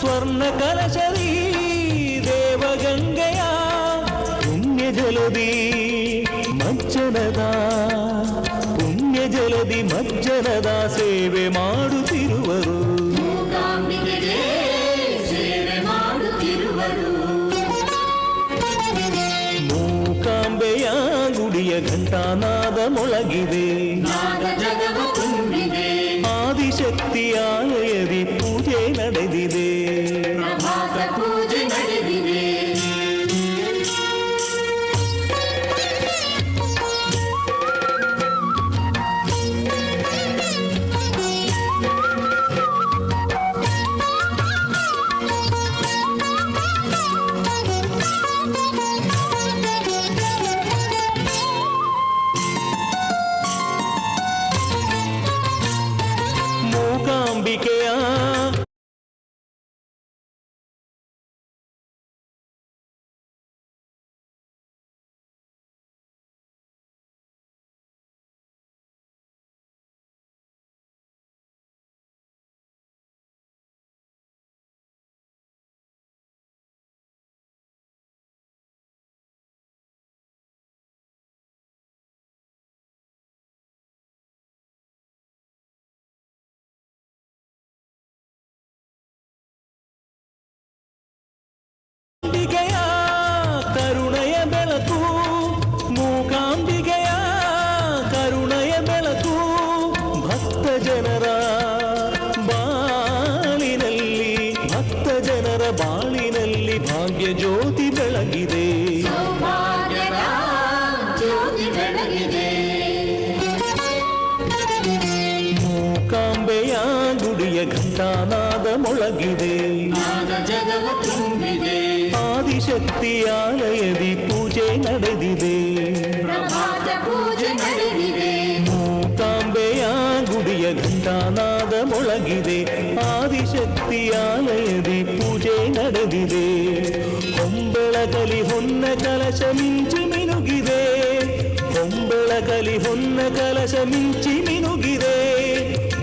ಸ್ವರ್ಣ ಕಲಶದಿ ದೇವಗಂಗೆಯ ಪುಣ್ಯ ಜಲದಿ ಮಜ್ಜನದ ಪುಣ್ಯ ಜಲದಿ ಮಜ್ಜನದ ಸೇವೆ ಮಾಡುತ್ತಿರುವರು. ಮೂಕಾಂಬಿಕೆಗೆ ಸೇವೆ ಮಾಡುತ್ತಿರುವರು. ಮೂಕಾಂಬೆಯ ಗುಡಿಯ ಘಂಟಾನಾದ ಮೊಳಗಿದೆ. ನಾದ ಜಗವ ತುಂಬಿದೆ. ಆದಿಶಕ್ತಿ ಆಲಯದಿ ಪೂಜೆ ನಡೆದಿದೆ. ಪ್ರಭಾತ ಪೂಜೆ ನಡೆದಿದೆ. ಮೂಕಾಂಬಿಕೆಯ ಅಂಬಿಕೆಯ ಕರುಣೆಯ ಬೆಳಕು, ಮೂಕಾಂಬಿಕೆಯ ಕರುಣೆಯ ಬೆಳಕು, ಭಕ್ತ ಜನರ ಬಾಳಿನಲ್ಲಿ, ಭಕ್ತ ಜನರ ಬಾಳಿನಲ್ಲಿ ಭಾಗ್ಯ ಜ್ಯೋತಿ ಬೆಳಗಿದೆ. ಸೌಭಾಗ್ಯದ ಜ್ಯೋತಿ ಬೆಳಗಿದೆ. ಮೂಕಾಂಬೆಯ ಗುಡಿಯ ಘಂಟಾನಾದ ಮೊಳಗಿದೆ. ನಾದ ಜಗವ ತುಂಬಿದೆ. ಆದಿಶಕ್ತಿ ಆಲಯದಿ ಪೂಜೆ ನಡೆದಿದೆ. ಪ್ರಭಾತ ಪೂಜೆ ನಡೆದಿದೆ. ಮೂಕಾಂಬೆಯ ಗುಡಿಯ ಘಂಟಾನಾದ ಮೊಳಗಿದೆ. ಆದಿಶಕ್ತಿ ಆಲಯದಿ ಪೂಜೆ ನಡೆದಿದೆ. ಹೊಂಬೆಳಗಲಿ ಹೊನ್ನ ಕಲಶ ಮಿಂಚಿ ಮಿನುಗಿದೆ. ಹೊಂಬೆಳಗಲಿ ಹೊನ್ನ ಕಲಶ ಮಿಂಚಿ ಮಿನುಗಿದೆ.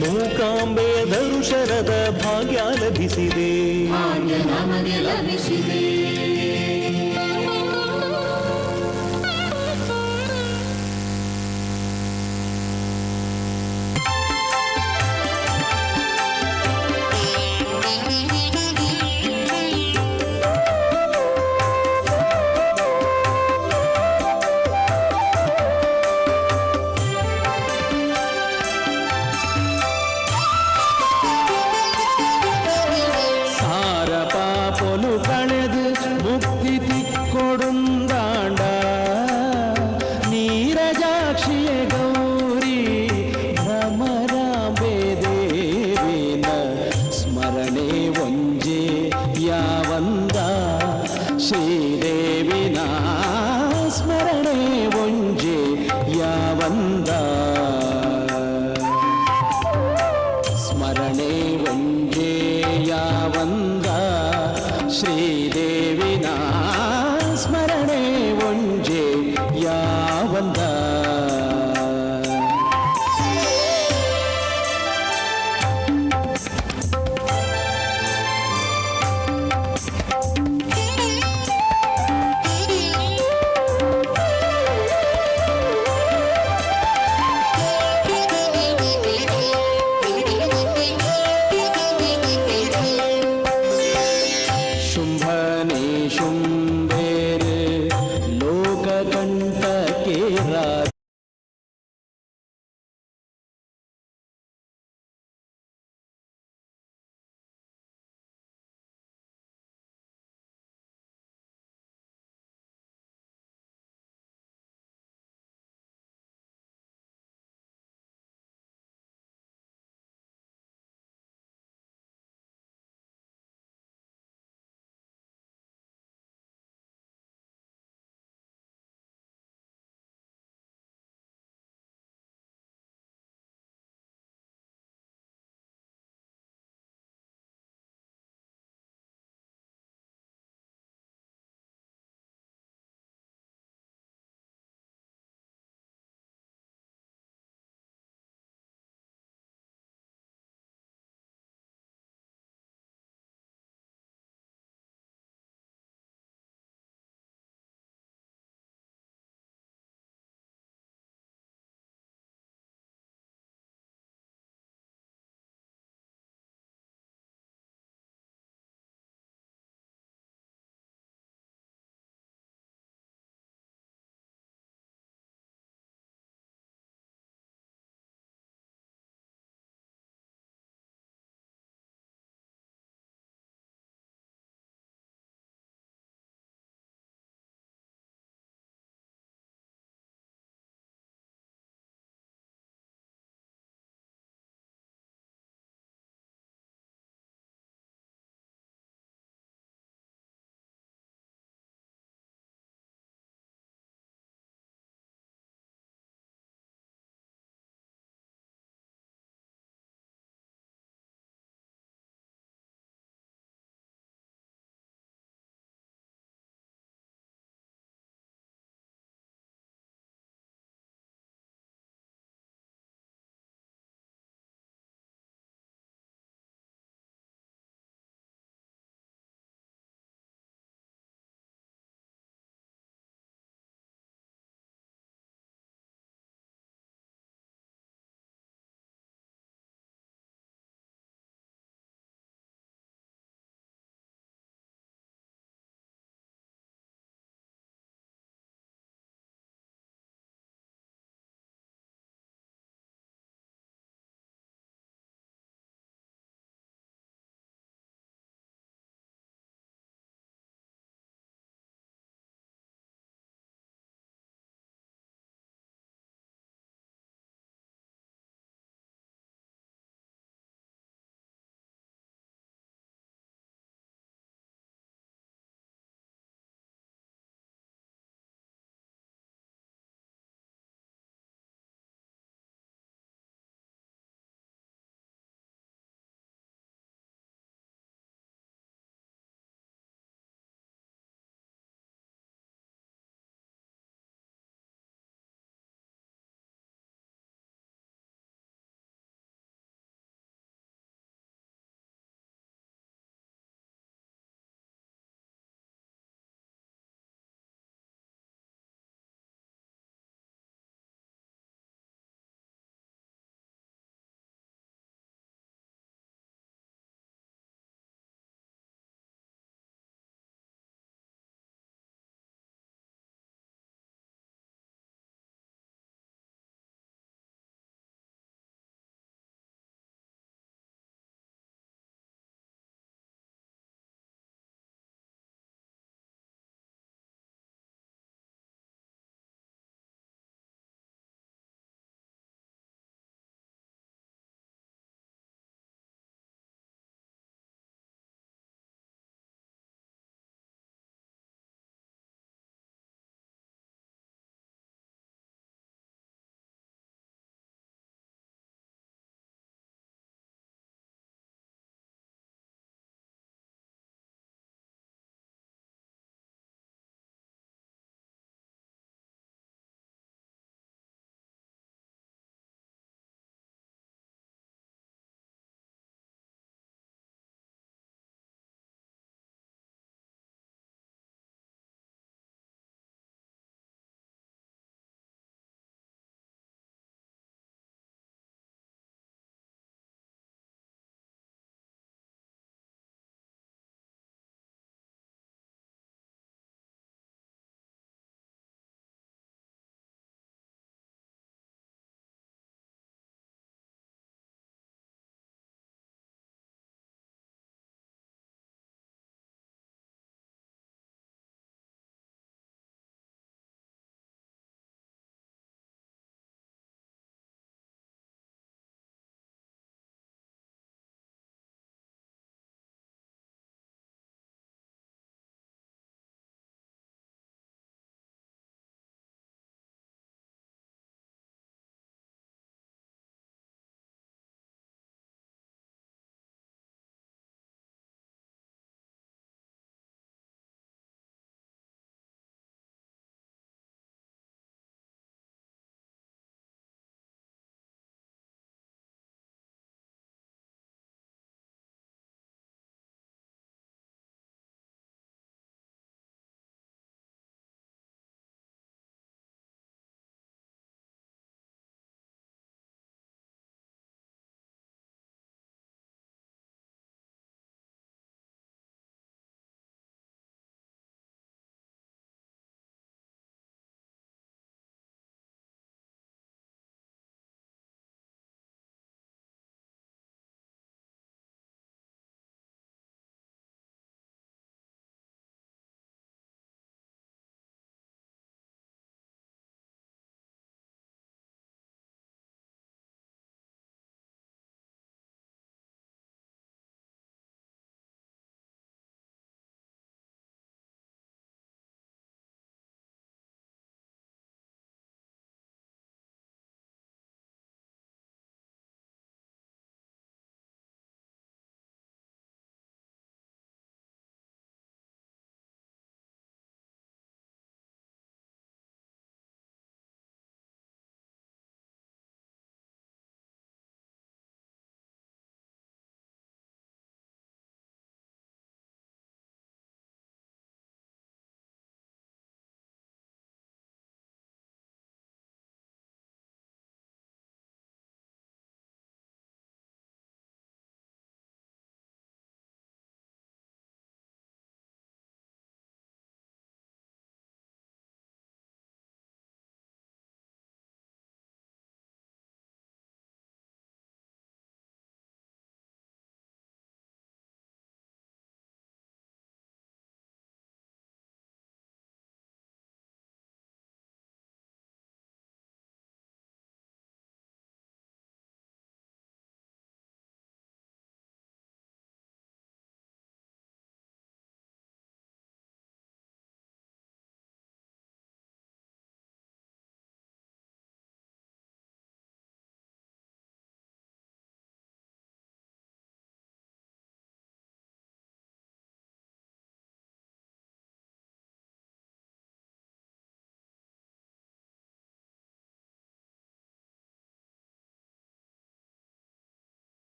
ಮೂಕಾಂಬೆಯ ದರ್ಶನದ ಭಾಗ್ಯ ಲಭಿಸಿದೆ. ಭಾಗ್ಯ ನಮಗೆ ಲಭಿಸಿದೆ. ಸಾರ ಪಾಪೊಲು ಕಳೆದು ಮುಕ್ತಿ ತಿಕ್ಕೊಡುಂದಾಂಡ ನೀರಜಾಕ್ಷಿಯ ಗೌರಿ ಭ್ರಮರಾಂಬೆ ದೇವಿನ ಸ್ಮರಣೆ ಒಂಜೆ ಯಾವಂದ, ಶ್ರೀದೇವಿನ ಸ್ಮರಣೆ ಒಂಜೆ ಯಾವಂದ, ಸ್ಮರಣೆ ಒಂಜೆ ಯಾವಂದ, ಶ್ರೀದೇವಿನ ಸ್ಮರಣೆ ಒಂಜೆ ಯಾವಂದ. ಶುಂಭ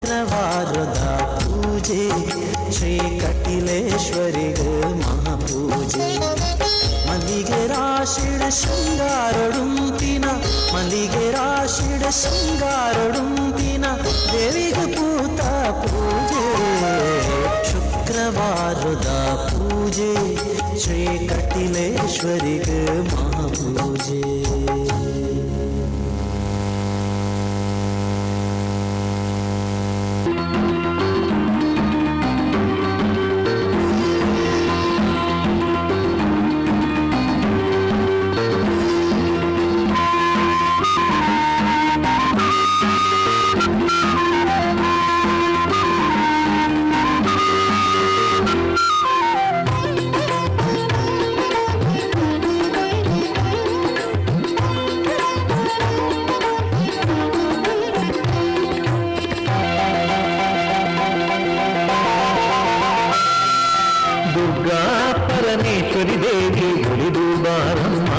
ಶುಕ್ರವಾರದ ಪೂಜೆ ಶ್ರೀ ಕಟಿಲೇಶ್ವರಿಗೆ ಮಹಾಪೂಜೆ. ಮಲ್ಲಿಗೆ ರಾಶಿಡ ಶೃಂಗಾರೊಡುಂಪಿನ, ಮಲ್ಲಿಗೆ ರಾಶಿಡ ಶೃಂಗಾರೊಡುಂಪಿನ ದೇವಿಗೆ ಪೂತ ಪೂಜೆ. ಶುಕ್ರವಾರದ ಪೂಜೆ ಶ್ರೀ ಕಟಿಲೇಶ್ವರಿಗೆ ಮಹಾಪೂಜೆ. ದುರ್ಗಾ ಪರಮೇಶ್ವರಿ ದೇವಿ ಒಲಿದು ಬಾರಮ್ಮ,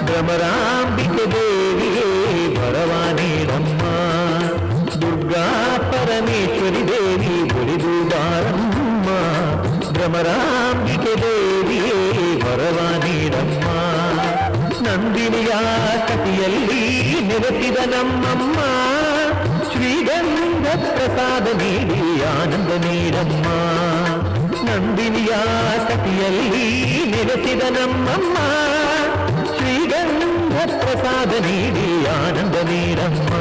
ಭ್ರಮರಾಂಬಿಕೆ ದೇವಿಯೇ ವರವ ನೀಡಮ್ಮ. ದುರ್ಗಾ ಪರಮೇಶ್ವರಿ ದೇವಿ ಒಲಿದು ಬಾರಮ್ಮ, ಭ್ರಮರಾಂಬಿಕೆ ದೇವಿಯೇ ವರವ ನೀಡಮ್ಮ. ನಂದಿನಿಯ ಕಟಿಯಲ್ಲಿ ನೆಲೆಸಿದ ನಮ್ಮಮ್ಮ, ಶ್ರೀಗಂಧ ಪ್ರಸಾದ ನೀಡಿ ಆನಂದ ನೀಡಮ್ಮ. ನಂದಿನಿಯ ಕಟಿಯಲ್ಲಿ ನೆಲೆಸಿದ ನಮ್ಮಮ್ಮ, ಶ್ರೀಗಂಧ ಪ್ರಸಾದ ನೀಡಿ ಆನಂದ ನೀಡಮ್ಮ.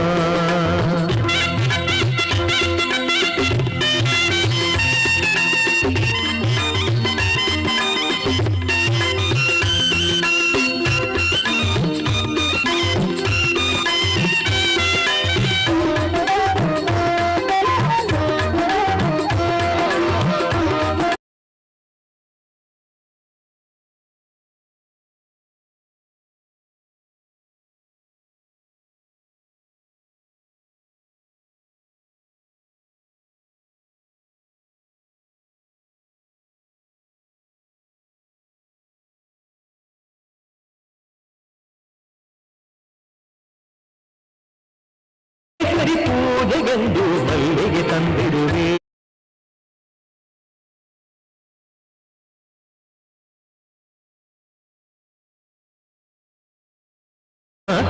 ಈಶ್ವರಿ ಪೂಜೆಗೆಂದು ಮಲ್ಲಿಗೆ ತಂದಿಡುವೆ.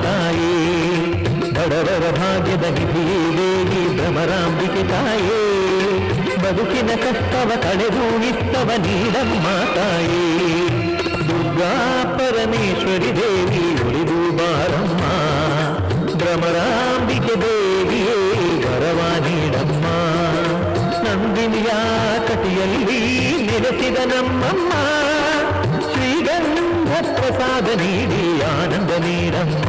ತಾಯೇ, ಬಡವರ ಭಾಗ್ಯದ ನಿಧಿಯೇ ದೇವಿ ಭ್ರಮರಾಂಬಿಕೆ ತಾಯೇ, ಬದುಕಿನ ಕಷ್ಟವ ಕಳೆದು ನಿತ್ತವ ನೀಡಮ್ಮ ತಾಯೇ. ದುರ್ಗಾ ಪರಮೇಶ್ವರಿ ದೇವಿ ಒಲಿದು ಬಾರಮ್ಮ, ಭ್ರಮರಾಂಬಿಕೆ ದೇವಿಯೇ ವರವ ನೀಡಮ್ಮ. ನಂದಿನಿಯ ಕಟಿಯಲ್ಲಿ ನೆಲೆಸಿದ ನಮ್ಮಮ್ಮ, ಶ್ರೀಗಂಧ ಪ್ರಸಾದ ನೀಡಿ ಆನಂದ ನೀಡಮ್ಮ.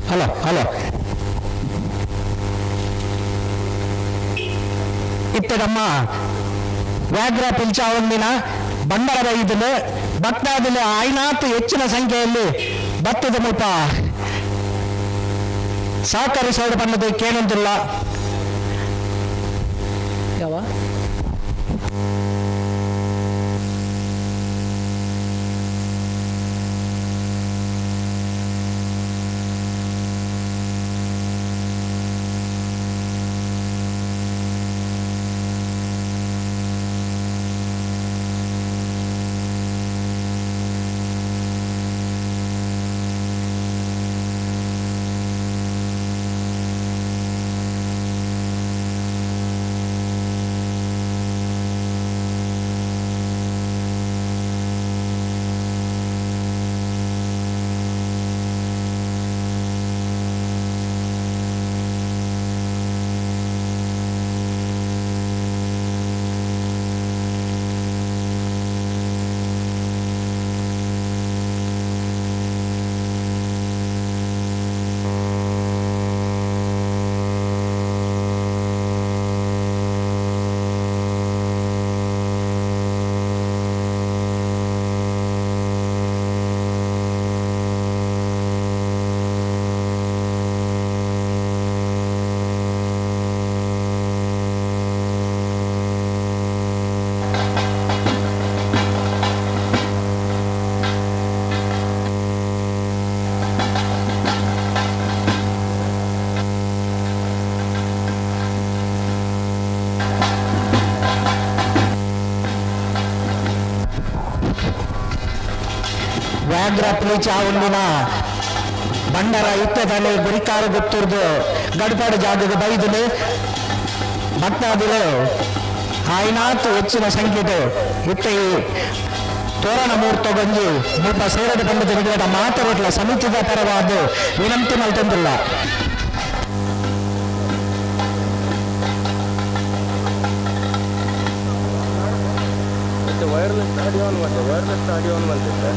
ಹಲೋ ಹಲೋ, ಇತ್ತೆ ನಮ್ಮ ವ್ಯಾಘ್ರ ಪಿಲ್ಚಾವೊಂದಿನ ಬಂಡರ ಬೈದಲು ಭಕ್ತಾದಿಲು ಆಯ್ನಾತು ಹೆಚ್ಚಿನ ಸಂಖ್ಯೆಯಲ್ಲಿ ಭತ್ತದ ಮುಲ್ಪ ಸಹಕರಿಸೋಡು ಬಣ್ಣದು ಕೇಳೊಂದಿಲ್ಲ ಯಾವ. ವ್ಯಾಘ್ರ ಪಿಲಿಚಾವುಂಡಿನ ಬಂಡರ ಇತ್ತದಲ್ಲಿ ಗುರಿಕಾರು ಗೊತ್ತಿರ್ದು ಗಡ್ಪಾಡು ಜಾಗದ ಬೈದಲು ಭಕ್ತಾದಿಲು ಆಯ್ನಾತು ಹೆಚ್ಚಿನ ಸಂಖ್ಯೆದು ಇತ್ತ ಈ ತೋರಣ ಮೂರ್ತಗೊಂಜಿ ಮುಲ್ಪ ಸೇರಡು ಬಂದ ನಿಗಡ ಮಾತರೊಟ್ಲ ಸಮಿತಿದ ಪರವಾದ ವಿನಂತಿ ಮಲ್ತೊಂದಿಲ್ಲ. ಮತ್ತೆ ವೈರ್ಲೆಸ್ ಆಡಿಯೋ ಆನ್ ಮಾಡಿದೆ, ವೈರ್ಲೆಸ್ ಆಡಿಯೋ ಆನ್ ಮಾಡ್ತಿದ್ದೆ.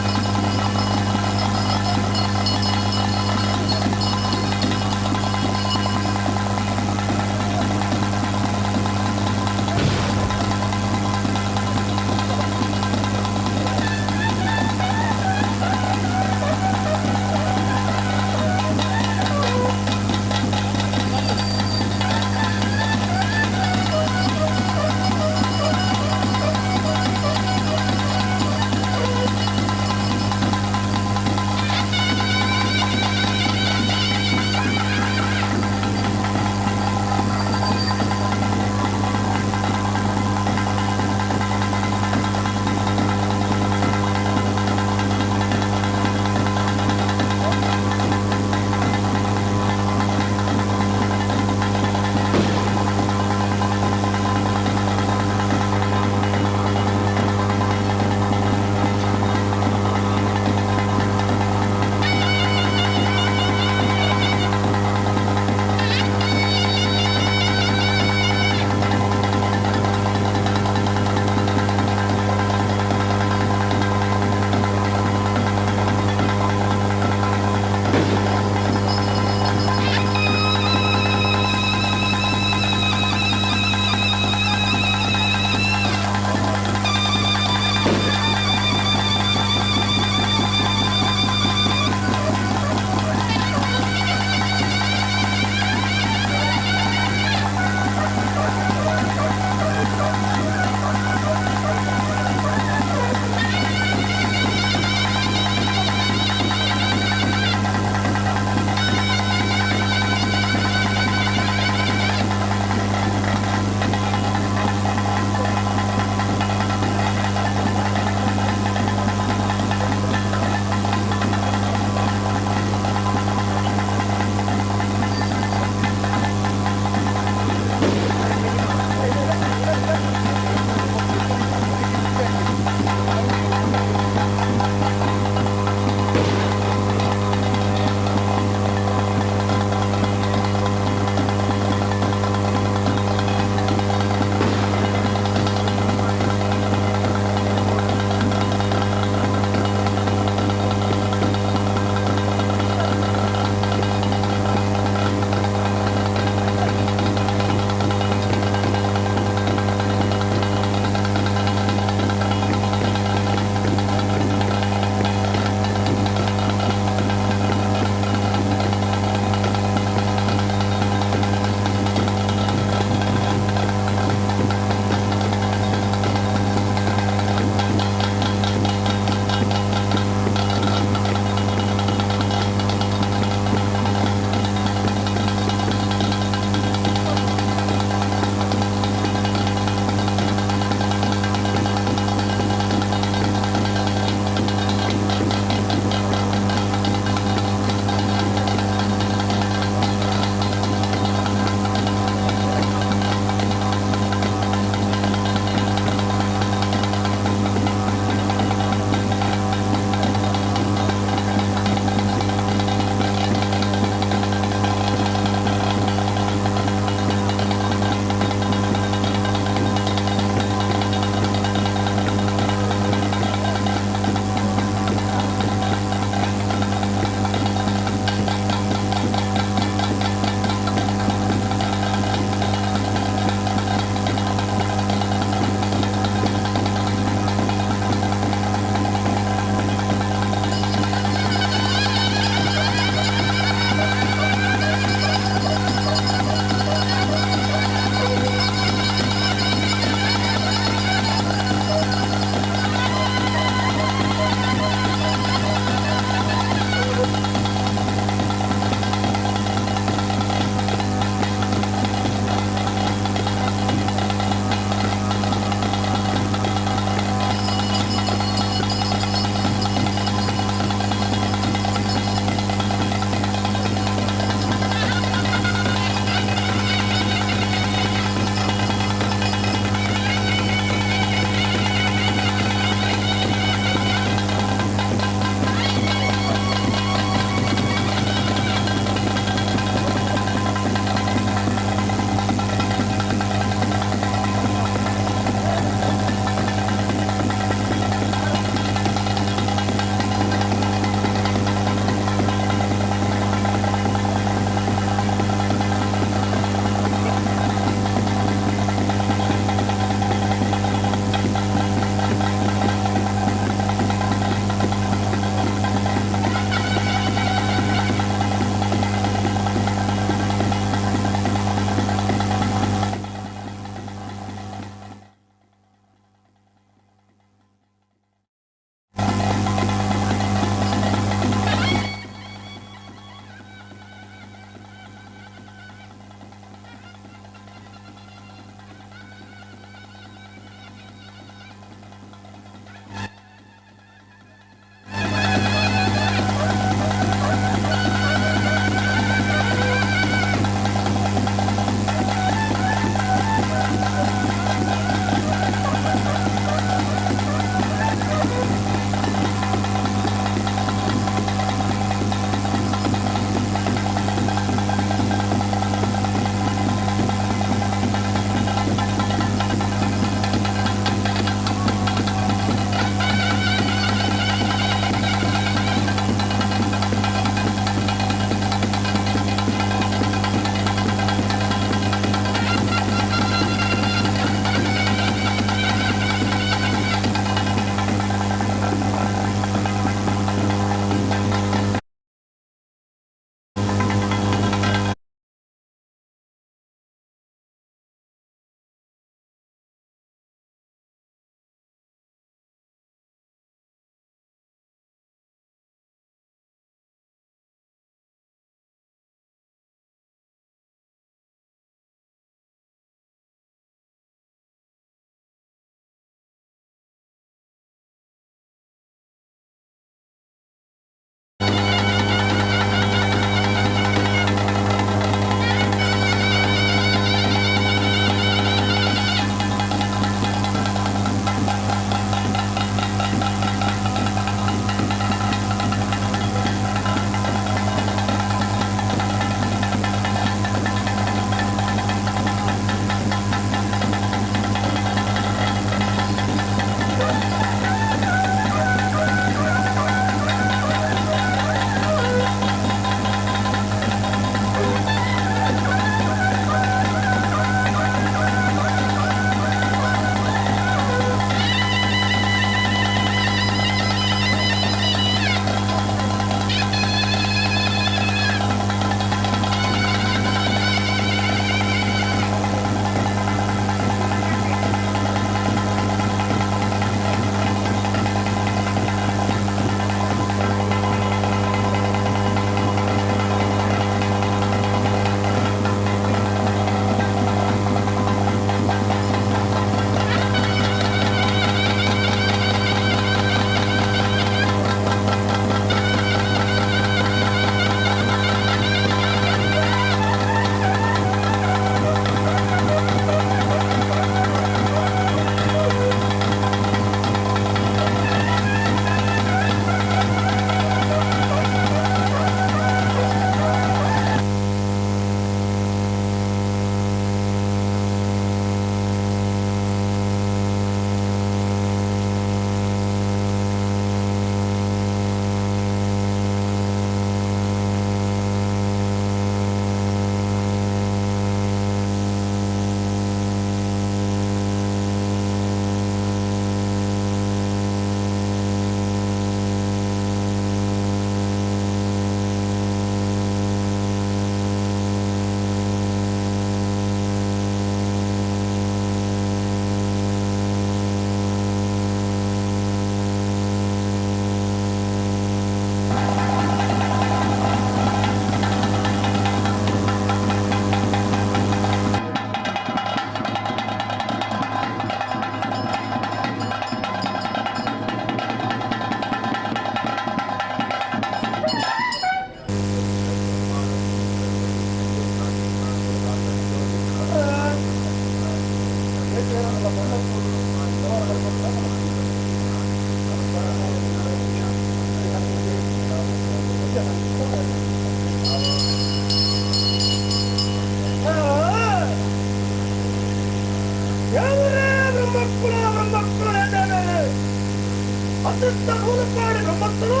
ಅತ್ಯಂತ ಮೂಲಪಾಡಿ ಬ್ರಹ್ಮತ್ತರು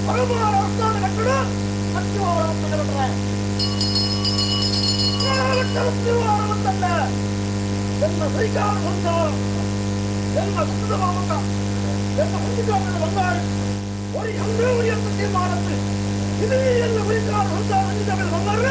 ಪರಮಾರ ಅವಸ್ಥಾನ ಕಟ್ಟಡ ಎಲ್ಲ ಸೈಕಾರ ಹೊಂದ ಎಲ್ಲ ಸುತ್ತದ ಮಾಮಕ ಎಲ್ಲ ಹೊಂದಿಕಾರದ ಬಂಗಾರ ஒரு எந்த ஒரு எந்த தீர்மானத்து இது ಎಲ್ಲ ಉಳಿಕಾರ ಹೊಂದ ಹೊಂದಿದ ಬಂಗಾರ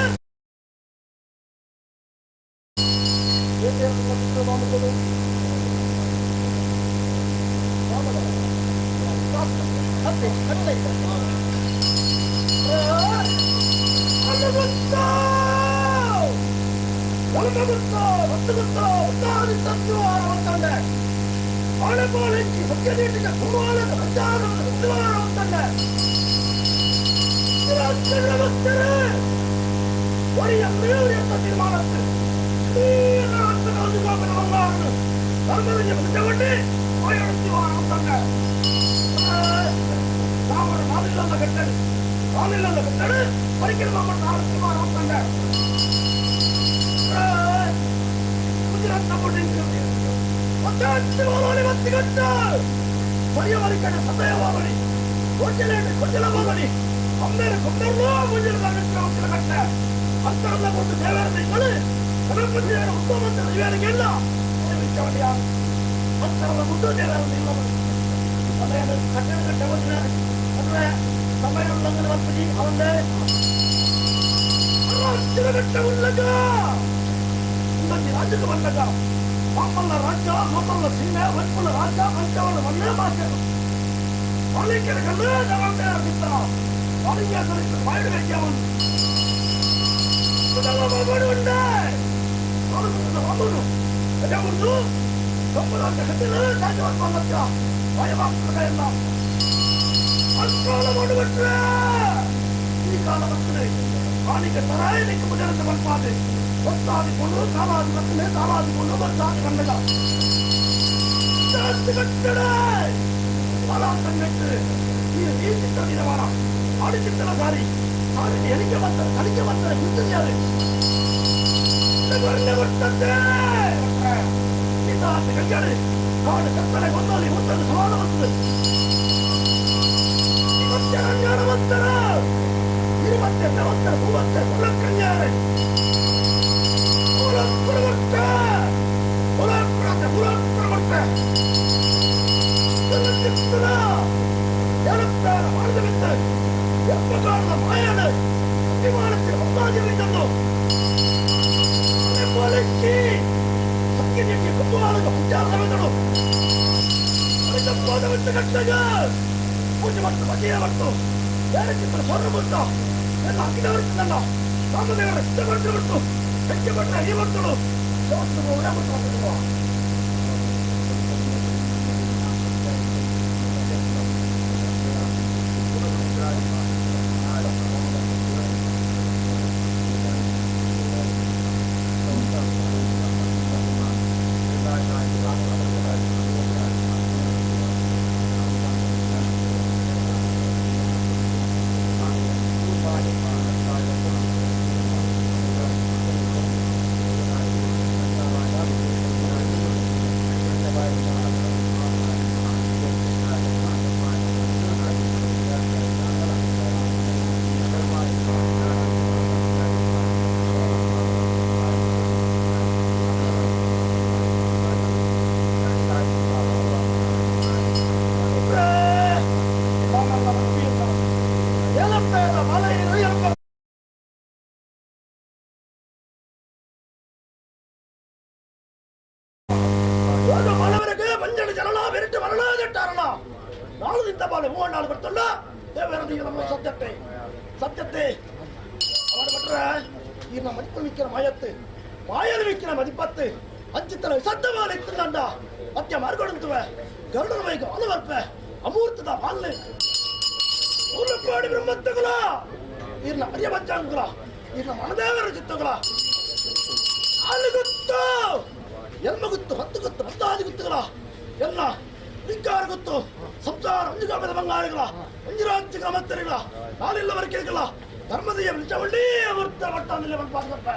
ಸತ್ಯತೆ ಮದಿப்பு ಮಾಯತ್ತು ಮಾಯಲು ವಿಕ್ಕಿನ ಮದಿಪತ್ತು ಅಂಚಿತ್ತನ ಸತ್ತವಾದ ಇತ್ತಂಡ ಮತ್ಯ ಮಾರ್ಗೊಡುತ್ತುವೆ ಗರುಡನ ವೈಗ ಅಲವರ್ಪೆ ಅಮೂರ್ತದ ಮಾಲ್ನೆ ಮೂಲಪಾಡಿ ಬ್ರಹ್ಮತ್ತುಗಳ ಇರ್ನ ಅರ್ಯಬಂಚಾಂಗುಲ ಇರ್ನ ಮನದೇವರ ಚಿತ್ತುಗಳ ಆಲುಗುತ್ತು ಎಲ್ಮಗುತ್ತು ಹತ್ತು ಗುತ್ತು ಹತ್ತಾದಿ ಗುತ್ತುಗಳ ಎಲ್ಲ ಧಿಕ್ಕಾರ ಗೊತ್ತು ಸಂಸಾರ ಅಂಜುಗಾಮದ ಬಂಗಾರಗಳ ಅಂಜುರಾಂಚು ಗ್ರಾಮಸ್ಥರುಗಳ ನಾನಿಲ್ಲವರ ಕೇಳಲ್ಲ ಧರ್ಮದೀಯ ನಿಜವಳ್ಳಿ ಅಮೃತ ಮಟ್ಟ ಮಲ್ಪಾದಪ್ಪ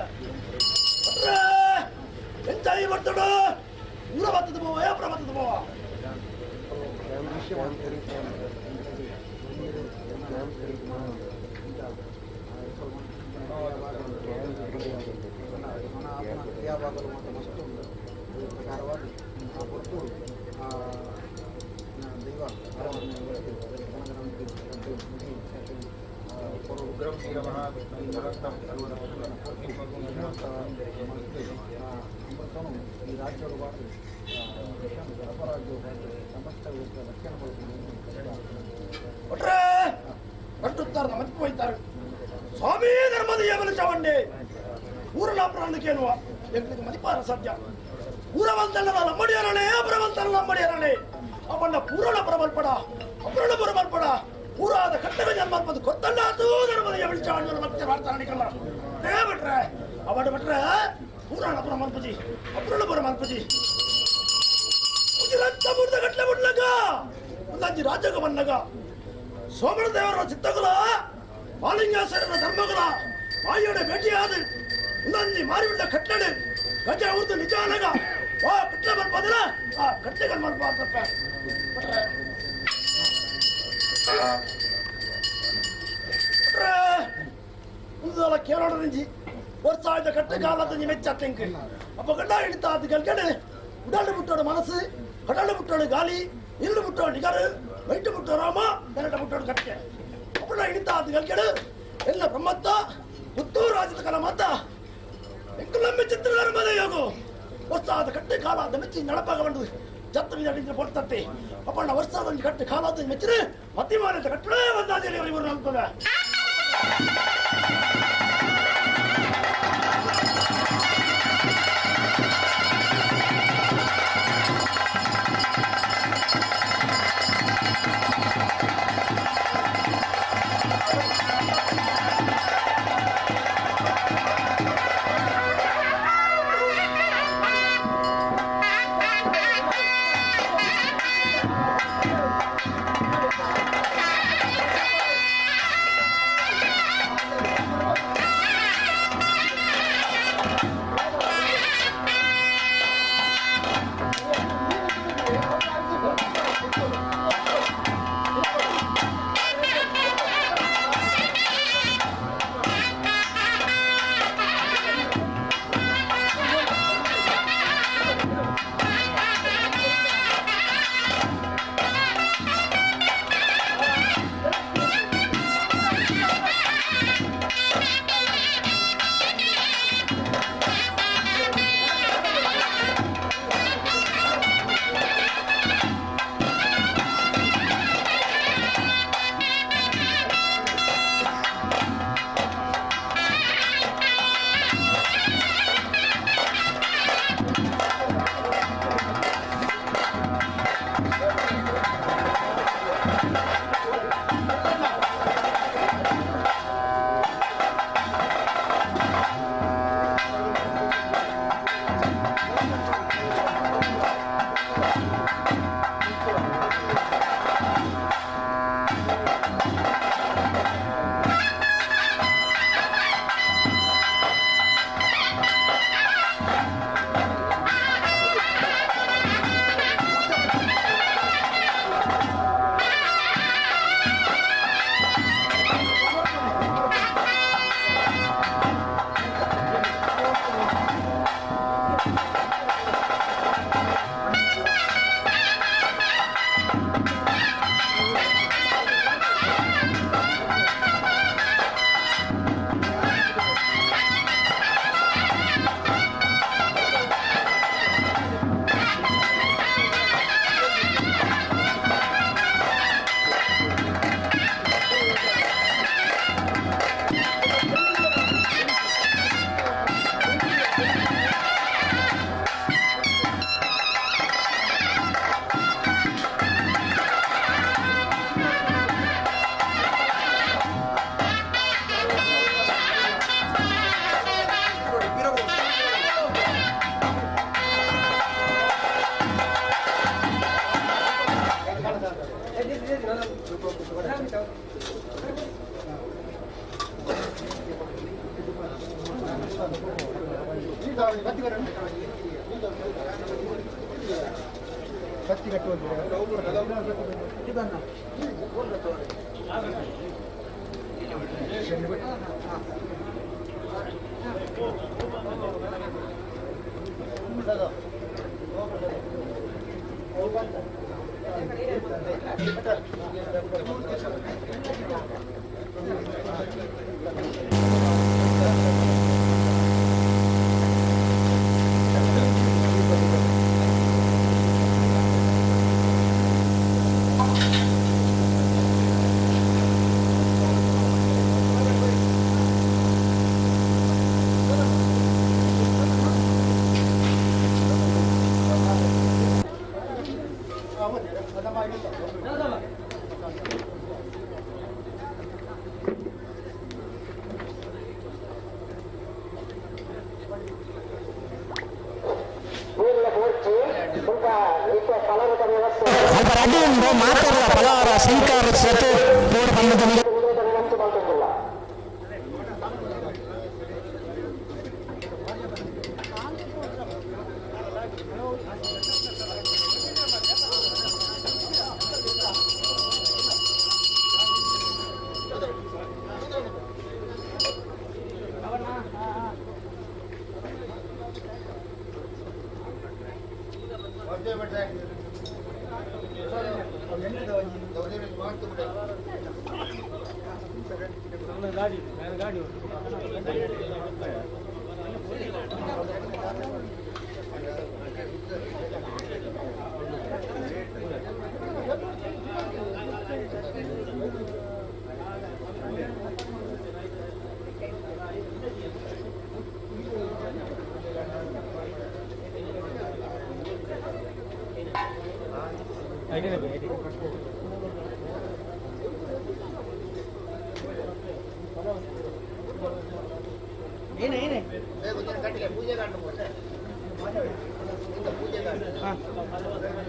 ಎಂಚಾಯಿ ಬರ್ತಡು ಊರ ಬತ್ತದ ಪೋವ ಯಾಪುರ ಬತ್ತದ ಪೋವ ಒಟ್ರೆ ಕಟ್ಟುತ್ತಾರೆ ಮತ್ ಹೋಯ್ತಾರೆ ಸ್ವಾಮಿ ಧರ್ಮದ ಬಲಿಚವಂಡೆ ಊರಲ ಪ್ರಾಣಕ್ಕೇನುವ ಎಂಗಳಿಗೆ ಮದಿಪಾರ ಸಾಧ್ಯ ಊರವಂತಲ್ಲ ಲಂಬಡಿಯರಳೆ ಅಪರವಂತಲ್ಲ ಲಂಬಡಿಯರಳೆ ಅವನ್ನ ಪೂರಣ ಪ್ರಬಲ್ಪಡ ಅಪರಣ ಪ್ರಬಲ್ಪಡ ಊರಾದ ಕಟ್ಟಗ ಜನ್ಮಲ್ಪದು ಕೊತ್ತಲ್ಲ ಅದು ಧರ್ಮದ ಬಲಿಚವಂಡ ಮತ್ತೆ ಮಾಡ್ತಾನೆ ಕಲ್ಲ they ಬಿಟ್ರೆ ಅವಡ ಬಿಟ್ರೆ ಪೂರಣ ಪ್ರಮಲ್ಪಜಿ ಅಪರಣ ಪ್ರಮಲ್ಪಜಿ ಲಂಚ ಮುಡ್ದ ಗಟ್ಲೆ ಬಿಡ್ಲಗ ಒಂದಂಜಿ ರಾಜಗ ಬನ್ನಗ ಸೋಮಣ ದೇವರ ಚಿತ್ತಗುಲ ಮಾಲಿಂಗಾಸರನ ಧರ್ಮಗುಲ ಮಾಯೋಡೆ ಭೇಟಿಯಾದ ಒಂದಂಜಿ ಮಾರಿಬಿಟ್ಟ ಕಟ್ಟಡೆ ಗಜ ಉರ್ದು ನಿಜಾನಗ ವಾ ಕಟ್ಲೆ ಬರ್ಬೋದಿಲ್ಲ ಆ ಕಟ್ಲೆಗಳು ಮಾಡ್ಬಾರ್ದಪ್ಪ ಉಂದಲ ಕೇಳೋಣ ನಿಂಜಿ ವರ್ಷ ಆಯ್ತ ಕಟ್ಟೆ ಕಾಲದ ಮೆಚ್ಚ ಅಪ್ಪ ಗಂಡ ಹಿಡಿತಾ ಅದು ಕಲ್ಕಡೆ ಉಡಾಳು ಮುಟ್ಟೋಡು ಮನಸ್ಸು ಕಡಲು ಮುಟ್ಟೋಡು ಗಾಲಿ ಇಲ್ಲು ಮುಟ್ಟೋಡು ನಿಗರು ವೈಟ್ ಮುಟ್ಟೋ ರಾಮ ಬೆರಟ ಮುಟ್ಟೋಡು ಕಟ್ಟೆ ಅಪ್ಪಣ ಹಿಡಿತಾ ಅದು ಕಲ್ಕಡೆ ಎಲ್ಲ ಬ್ರಹ್ಮತ್ತ ಪುತ್ತೂರು ರಾಜ್ಯದ ಕಲ ಮಾತ ಎಂಕುಲಮ್ಮೆ ಚಿತ್ರಧರ್ಮದ ಯೋಗು ವರ್ಷಾದ ಕಟ್ಟೆ ಕಾಲಾದ ಮೆಚ್ಚಿ ನಡಪಾಗ ಬಂದು ಜತ್ತ ಅಡಿದ್ರೆ ಪೊಡ್ತತ್ತೆ ಅಪ್ಪಣ್ಣ ವರ್ಷಾದ ಕಟ್ಟೆ ಕಾಲಾದ ಮೆಚ್ಚಿರೆ ಮತಿಮಾನದ ಕಟ್ಟಡೇ ಬಂದಾದೇಳಿ ಇವರು ಅನ್ಕೋದ Thank you. ಅಲ್ಪ ರಡ್ಡಿ ಉಂಡು ಮಾತೆರ್ಲ ಫಲಹಾರ ಸ್ವೀಕಾರ ಸೆತು ಪೋಡು ಪಂಡುದು.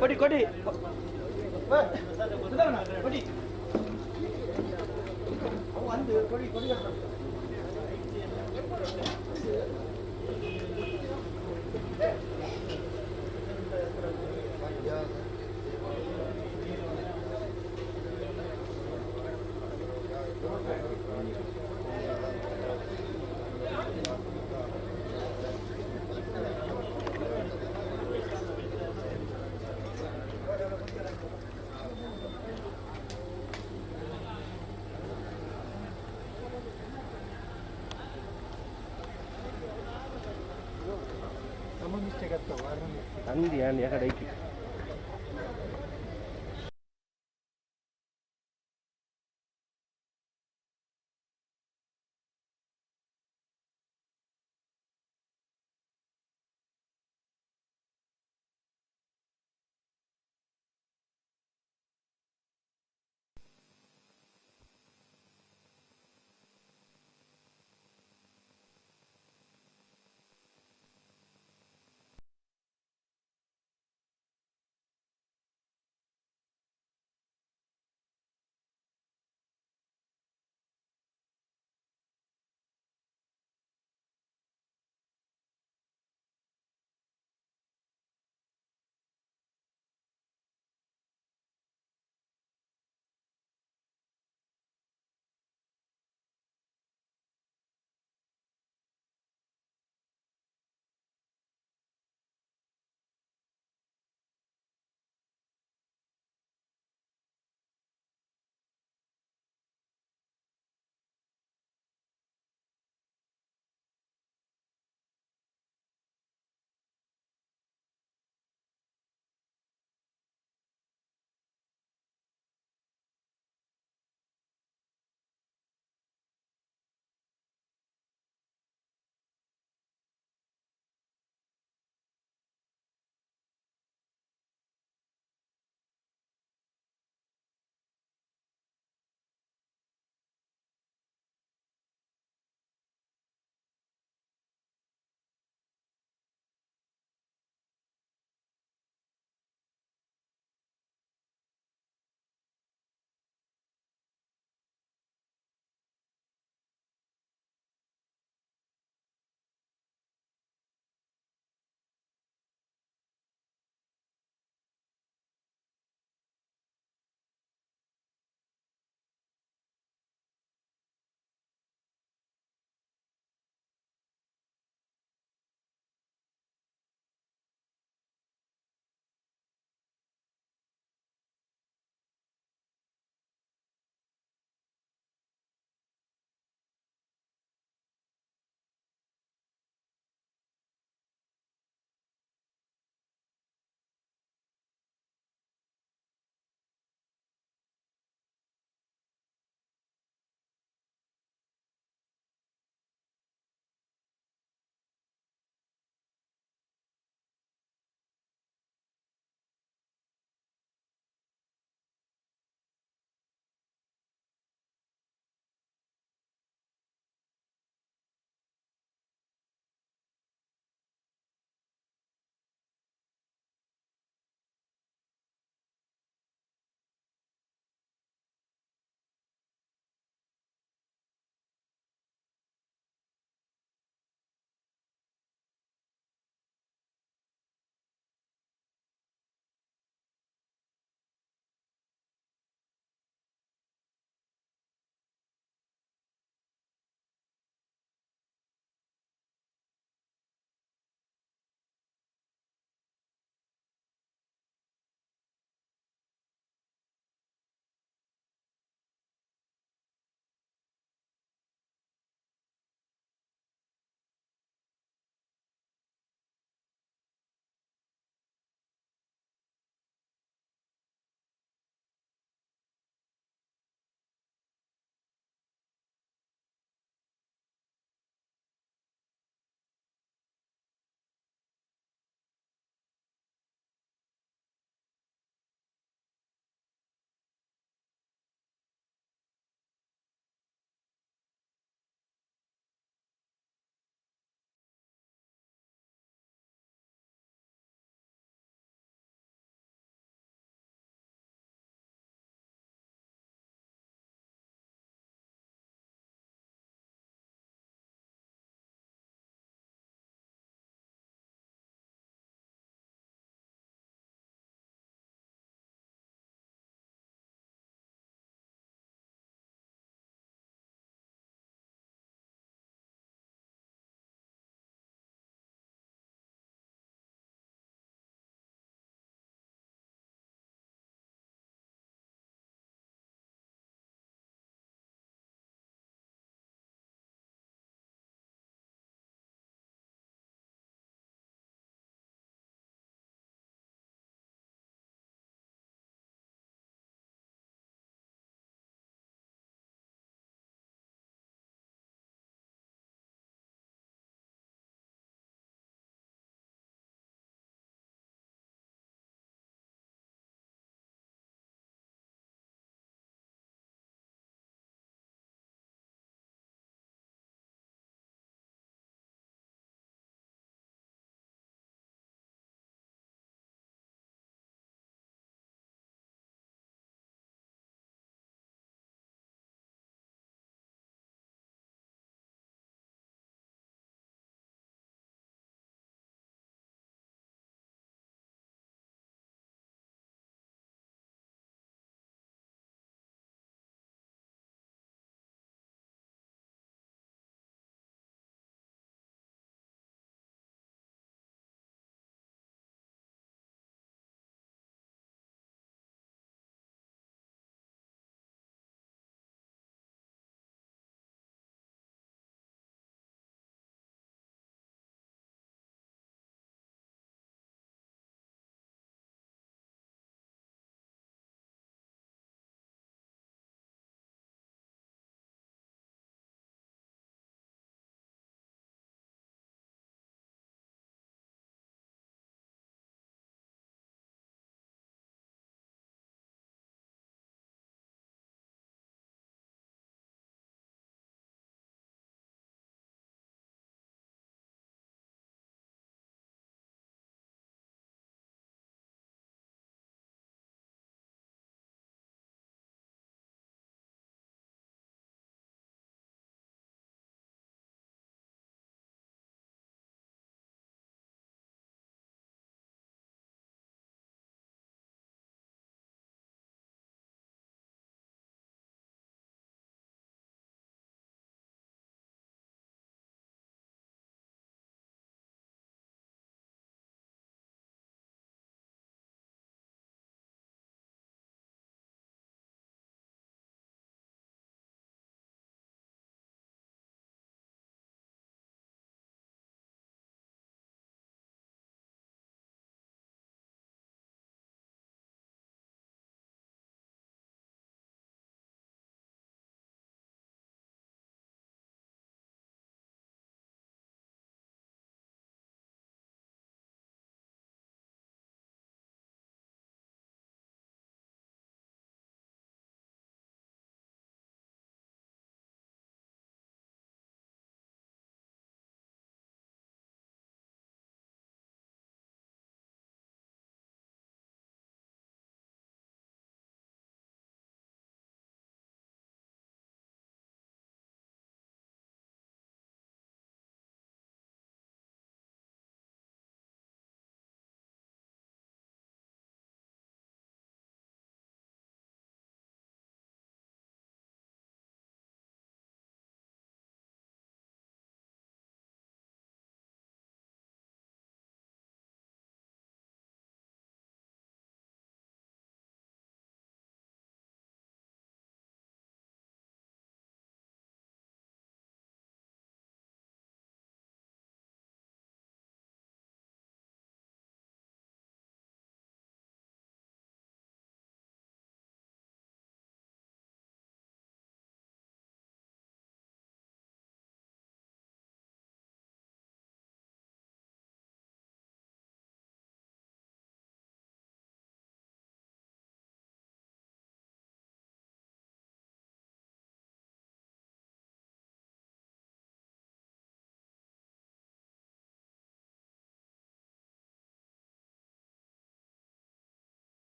ಕೊಡಿ ಕೊಡಿ ಕೊಡಿ ಕೊಡಿ ಕೊಡಿ. ಅಂದಿ ಯಾಕಡೆ ಐತಿ.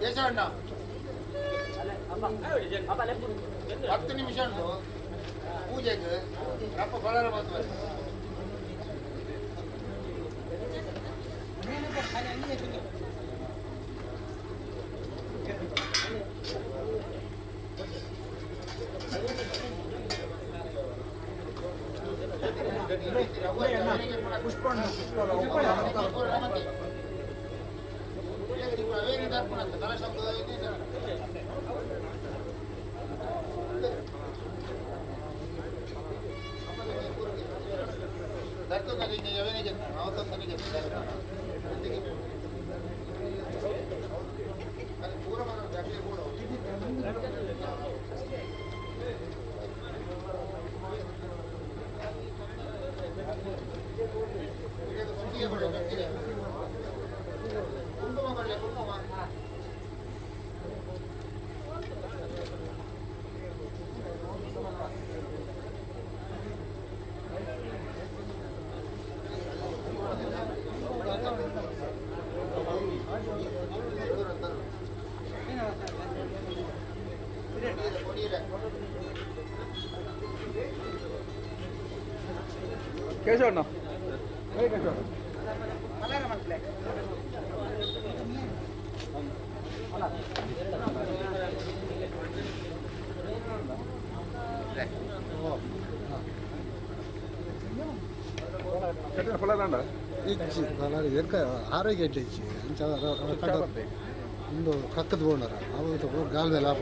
ಕೇಶವಣ್ಣ 10 ನಿಮಿಷ ಉಂಟು ಪೂಜೆಗೆ ರಪ್ಪ ಬಲರ ಬಂದು ಕೇಶವಣ್ಣ ಆರೋಗ್ಯ ಇಜ್ಜಿ ಒಂದು ಕಕ್ಕದ ಬೋಣರ ಅವು ಗಾಲ್ವೆ ಲಾಭ.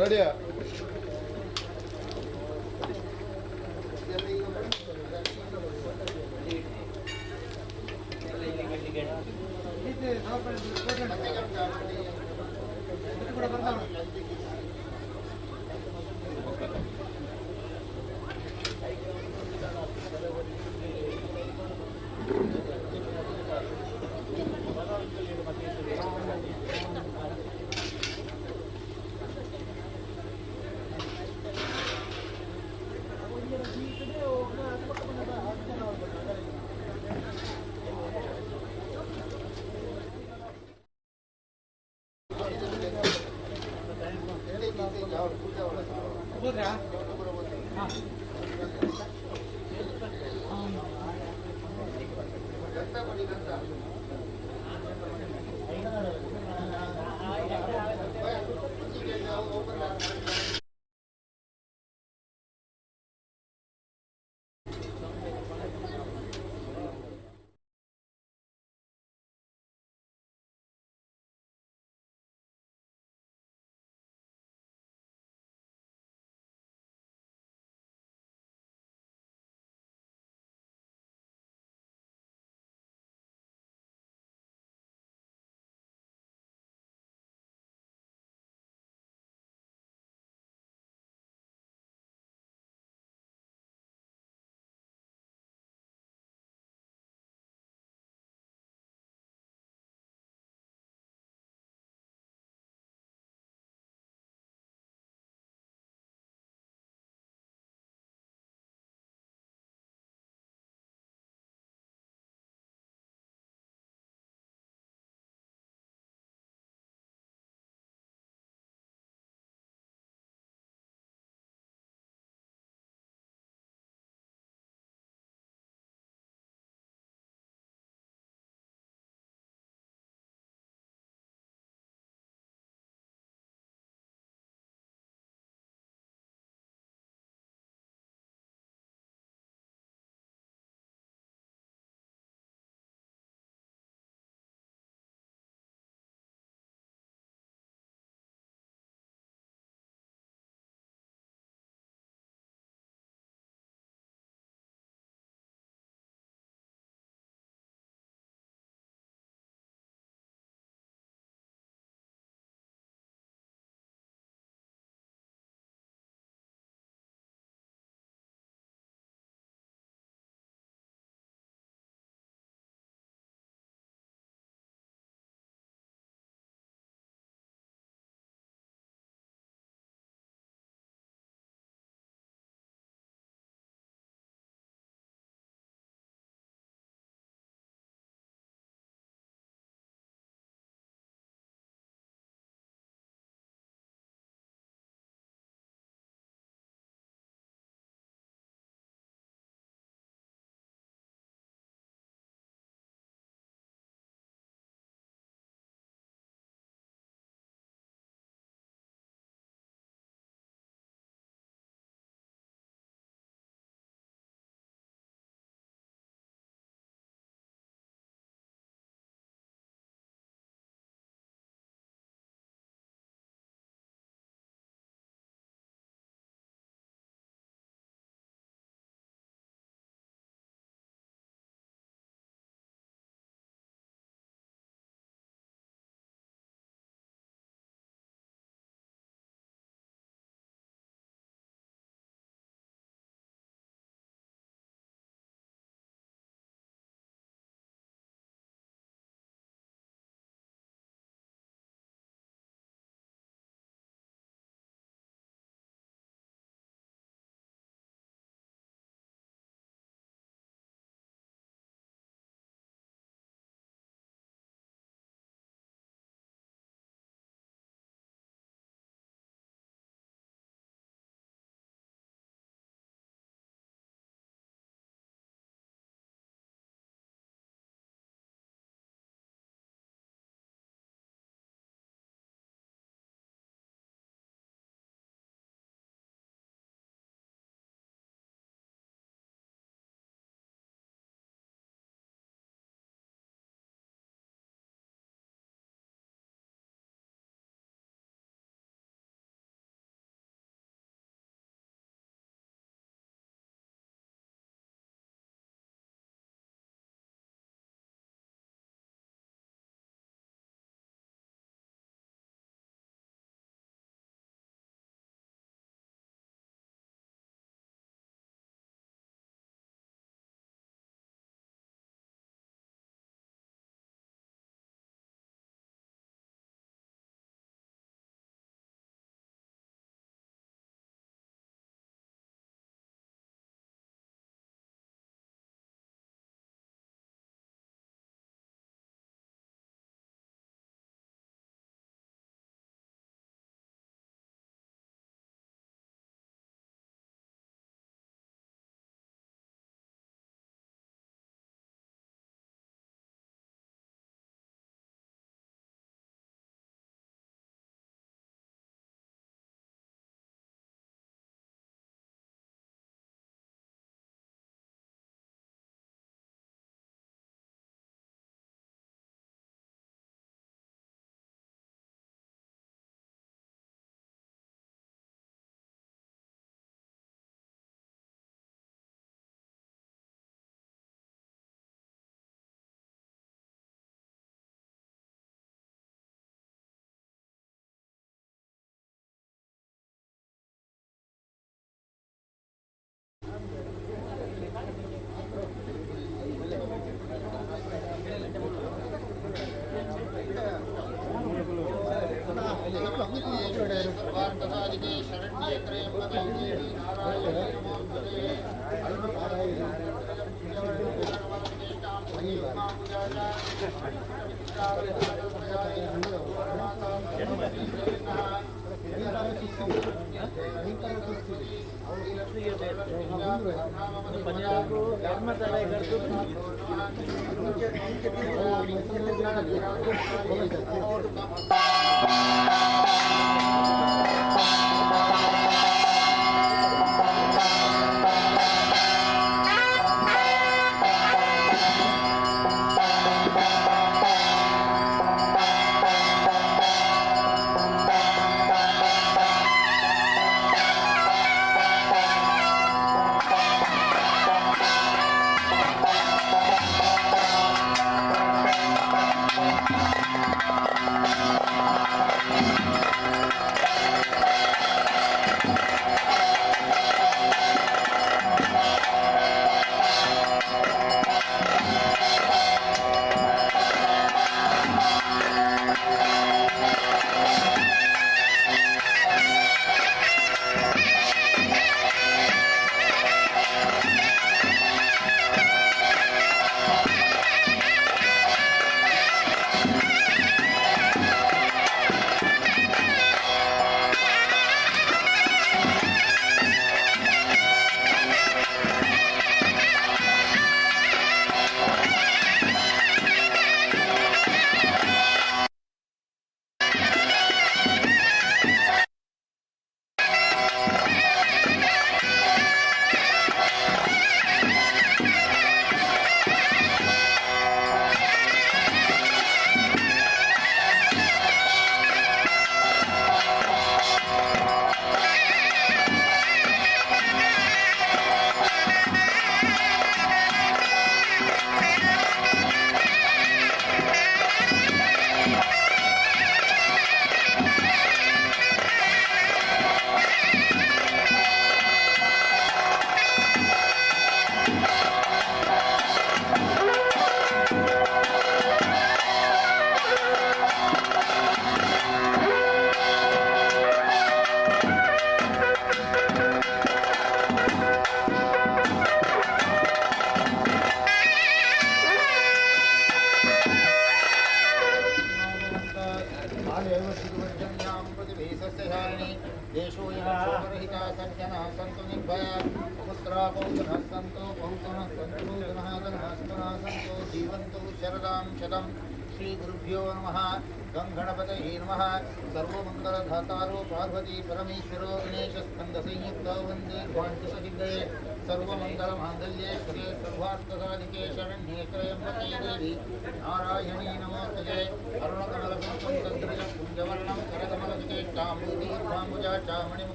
ರೆಡಿಯಾ?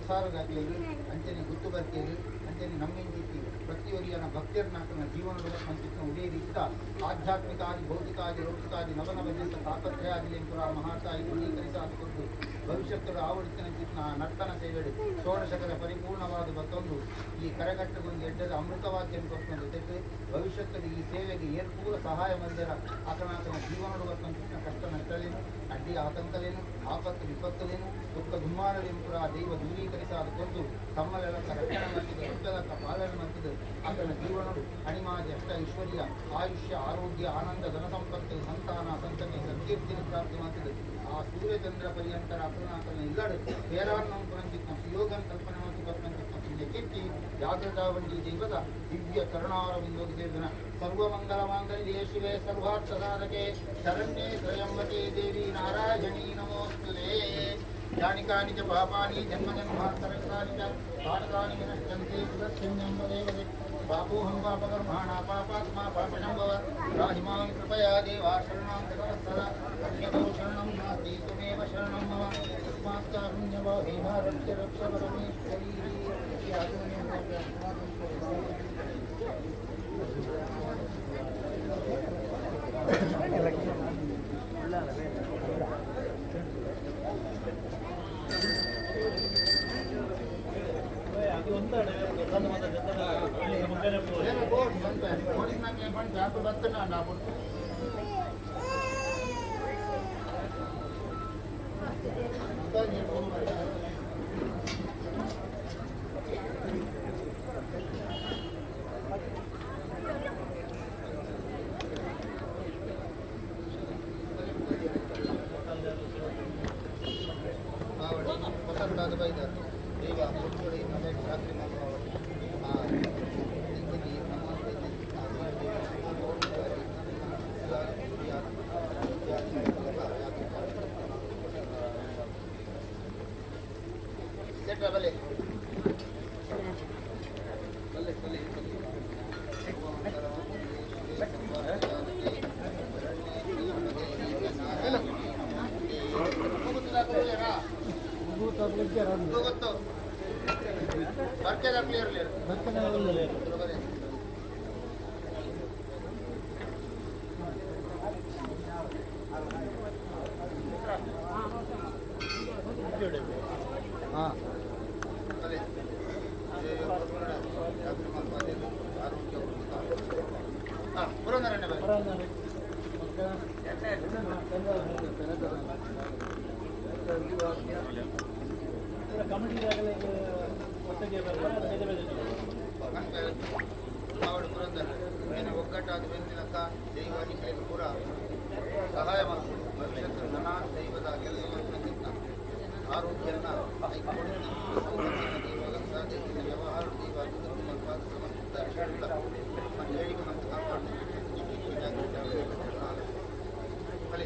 ಸಂಸಾರದಾಗಲಿ ಅಂಚನೆ ಗುತ್ತು ಬರ್ತೀರಿ ಅಂಚನೆ ನಮ್ಮಿಂದಿತ್ತಿ ಪ್ರತಿಯೊರಿಯನ ಭಕ್ತಿಯರ್ನಾಕನ ಜೀವನದ ಸಂಚಿತ ಉದೇ ರೀತಿಯ ಆಧ್ಯಾತ್ಮಿಕಾದಿ ಭೌತಿಕಾದಿ ಲೌಕಿಕಾದಿ ನವನವ ಜಂತ ತಾಪತ್ರಯಾದಿ ಪುರ ಮಹಾತಾಯಿ ದೃಢೀಕರಿಸಾದುಕೊಂಡು ಭವಿಷ್ಯತ್ತದ ಆವಡಿತನ ಚಿತ್ನ ನರ್ತನ ಸೇವೆಡು ಷೋಡಶಕದ ಪರಿಪೂರ್ಣವಾದ ಮತ್ತೊಂದು ಈ ಕರಗಟ್ಟಗೊಂದು ಎಡ್ಡದ ಅಮೃತವಾದ್ಯವನ್ನು ಕೊಟ್ಟೊಂದು ತೆಟ್ಟು ಭವಿಷ್ಯತ್ತದ ಈ ಸೇವೆಗೆ ಏರ್ಪೂರ ಸಹಾಯ ಮಂದಿರ ಆತನಾತನ ಜೀವನದ ಬರ್ತಂಚಿನ ಕಷ್ಟ ನಷ್ಟಲೇನು ಅಡ್ಡಿ ಆತಂಕಲೇನು ಆಪತ್ತು ವಿಪತ್ತಲೇನು ದುಃಖ ದುಮ್ಮಾನಲೇನು ಪುರ ದೈವ ದೂರೀಕರಿಸಾದುಕೊಂಡು ತಮ್ಮಲೆಲ್ಲಕ್ಕ ರಕ್ಷಣೆ ಮಂತಿದೆ ಹುಟ್ಟಲಕ್ಕ ಪಾಲನೆ ಮಂತಿದೆ ಆತನ ಜೀವನಡು ಅಣಿಮಾಜಿ ಅಷ್ಟ ಐಶ್ವರ್ಯ ಆಯುಷ್ಯ ಆರೋಗ್ಯ ಆನಂದ ಧನ ಸಂಪತ್ತು ಸಂತಾನ ಸಂತತಿ ಸತ್ಕೀರ್ತಿನ ಪ್ರಾಪ್ತಿ ಮಂತಿದೆ. ಆ ಸೂರ್ಯಚಂದ್ರ ಪರ್ಯಂತರ ಅಪುನಾತನ ಇಲ್ಲಡೆ ಪೇರಾನ್ನಂ ಪುರಂಚಿತ್ನ ಸುಯೋಗಂ ಕಲ್ಪನೆ ಮತ್ತು ಕಲ್ಪಂಚಿತ್ನ ಪುಣ್ಯಕೀರ್ತಿ ಜಾಗೃತಾವಂಡಿ ದೈವದ ದಿವ್ಯ ಕರುಣಾರವಿಂದೋಗಿ ಸೇರಿದನ. ಸರ್ವಮಂಗಲ ಮಾಂಗಲ್ಯೇ ಶಿವೆ ಸರ್ವಾರ್ಥ ಸಾಧಕೆ ಶರಣ್ಯೇ ತ್ರಯಂಬಕೆ ದೇವಿ ನಾರಾಯಣೀ ನಮೋಸ್ತುತೇ. ಯಾನಿ ಕಾನಿ ಚ ಪಾಪಾನಿ ಜನ್ಮ ಜನ್ಮಾಂತರಕೃತಾನಿ ಚ ಪಾತಕಾನಿ ವಿನಶ್ಯಂತಿ ಸುದರ್ಶನ್ಯಂ ಪದೇ ಪಾಪೋಹಂ ಪಾಪಕರ್ಮಾಣ ಪಾಪಾತ್ಮ ಪಾಪಶಂಭವ ರಾಹಿಮಾಂ ಕೃಪಯಾ ದೇವಾ ಶರಣಾಂ ತವತ್ಸಲ ಅನ್ಯಥೋ ಶರಣಂ ನಾಸ್ತಿ ತ್ವಮೇವ ಶರಣಂ ಮಮ ತಸ್ಮಾತ್ ಕಾರುಣ್ಯವಾಹೇನ ರಕ್ಷ ರಕ್ಷ ಪರಮೇಶ್ವರಿ. ಒಗ್ಗಟ್ಟಾದ ಬೆಂದಿನಕ್ಕ ದೈವಾನಿಕರಿಗೆ ಪೂರ ಸಹಾಯ ಮಾಡ್ತಾರೆ. ಭವಿಷ್ಯದ ಧನ ದೈವದ ಕೆಲಸವನ್ನು ಆರೋಗ್ಯನ ದೈವ ವ್ಯವಹಾರ ದೈವ ಸಮಸ್ತ ಹೇಳಿಕೆ ಮತ್ತು ಕಾಪಾಡ್ತಾರೆ.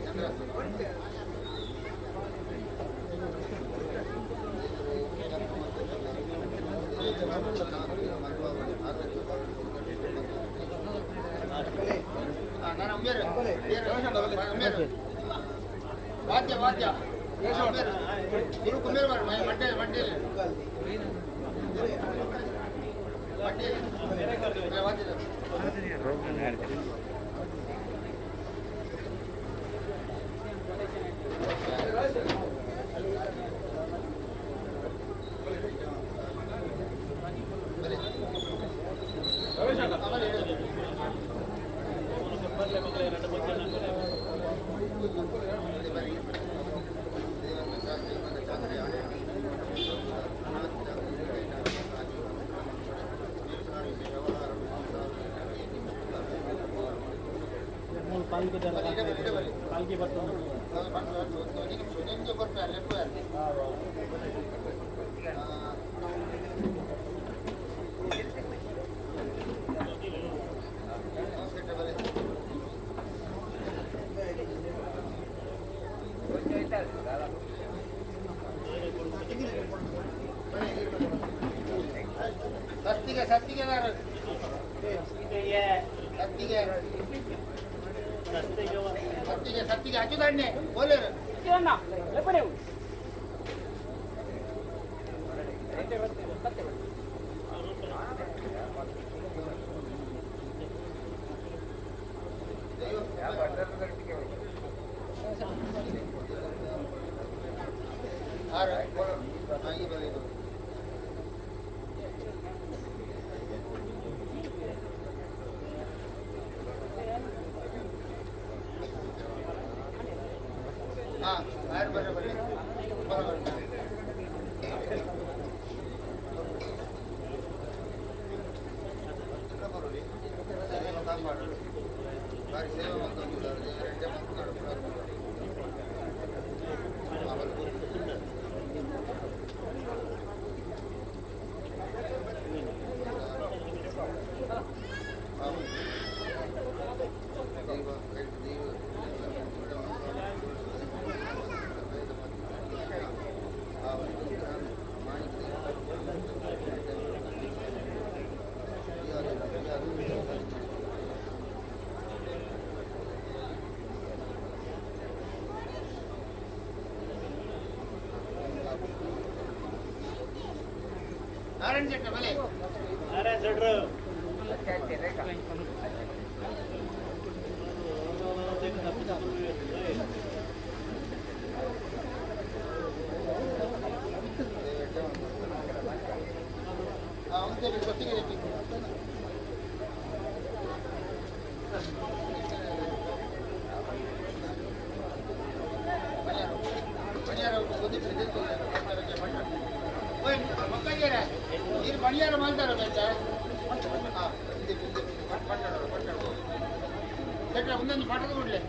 ಚಂದ್ರ ವಾದ್ಯ ವಾದ್ಯ ಸತ್ತಿಗೆ ಸತ್ತಿಗೆ ಸತ್ತಿಗೆ ಸತ್ತಿಗೆ ಸತ್ತಿಗೆ ಹಚ್ಚುದಣ್ಣೆ ಬೋಲೇರು ನಾರಾಯಣ ಶೆಟ್ಟ ಬಲೆ. ನಾರಾಯಣ ಶೆಟ್ರು. ನೀರು ಬಣಿಯಾರ ಮಾಡ್ತಾರ ಶೆಟ್ರ ಒಂದೊಂದು ಪಾಠದ ಕೊಡ್ಲೆ.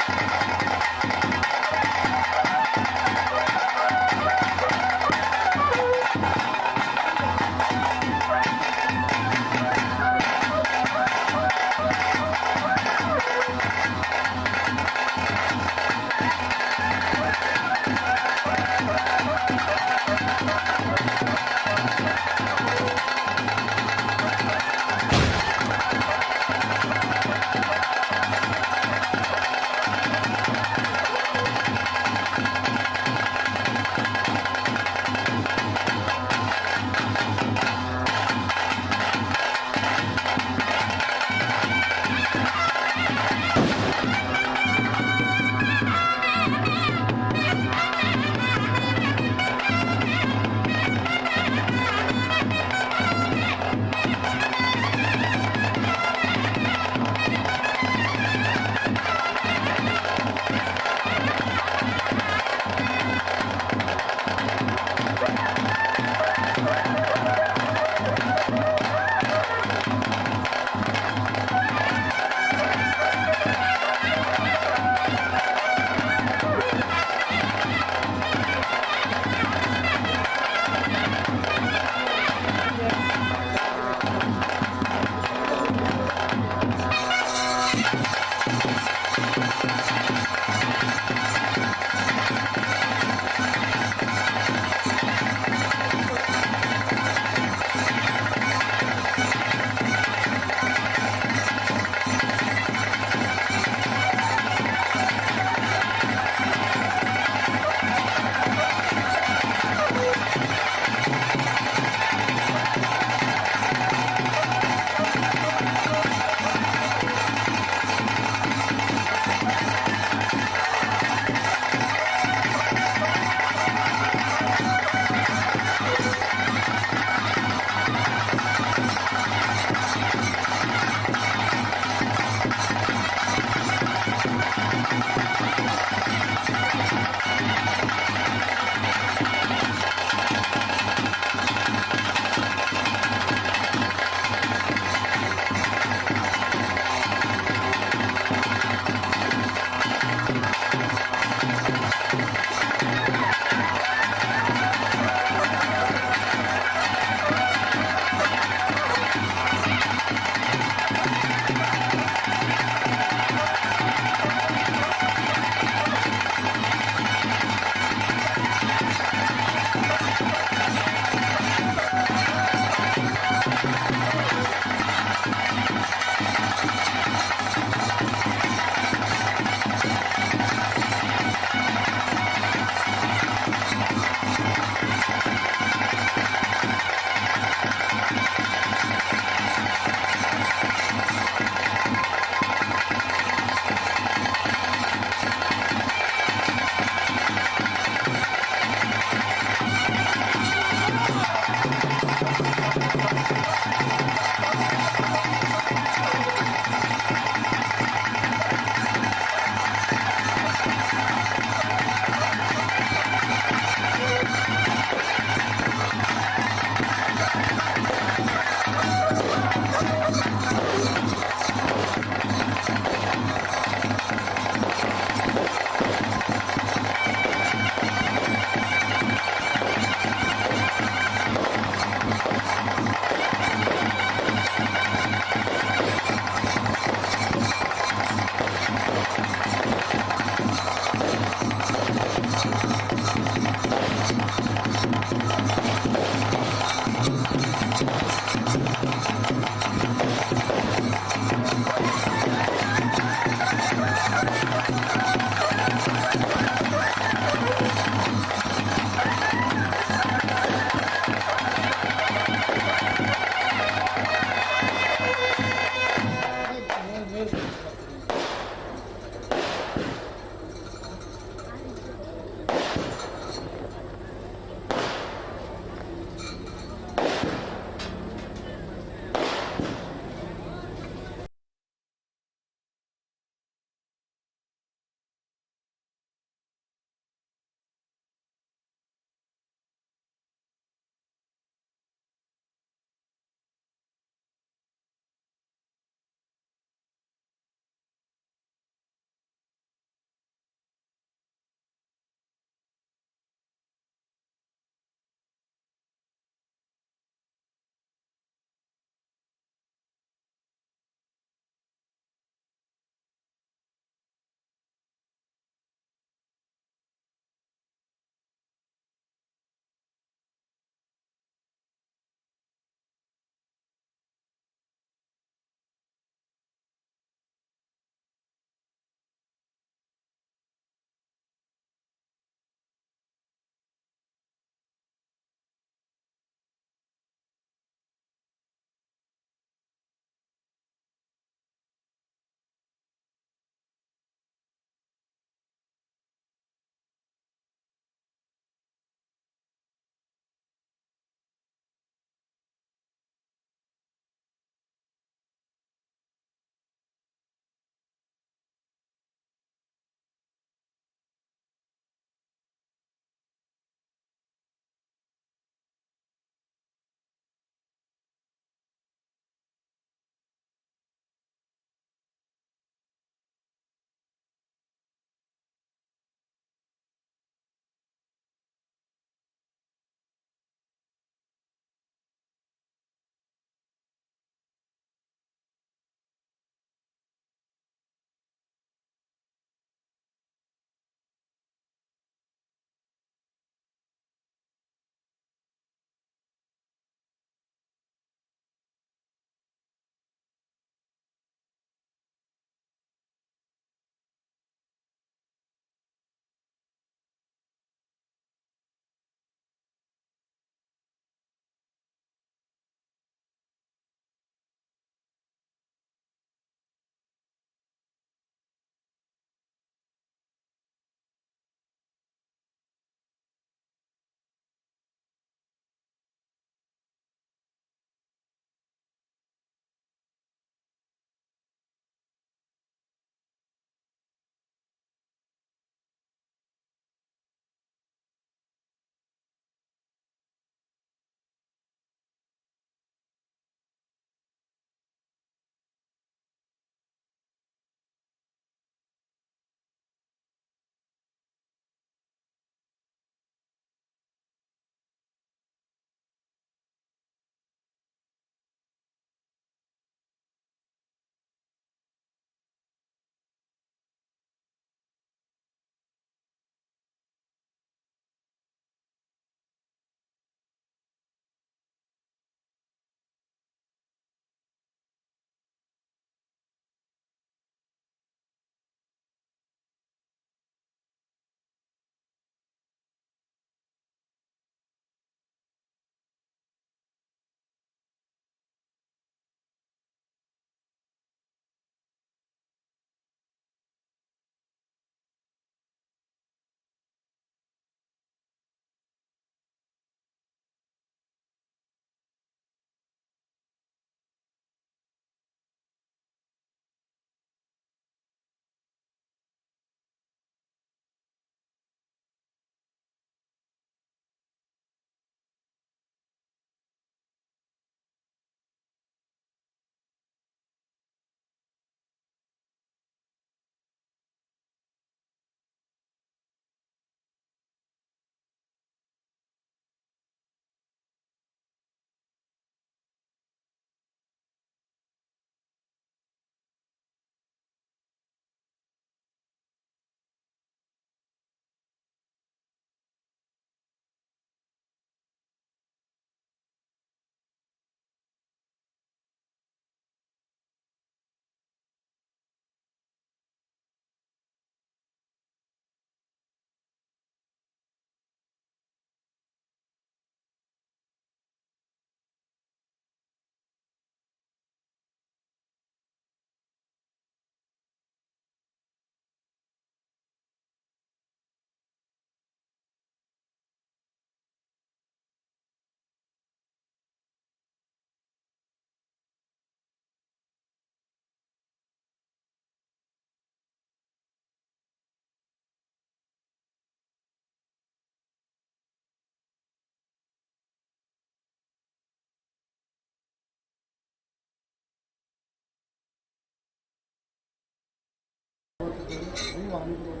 ದೈವ ಅನುಗ್ರಹ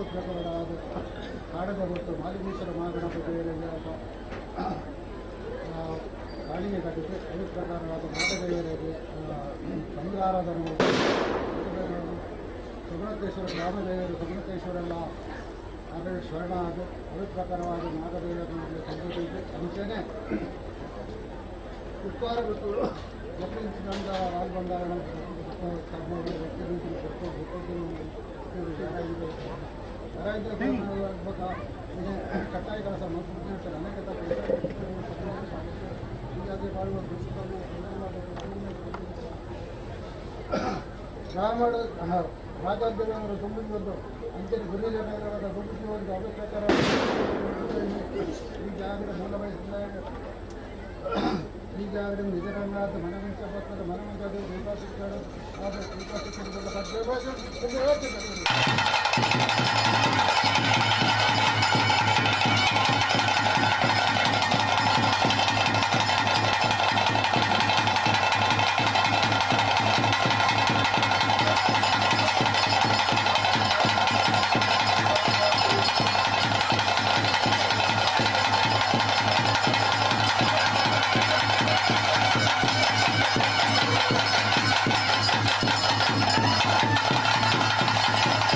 ಪ್ರಕಾರವಾದ ಕಾಡದ ಹೊತ್ತು ಮಾಲಿಂಗೇಶ್ವರ ಮಹಾಗಣಪತಿ ಕಾಳಿಗೆ ಕಟ್ಟಿಗೆ ಐದು ಪ್ರಕಾರವಾದ ಮಾತದೇವರಿಗೆ ಚಂದ್ರಾರಾಧನೆ ಸುಗುಣತೇಶ್ವರ ಗ್ರಾಮದೇವರು ಸುಗುಣತೇಶ್ವರೆಲ್ಲ ಆದರೆ ಸ್ವರ್ಣ ಅದು ಐದು ಪ್ರಕಾರವಾದ ನಾಗದೇವರನ್ನು ತಂದಿದ್ದು ಅಂಚೆನೆ ಉಪ್ಪಾರ ಬಿಟ್ಟು ಲಕ್ಷ್ಮೀ ರಾಜಭಂಡಾರಣ ಕಟ್ಟಾಯ ಕೆಲಸ ಅನೇಕ ಬ್ರಾಹ್ಮಣ ರಾಜಾಧ್ಯಕ್ಷರು ತುಂಬಿದ್ದು ಬಂದು ಅಂಚನೆ ಗುರುಜನರ ತುಂಬಿದ್ದು ಒಂದು ಅದೇ ಪ್ರಕಾರ ಈ ಜಾಗದ ಮೂಲ ಬಯಸಿದ ಈ ಜಾಗದ ನಿಜರಂಗಾದ ಮನಮಂಚ ಭಕ್ತರ ಮನಮಂಚ ದೀಪಾಸಿಕ್ಕಳು ಆದರೆ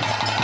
Thank you.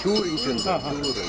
ಚೂರು ಇಂಚು ಚೂರು.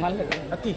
ಅತ್ತಿ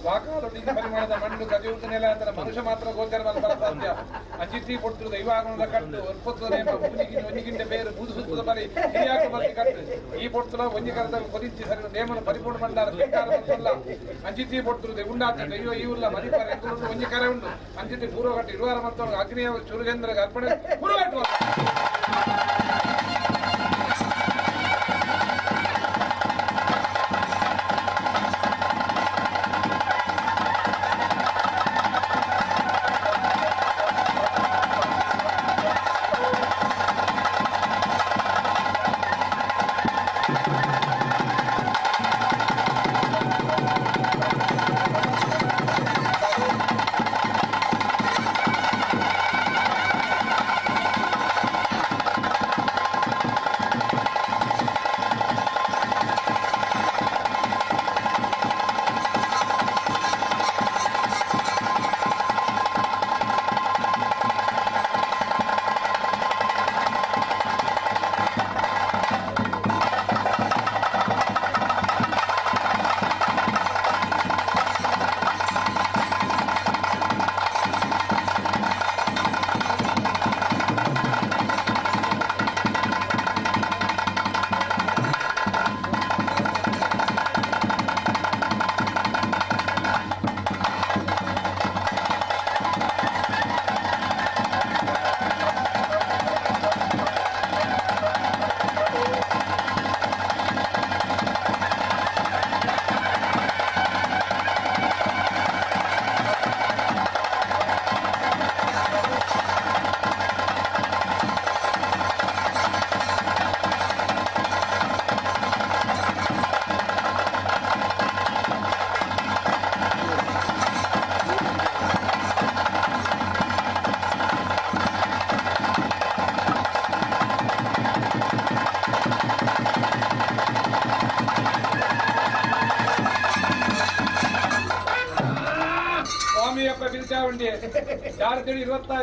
ವಾಕಾಲು ಪರಿಮಾಣದ ಮಣ್ಣು ಗಜಯೂತ ನೆಲ ಅಂತ ಮನುಷ್ಯ ಮಾತ್ರ ಗೋಚರ ಸಾಧ್ಯ. ಅಜಿತಿ ಪೊಟ್ಟು ದೈವಾಗಣದ ಕಟ್ಟು ಒರ್ಪತ್ತದ ನೇಮ ಒಂಜಿಗಿಂಡೆ ಒಂಜಿಗಿಂಡೆ ಬೇರು ಬೂದು ಸುತ್ತದ ಬರಿ ಹಿರಿಯಾಕ ಬರ್ತಿ ಕಟ್ಟು ಈ ಪೊಟ್ಟುಲ ಒಂಜಿ ಕರದ ಕೊದಿಂಚಿ ಸರಿ ನೇಮನ ಪರಿಪೂರ್ಣ ಮಂಡಾರ ಸ್ವೀಕಾರ ಮಲ್ಪಲ್ಲ. ಅಂಜಿತಿ ಪೊಟ್ಟು ಉಂಡಾತ ದೈವ ಈ ಉಲ್ಲ ಮದಿಪರ ಎಂಕುಲು ಒಂಜಿ ಕರೆ ಉಂಡು. ಅಂಜಿತಿ ಪೂರ್ವಗಟ್ಟು ಇರುವಾರ ಮತ್ತು ಅಗ್ನಿಯ ಚುರುಗೇಂದ್ರ ಅರ್ಪಣೆ ಪೂರ್ವಗಟ್ಟು.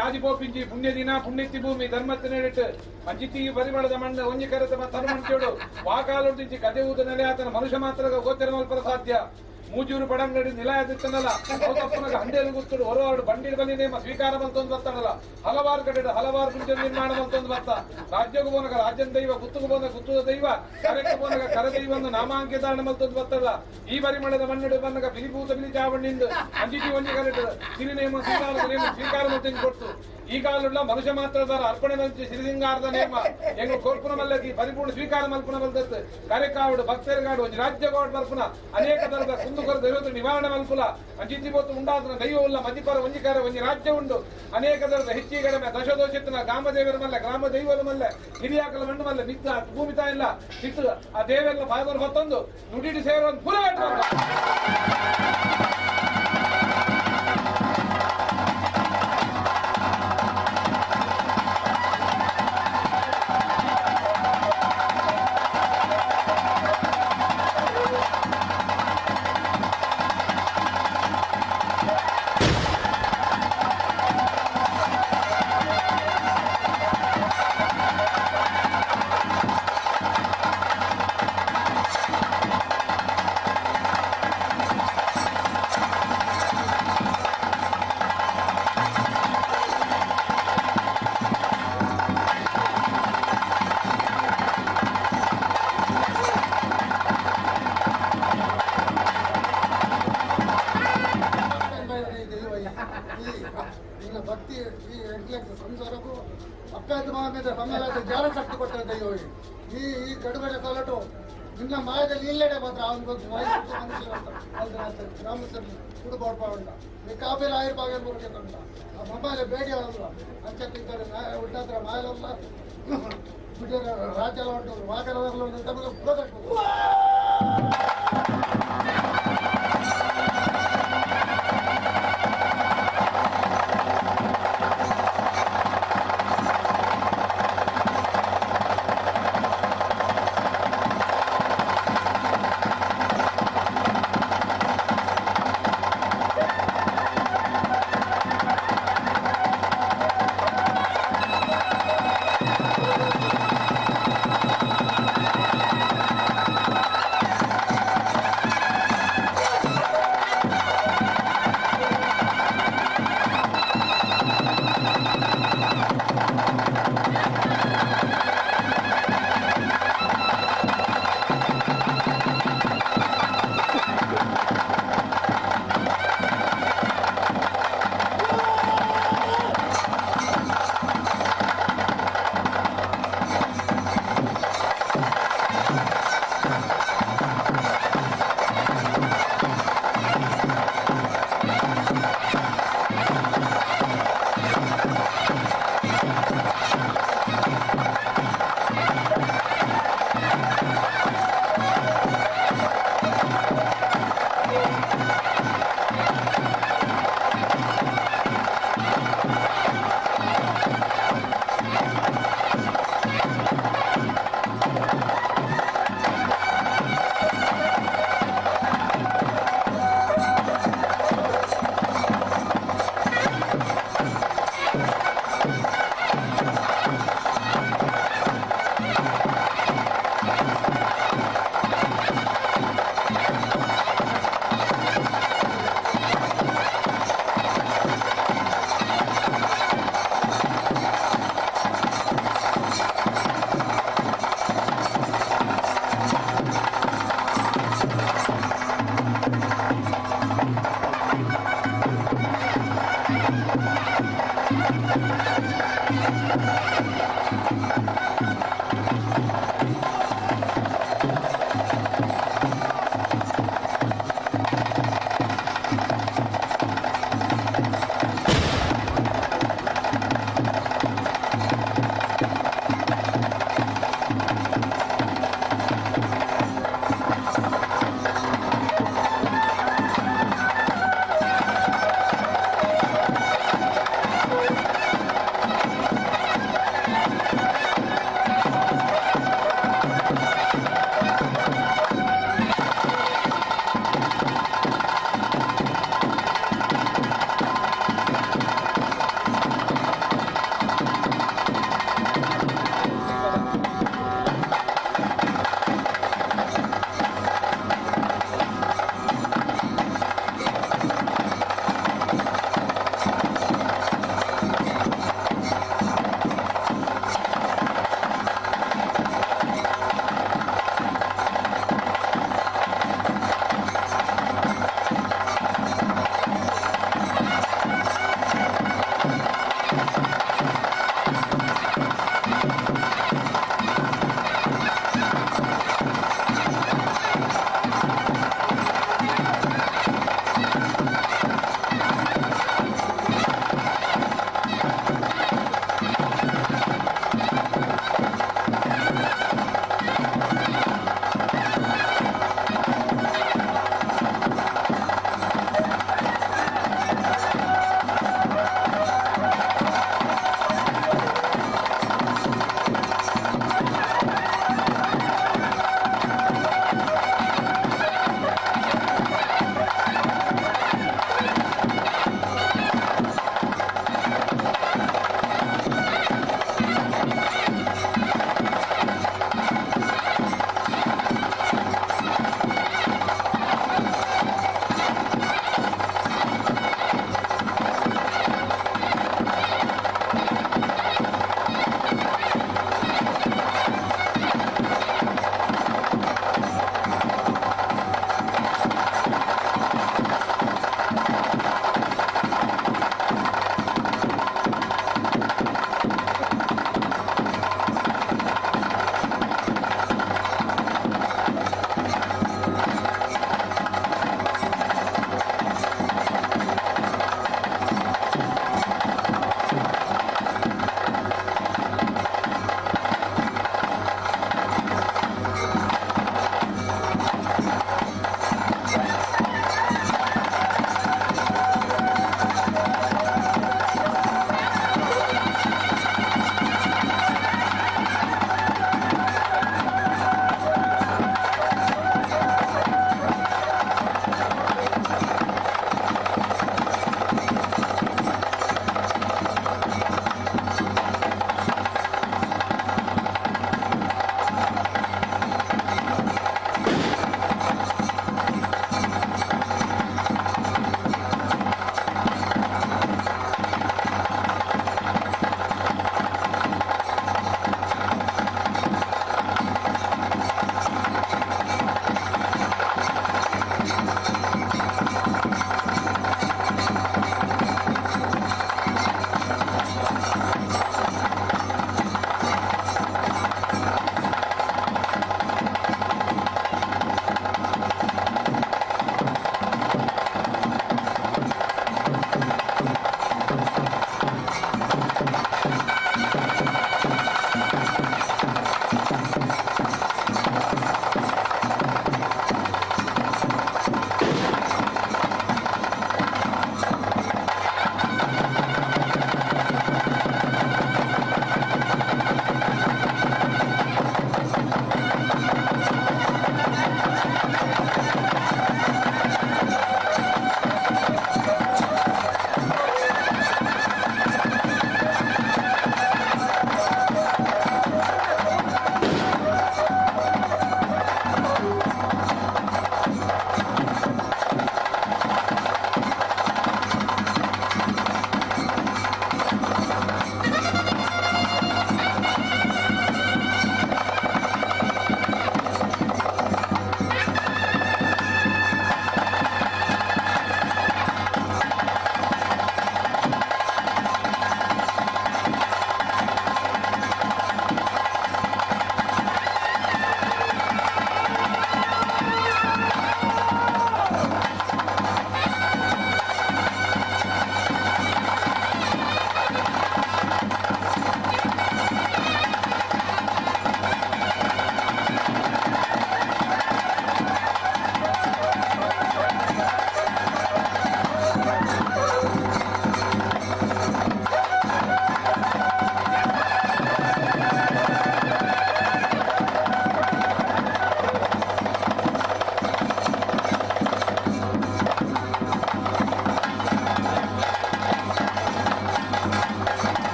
ಯಾದಿಪೋಪಿಂಜಿ ಪುಣ್ಯ ದಿನ ಪುಣ್ಯತಿ ಭೂಮಿ ಧರ್ಮಕ್ಕೆ ನೇಡಿಟ್ಟು ಅಂಜಿತಿ ಪರಿಮಳದ ಮಣ್ಣು ಒಂಜಿ ಕರೆತ ತನುಮಂಚೋಡು ವಾಕಾಲುಂಟಿಂಚಿ ಕದೆ ಊದ ನೆಲೆ ಆತನ ಮನುಷ್ಯ ಮಾತ್ರ ಗೋಚರ ಮಲ್ಪರ ಸಾಧ್ಯ. ಮೂಜೂರು ಪಡಂಗಡಿ ನಿಲಯದಿತ್ತನಲ್ಲ ತಪ್ಪನಗ ಹಂಡೆಲು ಗುತ್ತಡು ಹೊರವಾಡು ಬಂಡಿಡ ಬಲಿ ನೇಮ ಸ್ವೀಕಾರ ಬಂತೊಂದು ಬರ್ತಾನಲ್ಲ. ಹಲವಾರು ಕಡೆ ಹಲವಾರು ಕುಂಚ ನಿರ್ಮಾಣ ಬಂತೊಂದು ಬರ್ತ. ರಾಜ್ಯಕ್ಕೂ ಬೋನಗ ರಾಜ್ಯದ ದೈವ, ಗುತ್ತುಗೂ ಬೋನ ಗುತ್ತುದ ದೈವ, ಕರೆಕ್ಕೆ ಬೋನಗ ಕರ ದೈವನ್ನು ನಾಮಾಂಕಿತ ಮಲ್ತೊಂದು ಬರ್ತಲ್ಲ. ಈ ಪರಿಮಳದ ಮಣ್ಣಡು ಬಂದಾಗ ಬಿಲಿಭೂತ ಬಿಲಿ ಚಾವಣ್ಣಿಂದು ಅಂಜಿತಿ ಒಂಜಿ ಕರೆಟ್ಟು ಸಿರಿ ನೇಮ ಸ್ವೀಕಾರ ನೇಮ ಸ್ವೀಕಾರ ಮಲ್ತೊಂದು ಕೊಡ್ತು. ಈ ಕಾಲುಳ್ಳ ಮನುಷ್ಯ ಮಾತ್ರದಾರ ಅರ್ಪಣೆ ಮಂಚಿ ಸಿರಿಸಿಂಗಾರದ ನೇಮ ಎಂಗು ಕೋರ್ಪುನ ಮಲ್ಲಗಿ ಪರಿಪೂರ್ಣ ಸ್ವೀಕಾರ ಮಲ್ಪುನ ಮಲ್ದತ್ತು ಕರೆಕಾವಡು ಭಕ್ತರಿಗಾಡು ಒಂಜಿ ರಾಜ್ಯಗಾಡು ಬರ್ಪುನ ಅನೇಕ ತರದ ಕುಂದುಕೊರ ದೈವದ ನಿವಾರಣೆ ಮಲ್ಪುಲ. ಅಂಜಿತಿ ಬೋತು ಉಂಡಾದನ ದೈವವುಲ್ಲ ಮದಿಪರ ಒಂಜಿಕಾರ ಒಂಜಿ ರಾಜ್ಯ ಉಂಡು. ಅನೇಕ ತರದ ಹೆಚ್ಚಿ ಕಡಿಮೆ ದಶದೋಷಿತನ ಗ್ರಾಮದೇವರ ಮಲ್ಲ ಗ್ರಾಮ ದೈವದ ಮಲ್ಲ ಹಿರಿಯಾಕಲ ಮಣ್ಣು ಮಲ್ಲ ಮಿತ್ತ ಭೂಮಿ ತಾಯಿಲ್ಲ ಇತ್ತು ಆ ದೇವೆಲ್ಲ ಬಾಯದವರು ಹೊತ್ತೊಂದು ನುಡಿಡಿ ಸೇರುವ ಪುರ.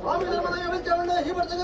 ಸ್ವಾಮಿ ಧರ್ಮದ ಈ ಬರ್ತದೆ.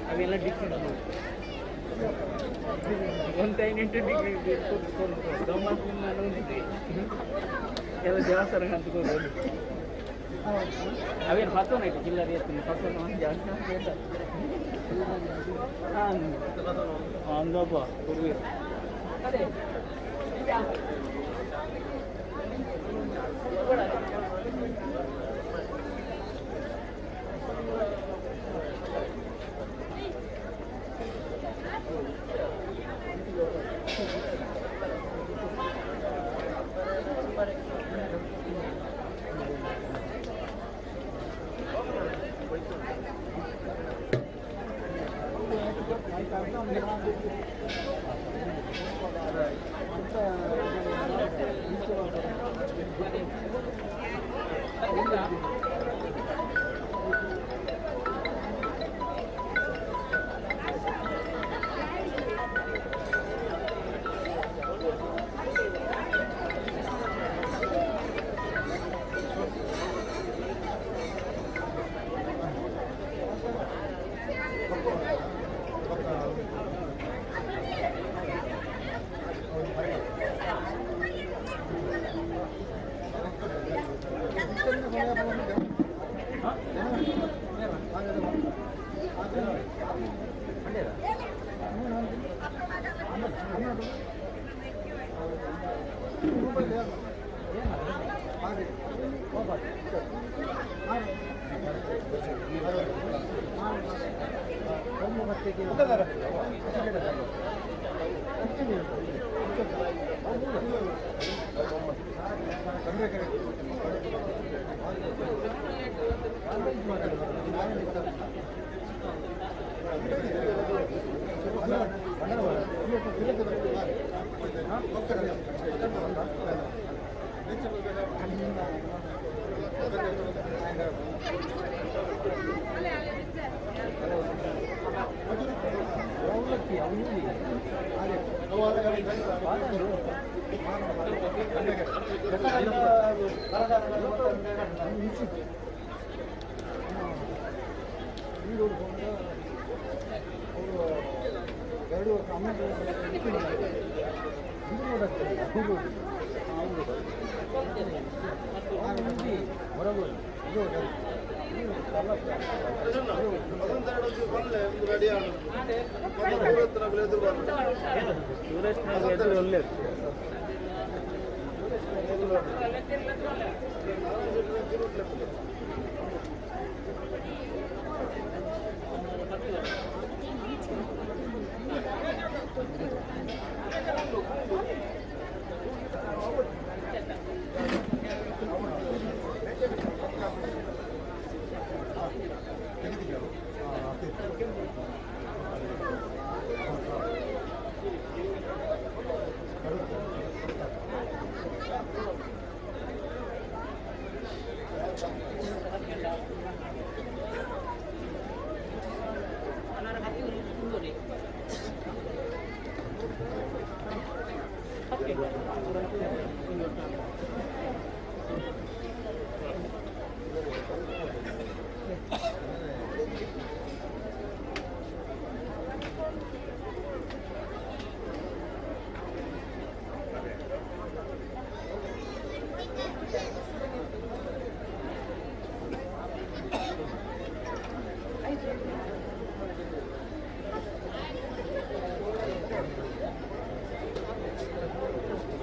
ಅವೆಲ್ಲ ಡಿಫ್ರೆಂಟ್ ಎಲ್ಲ ಜಾಸ್ತಿ ಅಂತಕೊಂಡು ಅವೇನು ಪತ್ತೊಂದು ಆಯ್ತು ಜಿಲ್ಲಾ ಎತ್ತೀನಿ ಪತ್ತೊಂದು ಜಾಸ್ತಿ ಹಾಂ ಅಂದಪ್ಪ ಹುಡುಗಿ ಅದೇ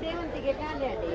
ಸೇವಂತಿಗೆ ಖಾಲಿ ಅಡಿ.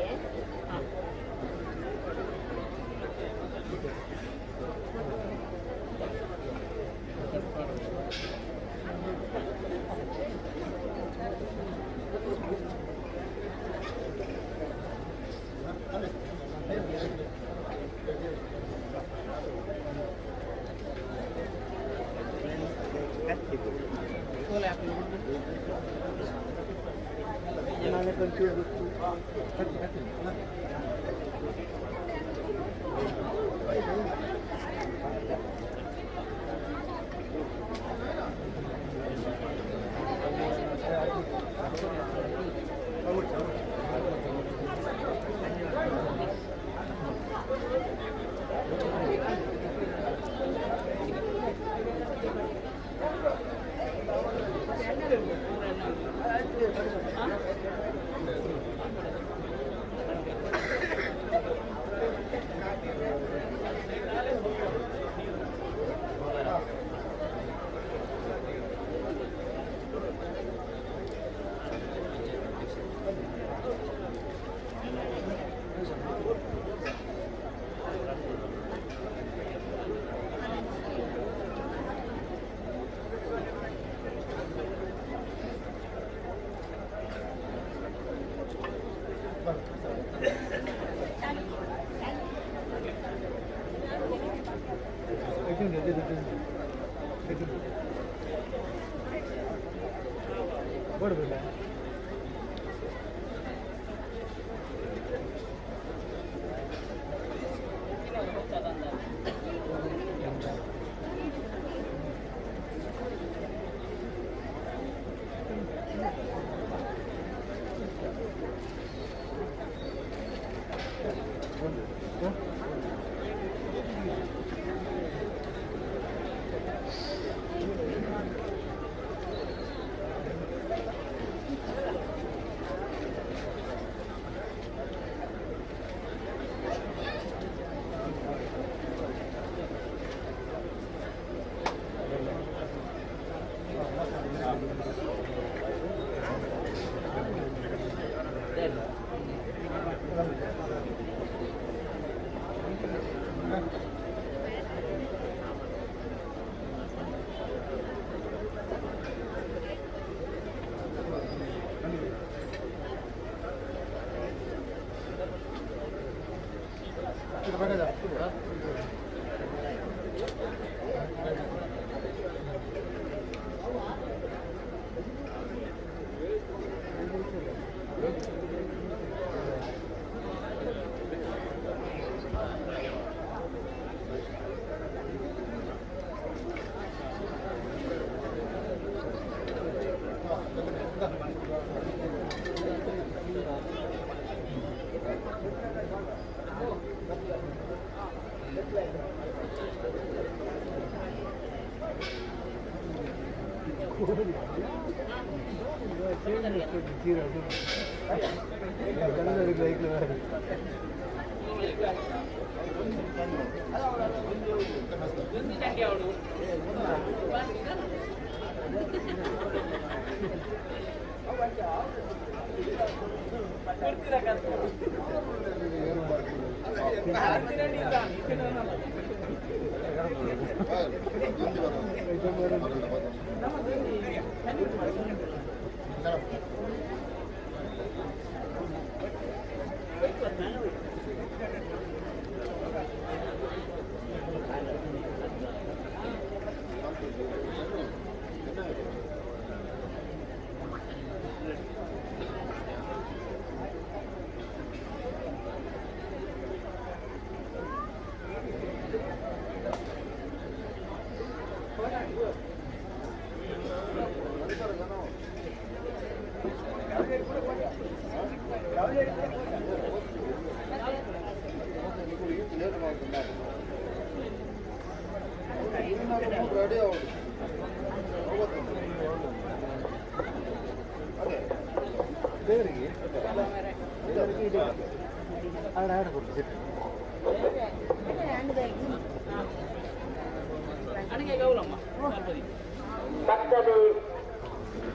ಭಕ್ತದಿ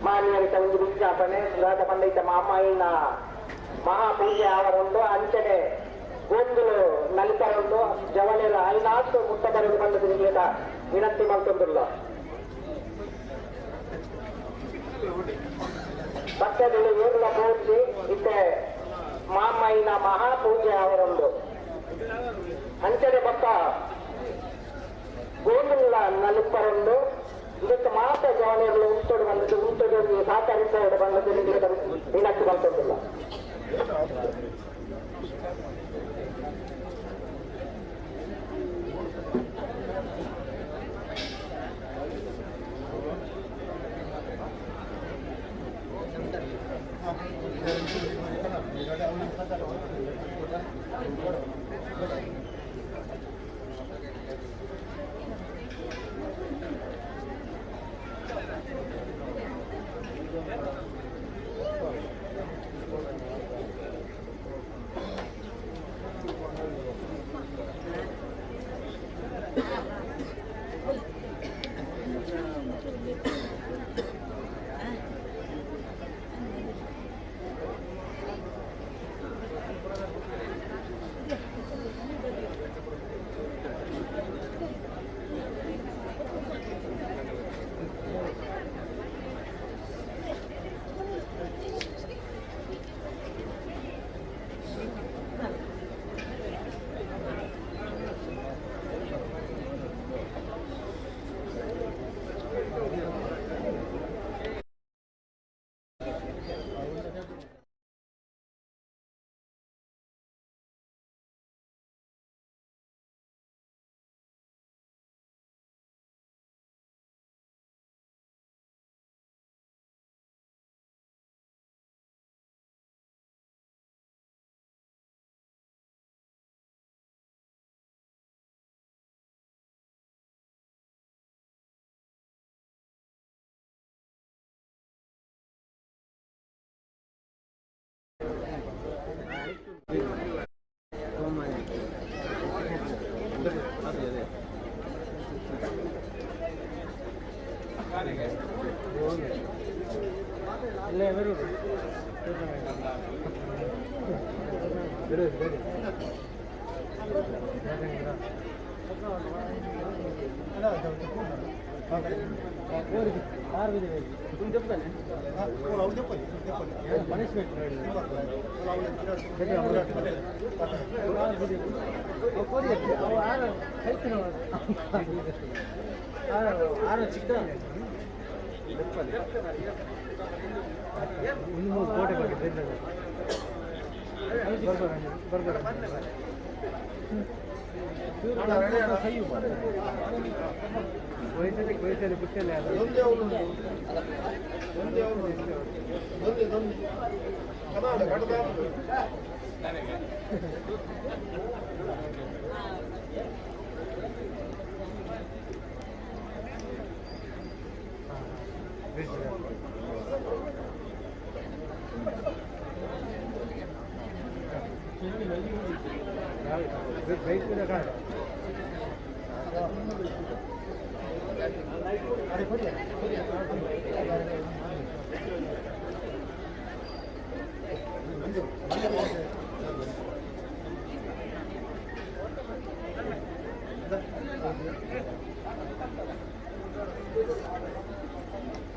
ಮಾನ್ಯರಿತ ಒಂದು ವಿಜ್ಞಾಪನೆ ಸುಧಾತ ಪಂಡಿತ ಮಾಮಾಯಿನ ಮಹಾಪೂಜೆ ಅವರುಂಡು ಅಂಚನೆ ಗೋಂದುಲು ನಲಿತರುಂಡು ಜವಳಿರ ಐನಾತ್ತು ಮುಟ್ಟಬರದು ಬಂದದ್ದು ನಿಮಗೆ ವಿನಂತಿ ಮಲ್ತೊಂದುಲ್ಲ. ಭಕ್ತದಲ್ಲಿ ಏರ್ಲ ಪೂಜೆ ಇತ್ತೆ ಮಾಮಾಯಿನ ಮಹಾಪೂಜೆ ಅವರುಂಡು ಅಂಚನೆ ಭಕ್ತ ಗೋಂದುಲ ನಲಿಪರುಂಡು ಇದಕ್ಕೆ ಮಾತ್ರ ಜವಳಿಯರು ಉಂಟು ಬಂದದ್ದು ಉಂಟು ಸಹಕರಿಸ ಬಂದದ್ದು ನಿಮಗೆ ವಿನಂತಿ ಮಲ್ತೊಂದುಲ್ಲ.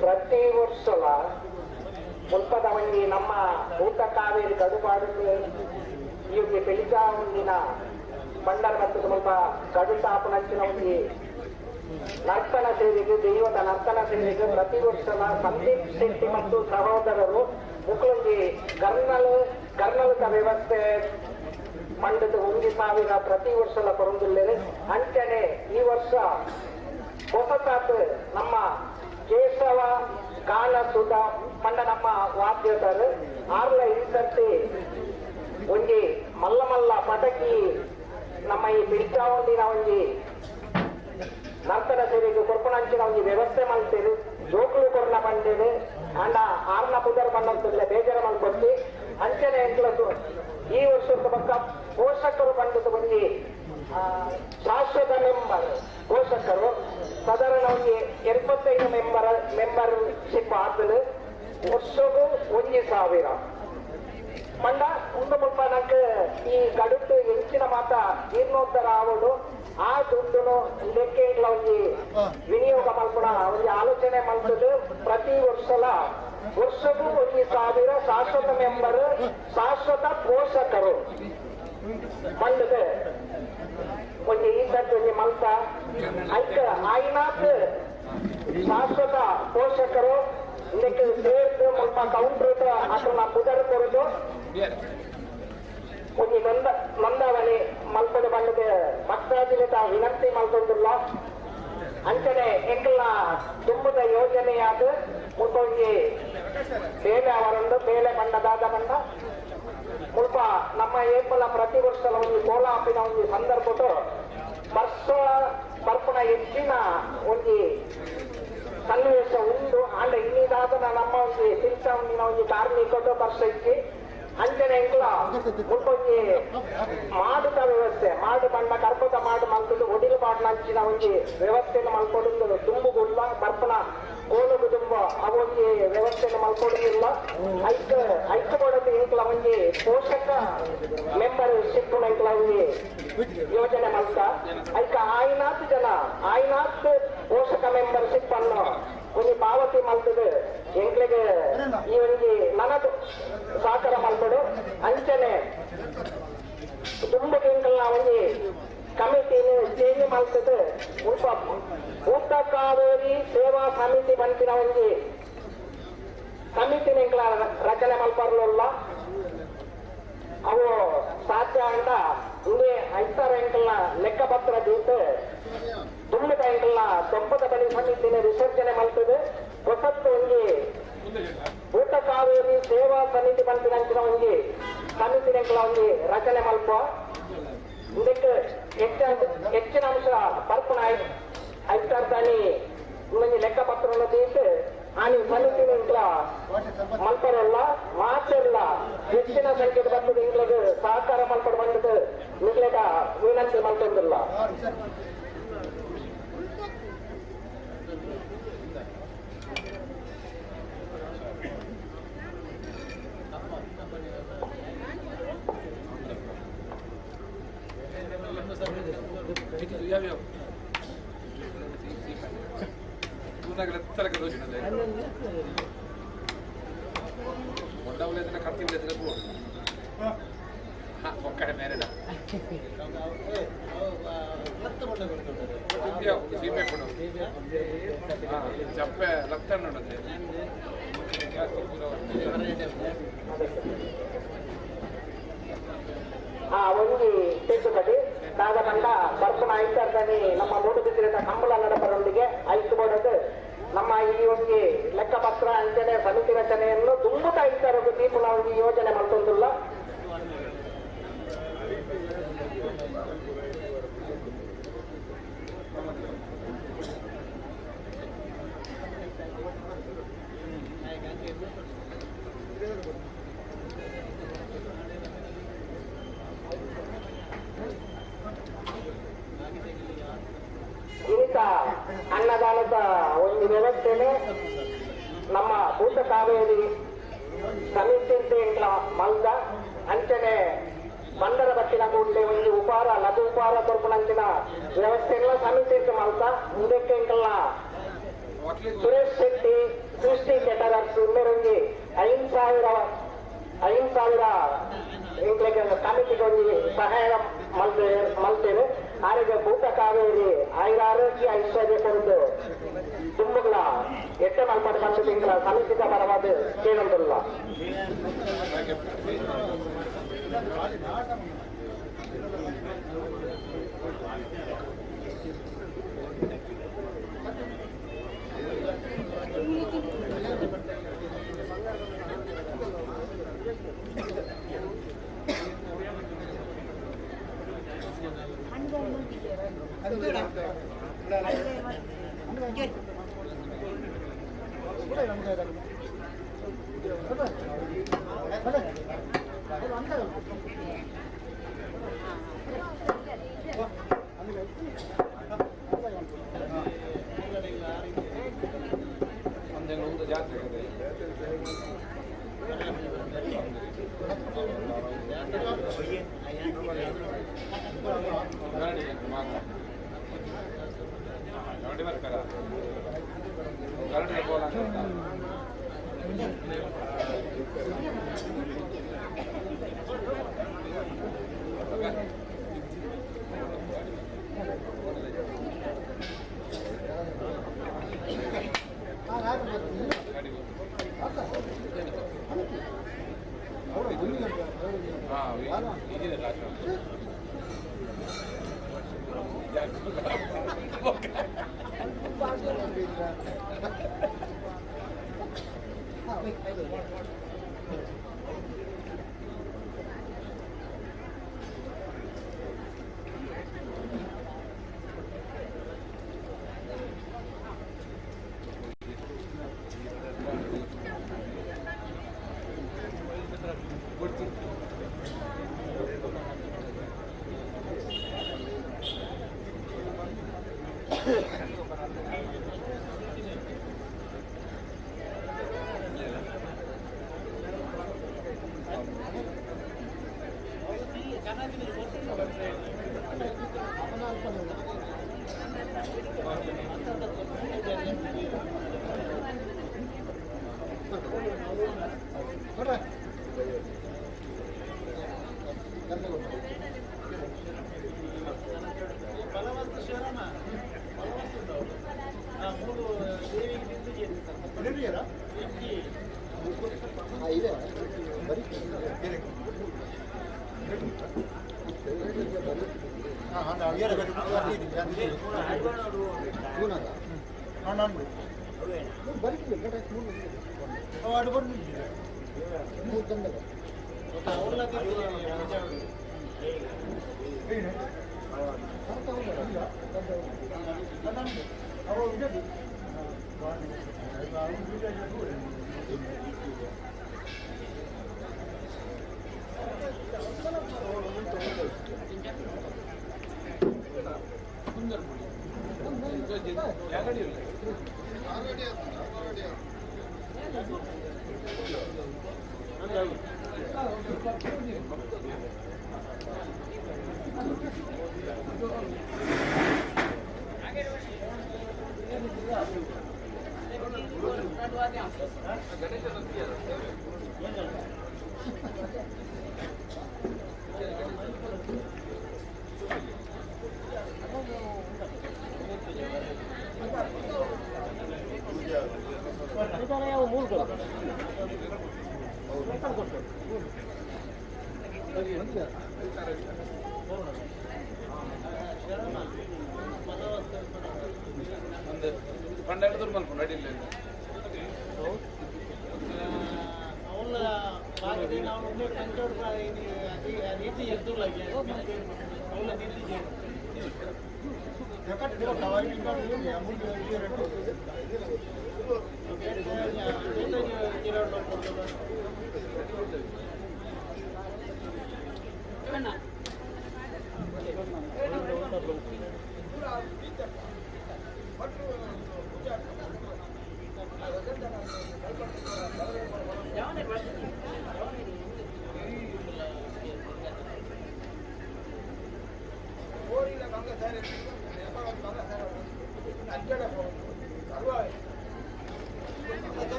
ಪ್ರತಿ ವರ್ಷಲ ಮುಲ್ಪದ ಒಂಜಿ ನಮ್ಮ ಭೂತ ಕಾವೇರಿ ಗಡುಪಾಡು ಈ ಒಂಜಿ ಪೆಳಿಚಾ ಒಂದಿನ ಬಂಡಾರ ಮತ್ತು ಮುಲ್ಪ ಗಡು ತಾಪನಂಚಿನ ಒಂಜಿ ನರ್ತನ ಸೇವೆಗೆ ದೈವದ ನರ್ತನ ಸೇವೆಗೆ ಪ್ರತಿ ವರ್ಷದ ಸಂದೀಪ್ ಶೆಟ್ಟಿ ಮತ್ತು ಸಹೋದರರು ಮುಕ್ಕಲೊಂಜಿ ಗರ್ನಲ್ ಗರ್ನಲದ ವ್ಯವಸ್ಥೆ ಮಂಡದ 1000 ಪ್ರತಿ ವರ್ಷದ ಕೊರಂದುಲ್ಲೇನೆ. ಅಂಚನೆ ಈ ವರ್ಷ ಹೊಸತಾತ್ ನಮ್ಮ ಕೇಶವ ಗಾನ ಸುಧ ಪಂಡ ನಮ್ಮ ವಾದ್ಯದರು ಆರ್ಲ ಈ ಸರ್ತಿ ಒಂಜಿ ಮಲ್ಲ ಮಲ್ಲ ಪಟಕಿ ನಮ್ಮ ಈ ಪಿಡಿಚಾವಂದಿನ ಒಂಜಿ ನರ್ತನ ಸೇವೆಗೆ ಕೊರ್ಪಣಂಚಿನ ಒಂಜಿ ವ್ಯವಸ್ಥೆ ಮಲ್ತೇವೆ ಜೋಕುಲು ಕೊರ್ನ ಬಂದೇವೆ ಅಂಡ ಆರ್ನ ಪುದರ್ ಬಂದಂತಿಲ್ಲ ಬೇಜಾರ ಮಲ್ಕೊತ್ತಿ. ಅಂಚನೆ ಎಂಕ್ಲಸು ಈ ವರ್ಷದ ಪಕ್ಕ ಪೋಷಕರು ಬಂದದ್ದು ಒಂಜಿ ಶಾಶ್ವತ ಮೆಂಬರ್ ಪೋಷಕರು ಸಾಧಾರಣ ಒಂಜಿ 85 ಮೆಂಬರ್ಶಿಪ್ ಆತಲು ವರ್ಷಗೂ 1000 ಪಂಡ ಒಂದು ಮುಲ್ಪ ನಂಗೆ ಈ ಗಡುಟ್ಟು ಹೆಚ್ಚಿನ ಮಾತ ಜೀರ್ಣೋದ್ಧಾರ ಆವಡು ಆ ದುಡ್ಡುನು ಲೆಕ್ಕ ಇಡ್ಲ ಒಂಜಿ ವಿನಿಯೋಗ ಮಲ್ಪುಣ ಒಂಜಿ ಆಲೋಚನೆ ಮಲ್ತದು. ಪ್ರತಿ ವರ್ಷಲ ವರ್ಷಗೂ 1000 ಶಾಶ್ವತ ಮೆಂಬರ್ ಶಾಶ್ವತ ಪೋಷಕರು ಬಂದದ ಒಂಜಿ ಈ ಸರ್ತಿ ಒಂಜಿ ಮಲ್ತ ಐಕ ಆಯ್ನಾತ್ ಶಾಶ್ವತ ಪೋಷಕರು ಇದಕ್ಕೆ ಸೇರ್ದು ಮುಲ್ಪ ಕೌಂಟರ್ ಅದ್ರ ಪುದರ್ ಕೊರದು ಒಂಜಿ ನಂದಾವಣಿ ಮಲ್ಪದ ಬಂದದ ಭಕ್ತಾದಿಲಿತ ವಿನಂತಿ ಮಲ್ತೊಂದುಲ್ಲ. ಅಂಚನೆ ಎಂಕಲ್ನ ತುಂಬದ ಯೋಜನೆಯಾದ ಮುಲ್ಪ ಒಂಜಿ ಬೇಲೆ ಅವರೊಂದು ಬೇಲೆ ಬಂಡದಾದ ಬಂಡ ಮುಲ್ಪ ನಮ್ಮ ಏಪಲ ಪ್ರತಿ ವರ್ಷದ ಒಂದು ಕೋಲ ಆಪಿನ ಒಂದು ಸಂದರ್ಭ ವರ್ಷ ಬರ್ಪುನ ಹೆಚ್ಚಿನ ಒಂಜಿ ಸನ್ನಿವೇಶ ಉಂಡು. ಆಂಡ ಇನ್ನಿದಾದ ನಮ್ಮ ಒಂಜಿ ತಿರ್ಚ ಒಂದಿನ ಒಂಜಿ ಕಾರ್ಮಿಕರು ವರ್ಷ ಇಚ್ಚಿ ಅಂಚನೆ ಎಂಕ್ಲ ಮುಲ್ಪ ಒಂಜಿ ಮಾಡುದ ವ್ಯವಸ್ಥೆ ಮಾಡು ಬಂಡ ಕರ್ಪದ ಮಾಡು ಮಲ್ತದ್ದು ಒಡಿಲು ಪಾಡ್ನಂಚಿನ ಒಂಜಿ ವ್ಯವಸ್ಥೆಯನ್ನು ಮಲ್ಕೊಡುದು ತುಂಬುಗುಲ್ಲ ಬರ್ಪನ ಕೋಲುಗು ತುಂಬ ಅವು ಒಂಜಿ ವ್ಯವಸ್ಥೆಯನ್ನು ಮಲ್ಕೊಡುದಿಲ್ಲ. ಐಕ್ ಐಕ್ ಕೊಡೋದು ಎಂಕ್ಲ ಒಂಜಿ ಪೋಷಕ ಮೆಂಬರ್ಶಿಪ್ ಎಂಕ್ಲ ಒಂಜಿ ಯೋಜನೆ ಮಲ್ತ ಐಕ ಆಯ್ನಾತ್ ಜನ ಆಯ್ನಾತ್ ಪೋಷಕ ಮೆಂಬರ್ಶಿಪ್ ಅನ್ನು ಒಂಜಿ ಪಾವತಿ ಮಲ್ತದು ಎಂಕ್ಲೆಗೆ ಈ ಒಂಜಿ ನನದು ಸಹಕಾರ ಮಲ್ಪಡು. ಅಂಚನೆ ತುಂಬಕ್ಕೆ ಎಂಕಲ್ನ ಒಂಜಿ ಕಮಿಟಿನ ಚೇಂಜ್ ಮಲ್ತದು ಮುಲ್ಪ ಭೂತ ಕಾವೇರಿ ಸೇವಾ ಸಮಿತಿ ಬಂತಿನ ಒಂಜಿ ಸಮಿತಿನ ಎಂಕ್ಲ ರಚನೆ ಮಲ್ಪರ್ಲಲ್ಲ ಅವು ಸಾಧ್ಯ ಅಂಡ ಇಂದೇ ಐತಾರ ಎಂಕಲ್ನ ಲೆಕ್ಕಪತ್ರ ದೀತು ತುಂಬದ ಎಂಕಲ್ನ ದೊಂಪದ ಬಲಿ ಸಮಿತಿನ ವಿಸರ್ಜನೆ ಮಲ್ತದೆ ಹೊಸತ್ತು ಒಂಜಿ ಭೂತ ಕಾವೇರಿ ಸೇವಾ ಸಮಿತಿ ಬಂತಿನ ಒಂಜಿ ಸಮಿತಿನ ಎಂಕಲ ಒಂಜಿ ರಚನೆ ಮಲ್ಪ ಇದಕ್ಕೆ ಹೆಚ್ಚಿನ ಅಂಶ ಬರ್ಪಣ ಐತಾರ್ತಾನಿ ಒಂಜಿ ಲೆಕ್ಕಪತ್ರವನ್ನು ತೀತು ಆನಿ ಸಮಿತಿನ ಎಂಕ್ಲ ಮಲ್ಪರಲ್ಲ ಮಾತೆಲ್ಲ ಹೆಚ್ಚಿನ ಸಂಖ್ಯೆ ಬರ್ತದೆ ಎಂಕ್ಲೆಗ್ ಸಹಕಾರ ಮಲ್ಪಡ್ ಬಂದದ್ದು ನಿಗ್ಲೆಗ ವಿನಂತಿ ಮಲ್ತೊಂದಿಲ್ಲ. ಒಂಜಿ ತಿದ್ದುಪಡಿ ದಾದ ಪಂಡ ಬರ್ಪುನ ಐತಾರ್ತಾನಿ ನಮ್ಮ ಮೂಡುಬಿದಿರೆದ ಕಂಬಳ ನಡಪರೊಂದಿಗೆ ಐತು ಬೋಡದು ನಮ್ಮ ಈ ಒಂಜಿ ಲೆಕ್ಕಪತ್ರ ಅಂಚನೆ ಸಮಿತಿ ರಚನೆಯನ್ನು ತುಂಬುತ್ತ ಐತಾರಗು ದೀಪುನ ಒಂಜಿ ಯೋಜನೆ ಮಲ್ತೊಂದುಲ್ಲ. ವ್ಯವಸ್ಥೆನೆ ನಮ್ಮ ಭೂತ ಕಾವೇರಿ ಸಮಿತಿ ಮಲ್ದ ಅಂಚನೆ ಬಂದರ ಬತ್ತಿನ ಕೂಡಲೇ ಒಂದು ಉಪಹಾರ ಲಘು ಉಪಹಾರ ಕೊರ್ಪುನಂಚಿನ ವ್ಯವಸ್ಥೆಗಳ ಸಮಿತಿ ಮಲ್ತ ಮುಂದಕ್ಕೆ ಎಂಕಲ್ನ ಸುರೇಶ್ ಶೆಟ್ಟಿ ಸೃಷ್ಟಿ ಕೆಟರರ್ಸ್ ಇನ್ನೊಂಜಿ 5,000 ಎಂಕ್ಲೆಗ್ ಕಮಿಟಿಗೆ ಒಂಜಿ ಸಹಾಯ ಮಲ್ತೇವೆ. ಆರೋಗ್ಯ ಭೂತ ಕಾವೇರಿ ಆಯುರ ಆರೋಗ್ಯ ಐಶ್ವರ್ಯ ಕೊರದು ತುಂಬುಗಳ ಎಟ್ಟೆ ಮಲ್ಪಡ ಬಂದು ತಿಂಗಳ ಸಮಿತಿದ ಪರವಾದ ಕೇಳೊಂದಿಲ್ಲ.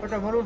ಸರಿ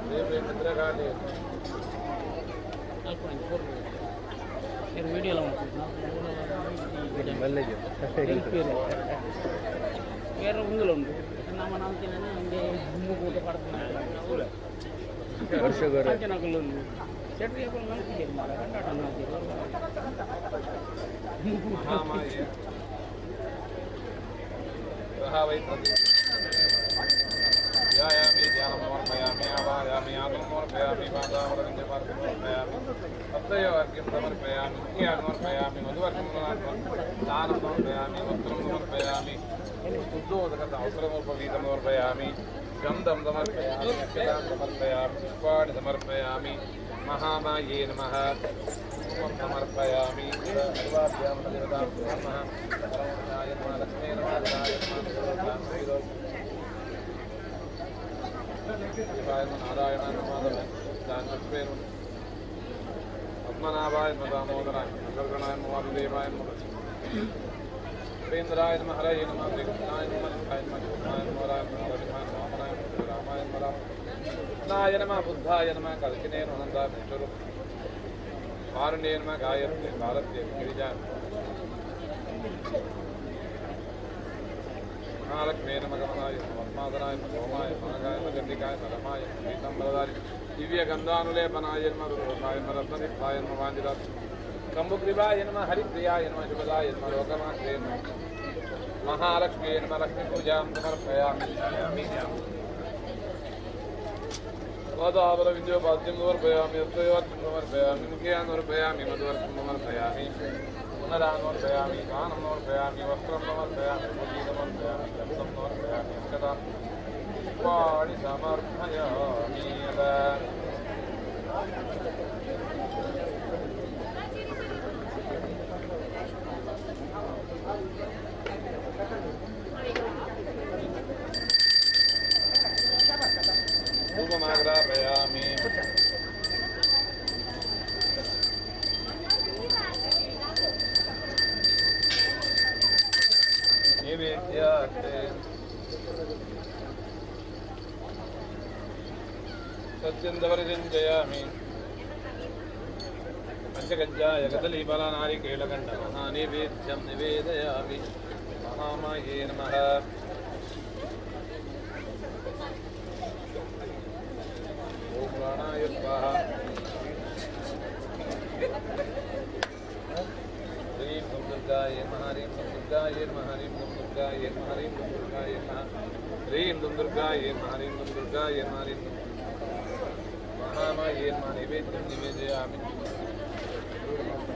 ದೇವಿ ಭದ್ರಕಾಳಿ. ಬೇರೆ ಉಂಗುಲ ಉಂಟು ನಮ್ಮ ನಾಲ್ಕಿನ ನಮಗೆ ಮೂಗು ಪಡ್ತಾರೆ ಉಂಟು ಸೆಟ್ರಿ ಮಹಾಮಾಯೆ ಸಹ ವೈ ಧ್ಯಾಯಾಮಿ ಧ್ಯಾನಂ ಸಮರ್ಪಯಾಮಿ ಆವಾಯಾಮಿ ಆಸനം ಸಮರ್ಪಯಾಮಿ ಪಾದಾವರವಿಂದ್ಯಮಾರ್ಗಂ ಸಮರ್ಪಯಾಮಿ ಹಸ್ತಯೋರ್ಘ್ಯಂ ಸಮರ್ಪಯಾಮಿ ಮುಖ್ಯಾಂ ಸಮರ್ಪಯಾಮಿ ಮಧುವರ್ಗಂ ದಾనం ಸಮರ್ಪಯಾಮಿ ವಸ್ತ್ರಂ ಸಮರ್ಪಯಾಮಿ ಶುದ್ಧೋದಕದ ಅವಸರಮೋಪವೀತಂ ಸಮರ್ಪಯಾಮಿ ಗಂಧಂ ಸಮರ್ಪಯಾಮಿ ಅಕ್ಷತಾಂ ಸಮರ್ಪಯಾಮಿ ಪುಷ್ಪಾಣಿ ಸಮರ್ಪಯಾಮಿ ಮಹಾಮಾಯೇ ನಮಃ ಪುಷ್ಪಂ ಸಮರ್ಪಯಾಮಿ ಸರ್ವಾಭ್ಯಾಂ ದೇವತಾಂ ನಮಃ ಪರಮಾಯ ನಮಃ ಲಕ್ಷ್ಮೀ ನಮಃ ಧನಾಯ ನಮಃ ಶಿವಾಯ ನಮಃ ನಾರಾಯಣ ನಮಃ ದಾನಪುಷ್ಪೇ ನಮಃ ಪದ್ಮನಾಭಾಯ ನಮಃ ದಾಮೋದರಾಯ ನಮಃ ಗರ್ಗಣಾಯ ನಮಃ ವಾಸುದೇವಾಯ ನಮಃ ಉಪೇಂದ್ರಾಯ ನಮಃ ಹರಯೇ ನಮಃ ಶ್ರೀಕೃಷ್ಣಾಯ ನಮಃ ಶಿವಾಯ ನಮಃ ಕೃಷ್ಣಾಯ ನಮಃ ರಾಯ ನಮಃ ನರಸಿಂಹಾಯ ನಮಃ ವಾಮನಾಯ ನಮಃ ರಾಮಾಯ ನಮಃ ರಾಮ ಕೃಷ್ಣಾಯ ನಮಃ ಬುದ್ಧಾಯ ನಮಃ ಕಲ್ಕಿನೇ ನಮಃ ನಂದಾಮೇಶ್ವರ ವಾರುಣ್ಯೇ ನಮಃ ಗಾಯತ್ರಿ ಭಾರತ್ಯೇ ಗಿರಿಜಾ ಮಹಾಲಕ್ಷ್ಮೇ ನಮಃ ಕಮಲಾಯ ನಮಃ ಪದ್ಮಾಸನಾಯ ನಮಃ ಸೋಮಾಯ ನಾಗಾಯ ನಮಃ ಚಂಡಿಕಾಯ ನಮಃ ರಮಾಯ ನಮಃ ಪೀತಾಂಬರಧಾರಿ ದಿವ್ಯ ಗಂಧಾನುಲೇಪನಾಯ ನಮಃ ರೂಪಾಯ ನಮಃ ರತ್ನದೀಪಾಯ ನಮಃ ವಾಂಜಿರ ಕಂಬುಗ್ರೀವಾಯ ನಮಃ ಹರಿಪ್ರಿಯಾಯ ನಮಃ ಶುಭದಾಯ ನಮಃ ಲೋಕಮಾತ್ರೇ ನಮಃ ಮಹಾಲಕ್ಷ್ಮೀ ನಮಃ ಲಕ್ಷ್ಮೀಪೂಜಾಂ ಸಮರ್ಪಯಾಮಿ ಪಾದಾವರವಿಂದ್ಯೋಪಾದ್ಯಂ ಸಮರ್ಪಯಾಮಿ ಹಸ್ತಯೋರ್ಘ್ಯಂ ಸಮರ್ಪಯಾಮಿ ಮುಖೇನ ಸಮರ್ಪಯಾಮಿ ಮಧುವರ್ಘ್ಯಂ ಸಮರ್ಪಯಾಮಿ ಪುನರಾನ್ ಸಮರ್ಪಯಾಮಿ ದಾನಂ ಸಮರ್ಪಯಾಮಿ ವಸ್ತ್ರಂ ಸಮರ್ಪಯಾಮಿ ಪೂಜಿ ಸಮರ್ಪಯಾಮಿ ಗಂಧಂ ಸಮರ್ಪಯಾಮಿ ಅಕ್ಷತಾಂ ಪುಷ್ಪಾಣಿ ಸಮರ್ಪಯಾಮಿ. ಧೂಪಮಾಗ್ರಾಪಯಾಮಿ. ನೈವೇದ್ಯಾರ್ಥೆ ಸತ್ಯಂದವರಿಚಿಂತಯಾಮಿ. ಪಂಚಕಜ್ಜಾಯ ಕದಲೀಫಲನಾರಿಕೇಳಖಂಡ ಮಹಾನೈವೇದ್ಯಂ ನಿವೇದಯಾಮಿ. ಮಹಾಮಾಯೇ ನಮಃ. ಓಂ ಪ್ರಾಣಾಯ ಸ್ವಾಹ. ಹ್ರೀಂ ದುಂ ದುರ್ಗಾಯ ನಮಃ. ಹ್ರೀಂ ದುಂ ದುರ್ಗಾಯ ನಮಃ. ಹ್ರೀಂ ದುಂ ದುರ್ಗಾಯ ನಮಃ. ಹ್ರೀಂ ದುಂ ದುರ್ಗಾಯ ನಮಃ. ಹ್ರೀಂ ದುಂ ದುರ್ಗಾಯ ನಮಃ. ಹ್ರೀಂ ದುಂ ದುರ್ಗಾಯ ನಮಃ. ಹ್ರೀಂ ದುಂ ಮಹಾಮಾಯೇ ನಮಃ. ನೈವೇದ್ಯಂ ನಿವೇದಯಾಮಿ.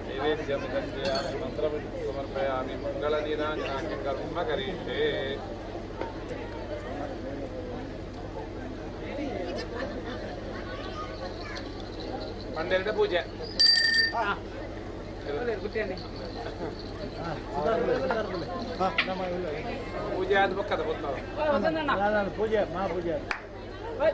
ನೈವೇದ್ಯಂ ಸಂಜಯಾಮಿ. ಮಂತ್ರಪುಷ್ಪಂ ಸಮರ್ಪಯಾಮಿ. ಮಂಗಳನೀರಾಜನಾಖ್ಯ ಕರ್ಮ ಕರಿಷ್ಯೆ. ಪನ್ನೆರಡು ಪೂಜೆ ಪೂಜೆ ಆದ ಪಕ್ಕದ ಪೂಜೆ ಮಹಾಪೂಜೆ. ಿ.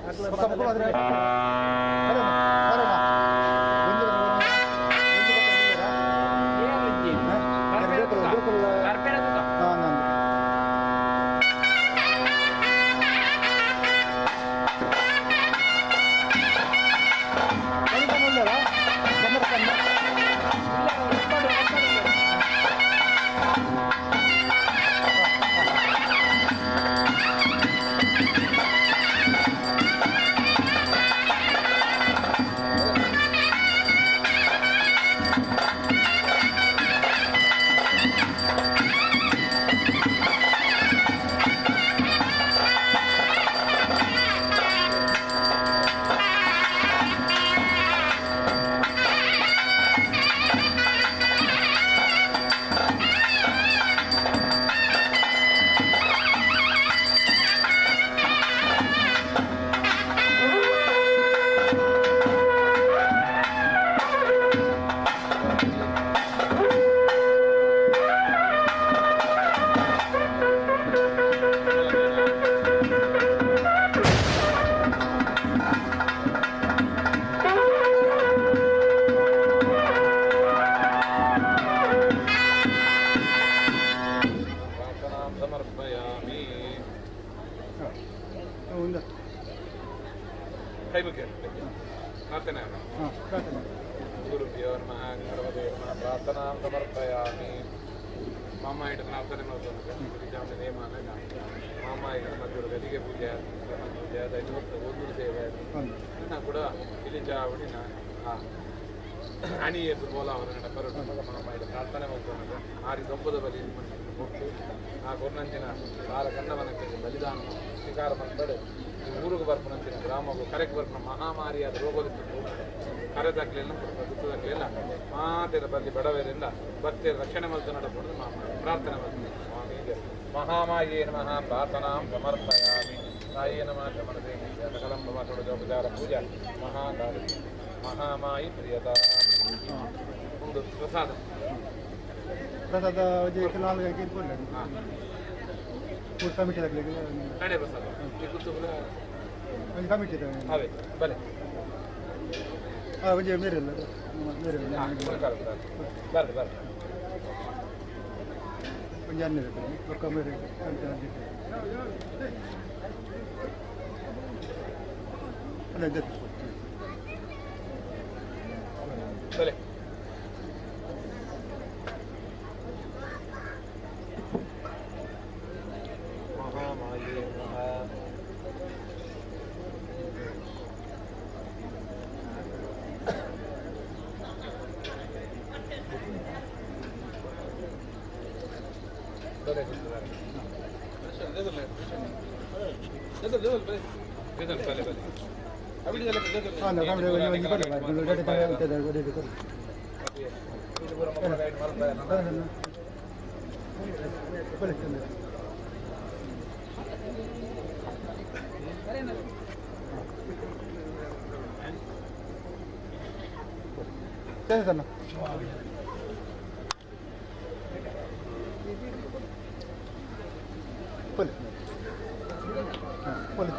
ಕೈಬುಕ್ಕೆ ಪ್ರಾರ್ಥನೆ ಗುರುಭ್ಯೋ ನಮಃ ಗಣಪತಯೇ ನಮಃ ಪ್ರಾರ್ಥನಾಂ ಸಮರ್ಪಯಾಮಿ. ಮಾಮ ಇಟ್ಟು ಪ್ರಾರ್ಥನೆ ಮಾಡ್ತಾರೆ ನೇಮಾನಾಗ ಮಾಮ ಈಗ ಮಧ್ಯ ಗದಿಗೆ ಪೂಜೆ ಪೂಜೆ ಅದು ಒಂದು ಸೇವೆ ಇನ್ನ ಕೂಡ ಇಲ್ಲಿ ಚಾವಡಿನ ಅಣಿ ಎದ್ದು ಬೋಲ ಅವರ ನಡಪರು ಮಾಮ ಇಟ್ಟು ಪ್ರಾರ್ಥನೆ ಮಾಡ್ತಾರೆ. ಆರಿ ದೊಂಪದ ಬಲಿ ಕೊಟ್ಟು ಆ ಕೊರ್ನಂಚಿನ ಸಾರ ಕನ್ನವನಕ್ಕೆ ಬಲಿದಾನ ಸ್ವೀಕಾರ ಮಾಡ್ತಾರೆ. ಈ ಊರಿಗೆ ಬರ್ಪನಂಚಿನ ಗ್ರಾಮಗೂ ಕರೆಗೆ ಬರ್ಪನ ಮಹಾಮಾರಿಯಾದ ರೋಗದಿತ್ತು ಕರೆ ತಗ್ಲಿಲ್ಲ ಗುತ್ತದಾಗಲಿಲ್ಲ ಮಾತೆರ ಬಲ್ಲಿ ಬಡವರಿಂದ ಭಕ್ತಿಯ ರಕ್ಷಣೆ ಮಲ್ತು ನಡಪಡುದು ಮಾಮ ಪ್ರಾರ್ಥನೆ ಮಾಡ್ತೀನಿ. ಸ್ವಾಮಿ ಮಹಾಮಾಯೇ ನಮಃ ಪ್ರಾರ್ಥನಾಂ ಸಮರ್ಪಯಾಮಿ. ತಾಯೇ ನಮಃ ಚಮನದೇ ಸಕಲಂ ಭವ ಪೂಜಾ ಮಹಾಕಾಲಿ ಮಹಾಮಾಯಿ ಪ್ರಿಯತಾ. ಒಂದು ಪ್ರಸಾದ ಪ್ರಸಾದ ಕಮಿಟಿ ಕಡೆ ಪ್ರಸಾದ ಒಂದು ಕಮಿಟಿ ಅವೇ ಬಲೆ ಒಂಜಿ ಮೇರೆ ಮೇರೆ ಬರ್ರಿ ಬರ್ರಿ ಒಂಜಿ ಅನ್ನ ಬೊಕ್ಕ ಮೇರೆ ಅಲ್ಲ ಬಲೆ ಮಹಾಮಾಯೇ ನಮಃ. ಬಲೆ ಬಲೆ ಬಲೆ ಸರಿ ಸಣ್ಣ ಪೊಲಿ ಪೊಲಿ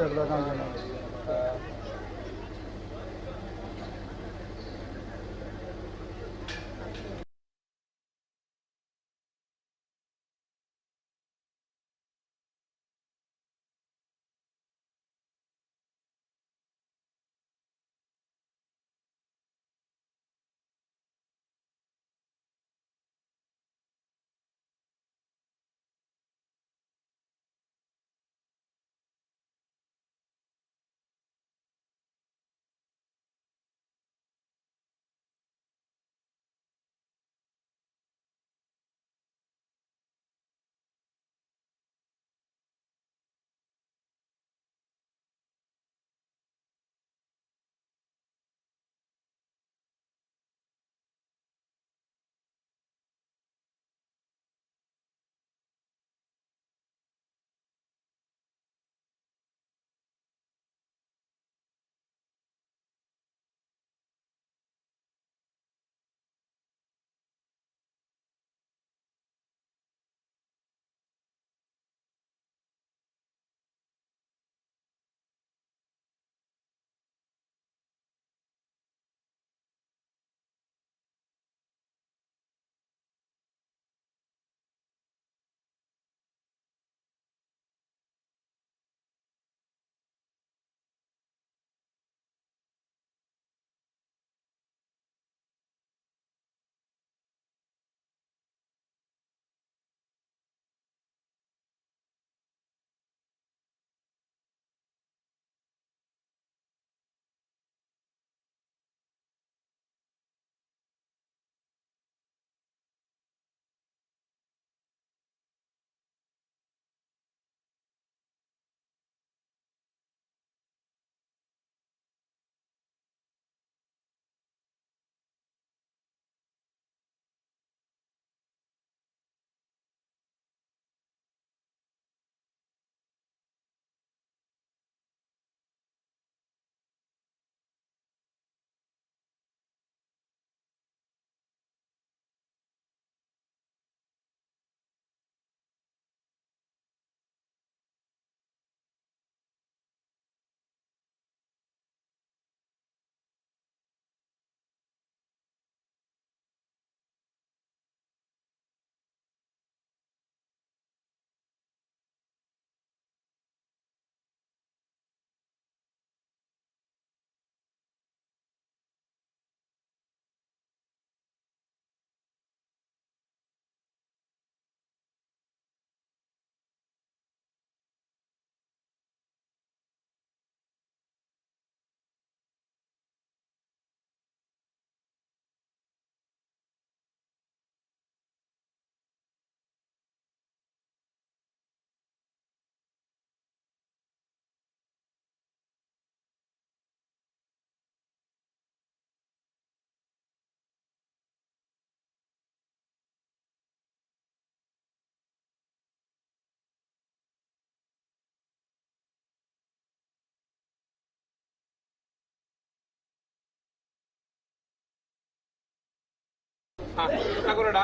ತಗೊರಡ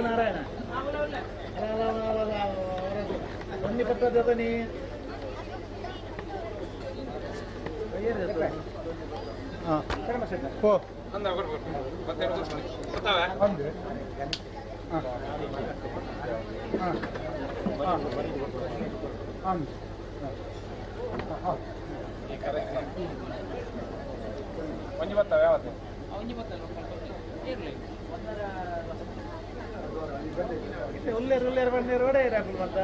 ನಾರಾಯಣ ಒಂಜಿ ಬತ್ತವೆ ಯಾವತ್ತು ಉಲ್ಲೇರು ಉಲ್ಲೇರು ಬಣ್ಣೇರು ಒಡೆಯರ್ ಹಾಕುದು ಮತ್ತ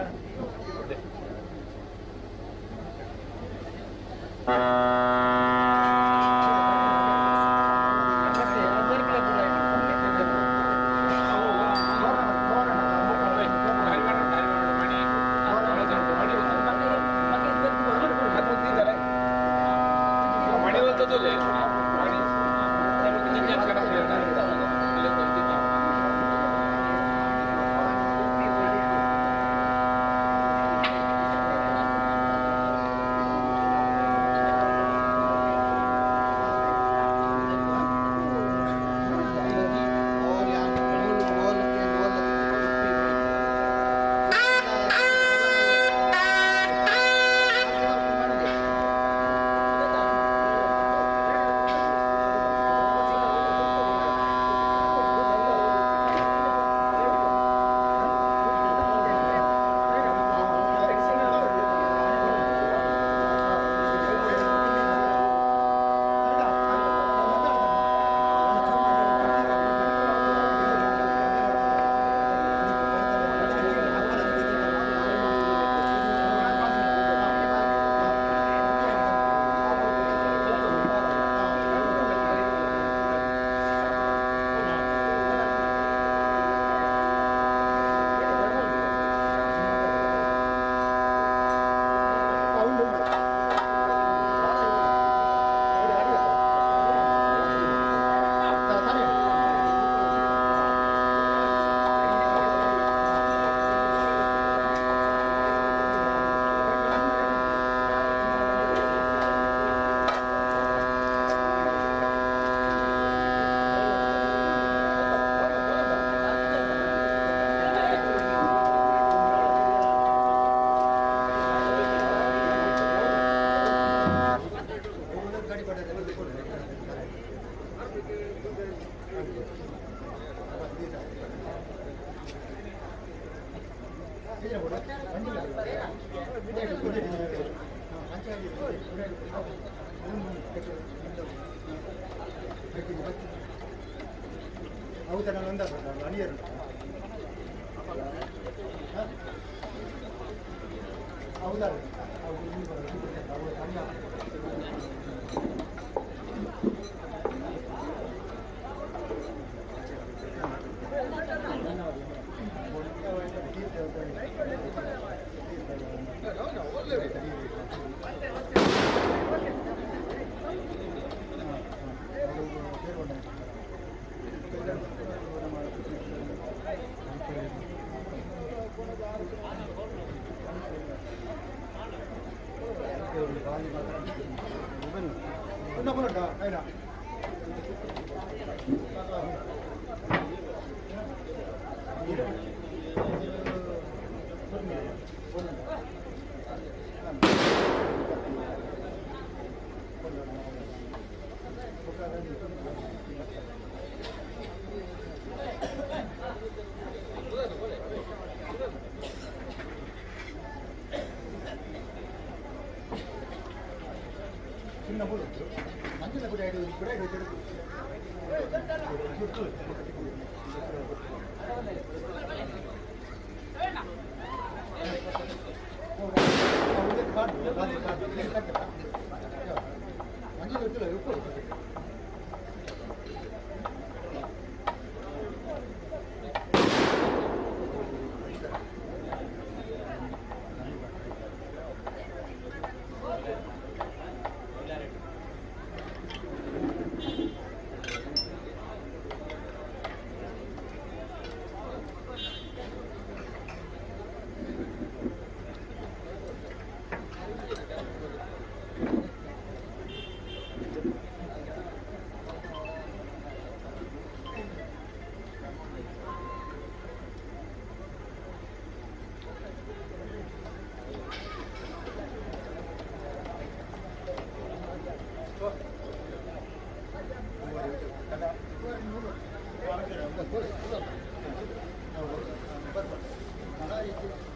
Thank you.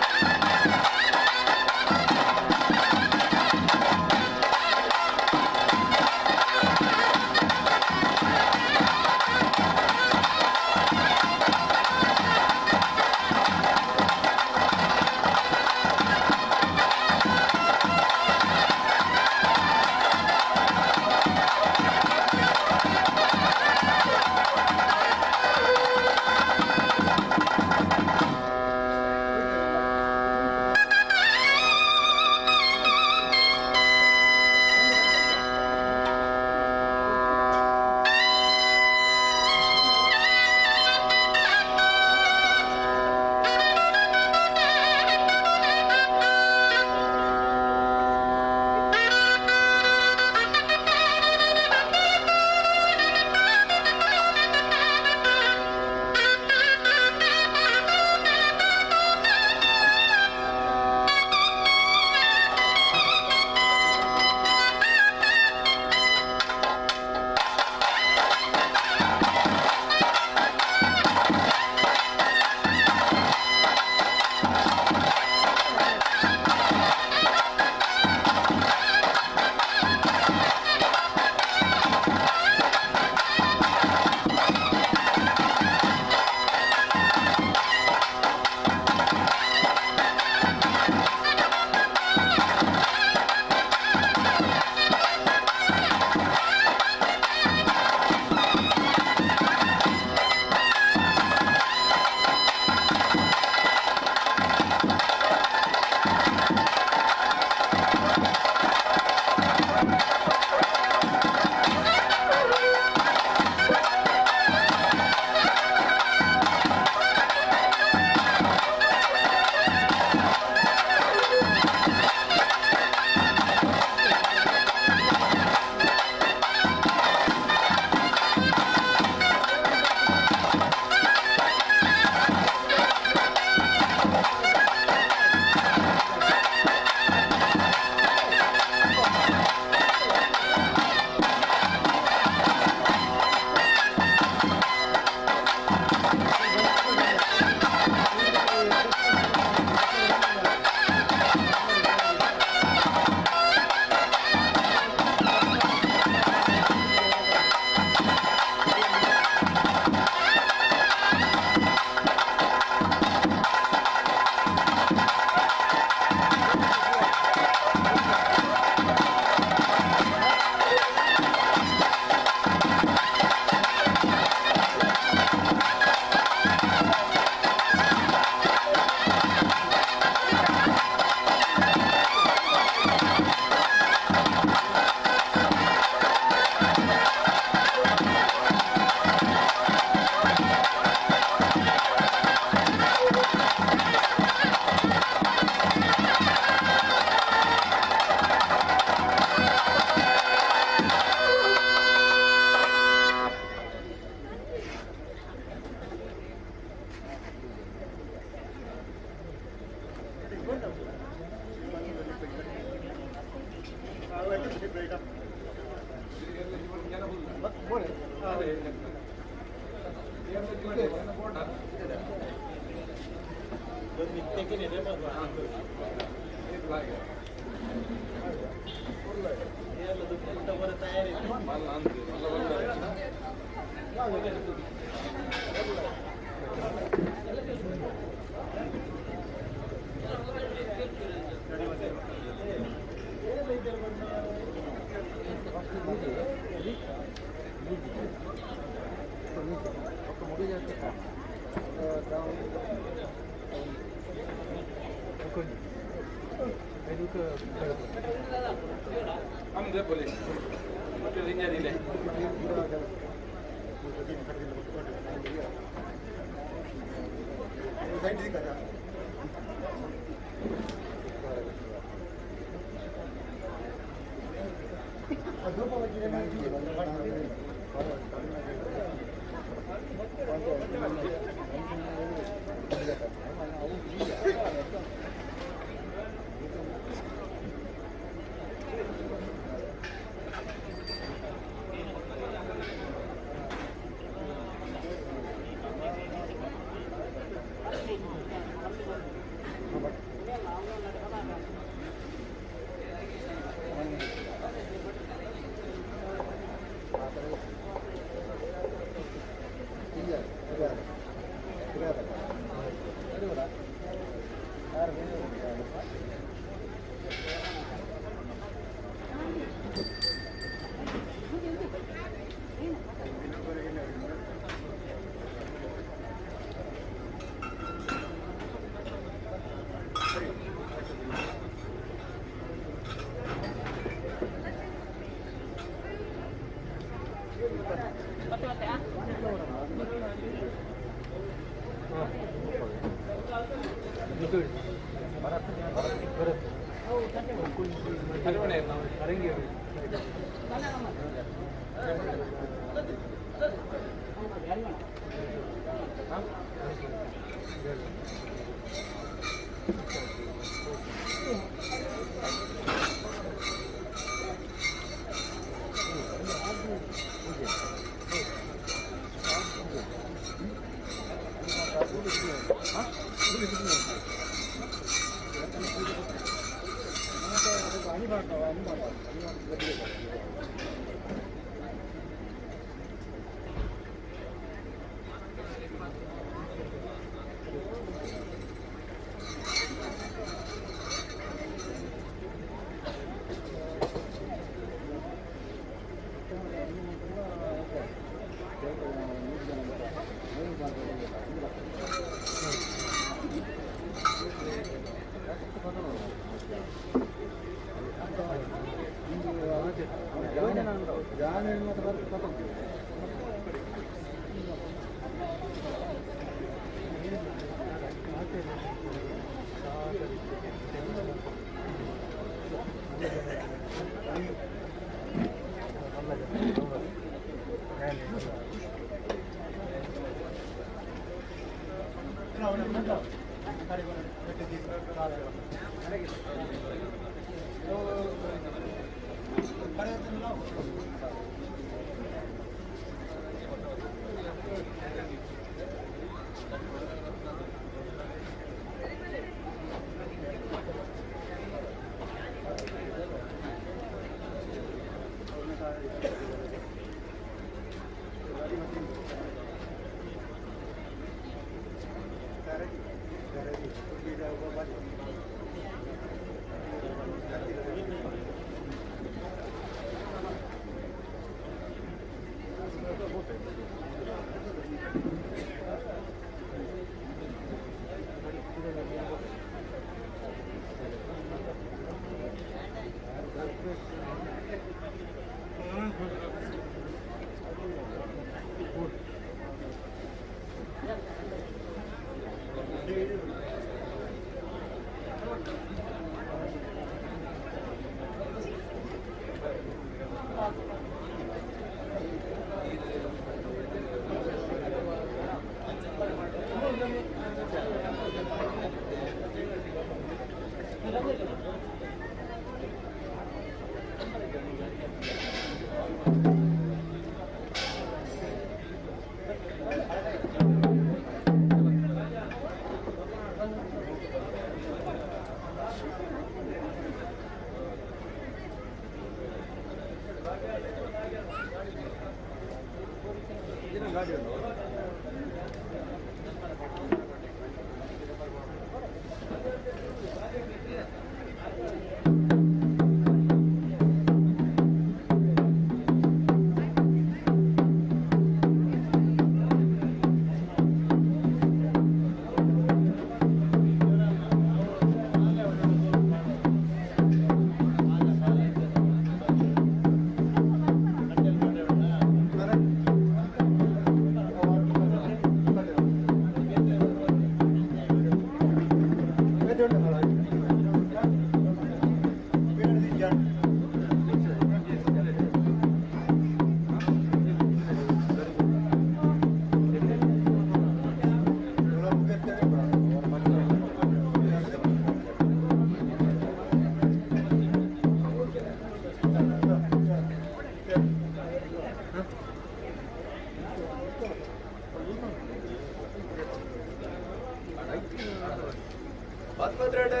ಪತ್ಪತ್ರಡು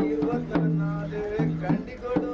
ಇರುವತ್ತನಾದ ಕಂಡಿಕೊಡು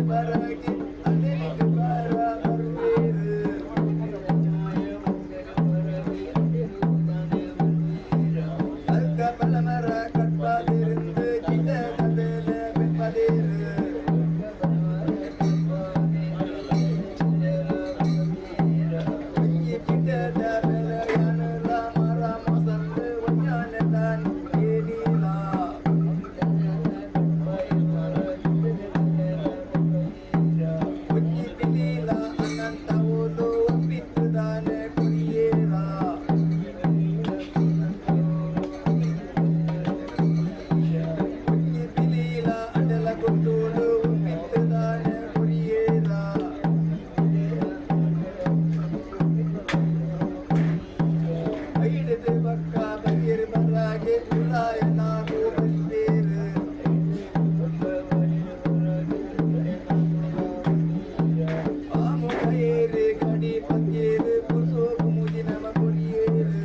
ಬರಗಿ ಅನಿಲಿಗೆ ಬರ ಬರುವೇರು. ಅಲ್ಕ ಪಲಮರ ಕಟ್ಪಾದಿருந்து ಚಿಟ್ಟದ ಬೇಲೆ ಬಿಪ್ಪದಿರು. ಒಂಜಿ ಚಿಟ್ಟದ ಬೆಲೆ ಯಾನು ರಾಮ ರಾಮ ಸಂದು ಒಂಜಾನೆ ತಾನ್ ಏನಿಲ್ಲ. ಒಂಜಿ ಪಿಲೀಲ ಅನಂತ ಓಲು ಒಪ್ಪಿತ್ತುದಾನೆ ಕೊರಿಯೇರ. ಒಂಜಿ ಪಿಲೀಲ ಅಡಲ ಕೊಟ್ಟೋಡು ಒಪ್ಪಿತ್ತುದಾನೆ ಕೊರಿಯೇರ. ಐಡದೆ ಬಕ್ಕ ಬಗೆರ್ ಬರಾಗೆ ಉಲಾಯ ನಾಗೋ ಬಲ್ಪೇರು. ಪಾಮುಖಯೇರು ಕಡಿ ಪತ್ಯೇರು ಪುಸೋಗು ಮುಜಿ ನಮ ಕೊರಿಯೇರು.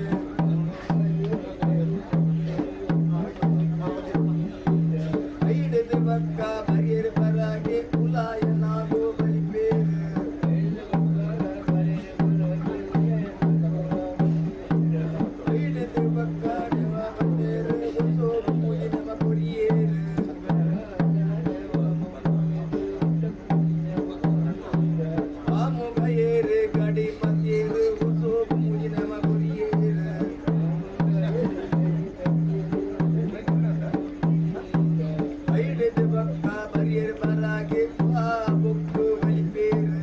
ಐಡದೆ ಬಕ್ಕ ಬಗೆರ್ ಬರಾಗೆ ಉಲಾಯ ನಾಗೋ ಬಲ್ಪೇರು. ಐಡದೆ ಬಕ್ಕ ನಿವ ಬಂದೇರು ಪುಸೋಗು ಮುಜಿ ನಮ ಕೊರಿಯೇರು. ಪಾಮುಖಯೇರು ಕಡಿ ಪತ್ಯೇರು ಪುಸೋಗು ಮುಜಿ ನಮ ಕೊರಿಯೇರು. ಐಡದೆ ಬಕ್ಕ ಬರಿಯರ್ ಬರಾಗೆ ಆ ಬೊಕ್ಕು ಬಲಿಪೇರು.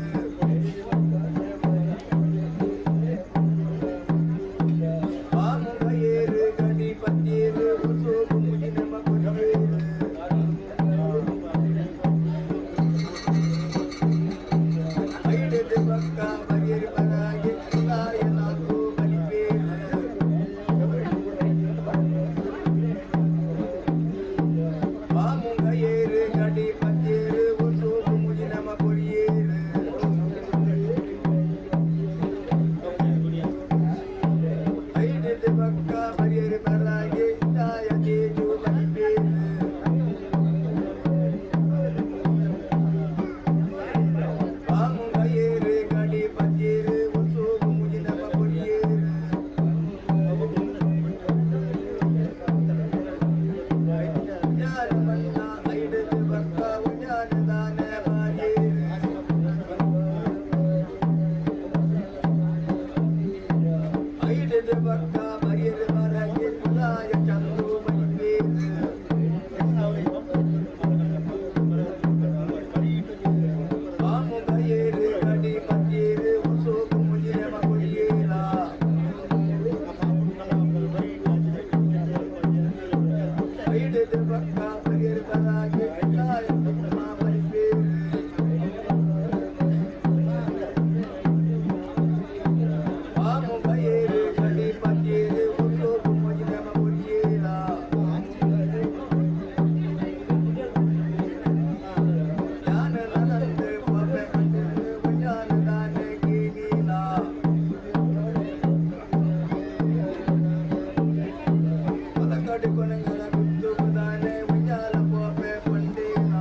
ಪಾಮುಖಯೇರು ಗಡಿ ಪತ್ಯೇರು ಪುಸೋಗು ಮುಜಿ ನಮ ಕೊರಿಯೇರು. ಐಡದೆ ಬಕ್ಕ ಬರಿಯರ್ ಬರಾಗೆ ಉಲಾಯ ನಾಗೋ ಬಲಿಪೇರು. ಪಾಮುಖಯೇರು ಗಡಿ ಪತ್ಯೇರು ಪುಸೋಗು ಮುಜಿ ನಮ ಕೊರಿಯೇರು. ಐಡದೆ ಬಕ್ಕ ಬರಿಯರ್ ಬರಾಗೆ ಉಲಾಯ ತೇಜು ಬಲಿಪೇರು. ಪಾಮುಖಯೇರು ಗಡಿ ಪತ್ಯೇರು ಪುಸೋಗು ಮುಜಿ ನಮ ಕೊರಿಯೇರು. ಜ್ಞಾನ ಬಣ್ಣ ಐಡದೆ ಬಕ್ಕ ಉಜ್ಞಾನ ದಾನ ಬಾರಿಯೇರು. ಐಡದೆ ಬಕ್ಕ ಬರಿಯರ್ ಬರಗೆ ಕುಲಾಯ ಚಂದು ಬಲಿಪೇರು. ಪಾಮುಖಯೇರು ಗಡಿ ಪತ್ಯೇರು ಉಸೋಗು ಮುಜಿ ನಮ ಕೊರಿಯೇರ. ಐಡದೆ ಬಕ್ಕ ಬರಿಯರ್ ಬರಾಗೆ ಕುಲಾಯ ಚಂದ್ರ ಬಲಿಪೇರು. ಪಾಮುಖಯೇರು ಗಡಿ ಪತ್ಯೇರು ಉಸೋಗು ಮುಜಿ ನಮ ಕೊರಿಯೇರ. ಜ್ಞಾನ ನಲಂದು ಪೊಪೆ ಪಂಡಿತು ವಿಜ್ಞಾನ ದಾನ ಕೇಳಿಲ್ಲ. ಪದಕಡಿ ಕೊನಂಗನ ಗುತ್ತು ಕುದಾನೆ ವಿಜ್ಞಾನ ಪೊಪೆ ಪಂಡಿನ.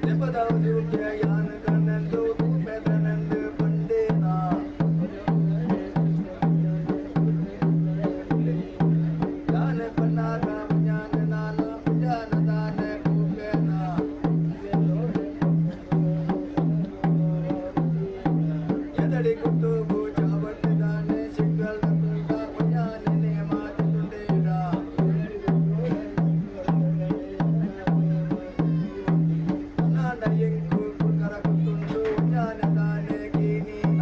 ನೆಪದವ ಯಾನ ಕಣ್ಣಂದು ಕೂಪೆದನಂದು ಪಂಡೇನ. ಜ್ಞಾನ ಪನ್ನಾಗ ಜ್ಞಾನ ನಾನ ಜ್ಞಾನ ದಾನ ಕೂಪೇನ. ಎದಡಿ ಕುಟ್ಟುಗು ಚಾವಟ್ಟಿದಾನೆ ಸಿಕ್ಕಲ್ ಜ್ಞಾನನೆ ಮಾತುಂಡೇಡ. ನಾಡ ಎಂಕು ಕುಕರ ಕುತ್ತುಂಡು ಜ್ಞಾನ ದಾನೆ ಕೀನಿಲ್ಲ.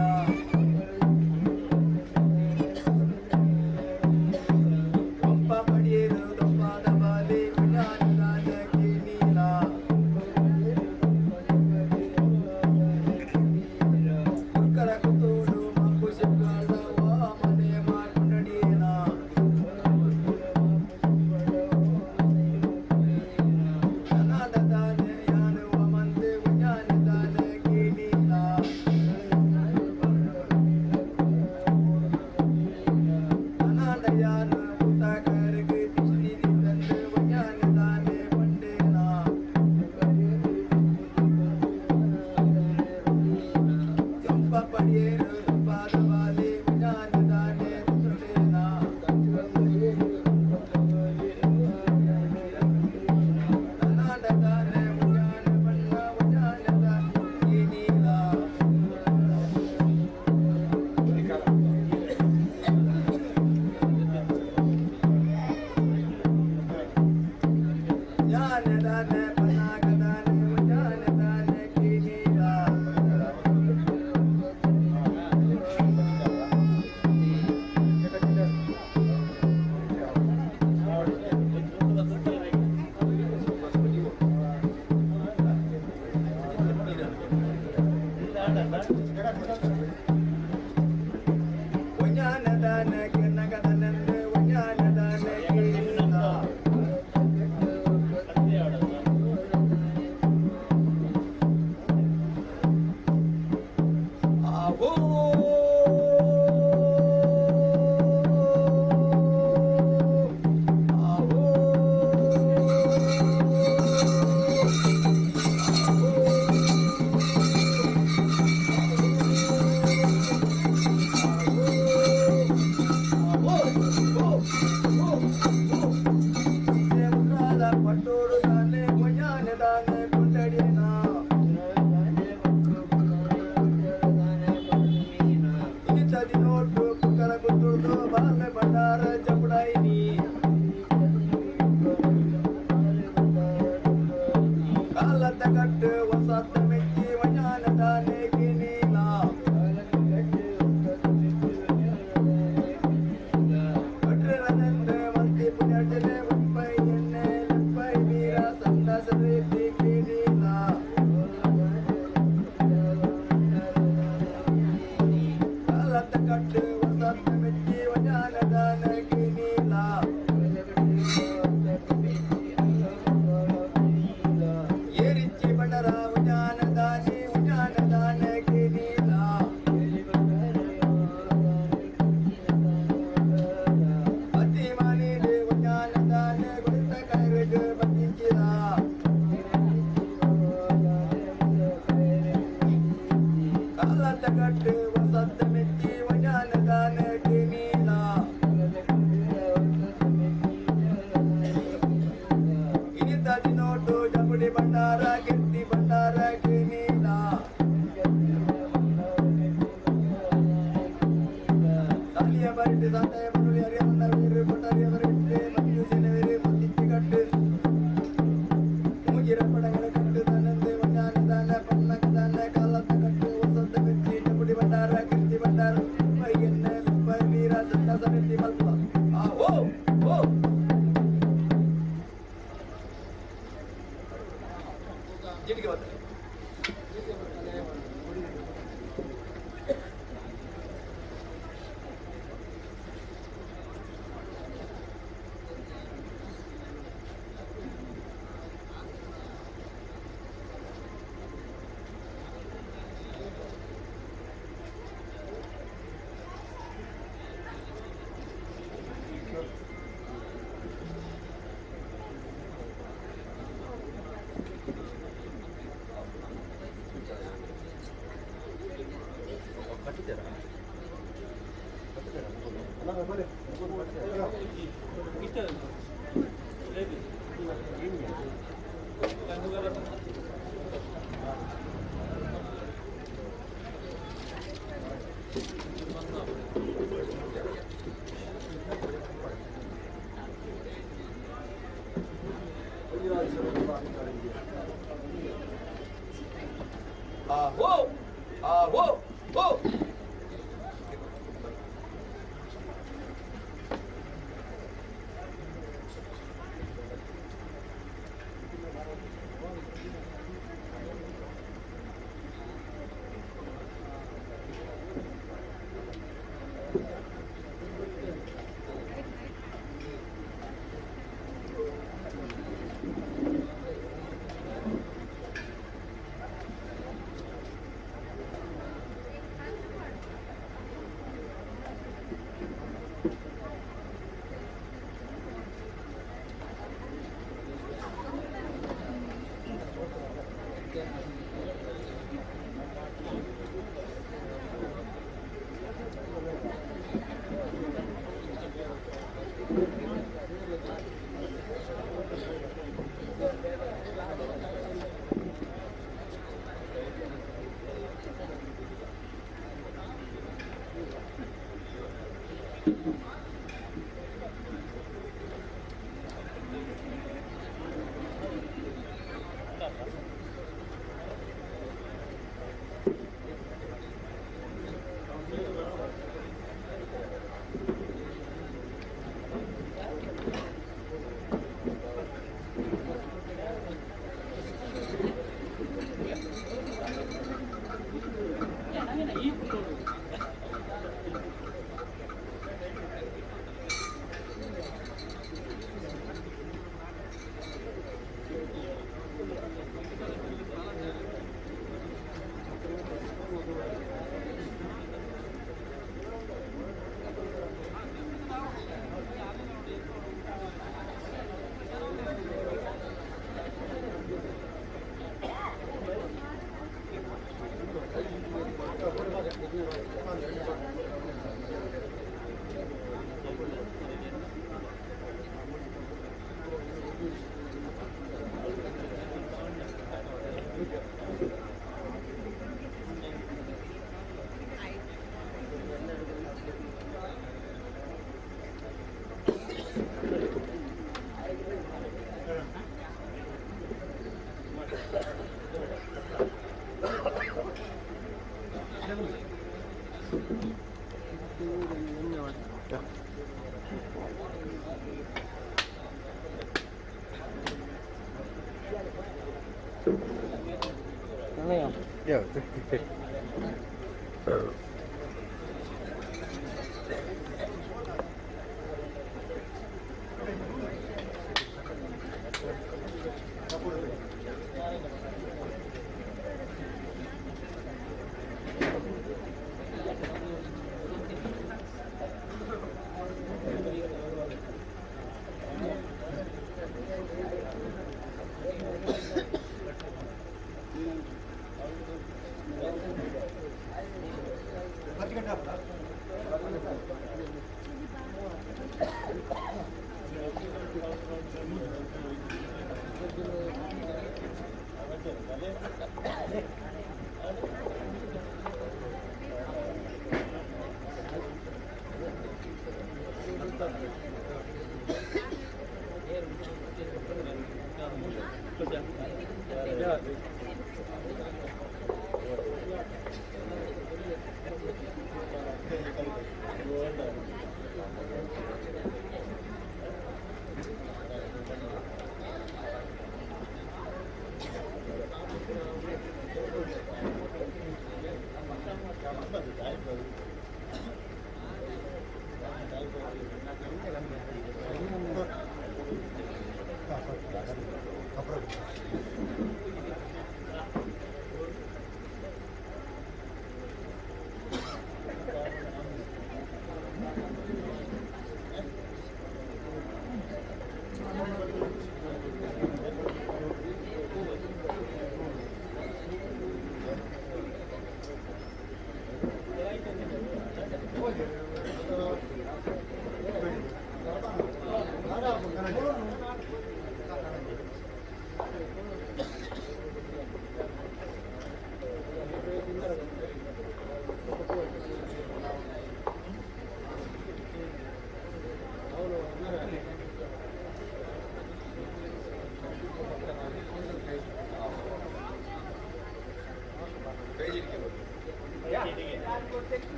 ಪಂಪ ಪಡಿಯರು ದಪ್ಪಾದ ಬಾಲಿ ಜ್ಞಾನ ದಾನ ಕೀನಿಲ್ಲ. ಕುಕ್ಕರ ಕುತ್ತೋಡು ಮಂಪು ಸಿಕ್ಕಲ್ದ ವಾಮನೆ ಮಾಕುಂಡಡೀನ. ಕನ್ನಡ ದಾನೆ ಯಾನು ಮಂದೆ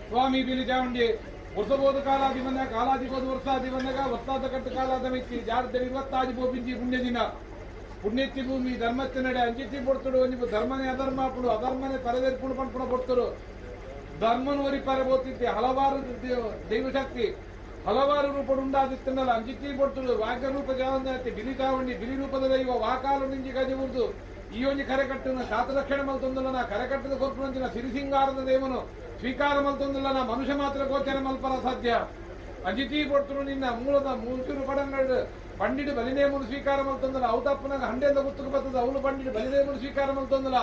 ಸ್ವಾಮಿ ಬಿಲಿಜಾವಂಡಿ ವರ್ಷಬೋದು ಕಾಲಾದಿ ಬಂದ ಕಾಲಾದಿ ಬೋದು ವರ್ಷಾದಿ ಬಂದಾಗ ವರ್ಷಾದ ಕಟ್ಟು ಕಾಲಾದ ಮಿಕ್ಕಿ ಜಾರದಲ್ಲಿ ಇವತ್ತಾದಿ ಬೋಪಿಂಜಿ ಪುಣ್ಯ ದಿನ ಪುಣ್ಯತ್ತಿ ಭೂಮಿ ಧರ್ಮಕ್ಕೆ ನಡೆ ಅಂಜಿತಿ ಪೊಡ್ತಡು ಒಂಜಿ ಧರ್ಮನೇ ಅಧರ್ಮ ಅಪ್ಪಡು ಅಧರ್ಮನೇ ತಲೆದೆರ್ಪುಡು ಪನ್ಪುಣ ಪೊಡ್ತರು ಧರ್ಮನು ಒರಿ ಪರಬೋತಿದ್ದೆ ಹಲವಾರು ದೈವಶಕ್ತಿ ಹಲವಾರು ರೂಪಡು ಉಂಡಾದಿತ್ತನ್ನಲ್ಲ ಅಂಜಿತಿ ಪೊಡ್ತಡು ವಾಗ್ಯ ರೂಪ ಜಾವಂತಿ ಬಿಲಿ ಚಾವಂಡಿ ಬಿಲಿ ರೂಪದ ದೈವ ವಾಕಾಲು ನಿಂಜಿ ಗಜಬುರ್ದು ಈ ಒಂಜಿ ಕರೆಕಟ್ಟುನ ಶಾತಲಕ್ಷಣ ಮಲ್ತೊಂದುಲ್ಲ ಕರೆಕಟ್ಟದ ಕೊರ್ಪುನಂಚಿನ ಸಿರಿಸಿಂಗಾರದ ದೇವನು ಸ್ವೀಕಾರ ಮಲ್ತೊಂದುಲ್ಲ ಮನುಷ್ಯ ಮಾತ್ರ ಗೋಚರ ಮಲ್ಪರ ಸಾಧ್ಯ. ಅಜಿತಿ ಕೊಡ್ತರು ನಿನ್ನ ಮೂಲದ ಮೂಚೂರು ಪಡಂಗಡ್ ಪಂಡಿಡ್ ಬಲಿನೇಮುನು ಸ್ವೀಕಾರ ಮಲ್ತೊಂದಲ ಅವು ತಪ್ಪನಾಗ ಹಂಡೆಂದ ಗುತ್ತುకు ಬರ್ತದ ಅವಳು ಪಂಡಿಡ್ ಬಲಿನೇಮುನು ಸ್ವೀಕಾರ ಮಲ್ತೊಂದಲ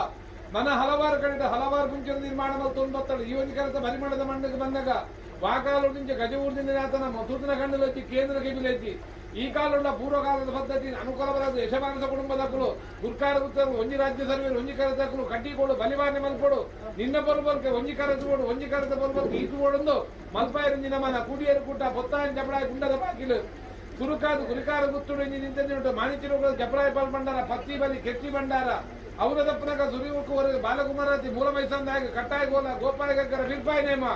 ಮನ ಹಲವಾರು ಕಡೆ ಹಲವಾರು ಮುಂಚಿನ ನಿರ್ಮಾಣ ಮಲ್ತೊಂದು ಬತ್ತಳು ಈ ಒಂದು ಕರೆತ ಪರಿಮಳದ ಮಣ್ಣಿಗೆ ಬಂದಾಗ ವಾಕಾಲು ನಿಂಚ ಗಜವೂರ್ದಿಂದ ಆತನ ಮಧುತನ ಕಣ್ಣುಲೊಚ್ಚಿ ಕೇಂದ್ರ ಕಿಬಿಲೆಚ್ಚಿ ಈ ಕಾಲುಳ್ಳ ಪೂರ್ವಕಾಲದ ಪದ್ಧತಿ ಅನುಕೂಲವರಾದ ಯಶಮಾನಸ ಕುಟುಂಬದಕ್ಕಲು ಗುರ್ಕಾರ ಗುತ್ತರು ಒಂಜಿ ರಾಜ್ಯ ಸರ್ವೇರು ಒಂಜಿ ಕರೆತಕ್ಕಲು ಕಟ್ಟಿಕೋಡು ಬಲಿವಾನೆ ಮಲ್ಪೋಡು ನಿನ್ನ ಬಲ್ಬಲ್ಕೆ ಒಂಜಿ ಕರೆದು ಓಡು ಒಂಜಿ ಕರೆತ ಬಲ್ಬಲ್ಕೆ ಈತು ಓಡೊಂದು ಮಲ್ಪಾಯರಿಂಜಿನ ಮನ ಕುಡಿಯರು ಕೂಟ ಬೊತ್ತಾಯನ ಜಪಡಾಯ ಗುಂಡದ ಬಾಗಿಲು ಕುರುಕಾದು ಗುರಿಕಾರ ಗುತ್ತುಡು ಇಂಜಿ ನಿಂತ ಮಾಣಿಚಿರುಗಳ ಜಪರಾಯ ಪಾಲ್ ಭಂಡಾರ ಪತ್ತಿ ಬಲಿ ಕೆತ್ತಿ ಭಂಡಾರ ಅವರ ದಪ್ಪನಗ ಸುರಿವುಕ್ಕುವರೆಗೆ ಬಾಲಕುಮಾರತಿ ಮೂಲ ಮೈಸಂದಾಯ ಕಟ್ಟಾಯ ಗೋಲ ಗೋಪಾಯ ಗಗ್ಗರ ಬಿರ್ಪಾಯ ನೇಮ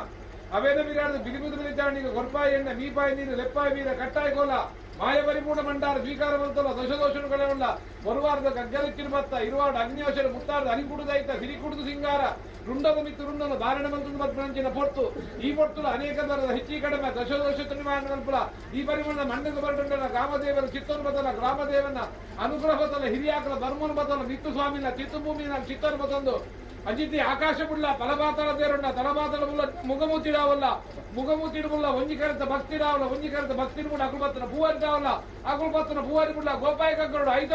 ಅವೇನ ಬಿರಾದ ಬಿಲಿಬುದು ಬಿಲಿಚಾಣಿಗೆ ಗೊರ್ಪಾಯ ಎಣ್ಣ ಮೀಪಾಯ ನೀರು ಲೆಪ್ಪಾಯ ವೀರ ಕಟ್ಟಾಯ ಗೋಲ ಮಾಯ ಪರಿಪೂರ್ಣ ಮಂಡಾರ ಸ್ವೀಕಾರ ಬಂತಲ್ಲ ದಶದೋಷಣುಗಳಲ್ಲ ಬರುವಾರದ ಗಗ್ಗಲಕ್ಕಿರು ಬತ್ತ ಇರುವಾಡ ಅಗ್ನಿಯೋಷರ ಮುತ್ತಾರದ ಅರಿಕುಡುದೈತ ಸಿರಿಕುಡುದು ಸಿಂಗಾರ ರುಂಡದ ಮಿತ್ತು ರುಂಡನ ಧಾರಣ ಮಂತ್ರದ ಮಧ್ಮಂಚಿನ ಪೊರ್ತು ಈ ಪೊರ್ತುಲ ಅನೇಕ ತರದ ಹೆಚ್ಚಿ ಕಡಿಮೆ ದಶದೋಷ ತುಣಿಮಾನ ಈ ಪರಿಮಾಣದ ಮಣ್ಣದ ಬರಟುಂಡನ ಗ್ರಾಮದೇವರ ಚಿತ್ತನು ಬದಲ ಗ್ರಾಮದೇವನ ಅನುಗ್ರಹ ಬದಲ ಹಿರಿಯಾಕಲ ಧರ್ಮನು ಬದಲ ಮಿತ್ತು ಸ್ವಾಮಿನ ಚಿತ್ತಭೂಮಿನ ಚಿತ್ತನು ಬದೊಂದು ಅಜಿತಿ ಆಕಾಶ ಬುಳ್ಳ ಫಲಬಾತಳ ದೇರುಂಡ ತಲಬಾತಳ ಬುಲ್ಲ ಮುಗಮೂತಿಡಾವಲ್ಲ ಮುಗಮೂತಿಡುಬುಲ್ಲ ಒಂಜಿಕರತ ಭಕ್ತಿಡಾವಲ್ಲ ಒಂಜಿಕರತ ಭಕ್ತಿಡುಬುಲ್ಲ ಅಕುಲ್ ಬತ್ತನ ಪೂವರಿಡಾವಲ್ಲ ಅಕುಲ್ ಬತ್ತನ ಪೂವರಿ ಬುಳ್ಳ ಗೋಪಾಯ ಕಗ್ಗರುಡು ಐತ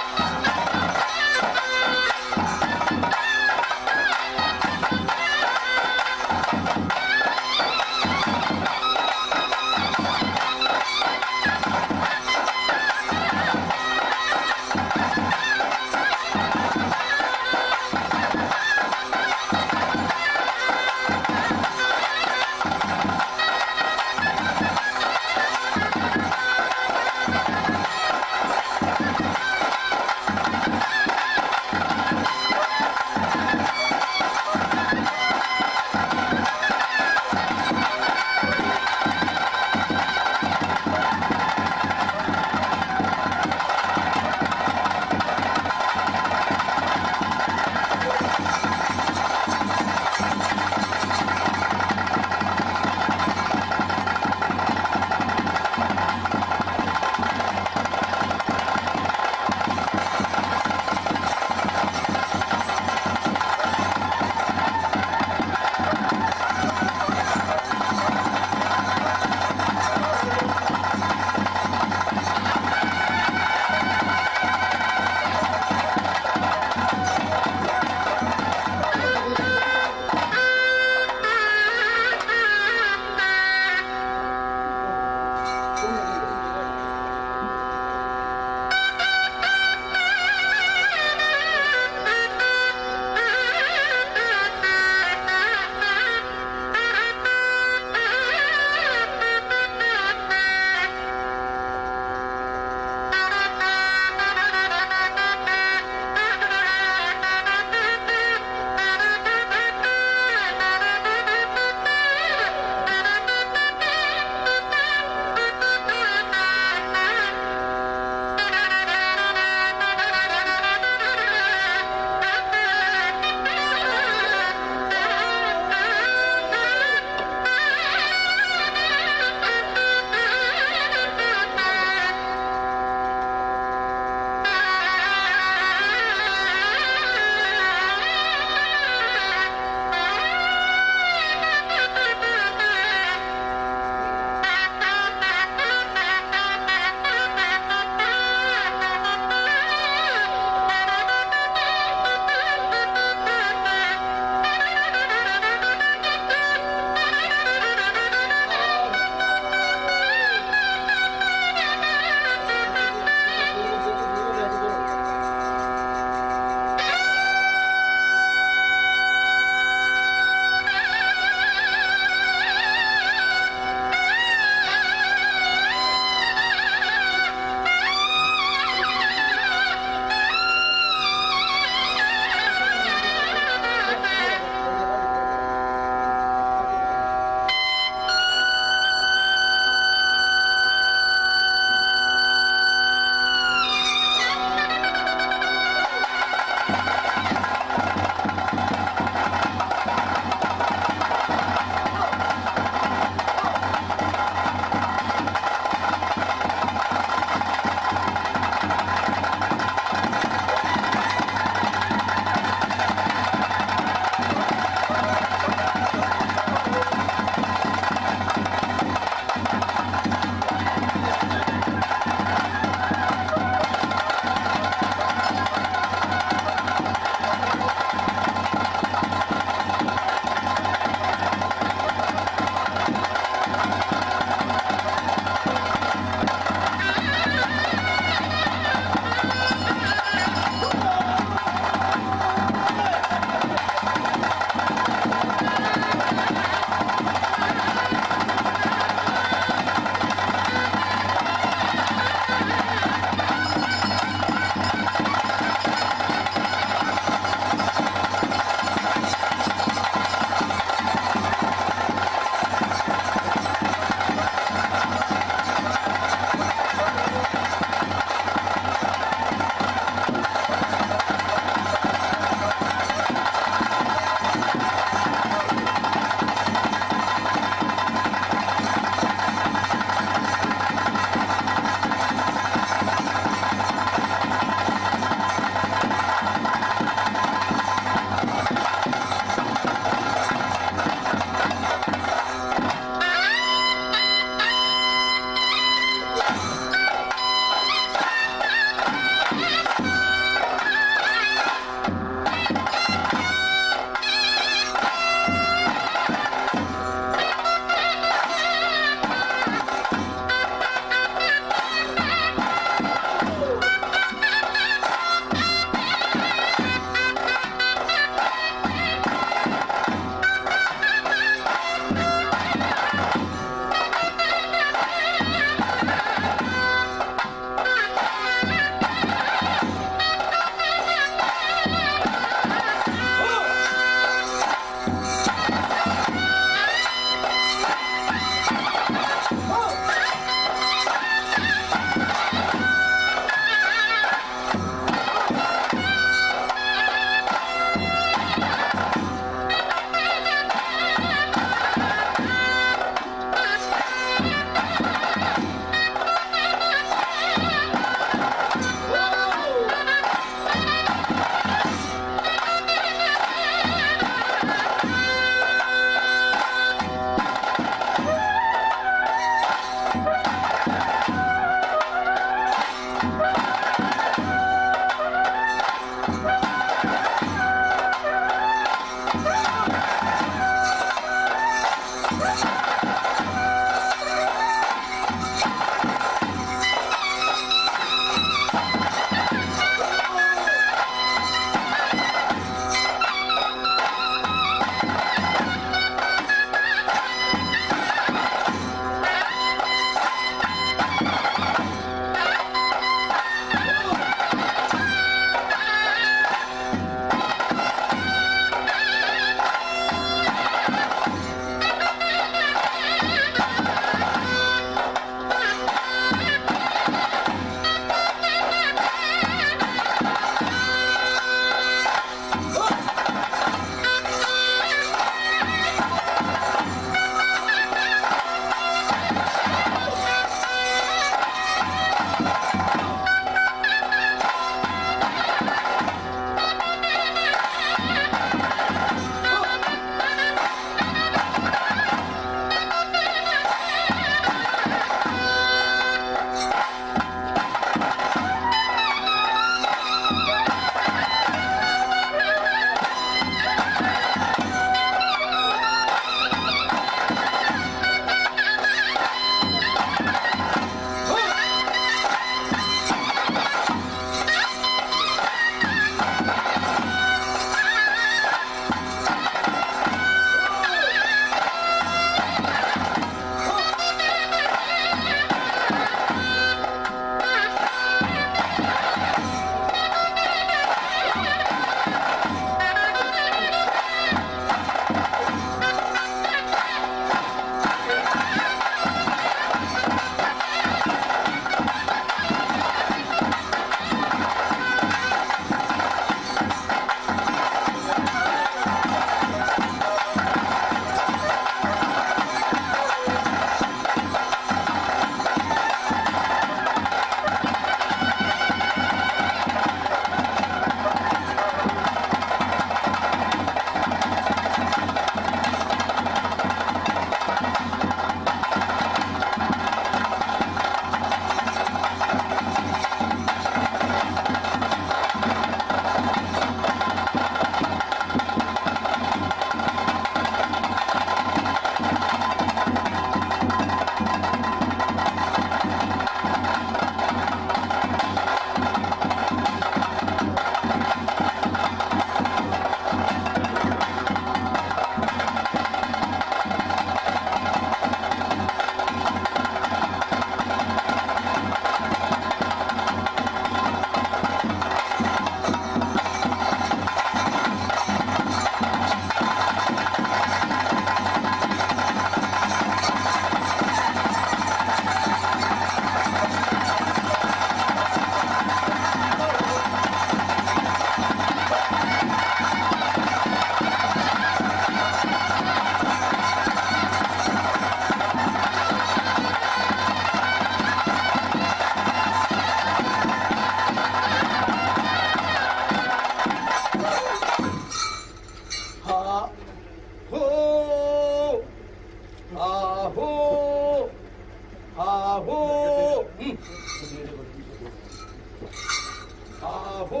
ಆಹೋ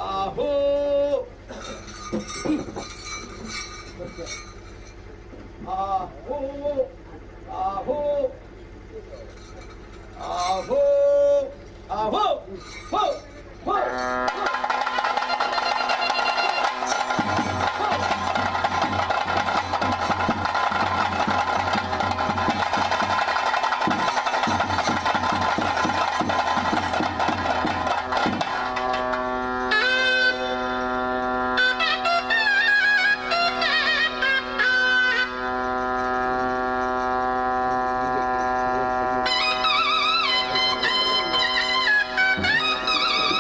ಆಹೋ ಆಹೋ ಆಹೋ ಆಹೋ ಆಹೋ ಹೋ ಹೋ. Thank you.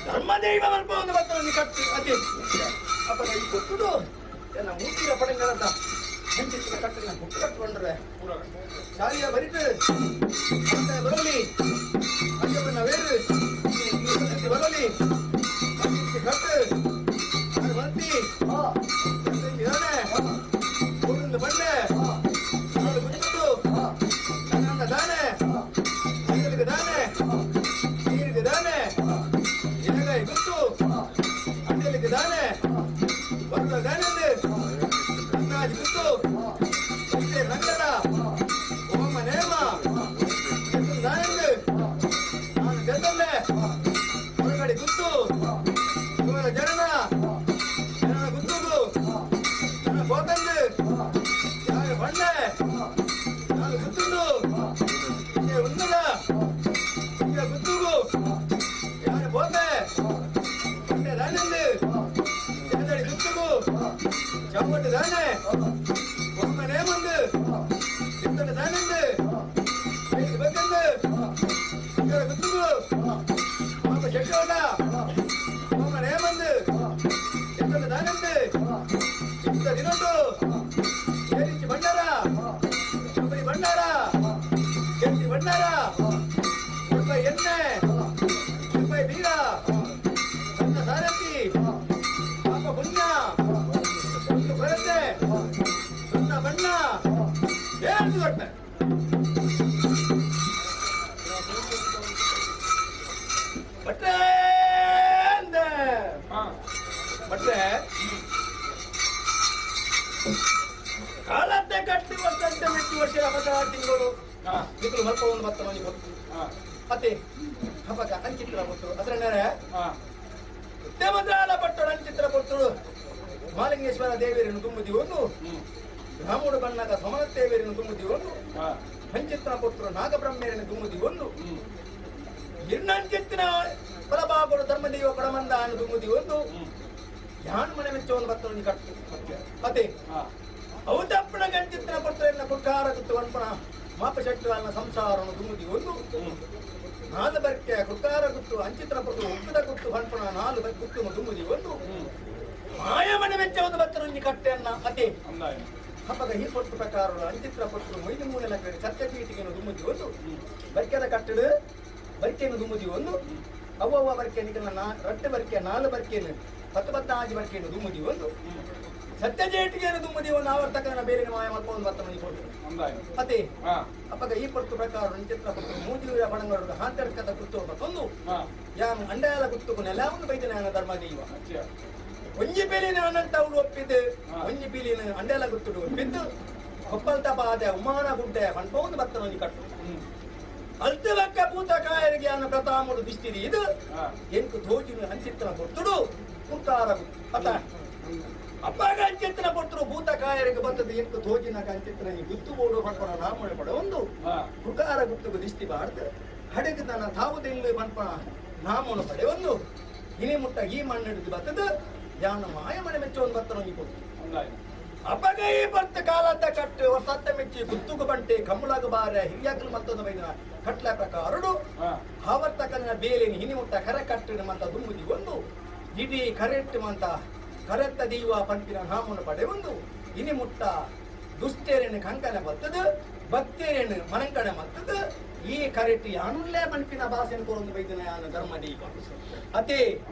ಧರ್ಮದೈವ ಮಲ್ಪವನ್ನು ಬರ್ತವನ್ನು ಕಟ್ಟು ಅದೇ ಅಪ್ಪನ ಈ ಕೊಟ್ಟುಡು ಎಲ್ಲ ಮೂರ್ತಿಯ ಪಡಂಗಳಂತ ಹೆಂಚಿತ್ತಿನ ಕಟ್ಟಿನ ಹುಟ್ಟು ಕಟ್ಟುಕೊಂಡ್ರೆ ಶಾಲೆಯ ಬರಿತು ಬರಲಿ ಅಜ್ಜಪ್ಪನ ವೇರು ಬರಲಿ ಕಟ್ಟು ಬಂತಿ ಊರಿಂದ ಬಂಡೆ ಗುಟ್ಟು ನನ್ನ ದಾನೆ ಅಂಗಲಿಗೆ ದಾನೆ ನೀರಿಗೆ ದಾನೆ ಎಲಗೈ ಗುತ್ತು ಅಂಡಲಿಗೆ ದಾನೆ ಬರುವ ದಾನೆ ಅಂದಾಜು ಗುತ್ತು ಮತ್ತೆ ರಂಗಡ ಓಮ ನೇಮ ದಾನೆಂದು ನಾನು ಗೆದ್ದಲ್ಲೇ ಹೊರಗಡೆ ಗುತ್ತು ಇವರ ಜನನ ಜನನ ಗುತ್ತುದು ನನ್ನ ಗೋತಂದು ಯಾರು ಬಣ್ಣೆ ನಾನು ಗುತ್ತುಂದು ಉನ್ನದ ಗುತ್ತುಗು ಯಾರು ಬೋತೆ ಬಂಡೆ ದಾನೆಂದು ಜನದಡಿ ಗುತ್ತುಗು ಚೌಕಟ್ಟು ದಾನೆ ಒಮ್ಮ ನೇಮಂದು ಚಿತ್ತನ ದಾನೆಂದು ಐದು ಬೇಕೆಂದು ಇವರ ಗುತ್ತುಗು ಮಾಪ ಶೆಟ್ಟೋಡ ಒಮ್ಮ ನೇಮಂದು ಚಿತ್ತನ ದಾನೆಂದು ಚಿತ್ತ ದಿನೊಂದು ಏರಿಚಿ ಭಂಡಾರ ಚೌಕರಿ ಭಂಡಾರ ಕೆಟ್ಟಿ ಭಂಡಾರ ರೂಪಾಯಿ ಎಣ್ಣೆ ರೂಪಾಯಿ ಬೀರ ಸಣ್ಣ ಸಾರಥಿ ಪಾಪ ಪುಣ್ಯ ಒಂದು ಕೊರತೆ ಸುಣ್ಣ ಬಣ್ಣ ಏನು ಕೊಟ್ಟೆ ಭಟ್ರೆ ಅಂದೆ. ಭಟ್ರೆ ಕಾಲತ್ತೆ ಕಟ್ಟಿ ವರ್ಷಂತೆ ಮೆಟ್ಟಿ ವರ್ಷ ಅಪಘಾತ ತಿಂಗಳು ನಿಕ್ಕಲು ಮಲ್ಪ ಒಂದು ಬತ್ತ ಮನೆ ಗೊತ್ತು ಅತ್ತೆ ಹಬ್ಬಕ ಅಂಚಿತ್ರ ಕೊಟ್ಟು ಅದರನ್ನೇ ಉತ್ತಮದ್ರಾಲ ಪಟ್ಟಣ ಅಂಚಿತ್ರ ಕೊಟ್ಟು ಮಾಲಿಂಗೇಶ್ವರ ದೇವಿಯರನ್ನು ತುಂಬುದಿ ಒಂದು ರಾಮುಡು ಬಣ್ಣದ ಸೋಮನಾಥ ದೇವಿಯರನ್ನು ತುಂಬುದಿ ಒಂದು ಅಂಚಿತ್ರ ಪುತ್ರ ನಾಗಬ್ರಹ್ಮೆಯರನ್ನು ತುಂಬುದಿ ಒಂದು ಇರ್ನಂಚಿತ್ತಿನ ಬಲಬಾಗುಡು ಧರ್ಮದೇವ ಕೊಡಮಂದ ಅನ್ನು ತುಂಬುದಿ ಒಂದು ಯಾನ್ ಮನೆ ಮೆಚ್ಚವನ್ನು ಬತ್ತವನ್ನು ಕಟ್ಟು ಅದೇ ಔತಪ್ಪಣ ಗಂಚಿತ್ರ ಪುತ್ರನ ಕುಟ್ಟಾರ ಗುತ್ತು ವನ್ಪಣ ಮಾಪ ಶೆಟ್ಟುವನ್ನ ಸಂಸಾರವನ್ನು ತುಂಬುದಿ ಒಂದು ನಾಲು ಬರ್ಕೆ ಕುಟ್ಟಾರ ಗುತ್ತು ಅಂಚಿತ್ರ ಪುತ್ರ ಉಪ್ಪದ ಗುತ್ತು ವನ್ಪಣ ನಾಲು ಗುತ್ತು ತುಂಬುದಿ ಒಂದು ಮಾಯ ಮನೆ ಮೆಚ್ಚವನ್ನು ಬತ್ತರೊಂಜಿ ಕಟ್ಟೆಯನ್ನ ಅದೇ ಹಬ್ಬದ ಈ ಪೊಟ್ಟು ಪ್ರಕಾರ ಅಂಚಿತ್ರ ಪುತ್ರ ಮೊಯ್ದು ಮೂಲೆನ ಕಡೆ ಸತ್ಯಪೀಠಿಗೆಯನ್ನು ತುಂಬುದಿ ಒಂದು ಬರ್ಕೆದ ಕಟ್ಟಡು ಬರ್ಕೆಯನ್ನು ತುಂಬುದಿ ಒಂದು ಅವ್ವವ್ವ ಬರ್ಕೆ ನಿಕಲ ನಾ ರಟ್ಟೆ ಬರ್ಕೆ ನಾಲು ಬರ್ಕೆಯನ್ನು ಪತ್ತು ಪತ್ತ ಆಜಿ ಬರ್ಕೆಯನ್ನು ತುಂಬುದಿ ಒಂದು ಸತ್ಯಜೇಟಿಗೆಯನ್ನು ತುಂಬುದಿ ಒಂದು ಆವರ್ತಕನ ಬೇರೆ ಮಾಯ ಮಲ್ಪ ಒಂದು ಬತ್ತ ಮನೆ ಕೊಟ್ಟು ಅದೇ ಅಪ್ಪಗ ಈ ಪೊಟ್ಟು ಪ್ರಕಾರ ಅಂಚಿತ್ರ ಪುತ್ರ ಮೂಜಿಯೂರ ಬಣಂಗಡ ಹಾಂತರ್ಕದ ಗುತ್ತು ತಂದು ಯಾನ್ ಅಂಡಯಾಲ ಗುತ್ತುಕು ನೆಲವನ್ನು ಬೈದನ ಧರ್ಮದೈವ ಒಂಜಿ ಪೀಲಿನ ಅನಂತ ಅವಳು ಒಪ್ಪಿದ್ದು ಒಂಜಿ ಪೀಲಿನ ಅಂಡೆಲ ಗುತ್ತುಡು ಒಪ್ಪಿದ್ದು ಕೊಪ್ಪಲ್ತ ಬಾದೆ ಉಮಾನ ಗುಡ್ಡೆ ಪಂಪೌಂದು ಬತ್ತನೊಂಜಿ ಕಟ್ಟು ಅಲ್ತವಕ್ಕ ಭೂತ ಕಾಯರಿಗೆ ಅನ್ನ ಪ್ರತಾಮುಡು ದಿಷ್ಟಿರಿ ಇದು ಎಂಕು ತೋಜಿನ ಅಂಚಿತ್ರನ ಕೊಡ್ತುಡು ಕುಂತಾರ ಅತ ಅಪ್ಪಾಗ ಅಂಚಿತ್ರನ ಕೊಟ್ಟರು ಭೂತ ಕಾಯರಿಗೆ ಬರ್ತದೆ ಎಂಕು ತೋಜಿನ ಅಂಚಿತ್ರ ಗುತ್ತು ಬೋಡು ಪಂಪನ ನಾಮಣೆ ಪಡ ಒಂದು ಕುಕಾರ ಗುತ್ತುಗು ದಿಷ್ಟಿ ಬಾರ್ದು ಹಡಗು ತನ್ನ ತಾವುದೆಲ್ಲು ಪಂಪನ ನಾಮನು ಪಡೆ ಒಂದು ಇನಿ ಮುಟ್ಟ ಈ ಮಣ್ಣಿಡಿದು ಬರ್ತದೆ ಯಾನ ಮಾಯ ಮನೆ ಮೆಚ್ಚುವನ್ ಬತ್ತನೊಂಜಿ ಕೊಟ್ಟು ಅಪಗೈ ಬರ್ತ ಕಾಲದ ಕಟ್ಟು ಹೊಸತ್ತ ಮೆಚ್ಚಿ ಗುತ್ತುಗು ಬಂಟೆ ಕಮ್ಮಳಗ ಬಾರೆ ಹಿರಿಯಾಕಲು ಮತ್ತೊಂದು ಬೈದಿನ ಕಟ್ಲ ಪ್ರಕಾರಡು ಆವರ್ತಕನ ಬೇಲಿನ ಹಿನಿ ಮುಟ್ಟ ಕರೆ ಕಟ್ಟಿನ ಮಂತ ದುಮ್ಮುದಿ ಒಂದು ಇಡೀ ಕರೆಟ್ಟು ಮಂತ ಕರೆತ್ತ ದೀವ ಪಂಪಿನ ನಾಮನ್ನು ಪಡೆ ಒಂದು ಇನಿ ಮುಟ್ಟ ದುಷ್ಟೇರೇನು ಕಂಕನೆ ಬರ್ತದ ಭಕ್ತೇರೇನು ಮನಂಕಣೆ ಮತ್ತದ ಈ ಕರೆಟ್ಟು ಯಾನುಲ್ಲೇ ಪಂಪಿನ ಭಾಷೆಯನ್ನು ಕೊರೊಂದು ಬೈದಿನ ಯಾನು ಧರ್ಮ ದೀಪ ಅದೇ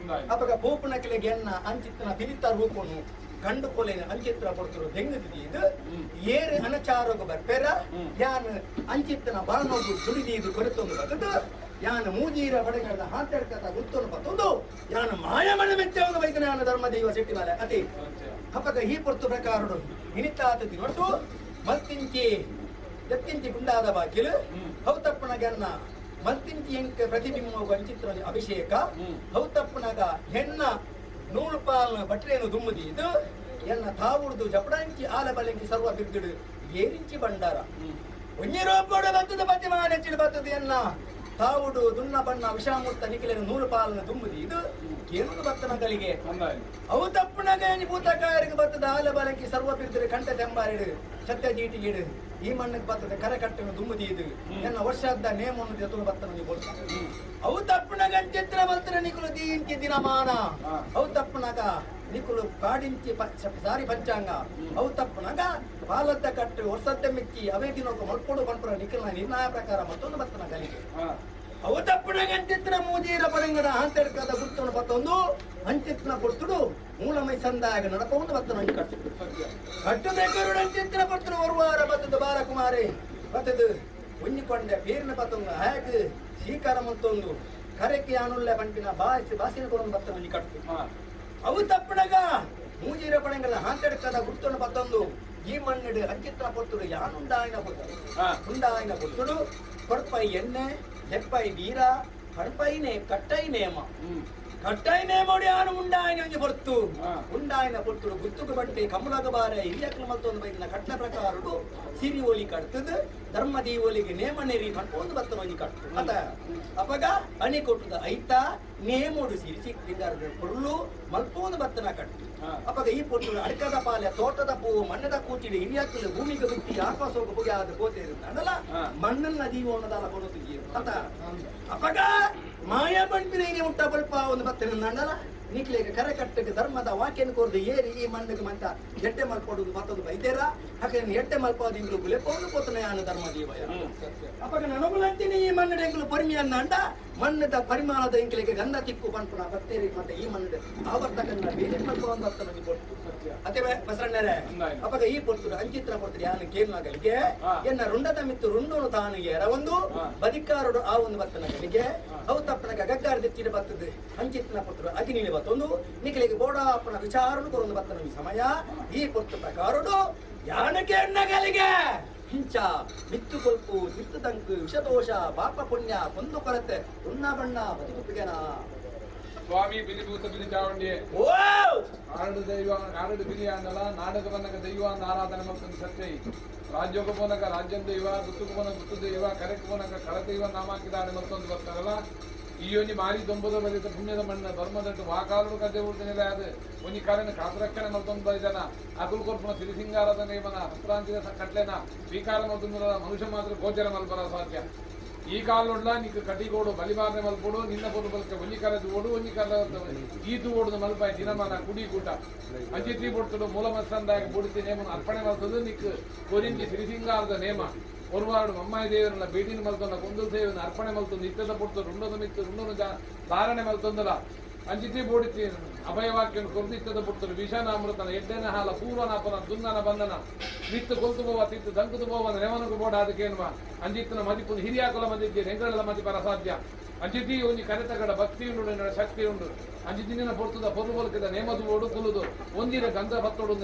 ಅಪಗ ಪೋಪುನಕಲೆಗೆ ಎನ್ನ ಅಂಚಿತ್ತನ ಪಿಲಿತ ರೂಪನು ಕಂಡು ಕೊಲೆನ ಅಂಚಿತ್ರ ಪೊರ್ತುಡು ದೆಂಗದಿದು ಏರು ಅನಚಾರೋಗ ಬರ್ಪೇರ ಯಾನ್ ಅಂಚಿತ್ತನ ಬಾಣೋಗು ದುಡಿದೀದು ಕೊರೆತೊಂದು ಬತ್ತದು ಯಾನ್ ಮೂಜೀರ ಬಡಗದ ಹಾತರ್ಕದ ಗುತ್ತೊಂದು ಬತ್ತೊಂದು ಯಾನ್ ಮಾಯಮಣ ಮೆಚ್ಚವನ್ನು ಬೈತನ ಯಾನ ಧರ್ಮ ದೈವ ಶೆಟ್ಟಿ ಮಾಲೆ ಅತಿ ಅಪಗ ಈ ಪೊರ್ತು ಪ್ರಕಾರಡು ಇನಿತಾತ ದಿನೊಟ್ಟು ಮಲ್ತಿಂಚಿ ಎತ್ತಿಂಚಿ ಗುಂಡಾದ ಬಾಕಿಲು ಹೌತಪ್ಪನಗನ್ನ ಮಲ್ತಿಂಚಿ ಎಂಕ ಪ್ರತಿಬಿಂಬ ಅಂಚಿತ್ರ ಅಭಿಷೇಕ ಹೌತಪ್ಪನಗ ಹೆಣ್ಣ ನೂಲು ಪಾಲ್ನ ಬಟ್ರೇನು ದುಮ್ಮದಿ ಇದು ಎನ್ನ ತಾವುಡ್ದು ಜಪಡಂಚಿ ಆಲ ಬಲಂಕಿ ಸರ್ವ ಬಿರ್ದುಡು ಏರಿಂಚಿ ಭಂಡಾರ ಒಂಜಿರೋಪೋಡು ಬತ್ತದ ಪತಿಮಾನೆಚ್ಚಿಡು ಬತ್ತದ ಎನ್ನ ತಾವುಡು ದುನ್ನ ಬಣ್ಣ ವಿಷಾಮೂರ್ತ ನಿಖಿಲನ ನೂಲು ಪಾಲನ ದುಮ್ಮದಿ ಇದು ಕೇನುದು ಬತ್ತನಗಲಿಗೆ ಅವು ತಪ್ಪುನಗ ಭೂತಕಾಯರಿಗೆ ಬತ್ತದ ಆಲ ಬಲಂಕಿ ಸರ್ವ ಬಿರ್ದುಡು ಕಂಠ ತೆಂಬಾರಿಡು ಸತ್ಯ ಜೀಟಿಗಿಡು ಈ ಮಣ್ಣಿಗೆ ಬತ್ತದ ಕರೆ ಕಟ್ಟನು ದುಮ್ಮದಿ ಇದು ಎನ್ನ ವರ್ಷದ ನೇಮವನ್ನು ಜೊತೆ ಬತ್ತನ ಬೋಲ್ತ ಅವು ತಪ್ಪುನಗ ಅಂಚಿತ್ರ ಬಲ್ತರ ನಿಕುಲು ದೀಂಚಿ ದಿನಮಾನ ಅವು ತಪ್ಪುನಗ ನಿಕುಲು ಕಾಡಿಂಚಿ ಸಾರಿ ಪಂಚಾಂಗ ಅವು ತಪ್ಪುನಗ ಪಾಲದ್ದ ಕಟ್ಟು ವರ್ಷದ ಮಿಕ್ಕಿ ಅವೇ ದಿನಕ್ಕೆ ಮಲ್ಪೊಡು ಪಂಪುರ ನಿಖಿಲ ನಿರ್ಣಯ ಪ್ರಕಾರ ಮತ್ತೊಂದು ಬತ್ತನ ಗಲಿಗೆ ಅವು ತಪ್ಪುನಗ ಅಂಚಿತ್ರ ಮೂಜೀರ ಪಡಂಗಡ ಆಂತರ್ಕದ ಗುರ್ತನು ಬತ್ತೊಂದು ಅಂಚಿತ್ನ ಕೊಡ್ತುಡು ಮೂಲಮೈ ಸಂದಾಯಗ ನಡಪೊಂದು ಬತ್ತನ ಕಟ್ಟು ಕಟ್ಟು ಬೇಕಾರು ಅಂಚಿತ್ರ ಪಡ್ತುಡು ಒರುವಾರ ಬತ್ತದ ಬಾಲಕುಮಾರಿ ಬತ್ತದು ಒಂಜಿಕೊಂಡೆ ಪೇರಿನ ಪತ್ತೊಂದು ಹ್ಯಾಗ್ ಸ್ವೀಕಾರ ಮತ್ತೊಂದು ಕರೆಕ್ಕೆ ಅನುಲ್ಲೆ ಪಂಪಿನ ಬಾಸಿ ಬಾಸಿನ ಕೊಡೊಂದು ಬತ್ತನ ಒಂಜಿ ಕಟ್ಟು ಅವು ತಪ್ಪುನಗ ಮೂಜೀರ ಪಡಂಗಲ ಹಾಂತಡ್ಕದ ಗುರ್ತನು ಬತ್ತೊಂದು ಈ ಮಣ್ಣಿಡು ಅಂಚಿತ್ರ ಪೊರ್ತುಡು ಯಾನುಂಡಾಯಿನ ಪೊರ್ತುಡು ಉಂಡಾಯಿನ ಪೊರ್ತುಡು ಕೊಡ್ಪೈ ಎಣ್ಣೆ ದೆಪ್ಪೈ ವೀರ ಕಡ್ಪೈನೆ ಕಟ್ಟೈ ನೇಮ ಕಟ್ಟೈ ನೇಮೋಡಿ ಯಾನು ಉಂಡಾಯಿನ ಒಂಜಿ ಪೊರ್ತು ಉಂಡಾಯಿನ ಪೊರ್ತುಡು ಗುರ್ತುಕು ಬಟ್ಟೆ ಕಮಲಗ ಬಾರೆ ಹಿರಿಯಕ್ಲ ಮಲ್ತೊಂದು ಬೈದಿನ ಕಟ್ಟ ಪ್ರಕಾರಡು ಸಿರಿ ಒಲಿ ಕಟ್ತದ ಧರ್ಮ ದೀವೊಲಿಗೆ ನೇಮ ನೆರಿ ಪಂಪೊಂದು ಬತ್ತನ ಒಂಜಿ ಕಟ್ಟು ಅತ ಅಪಗ ಅಣಿ ಕೊಟ್ಟದ ಐತ ನೇಮೋಡು ಸಿರಿ ಸಿಕ್ಕಿಂಗಾರ ಪೊರ್ಲು ಮಲ್ಪೊಂದು ಬತ್ತನ ಕಟ್ಟು ಅಪಗ ಈ ಪೊರ್ತುಡು ಅಡ್ಕದ ಪಾಲೆ ತೋಟದ ಪೂವು ಮಣ್ಣದ ಕೂಚಿಡಿ ಹಿರಿಯಕ್ಲು ಭೂಮಿಗೆ ಬುಟ್ಟಿ ಆಕಾಶೋಗ ಪುಗೆ ಆದ ಕೋತೆ ಅಂದಲ್ಲ ಮಣ್ಣನ್ನ ದೀವೋಣದಾಲ ಕೊಡುತ್ತಿದ್ದೀವಿ ಅತ ಅಪಗ ಮಾಯಾ ಪಂಪಿನ ಮುಟ್ಟ ಬಲ್ಪ ಒಂದು ಬತ್ತನ ಅಂದಲ್ಲ ನಿಕ್ಲೇಗ ಕರೆ ಕಟ್ಟಕ್ಕೆ ಧರ್ಮದ ವಾಕ್ಯನ ಕೋರ್ದು ಏರಿ ಈ ಮಣ್ಣಿಗೆ ಮಂತ ಎಟ್ಟೆ ಮಲ್ಪಡುದು ಮತ್ತೊಂದು ಬೈದೇರ ಹಾಗೆ ಎಟ್ಟೆ ಮಲ್ಪಾದ ಇಂಗ್ಲು ಗುಲೆಪೋದು ಪೋತನ ಯಾನು ಧರ್ಮ ದೀವಯ ಅಪಗ ನನಗುಲಂತೀನಿ ಈ ಮಣ್ಣಿನ ಎಂಗ್ಲು ಪರಿಮಿಯನ್ನ ಅಂಡ ಮಣ್ಣದ ಪರಿಮಾಣದ ಎಂಕ್ಲಿಗೆ ಗಂಧ ತಿಕ್ಕು ಪನ್ಪುನ ಬತ್ತೇರಿ ಮತ್ತೆ ಈ ಮಣ್ಣದ ಆವರ್ತಕನ್ನ ಬೇರೆ ಮಲ್ಪ ಒಂದು ಅರ್ಥ ನಮಗೆ ಕೊಟ್ಟು ಅದೇ ಬಸರಣ್ಣರೇ ಅಪಗ ಈ ಪೊರ್ತುಡು ಅಂಚಿತ್ರ ಪೊರ್ತುಡು ಯಾನು ಕೇಳ್ನಾಗಲಿಗೆ ಎನ್ನ ರುಂಡದ ಮಿತ್ತು ರುಂಡೋನು ತಾನು ಏರ ಒಂದು ಬದಿಕಾರಡು ಆ ಒಂದು ಬತ್ತನಗಲಿಗೆ ಅವು ತಪ್ಪನಗ ಗಗ್ಗಾರ ದಿಚ್ಚಿಡ ಬತ್ತದ ಅಂಚಿತ್ರನ ಪೊರ್ತುಡು ಅಗ್ನಿಲಿ ಬತ್ತೊಂದು ನಿಖಲಿಗೆ ಬೋಡಾಪನ ವಿಚಾರನು ಕೊರೊಂದು ಬತ್ತನ ಸಮಯ ಈ ಪೊರ್ತು ಪ್ರಕಾರಡು ಯಾನಕ್ಕೆ ಎಣ್ಣಗಲಿಗೆ ಹಿಂಚ ಮಿತ್ತು ಕೊಲ್ಪು ತಿತ್ತು ತಂಕು ವಿಷದೋಷ ಪಾಪ ಪುಣ್ಯ ಕೊಂದು ಕೊರತೆ ಉಣ್ಣ ಬಣ್ಣ ಬದುಕುಪಿಗೆನ ಸ್ವಾಮಿ ಬಿಲಿಭೂತ ಬಿಲಿ ಚಾವಂಡಿ ಕಾರಡು ದೈವ ಕಾರಡು ಬಿಲಿ ಅಂದಲ್ಲ ನಾಡಕ ಬಂದಾಗ ದೈವ ಅಂದ ಆರಾಧನೆ ಮಾಡ್ತಂದು ಸತ್ಯ ರಾಜ್ಯಕ್ಕೆ ಪೋನಾಗ ರಾಜ್ಯದ ದೈವ ಗುತ್ತಕ್ಕೆ ಪೋನಾಗ ಗುತ್ತು ದೈವ ಕರೆಕ್ ಪೋನಾಗ ಕರ ದೈವ ನಾಮಾಕಿದಾಡೆ ಮತ್ತೊಂದು ಬರ್ತಾರಲ್ಲ ಈ ಒಂಜಿ ಮಾರಿ ದೊಂಬದ ಬಲಿತ ಪುಣ್ಯದ ಮಣ್ಣ ಧರ್ಮದಂಟು ವಾಕಾಲುಡು ಕದ್ದೆ ಉಡ್ತನಿಲ್ಲ ಅದು ಒಂಜಿ ಕಾರಣ ಕಾತರಕ್ಷಣೆ ಮಲ್ತೊಂದು ಬೈದನ ಅಕುಲ್ ಕೊರ್ಪುನ ಸಿರಿಸಿಂಗಾರದ ನೇಮನ ಪುತ್ರಾಂತಿದ ಕಟ್ಲೆನ ಸ್ವೀಕಾರ ಮಲ್ತೊಂದು ಮನುಷ್ಯ ಮಾತ್ರ ಗೋಚರ ಮಲ್ಪರ ಸಾಧ್ಯ ಈ ಕಾಲೊಡ್ಲ ನಿಕ್ ಕಟಿಗೋಡು ಬಲಿಬಾರ್ನೆ ಮಲ್ಪೋಡು ನಿನ್ನ ಪೊರು ಬಲ್ಕೆ ಒಂಜಿ ಕಾಲದ ಓಡು ಒಂಜಿ ಕಾಲ ಈತು ಓಡುದು ಮಲ್ಪಾಯಿ ದಿನಮಾನ ಕುಡಿ ಕೂಟ ಅಂಚಿತ್ರಿ ಬೊಡ್ತುಡು ಮೂಲ ಮತ್ಸಂದಾಯ ಬುಡಿತಿ ನೇಮನ ಅರ್ಪಣೆ ಮಲ್ತದು ನಿಕ್ ಕೊರಿಂಜಿ ಸಿರಿಸಿಂಗಾರದ ನೇಮ ಒರುವಾಡು ಮಮ್ಮಾಯಿ ದೇವರನ್ನ ಬೇಟಿನ ಮಲ್ತೊಂದ ಕೊಂದು ಸೇವನ ಅರ್ಪಣೆ ಮಲ್ತೊಂದು ಇತ್ತದ ಪೊಡ್ತು ರುಂಡದ ಮಿತ್ತು ರುಂಡನು ಧಾರಣೆ ಮಲ್ತೊಂದಲ ಅಂಚಿತಿ ಬೋಡಿತಿ ಅಭಯವಾಕ್ಯನು ಕೊರ್ದಿತ್ತದ ಪುರ್ತರು ವಿಷಾನಾಮೃತನ ಎಡ್ಡೆನ ಹಾಲ ಪೂರ್ವನಾಪನ ದುನ್ನನ ಬಂಧನ ನಿತ್ತು ಕೊಲ್ತು ಬೋವ ತಿತ್ತು ದಂಕುತು ಬೋವ ನೆವನಗು ಬೋಡ ಅದಕ್ಕೇನುವ ಅಂಜಿತ್ತನ ಮದಿಪುನ ಹಿರಿಯಾಕುಲ ಮದಿದ್ದೆ ಹೆಂಗಳ ಮದಿಪರ ಸಾಧ್ಯ ಅಂಜಿತಿ ಒಂಜಿ ಕರೆತಗಡ ಭಕ್ತಿ ಉಂಡು ನಿನ್ನ ಶಕ್ತಿ ಉಂಡು ಅಂಜಿತಿನ ಪೊರ್ತುದ ಪೊರು ಬೊಲ್ಕದ ನೇಮದು ಓಡು ಕುಲುದು ಒಂದಿನ ಗಂಧ ಬತ್ತೋಡು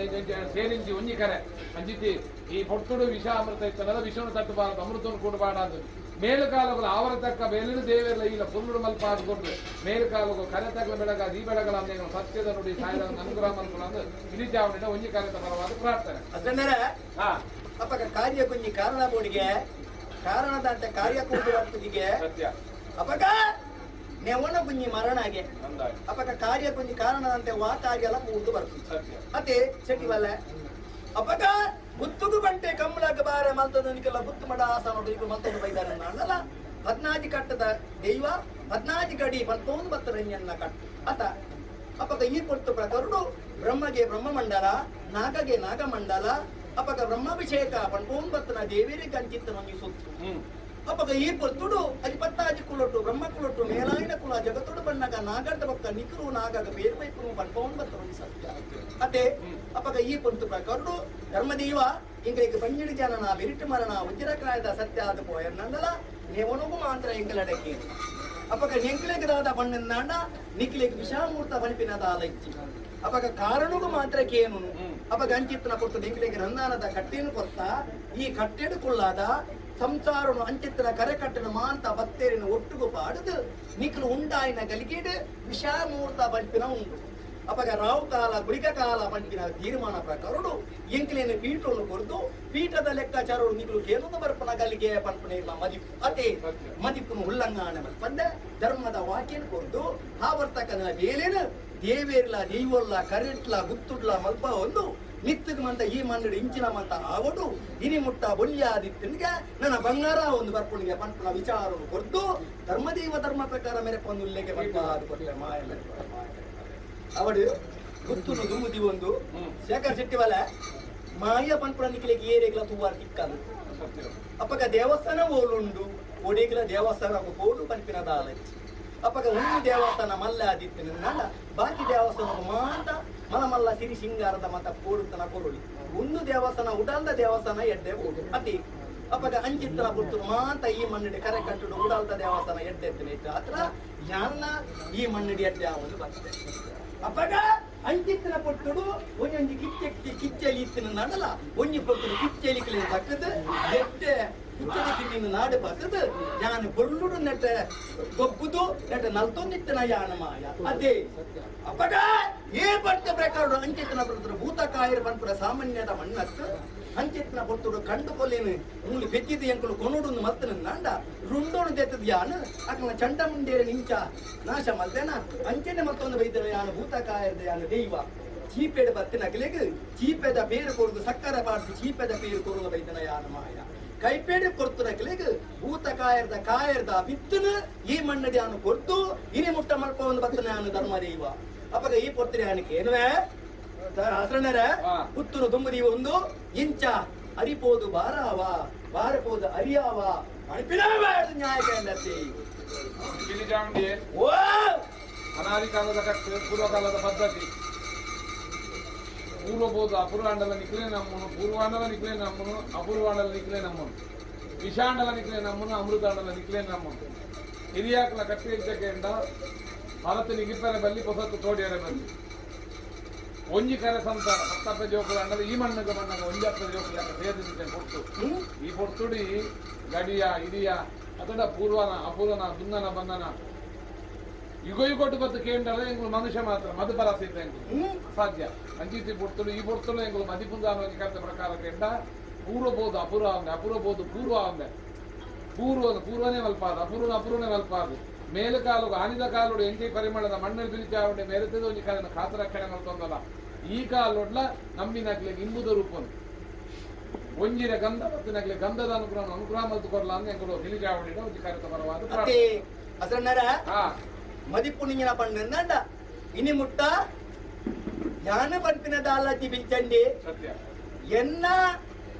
ಸೇರಿಂಜಿ ಒಂಜಿ ಕರೆ ಅಂಜಿತಿ ಈ ಪೊರ್ತುಡು ವಿಷ ಅಮೃತ ಇತ್ತನದ ವಿಷವನ್ನು ತಟ್ಟಬಾರದು ಅಮೃತವನ್ನು ಕೊಡಬಾರದು ಮೇಲುಕಾಲಗಳು ಆವರ ತಕ್ಕ ಮೇಲಿನ ದೇವರ ಇಲ್ಲ ಪುಲ್ಲು ಮಲ್ಪ ಕೊಟ್ಟು ಮೇಲುಕಾಲಗು ಕರೆ ತಗಲ ಬೆಳಗ ಈ ಬೆಳಗಲ ಅಂದ್ರೆ ಸತ್ಯದ ನುಡಿ ಸಾಯದ ಅನುಗ್ರಹ ಮಲ್ಪುಣ ಅಂದ್ರೆ ಇಳಿಜಾವಣಿನ ಒಂಜಿ ಕಾರ್ಯದ ಪರವಾದ ಪ್ರಾರ್ಥನೆ ಅಷ್ಟಂದ್ರೆ ಅಪ್ಪಗ ಕಾರ್ಯ ಕುಂಜಿ ಕಾರಣ ಬೋಡಿಗೆ ಕಾರಣದಂತೆ ಕಾರ್ಯ ಕೂಡು ಅಪ್ಪದಿಗೆ ಸತ್ಯ ಅಪಗ ನೆವನ ಕುಂಜಿ ಮರಣಾಗೆ ಅಪಗ ಕಾರ್ಯ ಕುಂಜಿ ಕಾರಣದಂತೆ ವಾ ಕಾರ್ಯ ಎಲ್ಲ ಕೂಡ್ದು ಬರ್ತದೆ ಅದೇ ಸೆಟ್ಟಿವಲ್ಲ ಅಪಗ ಗುತ್ತುಗು ಬಂಟೆ ಕಮ್ಮಳಗ ಬಾರೆ ಮಲ್ತದ ನಿಕಲ್ಲ ಗುತ್ತು ಮಡ ಆಸನ ಈಗ ಮಲ್ತದ ಬೈದಾರ ಅನ್ನಲ್ಲ 14 ಕಟ್ಟದ ದೈವ 14 ಗಡಿ ಪಂತೊಂದು ಬತ್ತರಣ್ಯನ್ನ ಕಟ್ಟು ಅತ ಅಪಗ ಈ ಪೊರ್ತು ಪ್ರಕರುಡು ಬ್ರಹ್ಮಗೆ ಬ್ರಹ್ಮಮಂಡಲ ನಾಗಗೆ ನಾಗಮಂಡಲ ಅಪಗ ಬ್ರಹ್ಮಾಭಿಷೇಕ ಪಂಪೋಂಬತ್ತನ ದೇವಿರಿಗೆ ಅಂಚಿತ್ತನ ಒಂಜಿ ಸೊತ್ತು. ಅಪಗ ಈ ಪೊರ್ತುಡು ಅಜಿ ಪತ್ತಾಜಿ ಕುಲೊಟ್ಟು ಬ್ರಹ್ಮ ಕುಲೊಟ್ಟು ಮೇಲಾಯಿನ ಕುಲ ಜಗತ್ತುಡು ಬಣ್ಣಗ ನಾಗರ್ದ ಬೊಕ್ಕ ನಿಕರು ನಾಗಗ ಬೇರು ಬೈಪುನು ಪನ್ಪವನ್ ಬತ್ತವನಿ ಸತ್ಯ ಅತೆ ಅಪಗ ಈ ಪೊರ್ತು ಪ್ರಕರುಡು ಧರ್ಮದೇವ ಇಂಗ್ಲಿಗೆ ಪಂಜಿಡಿ ಜನನ ಬಿರಿಟು ಮರಣ ವಜ್ರಕಾಯದ ಸತ್ಯ ಆದ ಪೋಯನ್ನಂದಲ ನೇವನುಗು ಮಾತ್ರ ಎಂಕಲಡಕ್ಕೆ ಅಪಗ ನೆಂಕ್ಲೆಗ್ ದಾದ ಬಣ್ಣಂದಾಂಡ ನಿಕ್ಲೆಗ್ ವಿಷಾಮೂರ್ತ ಬಣಿಪಿನದ ಆಲೈಚಿ ಅಪಗ ಕಾರಣಗೂ ಮಾತ್ರ ಕೇನು ಅಪಗ ಅಂಚಿತ್ತನ ಕೊಡ್ತು ನಿಂಕ್ಲೆಗ್ ರಂದಾನದ ಕಟ್ಟೆನು ಕೊರ್ತ ಈ ಕಟ್ಟೆಡು ಕುಳ್ಳಾದ ಸಂಸಾರನು ಅಂಚಿತ್ತನ ಕರೆ ಕಟ್ಟನ ಮಾಂತ ಬತ್ತೇರಿನ ಒಟ್ಟುಗು ಪಾಡುದು ನಿಕ್ಲು ಉಂಡಾಯಿನ ಗಲಿಗೇಡು ವಿಷಾಮೂರ್ತ ಬಣಿಪಿನ ಉಂಡು ಅಪಗ ರಾವು ಕಾಲ ಗುಳಿಕ ಕಾಲ ಪಂಪಿನ ತೀರ್ಮಾನ ಪ್ರಕಾರಡು ಎಂಕ್ಲೇನು ಪೀಠವನ್ನು ಕೊರ್ದು ಪೀಠದ ಲೆಕ್ಕಾಚಾರಡು ನಿಕ್ಲು ಕೇನೊಂದು ಬರ್ಪನ ಗಲಿಗೆ ಪನ್ಪನ ಇಲ್ಲ ಮದಿಪು ಅದೇ ಮದಿಪುನು ಉಲ್ಲಂಘನೆ ಮಲ್ಪಂದೆ ಧರ್ಮದ ವಾಕ್ಯನ ಕೊರ್ದು ಆವರ್ತಕನ ಬೇಲೇನು ದೇವೇರ್ಲ ದೈವೊಲ್ಲ ಕರೆಟ್ಲ ಗುತ್ತುಡ್ಲ ಮಲ್ಪ ಒಂದು ನಿತ್ತದ ಮಂತ ಈ ಮಣ್ಣು ಇಂಚಿನ ಮಂತ ಆವಡು ಇನಿ ಮುಟ್ಟ ಬೊಲ್ಯಾದಿತ್ತಿನಿಗೆ ನನ್ನ ಬಂಗಾರ ಒಂದು ಬರ್ಪುಣಿಗೆ ಪನ್ಪನ ವಿಚಾರವನ್ನು ಕೊರ್ದು ಧರ್ಮದೇವ ಧರ್ಮ ಪ್ರಕಾರ ಮೇರೆ ಪಂದು ಉಲ್ಲೇಖ ಪನ್ಪ ಅದು ಕೊಟ್ಟೆ ಮಾಯ ಅವಡು ಗುತ್ತುನು ದುಮ್ಮುದಿ ಒಂದು ಶೇಖರ್ ಶೆಟ್ಟಿವಲ ಮಾಯ ಪನ್ಪುನ ನಿಕ್ಲೆಗ್ ಏರೆಗ್ಲ ತೂವಾರ್ ತಿಕ್ಕದು ಅಪಗ ದೇವಸ್ಥಾನ ಓಲುಂಡು ಒಡೆಗ್ಲ ದೇವಸ್ಥಾನ ಬೋಡು ಪನ್ಪಿನ ದಾಲಚ್ಚಿ ಅಪಗ ಒಂದು ದೇವಸ್ಥಾನ ಮಲ್ಲ ಆದಿತ್ತಿನ ಬಾಕಿ ದೇವಸ್ಥಾನ ಮಾತ ಮಲ ಮಲ್ಲ ಸಿರಿ ಸಿಂಗಾರದ ಮತ ಪೋಡುತ್ತನ ಕೊರೊಳಿ ಒಂದು ದೇವಸ್ಥಾನ ಉಡಲ್ದ ದೇವಸ್ಥಾನ ಎಡ್ಡೆ ಬೋಡು ಅತಿ ಅಪಗ ಅಂಚಿತ್ತನ ಪುರ್ತುಡು ಮಾತ ಈ ಮಣ್ಣಿಡಿ ಕರೆ ಕಟ್ಟುಡು ಉಡಲ್ದ ದೇವಸ್ಥಾನ ಎಡ್ಡೆ ಎತ್ತಿನ ಇಟ್ಟು ಅತ್ರ ಯಾನ್ನ ಈ ಮಣ್ಣಿಡಿ ಎಡ್ಡೆ ಆವೊಂದು ಬರ್ತದೆ ಅಪಗ ಅಂಚಿತ್ತನ ಪೊಟ್ಟುಡು ಒಂಜೊಂಜಿ ಕಿಚ್ಚೆ ಕಿಚ್ಚಲಿ ಇತ್ತಿನ ನಡಲ ಒಂಜಿ ಪೊಟ್ಟುಡು ಕಿಚ್ಚಲಿಕ್ಲಿನ ತಕ್ಕದು ಎಡ್ಡೆ ಕಿಚ್ಚಲಿ ಕಿನ್ನಿನ ನಾಡು ಬಕ್ಕದು ಯಾನು ಬೊಳ್ಳುಡು ನೆಟ್ಟ ಗೊಬ್ಬುದು ನೆಟ್ಟ ನಲ್ತೊಂದಿತ್ತನ ಯಾನ ಮಾಯ ಅದೇ ಅಪಗ ಏ ಪಟ್ಟ ಪ್ರಕಾರ ಅಂಚಿತ್ತನ ಪೊರ್ತುಡು ಭೂತಕಾಯರ ಪನ್ಪುರ ಸಾಮಾನ್ಯದ ಮಣ್ಣತ್ತು ಅಂಚಿತ್ತನ ಪೊರ್ತುಡು ಕಂಡು ಕೊಲ್ಲೇನು ಮೂಲು ಪೆಚ್ಚಿದ ಎಂಕುಲು ಕೊನುಡು ಮಲ್ತನ ನಾಂಡ ರುಂಡೋನು ದೆತ್ತದ ಯಾನು ಅಕನ ಚಂಡಮುಂಡೇರ ನಿಂಚ ನಾಶ ಮಲ್ದೇನ ಅಂಚನೆ ಮತ್ತೊಂದು ಬೈದನ ಯಾನು ಭೂತಕಾಯರದ ಯಾನು ದೈವ ಚೀಪೆಡ್ ಬತ್ತಿನ ಅಗಲೆಗ್ ಚೀಪೆದ ಬೇರು ಕೊರುದು ಸಕ್ಕರೆ ಪಾಡ್ದು ಚೀಪೆದ ಬೇರು ಕೊರುದು ಬೈದನ ಯಾನು ಮಾಯ ಕೈಪೇಡೆ ಕೊರ್ತುನಕಲೆಗ್ ಭೂತಕಾಯರದ ಕಾಯರದ ಬಿತ್ತನ ಈ ಮಣ್ಣಡಿ ಯಾನು ಕೊರ್ತು ಇನಿ ಮುಟ್ಟ ಮಲ್ಪ ಒಂದು ಬತ್ತನ ಯಾನು ಧರ್ಮದೈವ ಅಪಗ ಈ ಪೊರ್ತನೆ ಯಾನಕ್ಕೆ ಏನುವೆ ಹಸರಣರ ಪುತ್ತೂರು ದುಮ್ಮದಿ ಒಂದು ಇಂಚ ಅರಿಪೋದು ಬಾರಾವ ಬಾರಪೋದು ಅರಿಯಾವ ನ್ಯಾಯ ಅನಾದಿ ಕಾಲದ ಕಟ್ಟು ಪೂರ್ವಕಾಲದ ಪದ್ಧತಿ ಪೂರ್ವಬೋದು ಅಪೂರ್ವಾಂಡಲ ನಿಕ್ಲೆ ನಮ್ಮನು ಪೂರ್ವಾಂಡಲ ನಿಕ್ಲೆ ನಮ್ಮನು ಅಪೂರ್ವಾಂಡಲ ನಿಕ್ಲೆ ನಮ್ಮನು ವಿಷಾಂಡಲ ನಿಕ್ಲೆ ನಮ್ಮನು ಅಮೃತಾಂಡಲ ನಿಕ್ಲೆ ನಮ್ಮನು ಹಿರಿಯಾಕಲ ಕಟ್ಟಿ ಭಾರತ ನಿಗಿಪ್ಪರೆ ಬಲ್ಲಿ ಪೊಸತ್ತು ತೋಡಿಯರೆ ಬಲ್ಲಿ ಒಂಜಿ ಕರೆ ಸಂಸಾರ ಪತ್ತಪ್ಪ ಜೋಕುಲ ಅಂಡಲ ಈ ಮಣ್ಣಗ ಮಣ್ಣಗ ಒಂಜಪ್ಪ ಜೋಕುಲ ಸೇರಿದ್ದೆ ಪೊರ್ತು ಈ ಪೊರ್ತುಡಿ ಗಡಿಯ ಇಡಿಯ ಅದಡ ಪೂರ್ವನ ಅಪೂರ್ವನ ದುನ್ನನ ಬಂದನ ಯುಗ ಯುಗೊಟ್ಟು ಬತ್ತು ಕೇಂದ್ರ ಎಂಗುಲು ಮನುಷ್ಯ ಮಾತ್ರ ಮಧುಪರ ಸೀತ ಎಂಗುಲು ಸಾಧ್ಯ ಅಂಜಿತಿ ಪೊರ್ತುಡು ಈ ಪೊರ್ತುಡು ಎಂಗುಲು ಮದಿಪುಂದಾನ ಕರ್ತ ಪ್ರಕಾರ ಕೇಂದ್ರ ಪೂರ್ವಬೋದು ಅಪೂರ್ವ ಅಂದೆ ಅಪೂರ್ವಬೋದು ಪೂರ್ವ ಅಂದೆ ಪೂರ್ವ ಪೂರ್ವನೇ ಮಲ್ಪಾದ ಅಪೂರ್ವನ ಅಪೂರ್ವನೇ ಮಲ್ಪಾದು ಮೇಲು ಕಾಲು ಆನಿದ ಕಾಲುಡು ಎಂಜಿ ಪರಿಮಳದ ಮಣ್ಣಲ್ಲಿ ಬಿರಿಚಾವಣೆ ಮೇರೆತದ ಒಂಜಿ ಕಾಲಿನ ಖಾತರ ಮಲ್ತೊಂದಲ್ಲ ಈ ಕಾಲೊಡ್ಲ ನಂಬಿನಗ್ಲೆ ಇಂಬುದ ರೂಪನು ಒಂಜಿರ ಗಂಧ ಮತ್ತಿನಗ್ಲೆ ಗಂಧದ ಅನುಗ್ರಹ ಅನುಗ್ರಹ ಮಲ್ತು ಕೊರ್ಲ ಅಂದ್ರೆ ಎಂಕುಲು ಬಿಳಿಚಾವಣಿಡ ಒಂಜಿ ಕಾರ್ಯತಪರವಾದ ಅಸರಣ್ಣರ ಮದಿಪು ನಿಂಗಿನ ಪಂಡ ಇನಿ ಮುಟ್ಟ ಯಾನ ಪನ್ಪಿನ ದಾಲಾತಿ ಬಿಲ್ಚಂಡಿ ಸತ್ಯ ಎನ್ನ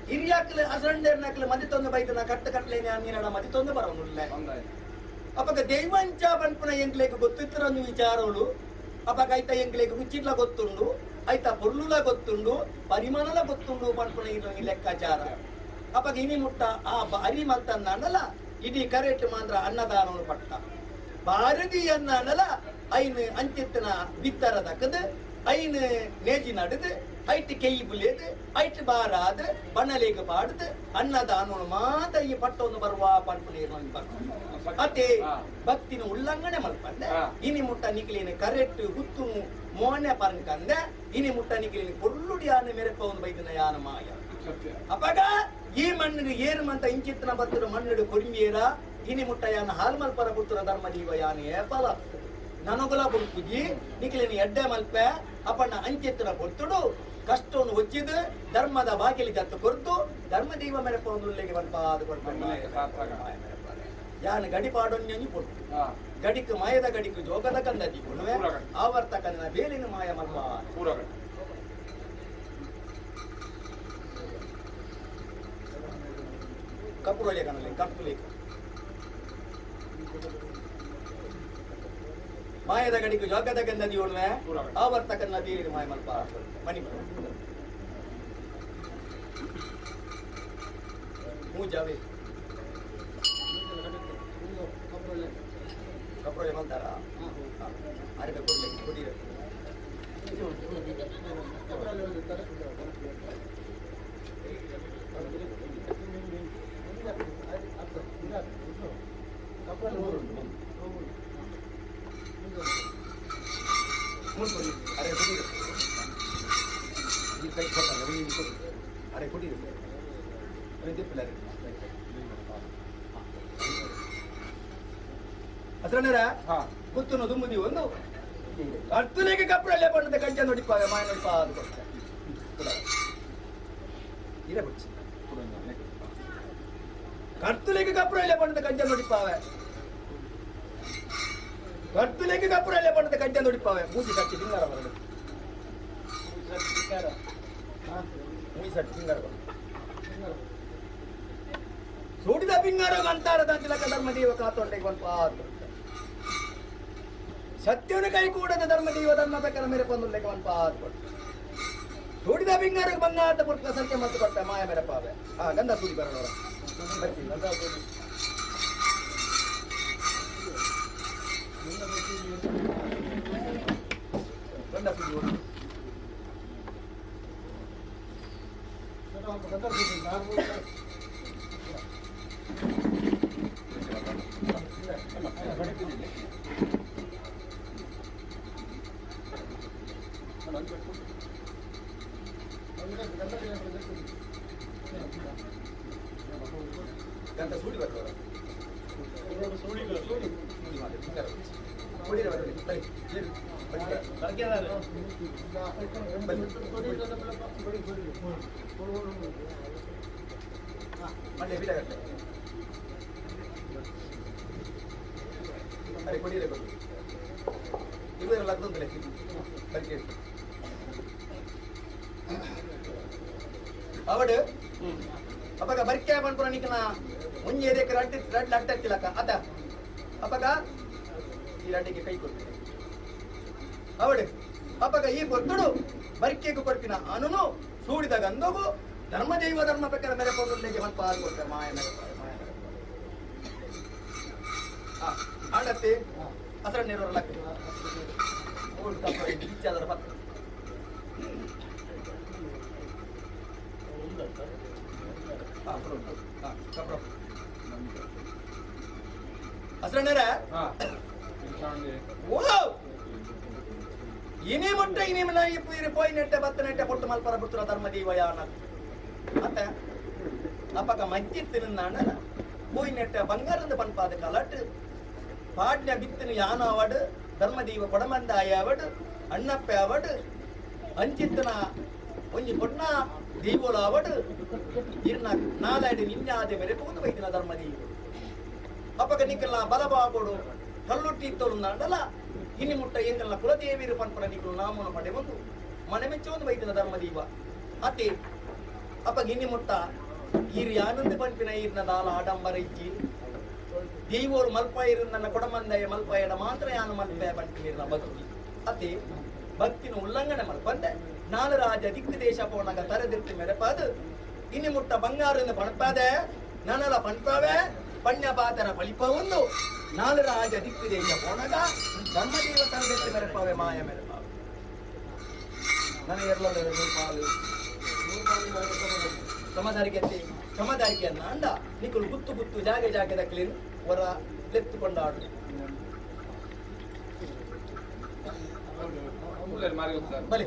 ಹಿರಿಯಾಕ್ಲೆ ಅಸರಂಡೇರ್ನಕ್ಲೆ ಮದಿತೊಂದು ಬೈತನ ಕಟ್ಟು ಕಟ್ಲೆ ನೀರಡ ಮದಿತೊಂದು ಬರೋನುಲ್ಲ ಅಪಗ ದೈವಂಚ ಪನ್ಪುನ ಎಂಕ್ಲೇಕ್ ಗೊತ್ತಿತ್ತಿರೊಂದು ವಿಚಾರಗಳು ಅಪಗ ಐತ ಎಂಕ್ಲೇಕ್ ರುಚಿಡ್ಲ ಗೊತ್ತುಂಡು ಐತ ಪೊರ್ಲುಲ ಗೊತ್ತುಂಡು ಪರಿಮಾಣಲ ಗೊತ್ತುಂಡು ಪನ್ಪುನ ಈ ಲೆಕ್ಕಾಚಾರ ಅಪಗ ಇನಿ ಮುಟ್ಟ ಆ ಅರಿ ಮಲ್ತನ್ನಲ್ಲ ಇಡೀ ಕರೆಕ್ಟ್ ಮಾತ್ರ ಅನ್ನದಾನವನ್ನು ಪಟ್ಟ ಭಾರತೀಯನ್ನ ಅನ್ನಲ್ಲ ಐನು ಅಂಚಿತ್ತನ ಬಿತ್ತರ ದಕ್ಕದು ಐನು ನೇಜಿ ನಡುದು ಐಟ್ ಕೆಯ್ಯಿ ಬುಲಿಯದು ಐಟ್ ಬಾರಾದು ಬಣ್ಣಲೇಗ ಪಾಡುದು ಅನ್ನದಾನವನ್ನು ಮಾತ್ರ ಈ ಪಟ್ಟವನ್ನು ಬರುವ ಪನ್ಪುನ ಅತೆ ಭಕ್ತಿನ ಉಲ್ಲಂಘನೆ ಮಲ್ಪಂದೆ ಇನಿ ಮುಟ್ಟ ನಿಕ್ಲಿನ ಕರೆಕ್ಟ್ ಗುತ್ತುನು ಮೋನೆ ಪರ್ನ್ಕಂದೆ ಇನಿ ಮುಟ್ಟ ನಿಕ್ಲಿನ ಪೊರ್ಲುಡಿ ಯಾನ ಮೆರೆಪ ಒಂದು ಬೈದಿನ ಯಾನ ಮಾಯ ಅಪಗ ಈ ಮಣ್ಣಿಡು ಏರು ಮಂತ ಇಂಚಿತ್ತನ ಬತ್ತದ ಮಣ್ಣಿಡು ಕೊರಿಮಿಯೇರ ಇನಿ ಮುಟ್ಟ ಯಾನ ಹಾಲ್ ಮಲ್ಪರ ಪುತ್ರ ಧರ್ಮ ಜೀವ ಯಾನ ಏಪಲ ನನಗುಲ ಬುಡ್ಪುಜಿ ನಿಕ್ಲಿನ ಎಡ್ಡೆ ಮಲ್ಪೆ ಅಪಣ್ಣ ಅಂಚಿತ್ತನ ಪೊರ್ತುಡು ಕಷ್ಟವನ್ನು ಒಚ್ಚಿದು ಧರ್ಮದ ಬಾಕಿಲಿ ಜತ್ತು ಕೊರ್ತು ಧರ್ಮ ದೈವ ಮೆರೆಪ ಒಂದು ಉಲ್ಲೇಖ ಮಲ್ಪಾದು ಕೊಡ್ಪಣ್ಣ ಯಾನು ಗಡಿ ಪಾಡೊನ್ನಿ ಪೊರ್ತು ಗಡಿಕ್ ಮಾಯದ ಗಡಿಕ್ ಜೋಗದ ಕಂದ ದೀಪುಣುವೆ ಆವರ್ತ ಕಂದನ ಬೇಲಿನ ಮಾಯ ಮಲ್ಪ ಕಪುರೊಲೆ ಕನಲೆ ಕಪ್ಪುಲೇಕ ಮಾಯದ ಗಡಿಗೆ ಜೋಗದ ಗಂಧ ದಿಯೋಣ್ವೆ ಆವರ್ತಕನ್ನ ತೀರಿ ಮಾಯ ಮಲ್ಪ ಮಣಿ ಮೂಜಾವೆ ಕಪ್ರೋಲೆ ಮಲ್ತಾರ ಅರೆ ಕೊಡ್ಲೆ ಕೊಡಿರ ಅರೆ ಕೊಡಿರ ಈ ಕೈ ಕೊಟ್ಟಲ್ಲ ನೀನು ಕೊಡಿ ಅರೆ ಕೊಡಿರ ಅಸರಣ್ಣರ ಗುತ್ತುನು ದುಮ್ಮುದಿ ಒಂದು ಅರ್ತುಲಿಗೆ ಕಪ್ಪಳಲ್ಲೇ ಬಣ್ಣದ ಕಂಚ ನೋಡಿಪ್ಪ ಮಾಯ ನೋಡಿಪ್ಪ ಅದು ಕೊಡ್ತೆ ಇರ ಬಿಡ್ಸಿ ಕರ್ತುಲಿಗೆ ಕಪ್ಪಳಲ್ಲೇ ಬಣ್ಣದ ಕಂಚ ನೋಡಿಪ್ಪಾವೆ ಕರ್ತುಲಿಗೆ ಕಪ್ಪಳಲ್ಲೇ ಬಣ್ಣದ ಕಂಚ ನೋಡಿಪ್ಪಾವೆ ಮೂಜಿ ಕಟ್ಟಿ ಬಿಂಗಾರ ಬರಡು ಮೂಜಿ ಸಟ್ಟಿ ಬಿಂಗಾರ ಬರಡು ಸೂಡಿದ ಬಿಂಗಾರ ಅಂತಾರ ದಂತಿಲಕ ಧರ್ಮದೇವ ಕಾತೊಂಡೆಗೆ ಒಂದು ಪಾತ್ರ ಸತ್ಯನ ಕೈ ಕೂಡದ ಧರ್ಮದೇವ ಧರ್ಮ ಪ್ರಕಾರ ಮೇರೆ ಪಂದುಲ್ಲೆಗೆ ಒಂದು ಪಾದ ಕೊಟ್ಟು ಸೂಡಿದ ಬಿಂಗಾರಕ್ಕೆ ಬಂಗಾರದ ಪುಟ್ಟ ಸಂಖ್ಯೆ ಮತ್ತು ಕೊಟ್ಟ ಮಾಯ ಮೇರೆ ಪಾವೆ ಆ ಗಂಧ ಸೂಡಿ ಬರೋಣ ಬರ್ತೀನಿ ಗಂಧ ಸೂಡಿ ಗಂಧ ಸೂಡಿ ಒಂದು. ಗಂಧ ಸೂಡಿ ಬರೋಣ ಸೂಡಿ ಸೂಡಿ ಸೂಡಿ ಮಾಡಿ ಬಂಗಾರ ಕೊಡಿರ ಬರಲಿ ಬನ್ನಿ ಮಂಡ್ಯ ಬಿಡಗಟ್ಟೆ ಅರೆ ಕೊಡಿರೆ ಕೊಡಿ ಇವರು ಲಗ್ನದಲ್ಲೇ ಬರಿಕೆ ಅವಡು ಅಪಗ ಬರ್ಕೆ ಪನ್ಪುನ ನಿಕ್ನ ಒಂಜಿ ಎದೆಕ್ ರಡ್ಡ್ ರಡ್ಡ್ ಅಡ್ಡತ್ತಿಲಕ ಅತ ಅಪಗ ಈ ರಡ್ಡಿಗೆ ಕೈ ಕೊಡ್ತೀನಿ ಅವಡು ಅಪಗ ಈ ಪೊರ್ತುಡು ಬರ್ಕೆಗೆ ಕೊಡ್ಪಿನ ಅನುನು ಸೂಡಿದ ಗಂಧಗು ಧರ್ಮದೈವ ಧರ್ಮ ಪ್ರಕಾರ ಮೇರೆ ಪೊರ್ತುಡ್ಲೆಗೆ ಮಲ್ಪ ಆದ್ ಕೊಡ್ತಾರೆ ಮಾಯ ಮೇರೆ ಪಾಯ, ಮಾಯ ಮೇರೆ ಪಾಯ. ಆ ಆಂಡತ್ತೆ ಅಸರ ನೀರು ಲಕ್ಕ ಓಡ್ ತಪ್ಪ ಇಚ್ಚಾದರ ಪತ್ರ ಅಸರಣ್ಣರ ಓ ಇನಿ ಮುಟ್ಟ ಇನಿ ಇರು ಪೋಯಿ ನೆಟ್ಟೆ ಬತ್ತ ನೆಟ್ಟೆ ಪೊಟ್ಟು ಮಲ್ಪರ ಪುತ್ರ ಧರ್ಮ ದೀವಯಾನ ಮತ್ತೆ ಅಪಕ ಮಜ್ಜಿತ್ತಿನ ಪೋಯಿ ನೆಟ್ಟೆ ಬಂಗಾರದ ಪನ್ಪಾದ ಕಲಟ್ ಪಾಡ್ಯ ಬಿತ್ತಿನ ಯಾನವಡು ಧರ್ಮದೀವ ಕೊಡಮಂದಾಯವಡು ಅಣ್ಣಪ್ಪೆ ಅವಡು ಅಂಚಿತ್ತನ ಒಂಜಿ ಪೊಣ್ಣ ದೀವೋಲ ಅವಡು ಇರ್ನ ನಾಲಾಡಿ ನಿನ್ಯಾದೆ ಮೇರೆ ಪೂದು ಬೈದಿನ ಧರ್ಮದೀವ ಅಪಗ ನಿಕ್ಕಲ್ಲ ಬಲಬಾಗೋಡು ಕಲ್ಲುಟ್ಟಿ ಇತ್ತೋಳು ನಾಡಲ ಇನಿ ಮುಟ್ಟ ಎಂಗಲ್ಲ ಕುಲದೇವಿರು ಪನ್ಪನ ನಿಕ್ಕಲು ನಾಮನ ಪಡೆ ಒಂದು ಮನೆ ಮೆಚ್ಚೋದು ಬೈದಿನ ಧರ್ಮದೀವ ಅತಿ ಅಪಗ ಇನಿ ಮುಟ್ಟ ಈರು ಯಾನಂದ ಪನ್ಪಿನ ಈರ್ನ ದಾಲ ಆಡಂಬರ ಇಜ್ಜಿ ದೀವೋರು ಮಲ್ಪಾಯಿರು ನನ್ನ ಕೊಡಮಂದಯ ಮಲ್ಪಾಯಡ ಮಾತ್ರ ಯಾನು ಮಲ್ಪಾಯ ಪನ್ಪಿನ ಭಕ್ತಿ ಅತಿ ಭಕ್ತಿನ ಉಲ್ಲಂಘನೆ ಮಲ್ಪಂದೆ ನಾಲು ರಾಜ ದಿಕ್ಕು ದೇಶ ಪೋಣಗ ತರೆದಿರ್ತಿ ಮೆರೆಪಾದು ಇನಿ ಮುಟ್ಟ ಬಂಗಾರದಿಂದ ಪಣಪಾದೆ ನನಲ ಪಣ್ಪಾವೆ ಪಣ್ಯ ಪಾತರ ಬಳಿಪ ಒಂದು ನಾಲು ರಾಜ ದಿಕ್ಕು ದೇಶ ಪೋಣಗ ಧರ್ಮದೇವ ತರದಿರ್ತಿ ಮೆರೆಪಾವೆ ಮಾಯ ಮೆರೆಪಾವೆ ನನಗೆ ಪಾಲು ಸಮದಾರಿಕೆ ಸಮದಾರಿಕೆಯನ್ನ ಅಂಡ ನಿಕ್ಕಲು ಗುತ್ತು ಗುತ್ತು ಜಾಗೆ ಜಾಗೆ ದಕ್ಕಲಿನು ಹೊರ ಲೆತ್ತುಕೊಂಡಾಡು ಬಲಿ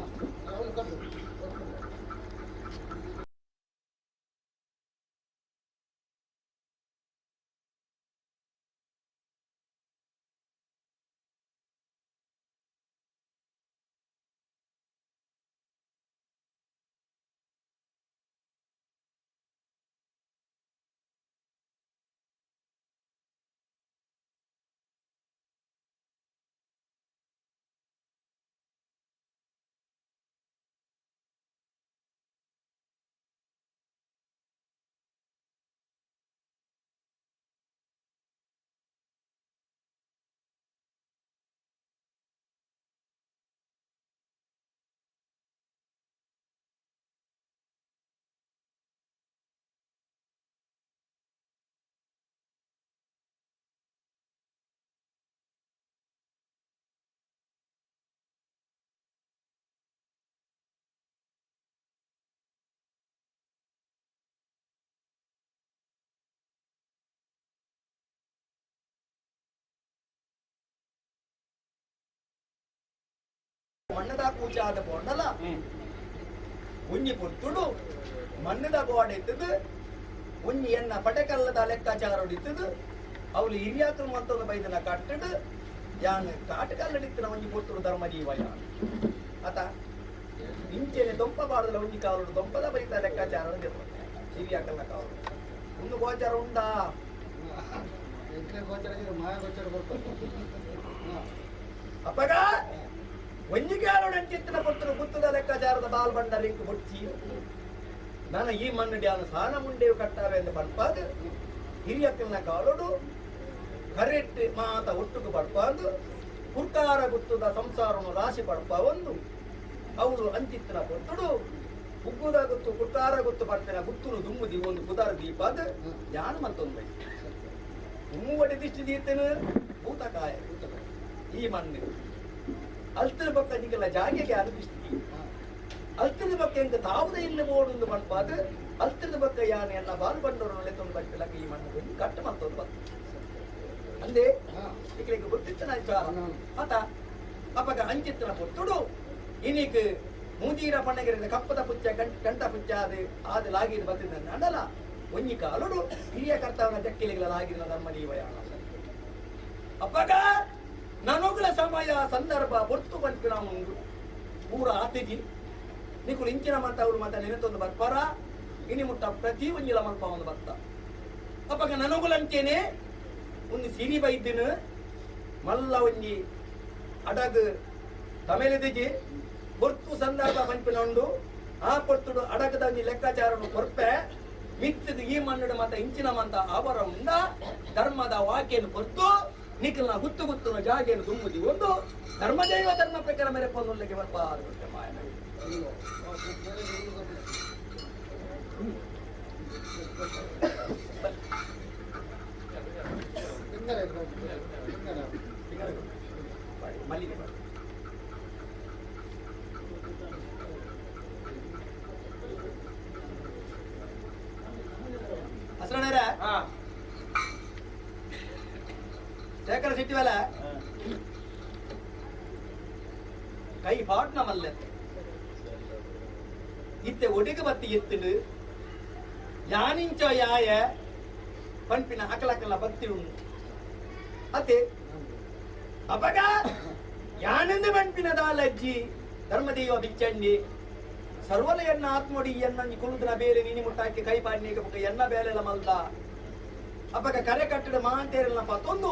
ಮಣ್ಣದ ಕೂಚಾದ ಪೋಂಡಲ ಒಂಜಿ ಪೊರ್ತುಡು ಮಣ್ಣದ ಗೋಡೆ ಇತ್ತದು ಒಂಜಿ ಎನ್ನ ಪಟಕಲ್ಲದ ಲೆಕ್ಕಾಚಾರ ಇತ್ತದು ಅವಳು ಹಿರಿಯಾಕಲು ಮಂತೊಂದು ಬೈದನ ಕಟ್ಟಡು ಯಾನ್ ಕಾಟಕಲ್ಲಡಿತ್ತಿನ ಒಂಜಿ ಪೊರ್ತುಡು ಧರ್ಮ ಜೀವ ಯಾನ್ ಅತ ಇಂಚೆನೆ ದೊಂಪ ಬಾಡದಲ ಒಂಜಿ ಕಾಲುಡು ದೊಂಪದ ಬರಿತ ಲೆಕ್ಕಾಚಾರ ಹಿರಿಯಾಕಲ್ನ ಕಾಲು ಒಂದು ಗೋಚಾರ ಉಂಡಾ ಅಪ್ಪಗ ಒಂಜಿ ಕಾಲುಡು ಅಂಚಿತ್ತಿನ ಪೊರ್ತುಡು ಗುತ್ತದ ಲೆಕ್ಕಾಚಾರದ ಬಾಲ್ ಬಂಡ ಲಿಂಕ್ ಬೊಡ್ಚಿ ನಾನು ಈ ಮಣ್ಣು ಡ್ಯಾನು ಸಾನ ಮುಂಡೇವು ಕಟ್ಟಾವೆ ಎಂದು ಪಡ್ಪಾದು ಹಿರಿಯಕ್ಕನ ಕಾಲುಡು ಕರೆಕ್ಟ್ ಮಾತ ಒಟ್ಟುಗು ಪಡ್ಪಾದು ಕುರ್ಕಾರ ಗುತ್ತದ ಸಂಸಾರವನ್ನು ರಾಶಿ ಪಡ್ಪ ಒಂದು ಅವಳು ಅಂಚಿತ್ತಿನ ಪೊರ್ತುಡು ಉಗ್ಗುದ ಗುತ್ತು ಕುರ್ಕಾರ ಗುತ್ತು ಪಡ್ಪಿನ ಗುತ್ತುನು ದುಮ್ಮುದಿ ಒಂದು ಕುದಾರ ದೀಪಾದ ಯಾನು ಮತ್ತೊಂದು ದುಮ್ಮುವಡಿ ದಿಷ್ಟಿ ದೀತನು ಭೂತಕಾಯ ಈ ಮಣ್ಣು ಅಲ್ತಿನ ಪಕ್ಕ ನಿಕಲ ಜಾಗೆಗೆ ಅನುಪಿಸ್ತಿ ಅಲ್ತಿನ ಪಕ್ಕ ಎಂಕ ತಾವುದ ಇಲ್ಲಿ ಬೋಡುಂದು ಪಣ್ಪಾದ ಅಲ್ತಿನ ಪಕ್ಕ ಯಾನೆ ಎನ್ನ ಬಾಲು ಬಂಡೋರು ನೆಲೆತೊಂದು ಬಟ್ಟಿಲಕ್ಕ ಈ ಮಣ್ಣು ಬಂದು ಕಟ್ಟು ಮತ್ತೊಂದು ಬಂತು ಅಂದೇ ಇಕ್ಕಳಿಗೆ ಗೊತ್ತಿತ್ತನ ವಿಚಾರ ಆತ ಅಪ್ಪಗ ಅಂಚಿತ್ತನ ಪೊತ್ತುಡು ಇನಿಕ್ ಮೂಜೀರ ಪಣ್ಣಗಿರಿದ ಕಪ್ಪದ ಪುಚ್ಚ ಗಂಟ ಪುಚ್ಚ ಅದು ಆದ ಲಾಗಿದ ಬತ್ತಿದ ಅಂಡಲ ಒಂಜಿ ಕಾಲುಡು ಹಿರಿಯ ಕರ್ತವನ ಜಕ್ಕಿಲಿಗಳ ಲಾಗಿನ ಧರ್ಮ ಜೀವಯಾಣ ಅಪ್ಪಗ ನನಗುಲ ಸಮಯ ಸಂದರ್ಭ ಪೊರ್ತು ಪನ್ಪಿನ ಉಂಡು ಪೂರ ಆತಿಜಿ ನಿಕುಲು ಇಂಚಿನ ಮಂತ ಅವಳು ಮಾತ ನೆನೆತೊಂದು ಬರ್ಪಾರ ಇನಿ ಮುಟ್ಟ ಪ್ರತಿ ಒಂಜಿಲ ಮಲ್ಪ ಒಂದು ಬರ್ತ ಅಪ್ಪಗ ನನಗುಲಂಚೇನೆ ಒಂದು ಸಿರಿ ಬೈದಿನ ಮಲ್ಲ ಒಂಜಿ ಅಡಗು ತಮೇಲಿದಿಜಿ ಪೊರ್ತು ಸಂದರ್ಭ ಪನ್ಪಿನ ಉಂಡು ಆ ಪೊರ್ತುಡು ಅಡಗದ ಒಂಜಿ ಲೆಕ್ಕಾಚಾರನು ಕೊರ್ಪೆ ಮಿತ್ತದ ಈ ಮಣ್ಣುಡು ಮಾತ ಇಂಚಿನ ಮಂತ ಅವರ ಉಂಡ ಧರ್ಮದ ವಾಕ್ಯನು ಕೊರ್ತು ನಿಖಲ್ನ ಗುತ್ತು ಗುತ್ತುನ ಜಾಗೆಯನ್ನು ದುಮ್ಮುದಿ ಒಂದು ಧರ್ಮದೈವ ಧರ್ಮ ಪ್ರಕಾರ ಮೇರೆ ಪೊಂದುಲ್ಲಕ್ಕೆ ಬರ್ಪಾರು ಮಾಯನ ಮಲ್ಲಿಗೆ ಹಸರಣರ ಶೇಖರ ಸಿಟ್ಟಿವಲ್ಲ ಕೈ ಪಾಟ್ನ ಮಲ್ಲೆ ಇತ್ತೆ ಒಡಿಗೆ ಬತ್ತಿ ಎತ್ತಿಡು ಯಾನಿಂಚ ಯಾಯ ಪಂಪಿನ ಅಕಲಕಲ ಬತ್ತಿ ಉಂಡು ಅತ್ತೆ ಅಪಗ ಯಾನೆಂದು ಪಂಪಿನ ದಾಲಜ್ಜಿ ಧರ್ಮದೇವ ಬಿಚ್ಚಂಡಿ ಸರ್ವಲ ಎನ್ನ ಆತ್ಮೊಡಿ ಎನ್ನ ಕುಲುದಿನ ಬೇರೆ ನೀನಿ ಮುಟ್ಟಾಕಿ ಕೈ ಪಾಡ್ನೀಗ ಬೊಕ್ಕ ಎನ್ನ ಬೇಲೆಲ ಮಲ್ದ ಅಪಗ ಕರೆ ಕಟ್ಟಡ ಮಾಂತೇರಲ್ಲ ಪತ್ತೊಂದು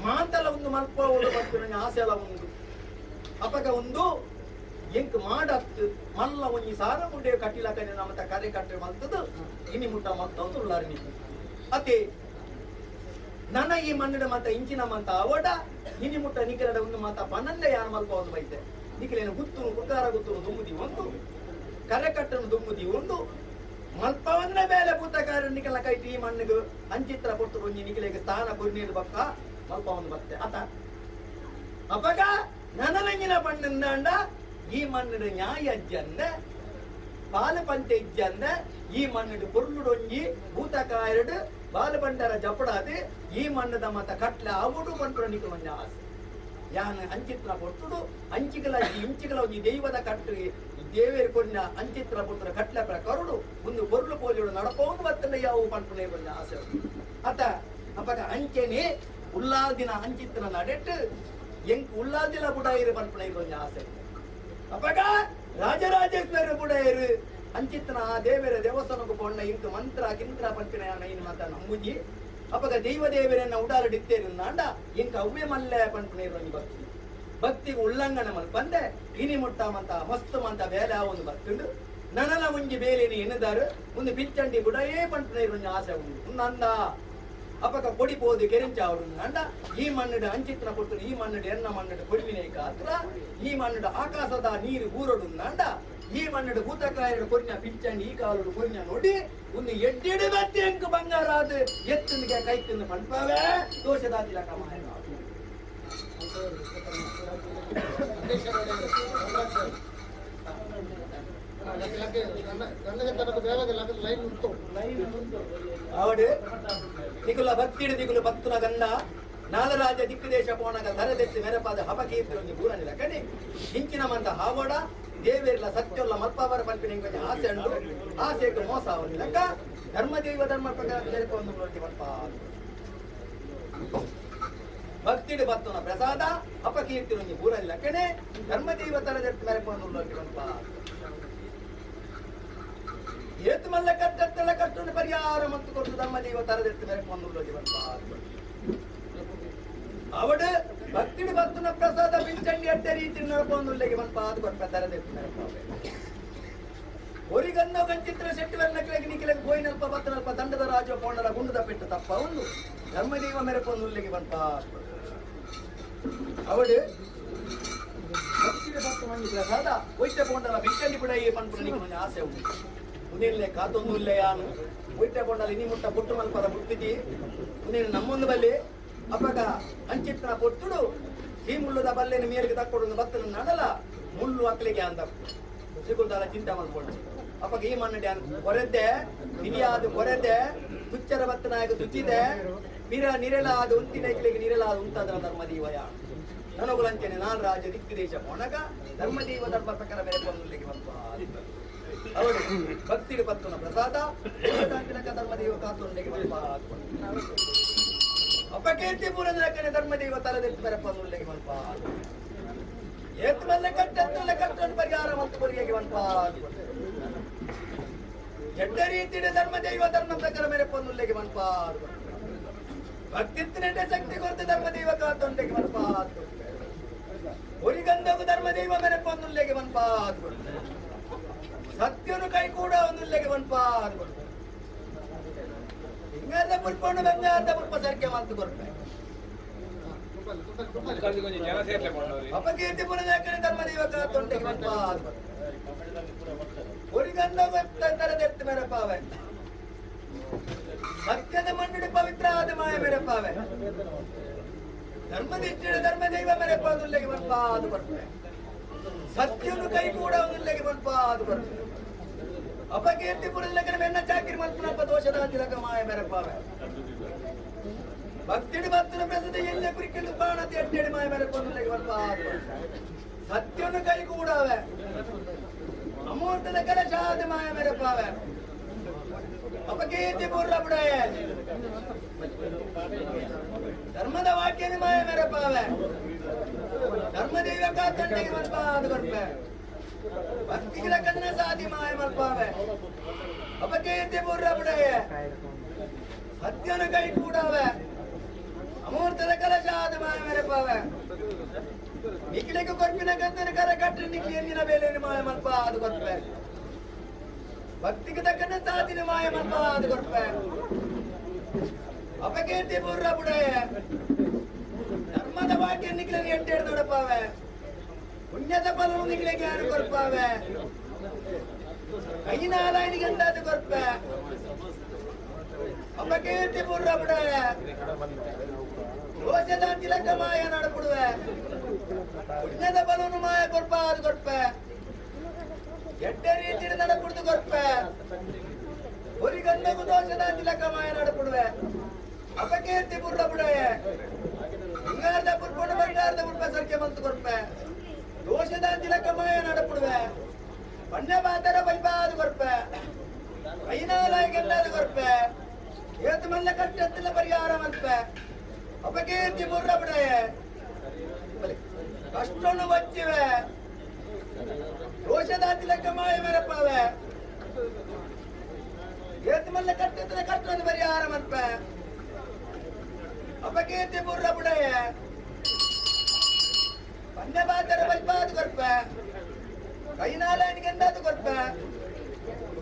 ಮಾಂತಲ ಒಂದು ಮಲ್ಪೋಡು ಪತ್ತಿನ ಆಸೆಲ ಉಂಡು ಅಪಗ ಒಂದು ಎಂಕ್ ಮಾಡತ್ತು ಮಲ್ಲ ಒಂಜಿ ಸಾರ ಮುಂಡೆ ಕಟ್ಟಿಲಕನೆ ನಮ್ಮತ ಕರೆ ಕಟ್ಟೆ ಮಲ್ತದು ಇನಿ ಮುಟ್ಟ ಮತ್ತೊಂದು ಉಳ್ಳಾರಿ ನೀವು ಅತೆ ನನ್ನ ಈ ಮಣ್ಣಿಡ ಮಾತ ಇಂಚಿನ ಮಂತ ಅವಡ ಇನಿ ಮುಟ್ಟ ನಿಖಲಡ ಒಂದು ಮಾತ ಪನಂದೆ ಯಾರು ಮಲ್ಪ ಒಂದು ಬೈತೆ ನಿಖಲೇನು ಗುತ್ತುನು ಕುಕಾರ ಗುತ್ತುನು ದುಮ್ಮುದಿ ಒಂದು ಕರೆ ಕಟ್ಟನು ದುಮ್ಮುದಿ ಒಂದು ಮಲ್ಪವನ್ನ ಮೇಲೆ ಭೂತಕಾರ ನಿಖಲ ಕೈಟಿ ಈ ಮಣ್ಣಿಗೆ ಅಂಚಿತ್ರ ಕೊಟ್ಟು ಒಂಜಿ ನಿಖಲಿಗೆ ಸ್ಥಾನ ಕೊರ್ನೀರು ಬಕ್ಕ ಮಲ್ಪ ಒಂದು ಬತ್ತೆ ಆತ ಅಪಗ ನನನಂಗಿನ ಮಣ್ಣಿಂದಾಂಡ ಈ ಮಣ್ಣಿನ ನ್ಯಾಯ ಅಜ್ಜಂದ ಬಾಲಪಂತೆ ಇಜ್ಜಂದ ಈ ಮಣ್ಣಿಡು ಪೊರ್ಲುಡೊಂಜಿ ಭೂತಕಾಯರಡು ಬಾಲಪಂಡರ ಜಪಡಾದೆ ಈ ಮಣ್ಣದ ಮತ ಕಟ್ಲೆ ಆವುಡು ಪಂಡ್ರ ನಿಖಲ ಒಂಜಿ ಆಸೆ ಯಾನ್ ಅಂಚಿತ್ರ ಪೊರ್ತುಡು ಅಂಚಿಕಲ ಇಂಚಿಕಲ ಒಂಜಿ ದೈವದ ಕಟ್ಟು ದೇವೇರು ಕೊನ್ನ ಅಂಚಿತ್ರ ಪುತ್ರ ಕಟ್ಲೆ ಪ್ರಕರುಡು ಒಂದು ಪೊರ್ಲು ಪೋಲಿಡು ನಡಪೋದು ಬತ್ತಲ್ಲ ಯಾವು ಪಂಪುನೆ ಒಂಜಿ ಆಸೆ ಅತ ಅಪಗ ಅಂಚೆನೆ ಉಲ್ಲಾದಿನ ಅಂಚಿತ್ರ ನಡೆಟ್ಟು ಎಂಕ್ ಉಲ್ಲಾದಿನ ಬುಡಾಯಿರು ಪಂಪುನೆ ಒಂಜಿ ಆಸೆ ಅಪಗ ರಾಜರಾಜೇಶ್ವರ ಬುಡಾಯಿರು ಅಂಚಿತ್ರನ ಆ ದೇವರ ದೇವಸ್ಥಾನಕ್ಕೂ ಪೊಣ್ಣ ಇಂಕ್ ಮಂತ್ರ ಕಿಂತ್ರ ಪಂಪಿನ ಇನ್ ಮಾತ ನಂಬುಜಿ ಅಪಗ ದೈವ ದೇವರನ್ನ ಉಡಾಲಡಿತ್ತೇರಿಂದಾಂಡ ಇಂಕ ಅವ್ವೆ ಮಲ್ಲೆ ಪಂಪುನೆ ಒಂಜಿ ಭಕ್ತಿ ಭಕ್ತಿಗೆ ಉಲ್ಲಂಘನೆ ಮಲ್ಪಂದೆ ಇನಿ ಮುಟ್ಟ ಮಂತ ಮಸ್ತ್ ಮಂತ ಬೇಲೆ ಒಂದು ಬತ್ತುಂಡು ನನನ ಒಂಜಿ ಬೇಲೆನಿ ಎನ್ನುದಾರು ಒಂದು ಪಿಚ್ಚಂಡಿ ಬುಡಯೇ ಪಂಪುನೆ ಒಂಜಿ ಆಸೆ ಉಂಡು ನಂದ ಅಪಕ ಕೊಡಿ ಪೋದು ಕೆರಿಂಚಾವಡು ಅಂಡ ಈ ಮಣ್ಣಿಡು ಅಂಚಿತ್ರ ಕೊಟ್ಟು ಈ ಮಣ್ಣಿಡು ಎನ್ನ ಮಣ್ಣಿಡು ಕೊಡಿವಿನೇ ಕಾತ್ರ ಈ ಮಣ್ಣಿಡು ಆಕಾಶದ ನೀರು ಊರಡು ಅಂಡ ಈ ಮಣ್ಣಿಡು ಭೂತಕಾಯರು ಕೊರಿನ ಪಿಚ್ಚಂಡಿ ಈ ಕಾಲುಡು ಕೊರಿನ ನೋಡಿ ಒಂದು ಎಡ್ಡೆಡು ಬತ್ತಿ ಅಂಕ ಬಂಗಾರ ಅದು ಎತ್ತನಿಗೆ ಕೈ ತಿಂದು ಪಂಪವೇ ದೋಷದಾತಿಲ ಕಮಾಯ ಆವಡು ನಿಕುಲ ಭಕ್ತಿಡು ನಿಕುಲು ಪತ್ತುನ ಗಂಡ ನಾಲರಾಜ ದಿಕ್ಕುದೇಶ ಪೋಣಗ ತರದೆತ್ತಿ ಮೆರಪಾದ ಹಪಕೀರ್ತಿರೊಂಜಿ ಬೂರನಿ ಲಕಣೆ ಇಂಚಿನ ಮಂದ ಹಾವಡ ದೇವೇರ್ಲ ಸತ್ಯೊಲ್ಲ ಮಲ್ಪಾವರ ಪಲ್ಪಿನ ಇಂಕೊಂಜಿ ಆಸೆ ಉಂಡು ಆಸೆಗೆ ಮೋಸ ಅವನಿ ಲಕ್ಕ ಧರ್ಮದೇವ ಧರ್ಮ ಪ್ರಕಾರ ಒಂದು ಮಲ್ಪ ಭಕ್ತಿಡು ಬತ್ತನ ಪ್ರಸಾದ ಅಪಕೀರ್ತಿರೊಂಜಿ ಬೂರನಿ ಲಕ್ಕಣೆ ಧರ್ಮದೇವ ತರದೆತ್ತಿ ಮೆರಪೊಂದು ಮಲ್ಪ ಏತು ಮಲ್ಲ ಕಟ್ಟತ್ತೆಲ್ಲ ಕಟ್ಟನ್ನು ಪರಿಹಾರ ಮತ್ತು ಕೊಟ್ಟು ಧರ್ಮದೇವ ತರದೆತ್ತಿ ಮೆರಪೊಂದು ಮಲ್ಪ ಅವಡು ಭಕ್ತಿಡು ಭಕ್ತನ ಪ್ರಸಾದ ಪಿಂಚಂಡಿ ಅಡ್ಡ ರೀತಿ ನಡಪೊಂದುಲ್ಲೆಗೆ ಮಲ್ಪ ಅದು ಕೊಟ್ಟ ತರದೆತ್ತಿ ಮೆರಪಾವೆ ಒರಿಗನ್ನೋ ಗಂಚಿತ್ರ ಶೆಟ್ಟಿವರ್ನಕ್ಲೆಗೆ ನಿಖಿಲಗೆ ಗೋಯಿನಲ್ಪ ಬತ್ತನಲ್ಪ ದಂಡದ ರಾಜ ಪೋಣರ ಗುಂಡದ ಪೆಟ್ಟು ತಪ್ಪ ಒಂದು ಧರ್ಮದೇವ ಮೆರಪೊಂದುಲ್ಲೆಗೆ ಮಲ್ಪ ಅವಡು ಭಕ್ತಿಡು ಭಕ್ತ ಮಂಜಿ ಪ್ರಸಾದ ಒಯ್ತೆ ಪೋಂಡಲ ಪಿಂಚಂಡಿ ಬಿಡ ಈ ಪನ್ಪುನ ನಿಖಿಲ ಆಸೆ ಉಂಟು ಉನೇಲೆ ಕಾತೊಂದು ಯಾನು ಒಯ್ತೆ ಪೋಂಡಲ ಇನಿ ಮುಟ್ಟ ಪುಟ್ಟು ಮಲ್ಪದ ಪುಟ್ಟಿತಿ ಉನೇನು ನಮ್ಮೊಂದು ಬಲ್ಲಿ ಅಪ್ಪಗ ಅಂಚಿತ್ರ ಪೊಟ್ಟುಡು ಈ ಮುಳ್ಳುದ ಬಲ್ಲೆನ ಮೇರೆಗೆ ತಕ್ಕೊಡು ಬತ್ತನ ನಡಲ ಮುಳ್ಳು ಅಕ್ಲಿಗೆ ಅಂದ ಸಿಗುಲ್ದಾಲ ಚಿಂತೆ ಮಾಡ್ಕೊಂಡು ಅಪ್ಪಗ ಈ ಮಣ್ಣು ಡ್ಯಾನ್ ಕೊರೆದ್ದೆ ನಿಲಿಯಾದ ಕೊರೆದ್ದೆ ತುಚ್ಚರ ಬತ್ತನಾಗ ತುಚ್ಚಿದೆ ಮಿರ ನಿರಲಾದ ಉಂತಿನ ಇಕ್ಲಿಗೆ ನಿರಲಾದ ಉಂತಾದ್ರ ಧರ್ಮದೀವಯ ನನಗುಲಂಚನೆ ನಾನು ರಾಜ ದಿಕ್ಕು ದೇಶ ಪೋಣಗ ಧರ್ಮದೀವ ಧರ್ಮ ಪ್ರಕಾರ ಮೇರೆ ಬಂದುಲ್ಲಿಗೆ ಬಂತ ಅವರು ಭಕ್ತಿಗೆ ಪತ್ತನ ಪ್ರಸಾದ ಧರ್ಮದೇವ ಕಾತುಂಡಿಗೆ ಬಂತ ಅಪಕೀರ್ತಿ ಪೂರಂದ್ರಕ್ಕನೆ ಧರ್ಮದೇವ ತಲದೆತ್ತು ಮೆರಪನ್ನುಳ್ಳೆಗೆ ಮಲ್ಪ ಏತು ಮಲ್ಲ ಕಟ್ಟತ್ತಲ್ಲ ಕಟ್ಟನ್ನು ಪರಿಹಾರ ಮತ್ತು ಕೊರಿಗೆಗೆ ಮಲ್ಪ ಎಡ್ಡ ರೀತಿಯ ಧರ್ಮದೈವ ಧರ್ಮ ಪ್ರಕಾರ ಮೆರಪನ್ನುಳ್ಳೆಗೆ ಮಲ್ಪ ಭಕ್ತಿತ್ತಿನೆಡ್ಡೆ ಶಕ್ತಿ ಕೊರತೆ ಧರ್ಮದೈವ ಕಾತೊಂಡೆಗೆ ಮಲ್ಪ ಒರಿಗಂಧಗೂ ಧರ್ಮದೈವ ಮೆರಪನ್ನುಳ್ಳೆಗೆ ಮಲ್ಪ ಸತ್ಯನು ಕೈ ಕೂಡ ಒಂದುಲ್ಲೆಗೆ ಮಲ್ಪ ಹಿಂಗಾರ್ಧ ಪುಲ್ಪಣ್ಣು ಬೆಂಗಾರ್ಧ ಪುಲ್ಪ ಸರಿಕೆ ಮಾತು ಕೊರ್ಪೆ ಅಪಕೀರ್ತಿ ಪುನಃ ಧರ್ಮದೇವ ತೊಂಡೆಗೆ ಮಲ್ಪ ಒರಿಗಂಧ ತರದೆತ್ತು ಮೇರಪ್ಪಾವೆ ಸತ್ಯದ ಮಣ್ಣುಡಿ ಪವಿತ್ರ ಆದ ಮಾಯ ಮೇರಪ್ಪಾವೆ ಧರ್ಮದಿಷ್ಟಿಡ ಧರ್ಮದೈವ ಮೇರಪ್ಪ ಅದುಲ್ಲೆಗೆ ಮಲ್ಪ ಅದು ಕೊರ್ಪೆ ಸತ್ಯನು ಕೈ ಕೂಡ ಒಂದುಲ್ಲೆಗೆ ಮಲ್ಪ ಅದು ಕೊರ್ಪೆ ಅಪಕೀರ್ತಿ ಪುರಲಕನ ಮೆನ್ನ ಚಾಕಿರಿ ಮಲ್ಪನಪ್ಪ ದೋಷದ ತಿಲಕ ಮಾಯ ಮೆರಪಾವೆ ಭಕ್ತಿಡಿ ಭಕ್ತನ ಪ್ರಸಿದ್ಧ ಎಲ್ಲ ಕುರಿಕೆಂದು ಬಾಣತಿ ಅಡ್ಡಡಿ ಮಾಯ ಮೆರಪನ್ನುಲ್ಲೆಗೆ ಮಲ್ಪ ಸತ್ಯನು ಕೈ ಕೂಡಾವೆ ಅಮೂರ್ತದ ಕಲಶಾದ ಮಾಯ ಮೆರಪಾವೆ ಅಪಕೀರ್ತಿ ಪೂರ್ವ ಬಿಡಾಯ ಧರ್ಮದ ವಾಕ್ಯದ ಮಾಯ ಮೆರಪಾವೆ ಧರ್ಮದೇವ ಕಾತಂಡೆಗೆ ಮಲ್ಪ ಅದು ಕೊಡ್ಪೆ ಭಕ್ತಿಗಳ ಕನ್ನ ಸಾಧಿ ಮಾಯ ಮಲ್ಪಾವೆ ಅಪಕೀರ್ತಿ ಪೂರ್ವ ಬಿಡಾಯ ಸತ್ಯನ ಕೈ ಕೂಡಾವೆ ಅಮೂರ್ತದ ಕಲಶಾದ ಮಾಯ ಮೆರಪಾವೆ ನಿಖಿಲಿಗೆ ಕೊರ್ಪಿನ ಗಂಧನ ಕರ ಕಟ್ಟ ನಿಖಿ ಎಂದಿನ ಬೇಲೆ ಮಾಯ ಮಲ್ಪ ಅದು ಕೊರ್ಪೆ ಭಕ್ತಿಗೆ ತಕ್ಕನ ಸಾಧಿನ ಮಾಯ ಮಲ್ಪ ಅದು ಕೊರ್ಪೆ ಅಪಕೀರ್ತಿ ಪೂರ್ವ ಬಿಡಾಯ ಧರ್ಮದ ವಾಕ್ಯ ನಿಖಿಲನ ಎಟ್ಟೆಡ್ ದೊಡಪಾವೆ ಪುಣ್ಯದ ಫಲವು ನಿಖಿಲಿಗೆ ಯಾರು ಕೊರ್ಪಾವೆ ಕೈನ ಆದಾಯನಿಗೆ ಅಂದಾಜು ಕೊರ್ಪೆ ಅಪಕೀರ್ತಿ ಪೂರ್ವ ಬಿಡಾಯ ದೋಷದ ತಿಲಕ ಮಾಯ ನಡಪುಡುವೆ ಪುಣ್ಯದ ಬಲವನ್ನು ಮಾಯ ಕೊರ್ಪ ಅದು ಕೊರ್ಪೆ ಎಡ್ಡ ರೀತಿಯ ನಡಪುಡ್ದು ಕೊರ್ಪೆ ಒರಿಗಂಧಗೂ ದೋಷದ ತಿಲಕ ಮಾಯ ನಡಪುಡುವೆ ಅಪಕೀರ್ತಿ ಪೂರ್ವ ಬಿಡಾಯ ಹಿಂಗಾರ್ದ ಪುರ್ಪೊಂಡು ಬಂಗಾರದ ಪುರ್ಪ ಸರ್ಕೆ ಬಂತು ಕೊರ್ಪೆ ದೋಷದ ತಿಲಕ ಮಾಯ ನಡಪುಡುವೆ ಪಣ್ಯ ಬಾತರ ಬಲ್ಬಾದು ಕೊರ್ಪೆ ಕೈನಾಲಾಯಗೆಲ್ಲಾದು ಕೊರ್ಪೆ ಏತು ಮಲ್ಲ ಕಟ್ಟತ್ತಿಲ್ಲ ಪರಿಹಾರ ಮಲ್ಪೆ ಅಪಕೀರ್ತಿ ಪೂರ್ವ ಬಿಡಾಯ ಕಷ್ಟನ್ನು ಬಚ್ಚಿವೆ ದೋಷದ ತಿಲಕ ಮಾಯ ಮೆರಪಾವೆ ಏತು ಮಲ್ಲ ಕಟ್ಟತ್ತಿಲ್ಲ ಕಟ್ಟನ್ನು ಪರಿಹಾರ ಮಲ್ಪೆ ಅಪಕೀರ್ತಿ ಪೂರ್ವ ಬಿಡಾಯ ಪಣ್ಯ ಬಾತರ ಬಲ್ಬಾದು ಕೊರ್ಪೆ ಕೈನಾಲಾಯನಿಗೆಂದಾದು ಕೊರ್ಪೆ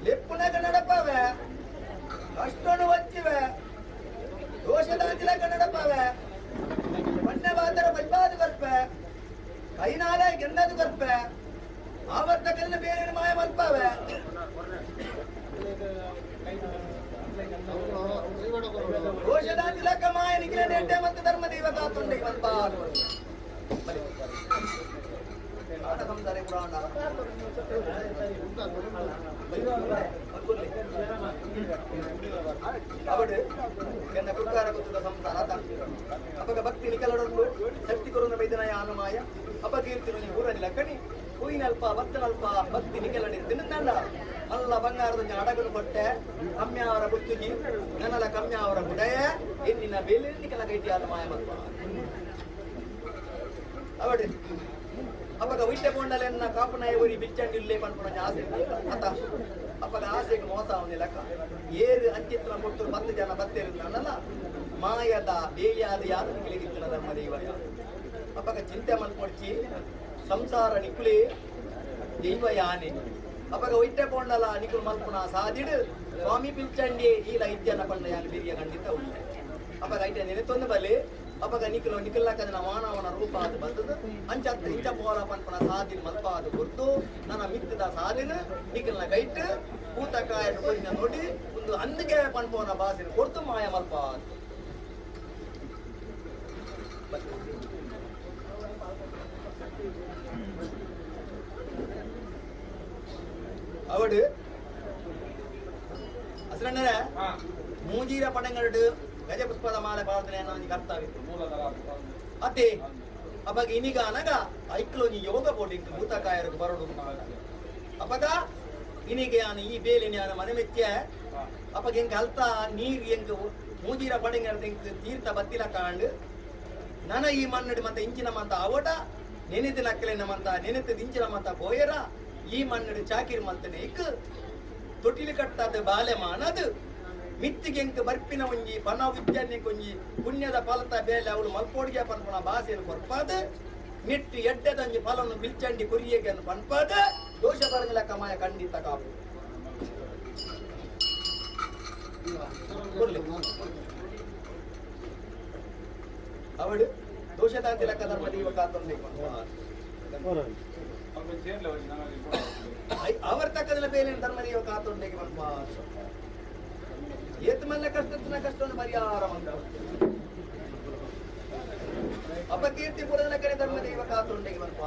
ಲೆಪ್ಪುನಗ ನಡಪಾವೆ ಕಷ್ಟನ್ನು ಬಚ್ಚಿವೆ ದೋಷದ ತಿಲಕ ನಡಪಾವೆ ಪಣ್ಯ ಬಾತರ ಬಲ್ಬಾದು ಕೊರ್ಪೆ ಕೈನಾಲಾಯಗೆಂದಾದು ಕೊರ್ಪೆ ಆವರ್ತಕಲ್ಲ ಬೇರೆ ಮಾಯ ಮಲ್ಪಾವೆ ದೋಷದ ತಿಲಕ ಮಾಯ ನಿಖಿಲ ನೆಟ್ಟೆ ಮತ್ತು ಧರ್ಮದೇವ ಕಾತುಂಡೆಗೆ ಮಲ್ಪ ಅವಡು ಎನ್ನ ಕುರ್ಕಾರ ಗೊತ್ತದ ಸಂಸಾರ ಅಪಗ ಭಕ್ತಿ ನಿಕಲಡೊಂದು ಶಕ್ತಿ ಕೊರುನ ಬೈದನಾಯ ಅನುಮಾಯ ಅಪಕೀರ್ತಿನ ಊರನಿ ಲಕ್ಕಣಿ ಹೂವಿನಲ್ಪ ಭಕ್ತನಲ್ಪ ಭಕ್ತಿ ನಿಕಲಡಿ ತಿನ್ನಂದ ಅಲ್ಲ ಬಂಗಾರದ ಅಡಗನು ಕೊಟ್ಟೆ ಕಮ್ಯಾವರ ಬುತ್ತಿಗಿ ನನ್ನಲ ಕಮ್ಯಾವರ ಬುಡಯ ಎನ್ನಿನ ಬೇಲಿ ನಿಕಲ ಗೈಟಿ ಅನುಮಾಯ ಮಲ್ಪ ಅವಡು ಅಪಗ ವಿಟ್ಟೆ ಕೊಂಡಲೆನ್ನ ಕಾಪುನಾಯ ಊರಿ ಬಿಚ್ಚಂಡಿಲ್ಲೇ ಪನ್ಪುನ ಆಸೆ ಅತ ಅಪಗ ಆಸೆಗೆ ಮೋಸ ಅವನಿ ಲೆಕ್ಕ ಏರು ಅಂಚಿತ್ರ ಕೊಟ್ಟರು 10 ಜನ ಬತ್ತೇರಿದ್ದಲ್ಲ ಮಾಯದ ಬೇಲಿಯಾದ ಯಾರು ನಿಕ್ಕಲಿಗಿತ್ತಿನ ಧರ್ಮ ದೈವಯ ಅಪಗ ಚಿಂತೆ ಮಲ್ಪೊಡ್ಚಿ ಸಂಸಾರ ನಿಕ್ಕುಲಿ ದೈವ ಯಾನೆ ಅಪಗ ಒಯ್ಟೆ ಕೊಂಡಲ ನಿಕುಲು ಮಲ್ಪುನ ಸಾದಿಡು ಸ್ವಾಮಿ ಪಿಲ್ಚಂಡಿ ಈಲ ಇಜ್ಜನ ಪಂಡ ಯಾನು ಬಿರಿಯ ಖಂಡಿತ ಉಂಟೆ ಅಪಗ ಐಟೆ ನೆನೆತೊಂದು ಬಲಿ ಅಪಗ ನಿಕುಲು ನಿಕುಲಕ್ಕದನ ಮಾನವನ ರೂಪ ಅದು ಬಂದದ್ದು ಅಂಚತ್ತು ಇಂಚ ಪೋಲ ಪನ್ಪನ ಸಾದಿನ ಮಲ್ಪ ಅದು ಕೊರ್ತು ನನ್ನ ಮಿತ್ತದ ಸಾದಿನ ನಿಕಲ್ನ ಗೈಟ್ ಕೂತಕಾಯ ಕೊರಿನ ನೋಡಿ ಒಂದು ಅಂದಿಗೆ ಪನ್ಪೋನ ಬಾಸಿನ ಕೊರ್ತು ಮಾಯ ಮಲ್ಪ ಅವಡು ಅಸರಣ್ಣರೇ ಮೂಜೀರ ಪಡಂಗಡು ಗಜಪುಷ್ಪದ ಮಾಲೆ ಪ್ರಾರ್ಥನೆ ಕರ್ತವ್ಯ ಅತ್ತೆ ಅಪಗ ಇನಿಗ ಅನಗ ಐಕ್ಲೋ ನೀ ಯೋಗ ಬೋಟಿಂಗ್ ಭೂತಕಾಯರಿಗೆ ಬರೋಡು ಅಪಗ ಇನಿಗೆ ಆನ ಈ ಬೇಲಿನ ಆನ ಮನೆ ಮೆಚ್ಚೆ ಅಪಗ ಎಂಕ ಅಲ್ತ ನೀರ್ ಎಂಕ್ ಮೂಜೀರ ಪಡಂಗಡ ಎಂಕ್ ತೀರ್ಥ ಬತ್ತಿಲ ಕಾಂಡು ನನ ಈ ಮಣ್ಣಡಿ ಮಂತ ಇಂಚಿನ ಮಂತ ಅವಟ ನೆನೆತಿ ನಕ್ಕಲಿನ ಮಂತ ನೆನೆತ ಇಂಚಿನ ಮಂತ ಬೋಯರ ಈ ಮಣ್ಣಡಿ ಚಾಕಿರಿ ಮಂತನೆ ಇಕ್ ತೊಟಿಲು ಕಟ್ಟದ ಬಾಲೆ ಮಾನದು ಮಿತ್ತಿಗೆಂಕ್ ಬರ್ಪಿನ ಒಂಜಿ ಪನ ವಿದ್ಯಾನ್ಯ ಕೊಂಜಿ ಪುಣ್ಯದ ಫಲತ ಬೇಲೆ ಅವಳು ಮಲ್ಪೋಡಿಗೆ ಪನ್ಪುನ ಬಾಸೆಯನ್ನು ಕೊರ್ಪಾದ ನಿಟ್ಟು ಎಡ್ಡೆದಂಜಿ ಫಲವನ್ನು ಬಿಲ್ಚಂಡಿ ಕುರಿಯಗೆ ಪನ್ಪಾದ ದೋಷ ಬರಂಗಿಲ್ಲ ಕಮಾಯ ಖಂಡಿತ ಕಾಪು ಅವಳು ದೋಷದಾಂತಿ ಲೆಕ್ಕ ಧರ್ಮ ದೀವ ಕಾತೊಂದು ಅವರ ತಕ್ಕದಲ್ಲ ಬೇಲೆ ಧರ್ಮ ದೀವ ಕಾತೊಂಡಿಗೆ ಪನ್ಪಾದ ಏತ್ ಮಲ್ಲ ಕಷ್ಟನ ಕಷ್ಟವನ್ನು ಪರಿಹಾರ ಅಂತ ಅಪಕೀರ್ತಿ ಪುರದನ ಕಡೆ ಧರ್ಮ ದೈವ ಕಾತುಂಡೆಗೆ ಬಂಪ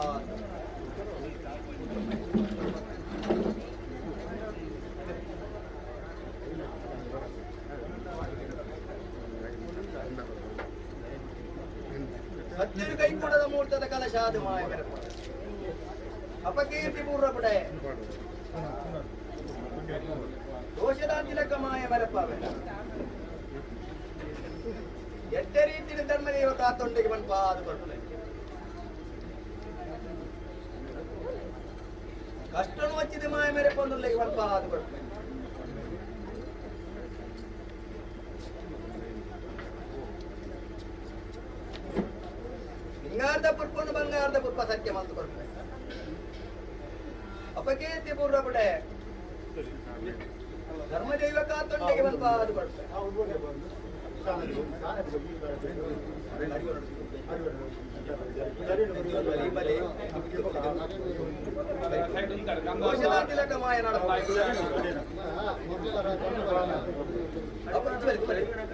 ಸತ್ಯರು ಕೈ ಕೊಡದ ಮುಹೂರ್ತದ ಕಲಶಾದ ಮಾಯ ಅಪಕೀರ್ತಿ ಪೂರ್ವ ಪಡೆ ದೋಷದಾಂತಿಲಕ ಮಾಯ ಬರಪ್ಪಾವೆ ಎಡ್ಡೆ ರೀತಿಯ ಧರ್ಮದೇವ ಕಾತೊಂಡೆಗೆ ಬಂದು ಪಾದು ಕೊಟ್ಟೆ ಕಷ್ಟನು ವಚ್ಚಿದ ಮಾಯ ಮೇರೆ ಪೊಂದುಲ್ಲೆಗೆ ಬಂದು ಪಾದು ಕೊಟ್ಟೆ ಬಂಗಾರದ ಪುರ್ಪನ್ನು ಬಂಗಾರದ ಪುರ್ಪ ಸತ್ಯ ಮಂತು ಕೊಟ್ಟೆ ಅಪಕೀರ್ತಿ ಪೂರ್ವ ಪಡೆ ಧರ್ಮದೈವ ಕಾತೊಂಡೆಗೆ ಬಂದು ಪಾದು ಕೊಟ್ಟೆ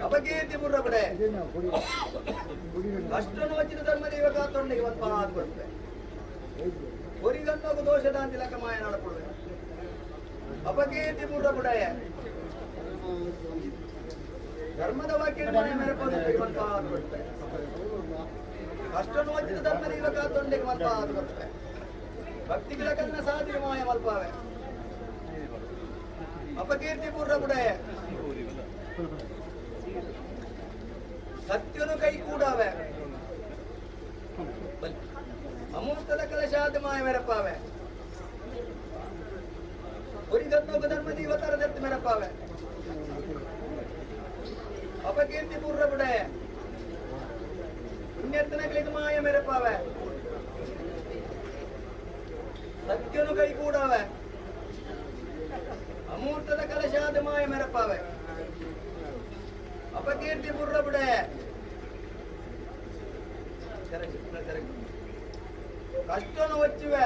ಅಪಕೀರ್ತಿ ಪೂರ್ವ ಪಡೆ ಅಷ್ಟನ್ನು ವಚ್ಚಿದ ಧರ್ಮದೈವ ಕಾತೊಂಡೆಗೆ ಬಂದು ಪಾದು ಕೊಟ್ಟೆ ಒರಿಗನ್ನೋಗು ದೋಷದಾಂತಿಲಕ ಮಾಯ ನಡಪಡುವೆ ಅಪಕೀರ್ತಿ ಪೂರ್ವ ಪಡೆಯ ಧರ್ಮದ ವಾಕ್ಯ ಮೇಲೆ ಅಷ್ಟನ್ನು ವಚ್ಚಿದ ಧರ್ಮದೈವ ಕಾತೊಂಡೆಗೆ ಮಲ್ಪ ಅದು ಕೊಟ್ಟೆ ಭಕ್ತಿಗಳ ಕನ್ನ ಸಾಧಿ ಮಾಯ ಮಲ್ಪಾವೆ ಅಪಕೀರ್ತಿ ಪೂರ್ವ ಪಡೆಯ ಸತ್ಯನು ಕೈ ಕೂಡಾವೆ ಅಮೂರ್ತದ ಕಲಶಾದ ಮಾಯ ಮೆರಪಾವೆ ಒರಿಗನ್ನೋಗ ಧರ್ಮದೈವ ತರದತ್ತು ಮೆರಪಾವೆ ಅಪಕೀರ್ತಿ ಪೂರ್ವ ಬಿಡೆ ಪುಣ್ಯರ್ತನಗಳಿಗೆ ಮಾಯ ಮೆರಪಾವೆ ಸತ್ಯನು ಕೈ ಕೂಡಾವೆ ಅಮೂರ್ತದ ಕಲಶಾದ ಮಾಯ ಮೆರಪಾವೆ ಅಪಕೀರ್ತಿ ಪೂರ್ವ ಬಿಡೆ ಕಷ್ಟನು ವಚ್ಚುವೆ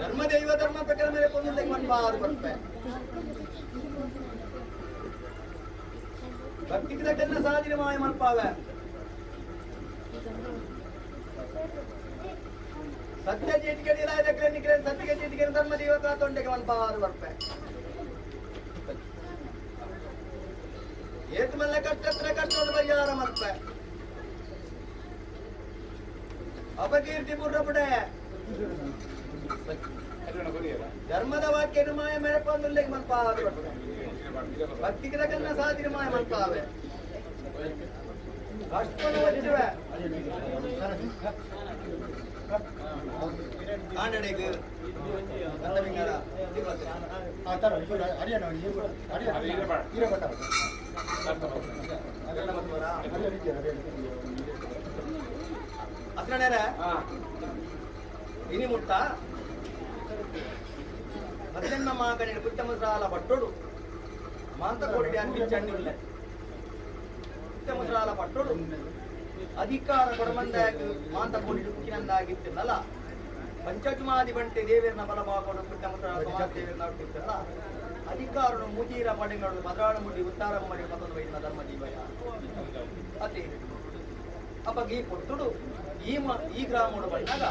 ಧರ್ಮದೈವ ಧರ್ಮ ಪ್ರಕಾರ ಮೇಲೆ ಪೊಂದುಲ್ಲೆಗೆ ಮನ್ಪಾರು ಬರ್ಪೆ ಭಕ್ತಿಗೆ ಸಾಧನೆ ಮಾಯ ಮಲ್ಪಾವೆ ಸತ್ಯ ಚೀಟಿಗೆ ನಿಲಾಯದಕ್ಕೆ ಸತ್ಯ ಚೀಟಿಗೆ ಧರ್ಮ ದೇವತಾ ತೊಂಡೆಗೆ ಮಲ್ಪಾರು ಬರ್ಪೆ ಏತ್ ಮಲ್ಲ ಕಷ್ಟತ್ರ ಕಷ್ಟದ ಪರಿಹಾರ ಮಲ್ಪೆ ಅಪಕೀರ್ತಿ ಪೂರ್ಣಪಡೆ ಧರ್ಮದ ವಾಕ್ಯ ಮಾಯ ಮೆರಪಂದುಲ್ಲೆಗೆ ಮಲ್ಪಾರು ಬರ್ಪೆ ಭಕ್ತಿಗೆ ಸಾಧನೆ ಮಾಯ ಮಲ್ಪಾವೆ ಕಷ್ಟವನ್ನು ವಚ್ಚುವೆ ಕಾಂಡಡೆಗೆ ಅಸ್ರಣ್ಯರ ಇನಿ ಮುಟ್ಟ ಮದ್ದೆನ್ನ ಮಾಕಣಿನ ಪುಟ್ಟ ಮುಸ್ರಾಲ ಪಟ್ಟೋಡು ಮಾಂತ ಕೋಡಿ ಅನ್ಪಿಚ್ಚಣ್ಣುಲ್ಲ ಪುಟ್ಟ ಮುಸ್ರಾಲ ಪಟ್ಟೋಡು ಅಧಿಕಾರ ಕೊಡಮಂದಾಗಿ ಮಾಂತ ಕೋಡಿ ಡುಕ್ಕಿನಂದಾಗಿತ್ತಿನಲ್ಲ ಪಂಚಜುಮಾದಿ ಬಂಟೆ ದೇವೇರ್ನ ಬಲಭಾಗೋಡು ಪುಟ್ಟ ಮುಸ್ರಾಲ ಸಮಾಜ ದೇವೇರ್ನ ಹುಟ್ಟಿತ್ತಲ್ಲ ಅಧಿಕಾರನು ಮುಜೀರ ಪಡೆಗಳು ಮದ್ರಾಳು ಮುಡಿ ಉತ್ತಾರ ಮಡಿ ಮತ್ತೊಂದು ವೈದ್ಯನ ಧರ್ಮ ಜೀವಯ ಅತಿ ಅಪ್ಪ ಈ ಕೊಟ್ಟುಡು ಈ ಈ ಗ್ರಾಮಡು ಬಂದಾಗ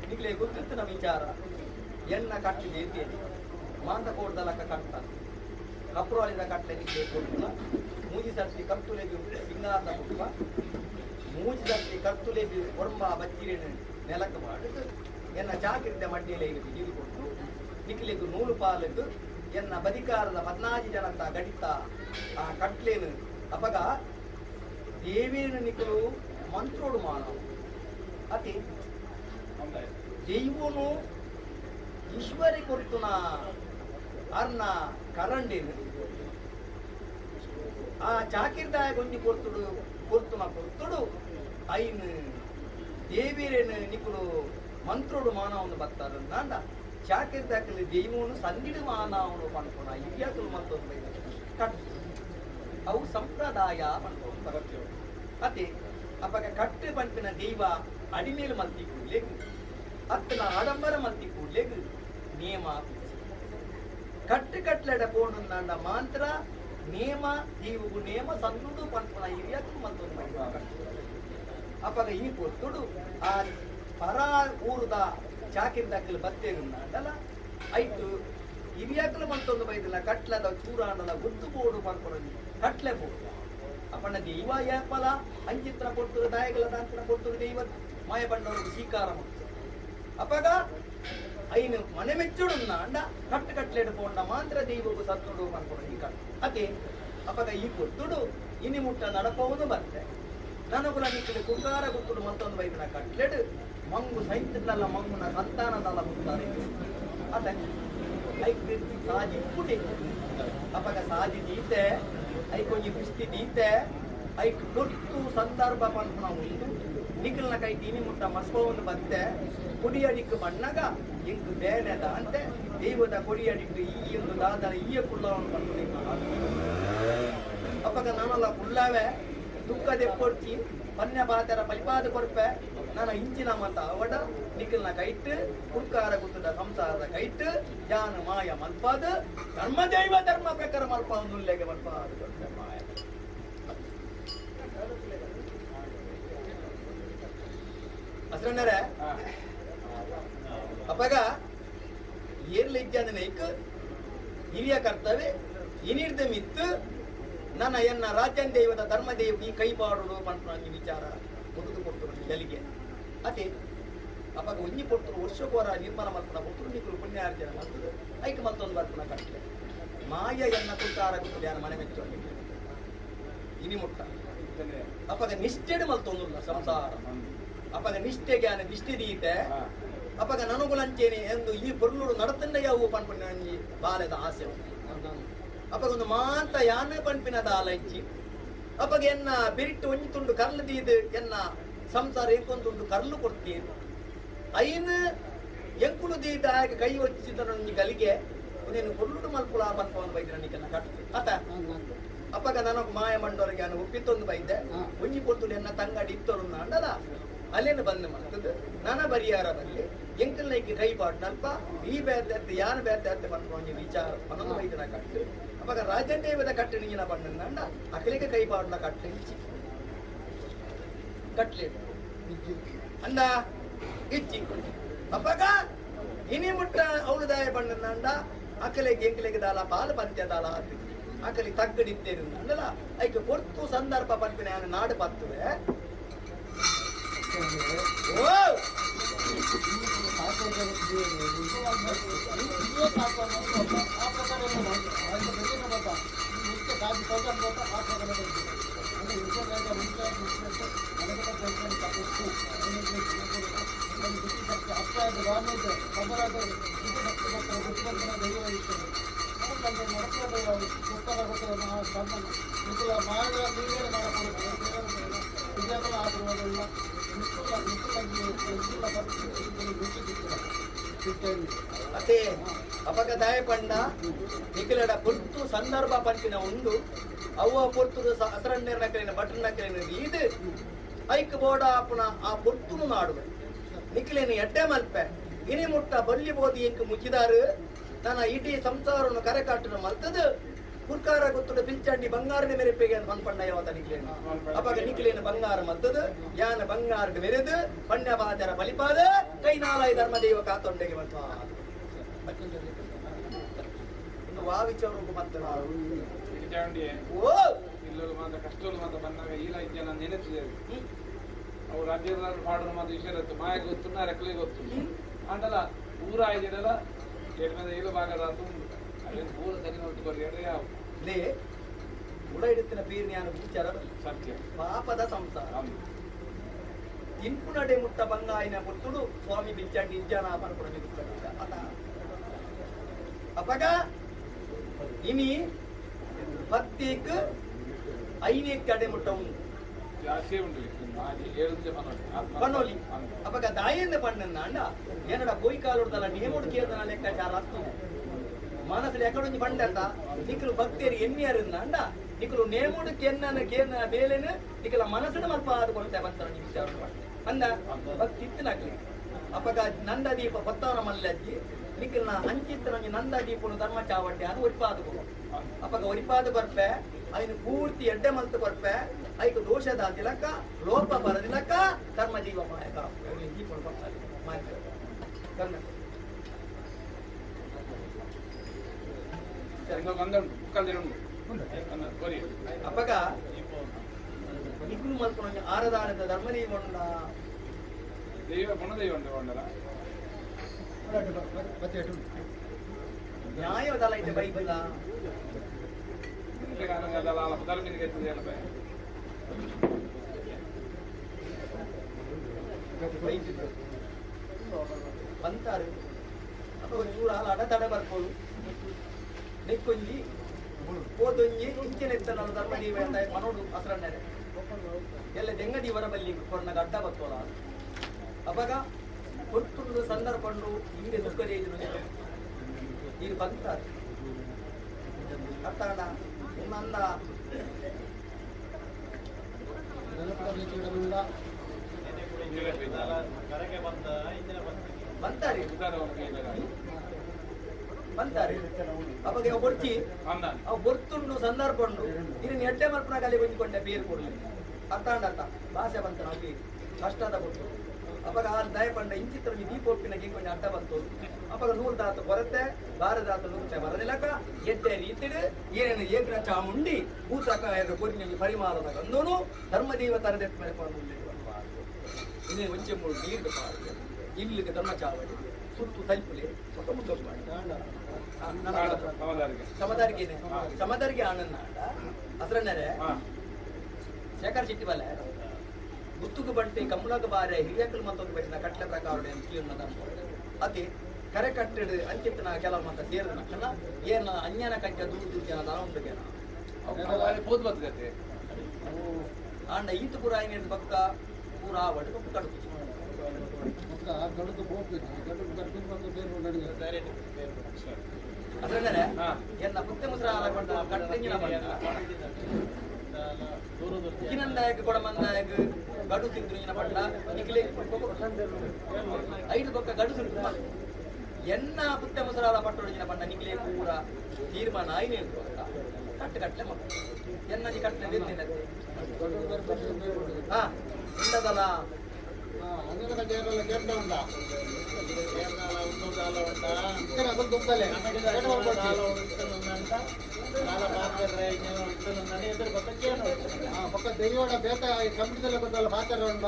ನಿಗ್ಲೇ ಗೊತ್ತಿತ್ತು ನಮ್ಮ ವಿಚಾರ ಎನ್ನ ಕಟ್ಟಿದೆ ಇದ್ದೇನೆ ಮಾಂತ ಕೋಡ್ದಲಕ್ಕ ಕಟ್ಟ ಕಪ್ರೋಲಿದ ಕಟ್ಟಲೆ ನಿಗ್ಲೇ ಕೊಟ್ಟುಲ ಮೂಜಿ ಸರ್ತಿ ಕರ್ತುಲೆಗೆ ಸಿಂಗಾರದ ಕುಟುಂಬ ಮೂಜಿ ಸರ್ತಿ ಕರ್ತುಲೆ ಒರ್ಂಬ ಬಚ್ಚಿರೇನು ನೆಲಕ್ಕೆ ಮಾಡಿದ್ದು ಎನ್ನ ಚಾಕಿರಿದ ಮಡ್ಡಿಯಲ್ಲಿ ಬಿಗಿದು ಕೊಟ್ಟು ನಿಕ್ಲಿಗೆ ನೂಲು ಪಾಲಕ್ಕೆ ಎನ್ನ ಬದಿಕಾರದ 14 ಜನತ್ತ ಗಡಿತ ಆ ಕಟ್ಲೇನು ಅಪಗ ದೇವೇನು ನಿಕ್ಕಲು ಮಂತ್ರೋಡು ಮಾನವ ಅತಿ ದೈವನು ಈಶ್ವರಿ ಕೊರ್ತುನ ಅರ್ನ ಕರಂಡೇನು ಆ ಚಾಕಿರ್ದಾಯ ಗೊಂಜಿ ಕೊರ್ತುಡು ಕೊರ್ತುನ ಕೊರ್ತುಡು ಐನು ದೇವೀರೇನು ನಿಕ್ಕಲು ಮಂತ್ರೋಡು ಮಾನವನು ಬರ್ತಾರ ನಾಂಡ ಚಾಕಿರ್ದಾಕಲಿ ದೈವನು ಸಂದಿಡು ಮಾನವನು ಪನ್ಪುನ ಇವ್ಯಾಕಲು ಮತ್ತೊಂದು ಕಟ್ಟು ಅವು ಸಂಪ್ರದಾಯ ಪನ್ಪುನ ಬರ್ತೇವೆ ಅತಿ ಅಪಗ ಕಟ್ಟು ಪನ್ಪಿನ ದೈವ ಅಡಿಮೇಲು ಮಲ್ತಿ ಕೂಡ್ಲೇಕು ಅತ್ತನ ಆಡಂಬರ ಮಲ್ತಿ ಕೂಡ್ಲೇಕು ನಿಯಮ ಕಟ್ಟು ಕಟ್ಲೆಡ ಪೋಣು ಮಾಂತ್ರ ನೇಮ ದೀವುಗು ನೇಮ ಸಂದುಡು ಪನ್ಪುನ ಇವ್ಯಾಕಲು ಮತ್ತೊಂದು ಅಪಗ ಈ ಪೊರ್ತುಡು ಆ ಪರ ಊರುದ ಚಾಕಿರ್ದಾಕಲು ಬತ್ತೇರುಂಡಲ್ಲ ಐತು ಇವ್ಯಾಕಲು ಮತ್ತೊಂದು ಬೈದಿಲ್ಲ ಕಟ್ಲದ ಚೂರಾಂಡಲ ಗುದ್ದು ಬೋಡು ಪನ್ಪುನ ಕಟ್ಲೆ ಬೋಡು ಅಪ್ಪಣ್ಣ ದೈವ ಯಾಪಲ ಅಂಚಿತ್ರ ಕೊಡ್ತರು ದಾಯಗಲ ದಾಂತನ ಕೊಡ್ತರು ದೈವ ಮಾಯ ಬಣ್ಣವರು ಸ್ವೀಕಾರ ಅಪಗ ಐನು ಮನೆ ಮೆಚ್ಚುಡು ಅಂಡ ಕಟ್ಟು ಕಟ್ಲೆಡು ಪೋಂಡ ಮಾತ್ರ ದೈವಗೂ ಸತ್ತುಡು ಪನ್ಪುನ ಈ ಕಟ್ಟು ಅದೇ ಅಪಗ ಈ ಕೊಡ್ತುಡು ಇನಿ ಮುಟ್ಟ ನಡಪವನು ಬರ್ತೆ ನನಗುಲ ನಿಕ್ಕಲು ಕುಂಕಾರ ಗುತ್ತುಡು ಮತ್ತೊಂದು ಬೈದಿನ ಕಟ್ಲೆಡು ಮಂಗು ಸೈಂತಿನಲ್ಲ ಮಂಗುನ ಸಂತಾನದಲ್ಲ ಮುತ್ತಾರೆ ಅದ ಐಕ್ ಸಾಜಿ ಪುಟಿ ಅಪಗ ಸಾಜಿ ದೀತೆ ಐಕೊಂಜಿ ಪುಷ್ಟಿ ದೀತೆ ಐಕ್ ದೊಟ್ಟು ಸಂದರ್ಭ ಪನ್ಪುನ ಉಂಟು ನಿಖಲ್ನ ಕೈ ದೀನಿ ಮುಟ್ಟ ಮಸ್ಪವನ್ನು ಬತ್ತೆ ಕೊಡಿಯಡಿಕ್ ಬಣ್ಣಗ ಇಂಕ್ ಬೇನೆದ ಅಂತೆ ದೈವದ ಕೊಡಿಯಡಿಕ್ ಈ ಒಂದು ದಾದನ ಈಯ ಕುಳ್ಳವನ್ನು ಪನ್ಪುನ ಅಪಗ ನಾನಲ್ಲ ಕುಳ್ಳಾವೆ ದುಃಖ ದೆಪ್ಪೊಡ್ಚಿ ಪನ್ಯ ಬಾತರ ಬಲಿಪಾದ ಕೊರ್ಪೆ ನಾನು ಇಂಚಿನ ಮತ ಅವಡ ನಿಖಲ್ನ ಕೈಟ್ ಕುರ್ಕಾರ ಗುತ್ತದ ಸಂಸಾರದ ಕೈಟ್ ಜಾನ ಮಾಯ ಮಲ್ಪಾದ ಧರ್ಮ ದೈವ ಧರ್ಮ ಪ್ರಕಾರ ಮಲ್ಪ ಒಂದು ಮಲ್ಪಾದ ಮಾಯ ಅಸ್ರಣ್ಣರೇ ಅಪಗ ಏರ್ಲ ಇಜ್ಜಾದ ನೈಕ್ ಹಿರಿಯ ಕರ್ತವ್ಯ ಇನಿರ್ದ ಮಿತ್ತು ನನ್ನ ಎನ್ನ ರಾಜ್ಯನ್ ದೈವದ ಧರ್ಮ ದೈವ ಈ ಕೈ ಪಾಡುಡು ಪನ್ಪುನ ವಿಚಾರ ಮುಗಿದು ಕೊಟ್ಟು ಜಲಿಗೆ ಅತಿ ಅಪಗ ಒಂಜಿ ಪೊರ್ತುಡು ವರ್ಷಕೋರ ನಿರ್ಮಲ ಮಲ್ಪುನ ಪೊರ್ತುಡು ನಿಕುಲು ಪುಣ್ಯಾರ್ಜನ ಮಲ್ತುದು ಐಕ್ ಮಲ್ತೊಂದು ಬರ್ಪುನ ಕಟ್ಲೆ ಮಾಯ ಎನ್ನ ಕುಂತಾರ ಗುತ್ತು ಯಾನ ಮನೆ ಮೆಚ್ಚು ಇನಿ ಮುಟ್ಟ ಅಪಗ ನಿಷ್ಠೆಡು ಮಲ್ತೊಂದುಲ್ಲ ಸಂಸಾರ ಅಪಗ ನಿಷ್ಠೆ ಜ್ಞಾನ ದಿಷ್ಟಿ ದೀತೆ ಅಪಗ ನನಗುಲಂಚೇನೆ ಎಂದು ಈ ಪೊರ್ಲುಡು ನಡತಂಡ ಯಾವು ಪನ್ಪುನ ಬಾಲೆದ ಆಸೆ ಅಪಗ ಒಂದು ಮಾಂತ ಯಾನ ಪನ್ಪಿನ ದಾಲಂಚಿ ಅಪಗ ಎನ್ನ ಬಿರಿಟ್ಟು ಒಂಜಿ ತುಂಡು ಕರ್ಲು ದೀದು ಎನ್ನ ಸಂಸಾರ ಎಂಕೊಂದುಂಡು ಕರ್ಲು ಕೊಡ್ತೀನಿ ಐನು ಎಂಕುಲು ದೀದ ಆಗ ಕೈ ಒಚ್ಚಿದ ಒಂಜಿ ಗಲಿಗೆ ಒಂದೇನು ಕೊರ್ಲುಡು ಮಲ್ಪುಲ ಪನ್ಪವನ್ ಬೈದಿನ ನಿಕನ್ನ ಕಟ್ಟು ಅತ ಅಪಗ ನನಗೆ ಮಾಯ ಮಂಡೋರಿಗೆ ನಾನು ಒಪ್ಪಿತ್ತೊಂದು ಬೈದೆ ಒಂಜಿ ಪೊರ್ತುಡು ಎನ್ನ ತಂಗಡಿ ಇತ್ತೊರು ಅಂಡಲ ಅಲ್ಲೇನು ಬಂದು ಮಾಡ್ತದೆ ನನ್ನ ಬರಿಯಾರ ಬರಲಿ ಎಂಕಲ್ನೈಕಿ ಕೈ ಪಾಡ್ನಲ್ಪ ಈ ಬೇತೆ ಯಾನು ಬೇತೆ ಅತ್ತೆ ಪನ್ಪ ಒಂಜಿ ವಿಚಾರ ಪನ್ನೊಂದು ಬೈದಿನ ಕಟ್ಟು. ಅಪಗ ರಾಜದೇವದ ಕಟ್ಟಣಿಗಿನ ಬಣ್ಣಂಡ ಅಕಲಿಗೆ ಕೈ ಪಾಡುನ ಕಟ್ಟೆ ಕಟ್ಲೆ ಅಂದ ಇಚ್ಚಿ ಅಪಗ ಇನಿ ಮುಟ್ಟ ಅವಳುದಾಯ ಬಣ್ಣಂಡ ಅಕಲೆಗೆ ಎಂಕಲೆಗೆ ದಾಲ ಪಾಲು ಪಂತ್ಯ ದಾಲ ಆತು ಅಕಲಿ ತಗ್ಗಡಿತ್ತೇನು ಅಂದಲ್ಲ ಐಕೆ ಪೊರ್ತು ಸಂದರ್ಭ ಪನ್ಪಿನ ನಾಡು ಪತ್ತುವೆ ಓ ಅದೇ ಅಪಗದಾಯ ಪಂಡ ನಿಖಲಡ ಪೊರ್ತು ಸಂದರ್ಭ ಪಂಪಿನ ಉಂಡು ಅವ್ವ ಪೊರ್ತು ಅಸರಣ್ಣನ ಬಟನ್ ನಕಲಿನ ಇದು ಐಕ್ ಬೋಡ ಆಪುನ ಆ ಪೊರ್ತುನು ನಾಡುವೆ ನಿಖಲೇನು ಎಡ್ಡೆ ಮಲ್ಪೆ ಇನಿ ಮುಟ್ಟ ಬಲ್ಲಿ ಬೋದಿ ಎಂಕ್ ಮುಚ್ಚಿದಾರು ನನ್ನ ಇಡೀ ಸಂಸಾರವನ್ನು ಕರೆ ಕಾಟುನ ಮಲ್ತದು ಕುರ್ಕಾರ ಗೊತ್ತುಡ ಪಿಲ್ಚಂಡಿ ಬಂಗಾರನ ಮೆರೆಪೆಗೆ ಪಂಪಣ್ಣ ಯಾವತ್ತ ನಿಖಲೇನು ಅಪಗ ನಿಖಲೇನು ಬಂಗಾರ ಮಲ್ತದು ಯಾನ ಬಂಗಾರದ ಮೆರೆದು ಪಣ್ಯ ಬಾಜರ ಬಲಿಪಾದ ಕೈ ನಾಲಾಯಿ ಧರ್ಮದೇವ ಕಾತೊಂಡೆಗೆ ಮಲ್ಪ ಇನ್ನು ವಾ ವಿಚಾರಕ್ಕೂ ಮತ್ತೆ ಓ ಇಲ್ಲೂ ಮಾತ್ರ ಕಷ್ಟಲು ಮಾತ್ರ ಬಂದಾಗ ಈಲ ಇಜ್ಜನ ನೆನೆತಿದೆ ಅವು ರಾಜ್ಯದ ಪಾಡೋಣ ಮಾತ್ರ ವಿಷಯ ಇತ್ತು ಮಾಯ ಗೊತ್ತು ರೆಕ್ಕಲಿ ಗೊತ್ತು ಆಂಡಲ ಊರ ಆಯ್ದಿರಲ್ಲ ಎಡ್ಮೇಲೆ ಏಳು ಭಾಗದ ಅದೇನು ಊರ ಸರಿ ನೋಡ್ತು ಎಡೆ ಯಾವ ಲೇ ಉಡ ಹಿಡಿತಿನ ಬೀರ್ ಜ್ಞಾನ ವಿಚಾರ ಸತ್ಯ ಪಾಪದ ಸಂಸಾರ ತಿಂಪು ನಡೆ ಮುಟ್ಟ ಬಂಗಾಯಿನ ಪುತ್ತುಡು ಸ್ವಾಮಿ ಬಿಲ್ಚಂಡಿ ಇಜ್ಜನ ಪರ್ಪುಡ ಅತ ಅಪಗ ಇನಿ ಪತ್ತೀಕ್ ಐನೇ ಕಡೆ ಮುಟ್ಟ ಉಂಡು ಜಾಸ್ತಿ ಉಂಟು ಪನ್ನೋಲಿ ಅಪಗ ದಾಯಿಂದ ಪಣ್ಣಂದ ಅಂಡ ಏನಡ ಕೊಯ್ ಕಾಲುಡ್ದಲ್ಲ ನೇಮುಡು ಕೇಳ್ದನ ಲೆಕ್ಕಾಚಾರ ಅತ್ತು ಮನಸ್ಸಲ್ಲಿ ಎಕಡೊಂಜಿ ಪಂಡಂತ ನಿಕ್ಕಲು ಭಕ್ತಿಯರು ಎನ್ನಿಯರಿಂದ ಅಂಡ ನಿಕ್ಕಲು ನೇಮುಡು ಕೆನ್ನನ ಕೇಂದ್ರ ಬೇಲೆನು ನಿಕ್ಕಲ ಮನಸ್ಸನ್ನು ಮಲ್ಪ ಆದುಕೊಂಡೆ ಬಂತಾರ ನೀವು ವಿಚಾರ ಅಂದ ಭಕ್ತಿ ಇತ್ತನಾಗ್ಲಿ ಅಪಗ ನಂದ ದೀಪ ಪತ್ತಾರ ಮಲ್ಲಜ್ಜಿ ನಿಕ್ಕಲ್ನ ಅಂಚಿತ್ತನಂಜಿ ನಂದ ದೀಪನು ಧರ್ಮ ಚಾವಡ್ಡೆ ಅದು ಒರಿಪಾದು ಅಪಗ ಒರಿಪಾದು ಬರ್ಪೆ ಐನು ಪೂರ್ತಿ ಎಡ್ಡೆ ಮಲ್ತು ಬರ್ಪೆ ಐಕು ದೋಷದ ತಿಲಕ ಲೋಪ ಬರದಿಲಕ ಧರ್ಮ ಜೀವ ಮಾಯಕ ದೀಪನು ಬರ್ತಾರೆ ಮಾಯಕ ಕರ್ಮ ಅಪಗ ನಿಗ್ಲು ಮಲ್ಪುನ ಆರದಾನದ ಧರ್ಮದೈವ ಉಂಡ ದೈವ ಗುಣದೈವ ಉಂಡು ಉಂಡಲ ನ್ಯಾಯದಲ್ಲ ಐತೆ ಬೈಬಲ ಬಂತಾರೆ ಅಪ್ಪ ಒಂಚೂರು ಹಾಲು ಅಡತಡೆ ಬರ್ಬೋದು ನೆಕ್ಕೊಂಜಿ ಹೋದೊಂಜಿ ಇಂಚಿನ ಎತ್ತನ ಧರ್ಮ ದೀವ ಅಂತ ಮನೋಡು ಹಸರಣ್ಣರೆ ಎಲ್ಲ ದೆಂಗ ದೀವರ ಬಲ್ಲಿ ಕೊರ್ನ ಅಡ್ಡ ಬತ್ತೋಳ ಅವಾಗ ಕೊಟ್ಟುಂಡು ಸಂದರ್ಭಂಡು ಹಿಂದೆ ದುಃಖ ನೀರು ಬಂತಾರೆ ಅರ್ಥಾಣ ನಂದ ಬಂತಾರೆ ಬಂತಾರೆ ಅವಾಗ ಬೊರ್ಚಿ ಅವು ಬೊರ್ತುಂಡು ಸಂದರ್ಭ ಉಂಡು ಇನ್ನು ಎಡ್ಡೆ ಮಲ್ಪನ ಕಲೆ ಬಂದುಕೊಂಡೆ ಬೇರು ಕೊಡ್ಲಿ ಅರ್ಥಾಂಡ ಅರ್ಥ ಭಾಷೆ ಬಂತ ನಾವು ಕಷ್ಟದ ಕೊಟ್ಟು ಅವಾಗ ಆ ದಯಪಂಡ ಇಂಚಿತ್ರ ದೀಪೊಪ್ಪಿನ ಗಿಂಕೊಂಡೆ ಅಡ್ಡ ಬಂತು ಅವಾಗ ನೂರು ದಾತು ಕೊರತೆ ಬಾರದಾತ ನೂರು ಬರದಿಲಕ ಎಡ್ಡೆ ರೀತಿಡು ಏನೇನು ಏಕ್ರ ಚಾಮುಂಡಿ ಭೂತಕ ಕೊರಿನ ಪರಿಮಾರದ ಕಂದೋನು ಧರ್ಮದೇವ ತರದೆಟ್ ಮೇಲೆ ಇನ್ನೇನು ಒಂಚೆ ಮೂರು ನೀರು ಪಾಡು ಇಲ್ಲಿಗೆ ಧರ್ಮ ಚಾವಡಿ ಸುತ್ತು ತಲುಪಲೆ ಸ್ವಲ್ಪ ಮುಂದೋಗಿ ಮಾಡಿ ಸಮದಾರಿಗೆ ಸಮದಾರಿಗೆ ಆನಂದ ಹಸರಣ್ಣರೇ ಶೇಖರ್ ಶೆಟ್ಟಿ ಬಲ್ಲೆ ಗುತ್ತುಗು ಬಂಟೆ ಕಮಲಗ ಬಾರೆ ಹಿರಿಯಕಲ್ ಮತ್ತೊಂದು ಬಚ್ಚಿನ ಕಟ್ಲೆ ಪ್ರಕಾರ ಅತಿ ಕರೆ ಕಟ್ಟಡ ಅಂಚಿತ್ತನ ಕೆಲವು ಮತ್ತ ಸೇರಿದ ನಕ್ಕನ ಏನ ಅನ್ಯನ ಕಂಚ ದೂರ ದೂರ ಜನ ದನ ಉಂಟು ಕೇನ ಪೋದ್ ಆಂಡ ಈತ ಪೂರ ಏನಿದ್ದು ಭಕ್ತ ಪೂರ ಒಟ್ಟು ಕಡುಕು ಅದ್ರಂದ್ರೆ ಎನ್ನ ಪುತ್ತೆ ಮುಸ್ರ ಕಟ್ಟೆಂಜಿನ ಕಿನಂದಾಯಕ ಕೊಡಮಂದಾಯಕ ಗಡು ತಿಂದ್ರು ಇನ ಪಟ್ಟ ನಿಕ್ಲೆ ಐದು ಬೊಕ್ಕ ಗಡು ಸುರು ಎನ್ನ ಪುತ್ತೆ ಮುಸರಾಲ ಪಟ್ಟೊಡಿನ ಪಂಡ ನಿಕ್ಲೆ ಪೂರ ತೀರ್ಮಾನ ಆಯ್ನೆ ಅಂತ ಕಟ್ಟು ಕಟ್ಟಲೆ ಮಕ್ಕಳು ಎನ್ನಜಿ ಕಟ್ಟಲೆ ಬೆಂದಿನತ್ತೆ ಹಾ ಉಂಡದಲ್ಲ ಪಕ್ಕ ದೈವಡ ಬೇತ ಕಂಪ್ಯೂಟರ್ ಗೊತ್ತಲ್ಲ ಪಾತ್ರ ಉಂಡ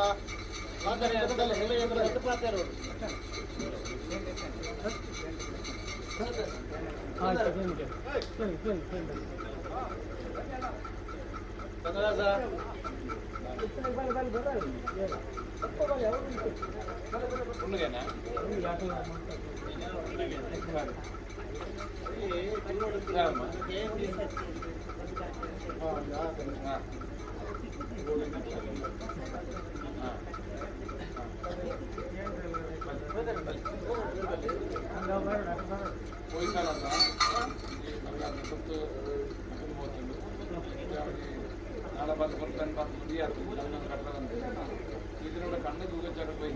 ഇതിലൂടെ കണ്ണ് തൂക്കച്ചാട് പോയി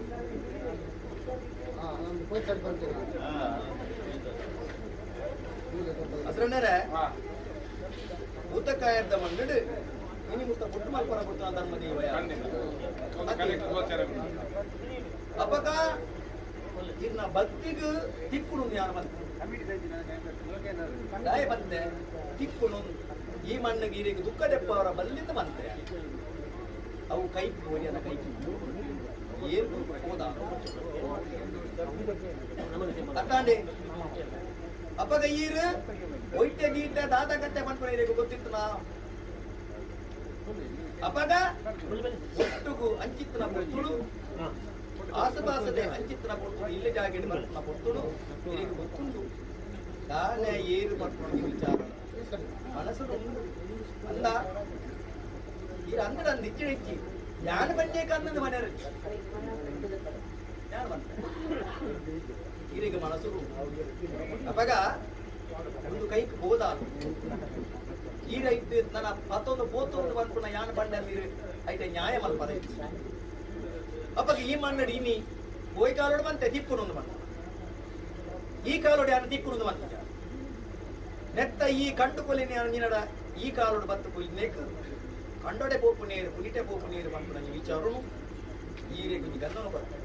ಅಸ್ರಣ್ಣರೇ ಭೂತಕಾಯದ ಮಣ್ಣು ಇನಿ ಮುತ್ತ ಪುಟ್ಟು ಮಲ್ಪರ ಪುಟ್ಟು ಧರ್ಮದೇವಯ ಅಪಕ ಇರ್ನ ಭಕ್ತಿಗೆ ತಿಕ್ಕುಡು ಯಾರು ಬಂತೆ ದಾಯ ಬಂತೆ ತಿಕ್ಕುಡು ಈ ಮಣ್ಣಿಗೆ ಈರಿಗೆ ದುಃಖ ದೆಪ್ಪವರ ಬಲ್ಲಿಂದ ಬಂತೆ ಅವು ಕೈ ಒರಿಯನ ಕೈ ಏನು ಹೋದ ಅತ್ತಾಂಡೆ ಅಪ್ಪಗ ಈರು ಒಯ್ಟೆ ಗೀಟೆ ದಾದ ಕಟ್ಟೆ ಪನ್ಪುನ ಗೊತ್ತಿತ್ತು ನಾ ಅಪಗ ಒಟ್ಟುಗು ಅಂಚಿತ್ತನ ಪೊರ್ತುಳು ಆಸುಪಾಸದೆ ಅಂಚಿತ್ತನ ಪೊರ್ತುಳು ಇಲ್ಲೇ ಜಾಗೆಡ್ ಬರ್ಪುನ ಪೊರ್ತುಳು ಇರಿಗೆ ಗೊತ್ತುಂಡು ದಾನೆ ಏರು ಪರ್ಪುನ ವಿಚಾರ ಮನಸ್ಸು ಅಂದ ಈರು ಅಂದಡ ಅಂದ್ ಇಚ್ಚಿ ಯಾನು ಬನ್ನೇಕ ಅಂದದ್ದು ಮನೆಯವರು ಯಾರು ಬಂದ ಈರಿಗೆ ಮನಸ್ಸು ಅಪಗ ಒಂದು ಕೈಕ್ ಬೋದ ಈರ ಇಟ್ಟು ನನ್ನ ಪತ್ತೊಂದು ಪೋತೊಂದು ಬಂದ್ಪುನ ಯಾನ್ ಬಂಡಲ್ಲಿ ಐಟ ನ್ಯಾಯ ಮಲ್ಪದ ಅಪ್ಪಗ ಈ ಮಣ್ಣಡಿ ಇನಿ ಪೋಯ್ ಕಾಲೋಡು ಬಂತೆ ತಿಕ್ಕುನೊಂದು ಬಂತ ಈ ಕಾಲೋಡು ಯಾನು ತಿಕ್ಕುನೊಂದು ಬಂತ ನೆತ್ತ ಈ ಕಂಡು ಕೊಲಿನ ನಿನಡ ಈ ಕಾಲೋಡು ಬತ್ತು ಕೊಯ್ನೇಕ್ ಕಂಡೊಡೆ ಪೋಪು ನೀರು ಪುನಿಟೆ ಪೋಪು ನೀರು ಬಂತು ನಂಗೆ ವಿಚಾರನು ಈರೆ ಗುಂಜಿ ಗನ್ನೋನು ಬರ್ತಾರೆ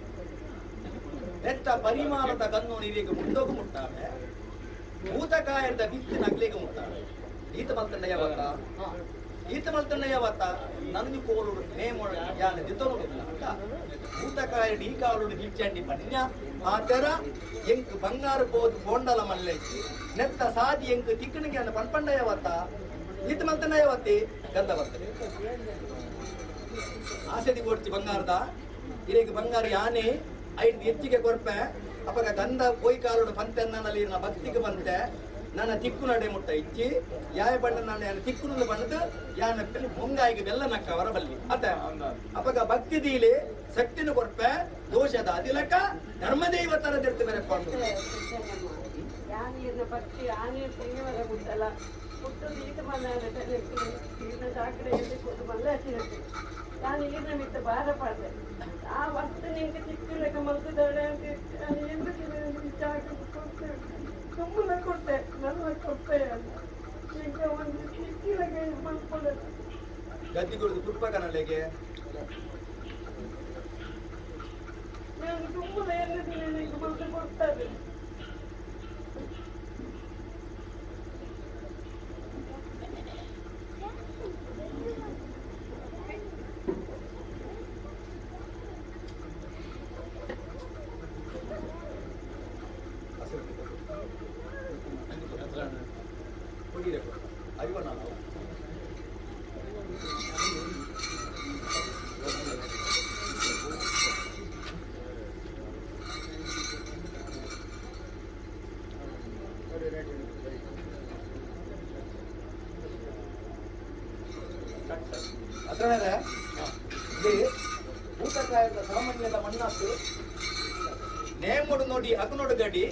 ನೆತ್ತ ಪರಿಮಾಣದ ಗನ್ನೋನು ಈರಿಗೆ ಮುಂಡೋಗು ಮುಟ್ಟಾವೆ ಭೂತಕಾಯದ ಬಿತ್ತಿನ ಅಗ್ಲಿಗೆ ಮುಟ್ಟಾವೆ ಈತ ಮಲ್ತಣ್ಣ ಯಾವತ್ತ ಈತ ಮಲ್ತಣ್ಣ ಯಾವತ್ತ ನನಗೆ ಕೋಲು ನೇಮ ಯಾನ ದಿತ್ತೋನು ಅಂತ ಭೂತಕಾಯ ಈ ಕಾಲುಡು ಗಿಚ್ಚಂಡಿ ಪಣ್ಯ ಆ ತೆರ ಎಂಕ್ ಬಂಗಾರ ಬೋದು ಬೋಂಡಲ ಮಲ್ಲೆಚ್ಚಿ ನೆತ್ತ ಸಾದಿ ಎಂಕ್ ತಿಕ್ಕಣಿಗೆ ಅನ್ನ ಪನ್ಪಂಡ ಯಾವತ್ತ ಈತ ಮಲ್ತಣ್ಣ ಯಾವತ್ತಿ ಗಂಧ ಬರ್ತದೆ ಆಸೆದಿ ಕೊಡ್ಚಿ ಬಂಗಾರದ ಇರೇಗ ಬಂಗಾರ ಯಾನೆ ಐದು ಹೆಚ್ಚಿಗೆ ಕೊರ್ಪೆ ಅಪಗ ಗಂಧ ಪೋಯ್ ಕಾಲುಡು ಪಂತೆ ನನ್ನಲ್ಲಿ ಭಕ್ತಿಗೆ ಬಂತೆ ನನ್ನ ತಿಕ್ಕು ನಡೆ ಮುಟ್ಟ ಇಚ್ಚಿ ಯಾಯ ಬಣ್ಣ ನಾನು ಯಾನ ತಿಕ್ಕುನೊಂದು ಬಣ್ಣದ ಯಾನ ಮುಂಗಾಯಿಗೆ ಬೆಲ್ಲ ನಕ್ಕ ಅವರ ಬಲ್ಲಿ ಅತ ಅಪಗ ಭಕ್ತಿ ದೀಲೆ ಶಕ್ತಿನ ಕೊರ್ಪೆ ದೋಷದ ಅದಿಲಕ ಧರ್ಮದೇವತರ ದಿರ್ತು ಬೇರೆ ಭಕ್ತಿ ಆನೆ ಪುಣ್ಯವರ ಮುಟ್ಟಲ್ಲ ಹುಟ್ಟು ಈತ ಮಲ್ಲ ಮಲ್ಲ ನಾನು ಈರ್ನ ಮಿತ್ತ ಬಾರ ಪಾಡ್ದೆ ಆ ವಸ್ತು ನಿಂಗೆ ತಿಕ್ಕು ಲೆಕ್ಕ ಮಲ್ತದಾಳೆ ಅಂತ ನಾನು ಎಂದು ಚಾಕು ಕೊಡ್ತೇವೆ ತುಂಬಲ ಕೊಟ್ಟೆ ನನ್ನ ಕೊಟ್ಟೆ ಅಂತ ಈಗ ಒಂದು ತಿಕ್ಕಿಲಗ ಮಲ್ಕೊಳ್ಳೋದು ಗದ್ದಿ ಕೊಡುದು ಕುರ್ಪಕನಲೆಗೆ ನಾನು ತುಂಬಲ ಎನ್ನದಿಲ್ಲ ನಿಂಗೆ ಮಲ್ತು ಕೊಡ್ತಾರೆ. ಭೂತಕಾಯದ ಸಾಮಾನ್ಯದ ಮಣ್ಣಾತು ನೇಮೋಡು ನೋಡಿ ಅಗ್ನೋಡು ಗಡಿ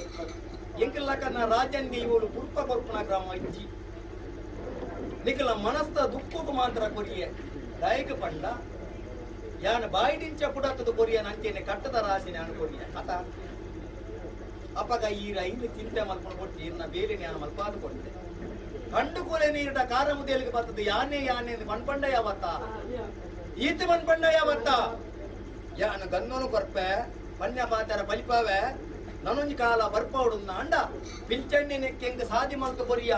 ಎಂಕಲ್ಲಕನ ರಾಜನ್ ಇವಳು ಪುರ್ಪ ಕೊರ್ಪುನ ಗ್ರಾಮ ಇಜ್ಜಿ ನಿಕಲ ಮನಸ್ತ ದುಃಖకు ಮಾತ್ರ ಕೊರಿಯೆ ದಾಯಕ ಪಂಡ ಯಾನ ಬಾಯಿಡಿಂಚ ಪುಡತದ ಕೊರಿಯ ನಂಚೇನೆ ಕಟ್ಟದ ರಾಶಿ ನಾನು ಕೊರಿಯ ಅತ ಅಪಗ ಈ ರೈಲು ಚಿಂತೆ ಮಲ್ಕೊಂಡು ಕೊಟ್ಟು ಇನ್ನ ಬೇಲೆ ಜ್ಞಾನ ಮಲ್ಪಾದು ಕೊಟ್ಟೆ ಕಂಡು ಕೋಲೆ ನೀರಿಟ ಕಾರ ಮುದೇಲಿಗೆ ಬರ್ತದೆ ಯಾನೆ ಯಾನೆ ಮಣ್ಪಂಡ ಯಾವತ್ತ ಈತ ಮಣ್ಪಂಡ ಯಾವತ್ತ ಯಾನ ಗನ್ನೋನು ಕೊರ್ಪೆ ಪನ್ಯ ಪಾತಾರ ಬಲಿಪಾವೆ ನನೊಂಜಿ ಕಾಲ ಬರ್ಪಾವುಡು ಅಂಡ ಪಿಲ್ಚಣ್ಣೆ ನೆಕ್ಕೆಂಗ್ ಸಾದಿ ಮಲ್ತು ಕೊರಿಯ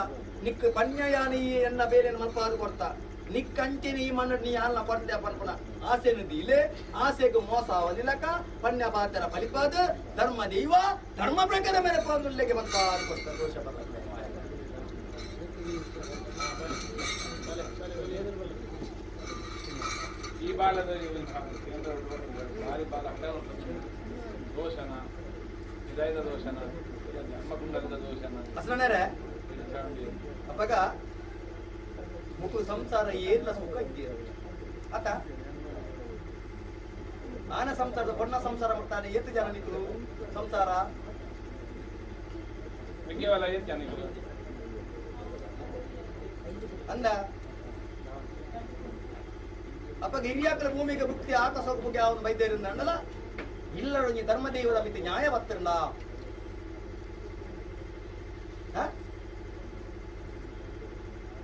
ನಿಕ್ ಪನ್ಯ ಯಾನೆ ಈ ಎನ್ನ ಬೇಲೆನ ಮಲ್ಪಾದು ಕೊಡ್ತಾ ನಿಕ್ಕಂಚಿನ ಈ ಮಣ್ಣು ನೀ ಯಾಲ್ನ ಕೊಡ್ತೆ ಪನ್ಪುನ ಆಸೆನು ದೀಲೆ ಆಸೆಗೆ ಮೋಸ ಅವದಿಲಕ ಪನ್ಯ ಪಾತರ ಫಲಿಪಾದ ಧರ್ಮ ದೈವ ಧರ್ಮ ಪ್ರಕಾರ ಮೇಲೆ ಪಾಂದುಲ್ಲೆಗೆ ಮಲ್ಪಾದು ಕೊಡ್ತಾ ದೋಷ ಬರ್ತದೆ. ಈ ಬಾಲದ ಭಾರಿ ಬಾಲ ದೋಷನ ಹೃದಯದ ದೋಷನ ಜನ್ಮಕುಂಡಲದ ದೋಷನ ಅಸಲನೇರೆ ಅಪ್ಪಗ ಮುಕು ಸಂಸಾರ ಏರ್ಲ ಸುಖ ಇದ್ದೀರ ಆತ ಆನ ಸಂಸಾರದ ಪೊಣ್ಣ ಸಂಸಾರ ಮಾಡ್ತಾನೆ ಏತು ಜನ ನಿಕ್ಕಲು ಸಂಸಾರ ಅಂದ ಅಪ್ಪಗ ಹಿರಿಯಾಕಲ ಭೂಮಿಗೆ ಭುಕ್ತಿ ಆಕಾಶ ಭುಕ್ತಿ ಅವನು ಬೈದೇರಿಂದ ಅಂಡಲ ಇಲ್ಲ ಧರ್ಮದೇವರ ಮಿತಿ ನ್ಯಾಯ ಬತ್ತಿರಲ್ಲ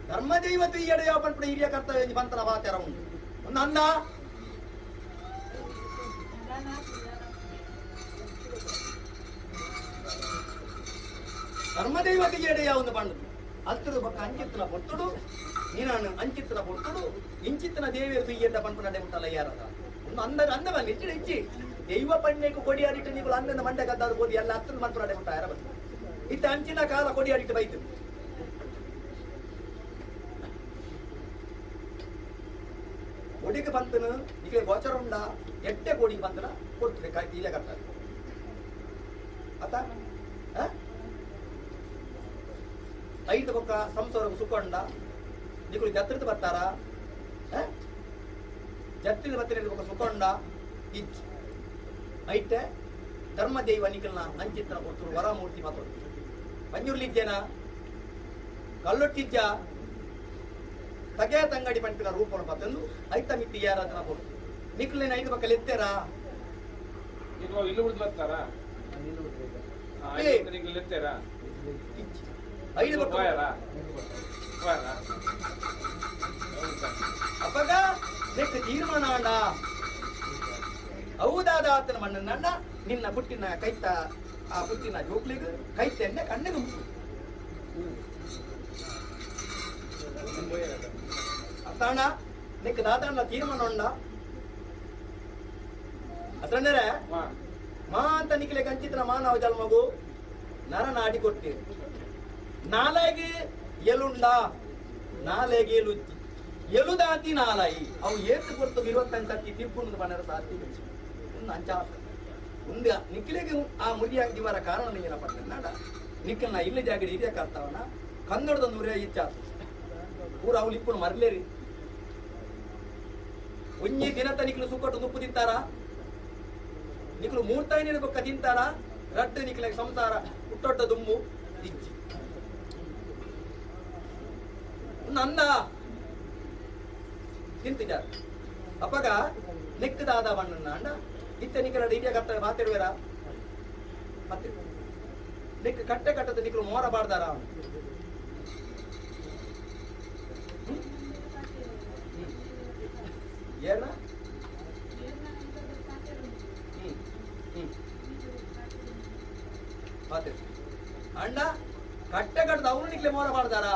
ಧರ್ಮದೈವತೆ ಈ ಎಡೆಯ ಪಂಪಡ ಹಿರಿಯ ಕರ್ತವ್ಯ ಬಂತನ ವಾತ್ಯಾರ ಉಂಟು ಒಂದು ಅಂದ ಧರ್ಮದೈವತೆ ಎಡೆಯ ಒಂದು ಬಂಡು ಅಲ್ತದ ಪಕ್ಕ ಅಂಚಿತ್ತನ ಪೊರ್ತುಡು ನೀನಾನು ಅಂಚಿತ್ತನ ಪೊರ್ತುಡು ಇಂಚಿತ್ತನ ದೇವಿಯರು ತುಯ್ಯಡ್ಡ ಪಂಪನ ಉಂಟಲ್ಲ ಯಾರದ ಒಂದು ಅಂದ ಅಂದ ಬಲ್ಲಿ ಹೆಚ್ಚು ಹೆಚ್ಚಿ ದೈವ ಪಣ್ಣೆಗೆ ಕೊಡಿ ಆಡಿಟ್ಟು ನೀವು ಅಂದನ ಮಂಡೆ ಕದ್ದಾದ ಬೋದಿ ಎಲ್ಲ ಹತ್ತದ ಮಂತ್ರ ಉಂಟ ಯಾರ ಬಂದು ಇತ್ತ ಅಂಚಿನ ಕಾಲ ಕೊಡಿ ಆಡಿಟ್ಟು ಬೈತು ಕೊಡಿಗೆ ಬಂತನು ಈಗ ಗೋಚರ ಉಂಡ ಎಟ್ಟೆ ಕೋಡಿಗೆ ಬಂತನ ಕೊಡ್ತದೆ ಕಾಯ್ತು ಇಲ್ಲೇ ಕಟ್ತಾರೆ ಆತ ಐದು ಪಕ್ಕ ಸಂಸಾರ ಸುಖಂಡ ನಿಕುಲು ಜತ್ರದ ಬರ್ತಾರ ಜತ್ರದ ಬರ್ತಾರೆ ಪಕ್ಕ ಸುಖಂಡ ಇಚ್ ಐತೆ ಧರ್ಮದೈವ ನಿಕಲ್ನ ಅಂಚಿತ್ರ ಕೊಡ್ತರು ವರಮೂರ್ತಿ ಮಾತ್ರ ಪಂಜುರ್ಲಿದ್ದೇನ ಕಲ್ಲೊಟ್ಟಿದ್ಯ ತಗೆ ತಂಗಡಿ ಪಂಪಿನ ರೂಪಣ ಪತ್ತಂದು ಐತ ಮಿತಿ ಯಾರಾದನ ಕೊಡು ನಿಕುಲಿನ ಐದು ಪಕ್ಕ ಎತ್ತೇರಾ ಇಲ್ಲಿ ಉಳಿದು ಬರ್ತಾರಾ ಎತ್ತೇರಾ ಐದು ಪಕ್ಕ ಅಪ್ಪಗ ನೆಕ್ ತೀರ್ಮಾನ ಅಣ್ಣ ಹೌದಾದ ಆತನ ಮಣ್ಣನ್ನ ನಿನ್ನ ಪುಟ್ಟಿನ ಕೈತ ಆ ಪುಟ್ಟಿನ ಜೋಕ್ಲಿಗೆ ಕೈತೆನ್ನೆ ಕಣ್ಣಿಗೆ ಮುಟ್ಟು ಅತ್ತಾಣ ನೆಕ್ ದಾದಣ್ಣ ತೀರ್ಮಾನ ಉಂಡ ಅಸಂದರೆ ಮಾ ಅಂತ ನಿಕ್ಲೆ ಕಂಚಿತ್ರ ಮಾನವ ಜನ್ಮಗು ನರನಾಡಿ ಕೊಡ್ತೀವಿ ನಾಲೆಗೆ ಎಲುಂಡ ನಾಲೆಗೆ ಎಲುಜ್ಜಿ ಎಲುದಾತಿ ನಾಲಾಯಿ ಅವು ಏತು ಕೊಡ್ತು 25 ತೀರ್ಕೊಂಡು ಬಣ್ಣರ ಸಾತಿ ಒಂದು ಅಂಚ ಒಂದು ನಿಕ್ಲೆಗೆ ಆ ಮುರಿಯಾಗಿ ಇವರ ಕಾರಣ ಏನಪ್ಪ ನಾಡ ನಿಕ್ಕಲ್ನ ಇಲ್ಲಿ ಜಾಗಡಿ ಹಿರಿಯ ಕರ್ತಾವನ ಕನ್ನಡದ ನೂರೇ ಇಚ್ಛಾ ಪೂರ ಅವ್ಲು ಇಪ್ಪು ಮರಲೇರಿ ಒಂಜಿ ದಿನತ ನಿಕ್ಲು ಸುಕ್ಕಟ್ಟು ನುಪ್ಪು ತಿಂತಾರ ನಿಕ್ಲು ಮೂರ್ತಾಯಿನ ಬೊಕ್ಕ ತಿಂತಾರ ರಡ್ಡು ನಿಕ್ಲೆ ಸಂಸಾರ ಹುಟ್ಟೊಟ್ಟ ದುಮ್ಮು ಇಜ್ಜಿ ನನ್ನ ತಿಂತಿದ್ದಾರೆ ಅಪ್ಪಗ ನಿಕ್ಕದಾದ ಬಣ್ಣನ ಅಣ್ಣ ಇತ್ತ ನಿಕ್ಕಲ ಹಿರಿಯ ಕರ್ತ ಮಾತಾಡುವೆರಾ ಮತ್ತೆ ನಿಕ್ಕ ಕಟ್ಟೆ ಕಟ್ಟದ ನಿಕ್ಕಲು ಮೋರ ಬಾಡ್ದಾರ ಏನ ಅಣ್ಣ ಕಟ್ಟೆ ಕಟ್ಟದ ಅವನು ನಿಕ್ಲೆ ಮೋರ ಬಾಡ್ದಾರ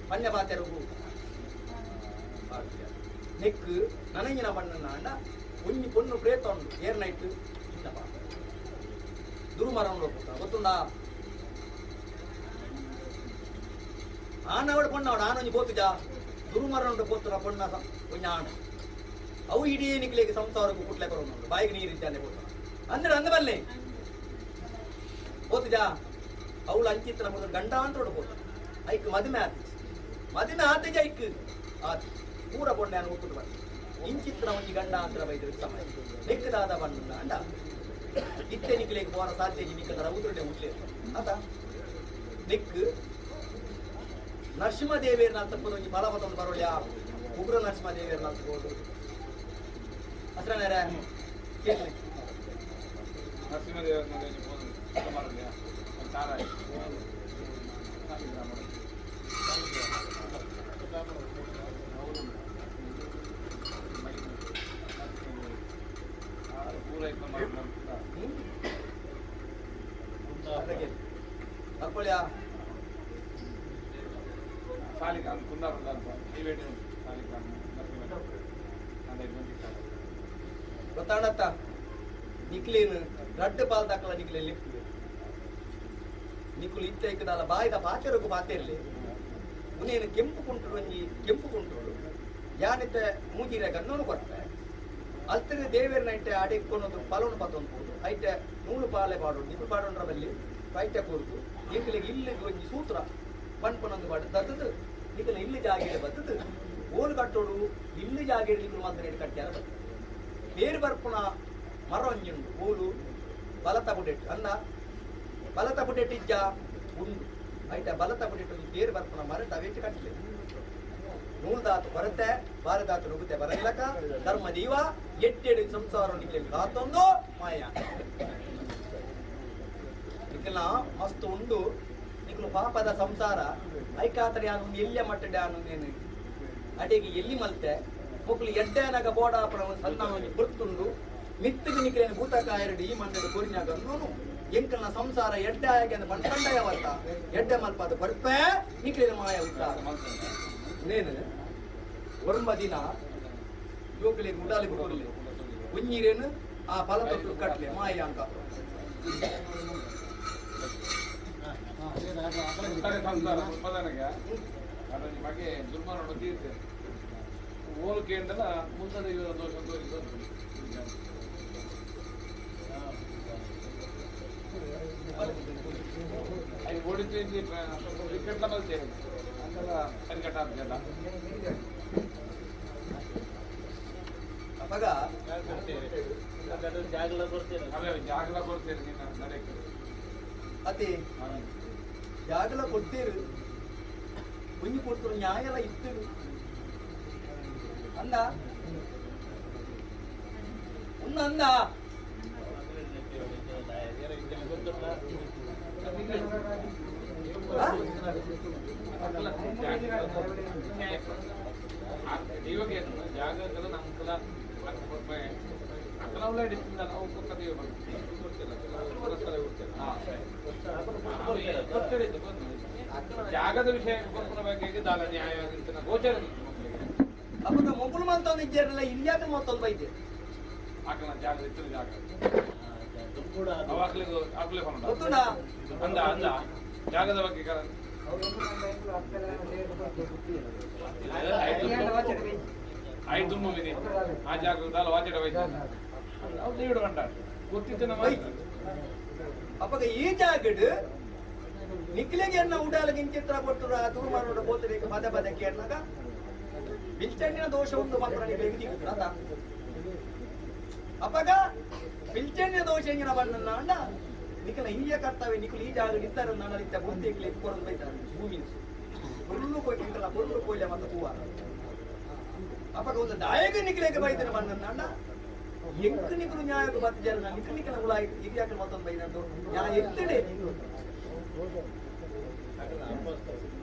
ಪನ್ಯ ಪಾತೆರುಗು ನೆಕ್ ನನಗಿನ ಬಣ್ಣನ ಅಣ್ಣ ಒಂಜಿ ಪೊಣ್ಣು ಪ್ರೇತ ಉಂಡು ಏರ್ ನೈಟ್ ಇನ್ನಪ್ಪ ದುರ್ಮರ ಗೊತ್ತುಂಡ ಆನವಡು ಪೊಣ್ಣವಡು ಆನೊಂಜಿ ಪೋತುಜ ದುರ್ಮರ ಉಂಡು ಪೋತುನ ಪೊಣ್ಣ ಒಂಜಿ ಆಣ ಅವು ಇಡೀ ನಿಕ್ಲೆಗೆ ಸಂಸಾರಕ್ಕೂ ಕುಟ್ಲೆ ಬರೋನು ಬಾಯಿಗೆ ನೀರಿದ್ದಾನೆ ಪೋತುನ ಅಂದ್ರೆ ಅಂದ ಬಲ್ಲೆ ಪೋತುಜ ಅವಳು ಅಂಚಿತ್ತನ ಪೋತು ಗಂಡ ಅಂತ ಪೋತು ಐಕ್ ಮದುವೆ ಆತ ಮದುವೆ ಆತಜ ಐಕ್ ಆತ ಪೂರ ಪೊಣ್ಣೆ ಒಪ್ಪುದು ಬಂದ ಇಂಚಿತ್ರ ಒಂಜಿ ಗಂಡ ಅಂತ ಬೈದ್ರೆ ಸಮಯ ನೆಕ್ಕದಾದ ಬಣ್ಣ ಅಂಡ ಇತ್ತೆ ನಿಕ್ಲೆಗೆ ಪೋರ ಸಾಧ್ಯ ನಿಕ್ಕದ ಉದುರುಡೆ ಉಡ್ಲೆ ಆತ ನೆಕ್ ನರಸಿಂಹದೇವಿಯರ್ನ ತಪ್ಪದು ಒಂಜಿ ಬಲಪತೊಂದು ಬರೋಳ್ಯ ಉಗ್ರ ನರಸಿಂಹದೇವಿಯರ್ನ ತಪ್ಪೋದು ಅತ್ರ ಕೇಳಿ ನರಸಿಂಹದೇವರ. ಗೊತ್ತಾಣತ್ತ ನಿಕ್ಲೇನು ರಡ್ಡು ಪಾಲ್ ದಾಖಲ ನಿಕ್ಲೆ ಲಿಪ್ಪ ನಿಕುಲು ಇತ್ತ ಇಕ್ಕದಲ್ಲ ಬಾಯ್ದ ಪಾತೆರಗು ಪಾತೆರ್ಲಿ ಉನೇನು ಕೆಂಪು ಕುಂಟುಡು ಒಂಜಿ ಕೆಂಪು ಕುಂಟುಡು ಯಾನಿತ್ತೆ ಮೂಜಿರ ಗನ್ನೋನು ಕೊರ್ಪೆ ಅಲ್ತಿನ ದೇವೇರ್ನ ಐಟೆ ಅಡಿಕ್ಕೊನೊಂದು ಪಲೋನು ಪತ್ತೊಂದು ಪೋದು ಐಟೆ ನೂಲು ಪಾಲೆ ಪಾಡೋಡು ನಿಕುಲು ಪಾಡೋಂಡ್ರ ಬಲ್ಲಿ ಐಟೆ ಕೊರ್ದು ಎಂಕಲಿಗೆ ಇಲ್ಲಿಗೆ ಒಂಜಿ ಸೂತ್ರ ಪನ್ಪನೊಂದು ಪಾಡು ತತ್ತದು ನಿಕಲ ಇಲ್ಲಿ ಜಾಗಿಡೆ ಬತ್ತದು ಓಲು ಕಟ್ಟೋಡು ಇಲ್ಲಿ ಜಾಗಿಡೆ ನಿಕುಲು ಮಾತ್ರ ಕಟ್ಟ್ಯಾರ ಬರ್ತದೆ ಬೇರು ಬರ್ಪುಣ ಮರ ಒಂಜುಂಡು ಓಲು ಬಲತ ಬುಡೆಟ್ ಅನ್ನ ಬಲತ ಬುಡೆಟ್ ಇಜ್ಜ ಉಂಡು ಐಟ ಬಲತ ಬುಡೆಟ್ ಒಂಜಿ ಬೇರು ಬರ್ಪುಣ ಮರ ತವೇಟ್ ಕಟ್ಟಲೆ ನೂಲ್ದಾತು ಕೊರತೆ ಬಾರದಾತು ನುಗ್ಗುತ್ತೆ ಬರಲಕ ಧರ್ಮ ದೀವ ಎಟ್ಟೆಡು ಸಂಸಾರ ನಿಕ್ಲೆ ಕಾತೊಂದು ಮಾಯ ನಿಕ್ಲ ಮಸ್ತ್ ಉಂಡು ನಿಕ್ಲು ಪಾಪದ ಸಂಸಾರ ಐಕಾತರೆ ಯಾನು ಎಲ್ಲಿಯ ಮಟ್ಟಡೆ ಯಾನು ನೇನು ಅಡಿಗೆ ಎಲ್ಲಿ ಮಲ್ತೆ ಮೊಕ್ಲು ಎಡ್ಡೆನಾಗ ಬೋಡಾಪಣ ಒಂದು ಸಣ್ಣ ಒಂಜಿ ಗುರ್ತುಂಡು ಮಿತ್ತಿಗೆ ನಿಕ್ಲೇನು ಭೂತಕಾಯರಡು ಈ ಮಣ್ಣು ಕೊರಿನಾಗ ಅನ್ನೋನು ಎಂಕಲ್ನ ಸಂಸಾರ ಎಡ್ಡೆ ಆಗಿ ಅಂದ್ರೆ ಬಂಡಂಡಯ ವರ್ತ ಎಡ್ಡೆ ಮಲ್ಪಾದ ಬರ್ಪೆ ನಿಕ್ಲೇನು ಮಾಯ ಉತ್ತಾರ ನೇನು ಒರ್ಮ ದಿನ ಜೋಕುಲಿಗೆ ಉಡಾಲಿಗೆ ಕೊರಲಿ ಒಂಜೀರೇನು ಆ ಫಲ ತೊಟ್ಟು ಕಟ್ಲೆ ಮಾಯ ಅಂತ ಓಲು ಕೇಂದ್ರ ಮುಂದದ ಇವರ ದೋಷ ವಿಕೆಟ್ಲ ಮಲ್ತೇವೆ ಅಂದಲ್ಲ ಸರಿಕಟ್ಟ ಆಗ್ತದ ಅಪಗ ಜಾಗಲ ಕೊಡ್ತೇನೆ ಅದೇ ಜಾಗಲ ಕೊಡ್ತೇನೆ ನಿನ್ನ ನಡೆಗೆ ಅತಿ ಜಾಗಲ ಕೊಡ್ತೀರು ಒಂಜಿ ಕೊಡ್ತರು ನ್ಯಾಯಲ ಇತ್ತಿರು ಅಂದ ಉನ್ನ ಅಂದ ಇವಾಗ ಏನು ಜಾಗಕ್ಕೆಲ್ಲ ನಮ್ಮ ಕಲ ಜಾಗದ ವಿಷಯ ಬಗ್ಗೆ ದಾಲ ನ್ಯಾಯ ಗೋಚರ ಅಪ್ಪನ ಮೊಬಲು ಮಲ್ತೊಂದು ಇಜ್ಜಾರಲ್ಲ ಇಲ್ಲಿಯಾಕ ಮತ್ತೊಂದು ಬೈದೆ ಆಕಲ ಜಾಗ ಇತ್ತು ಜಾಗ ಅಂದ ಅಂದ ಜಾಗದ ಬಗ್ಗೆ ಐದು ಮಿನಿ ಆ ಜಾಗದ ವಾಚಡ ದೇವಿಡ ಕಂಡ ಗೊತ್ತಿತ್ತು ನಮ್ಮ ಅಪ್ಪಗ ಈ ಜಾಗಡ್ ನಿಕ್ಲೆಗೆ ಎನ್ನ ಉಡಾಲ ಗಿಂಚಿತ್ರ ಕೊಟ್ಟರು ಆ ದೂರ ಬೋತಬೇಕು ಪದೇ ಪದೇ ಕೇಳಿದಾಗ ಬಿಲ್ಚಣ್ಣಿನ ದೋಷ ಒಂದು ಮಾತ್ರ ನಿಕ್ಲೆಗೆ ದಿಕ್ಕ ಅಪ್ಪಗ ಬಿಲ್ಚಣ್ಣಿನ ದೋಷ ಎಂಗಿನ ಬಣ್ಣ ಅಂಡ ನಿಖಲ ಹಿರಿಯ ಕರ್ತವ್ಯ ನಿಖಲು ಈ ಜಾಗ ಇದ್ದಾರೆ ನಾನು ಇತ್ತ ಬುದ್ಧಿ ಕೊರದು ಬೈತಾರೆ ಭೂಮಿ ಹುಲ್ಲು ಕೊಯ್ಲು ಇಂಟಲ್ಲ ಹುಲ್ಲು ಕೊಯ್ಲೆ ಮತ್ತು ಹೂವ ಅಪ್ಪಗ ಒಂದು ದಾಯಕ ನಿಖಲೇಗೆ ಬೈತಾರೆ ಬಣ್ಣ ಅಂಡ ಎಂಕ್ ನಿಖಲು ನ್ಯಾಯಕ್ಕೆ ಬತ್ತ ಜನ ನಿಖ ನಿಖಲ ಹುಳ ಹಿರಿಯಾಕ ಮತ್ತೊಂದು ಬೈದಂದು ನ್ಯಾಯ ಎತ್ತಡೆ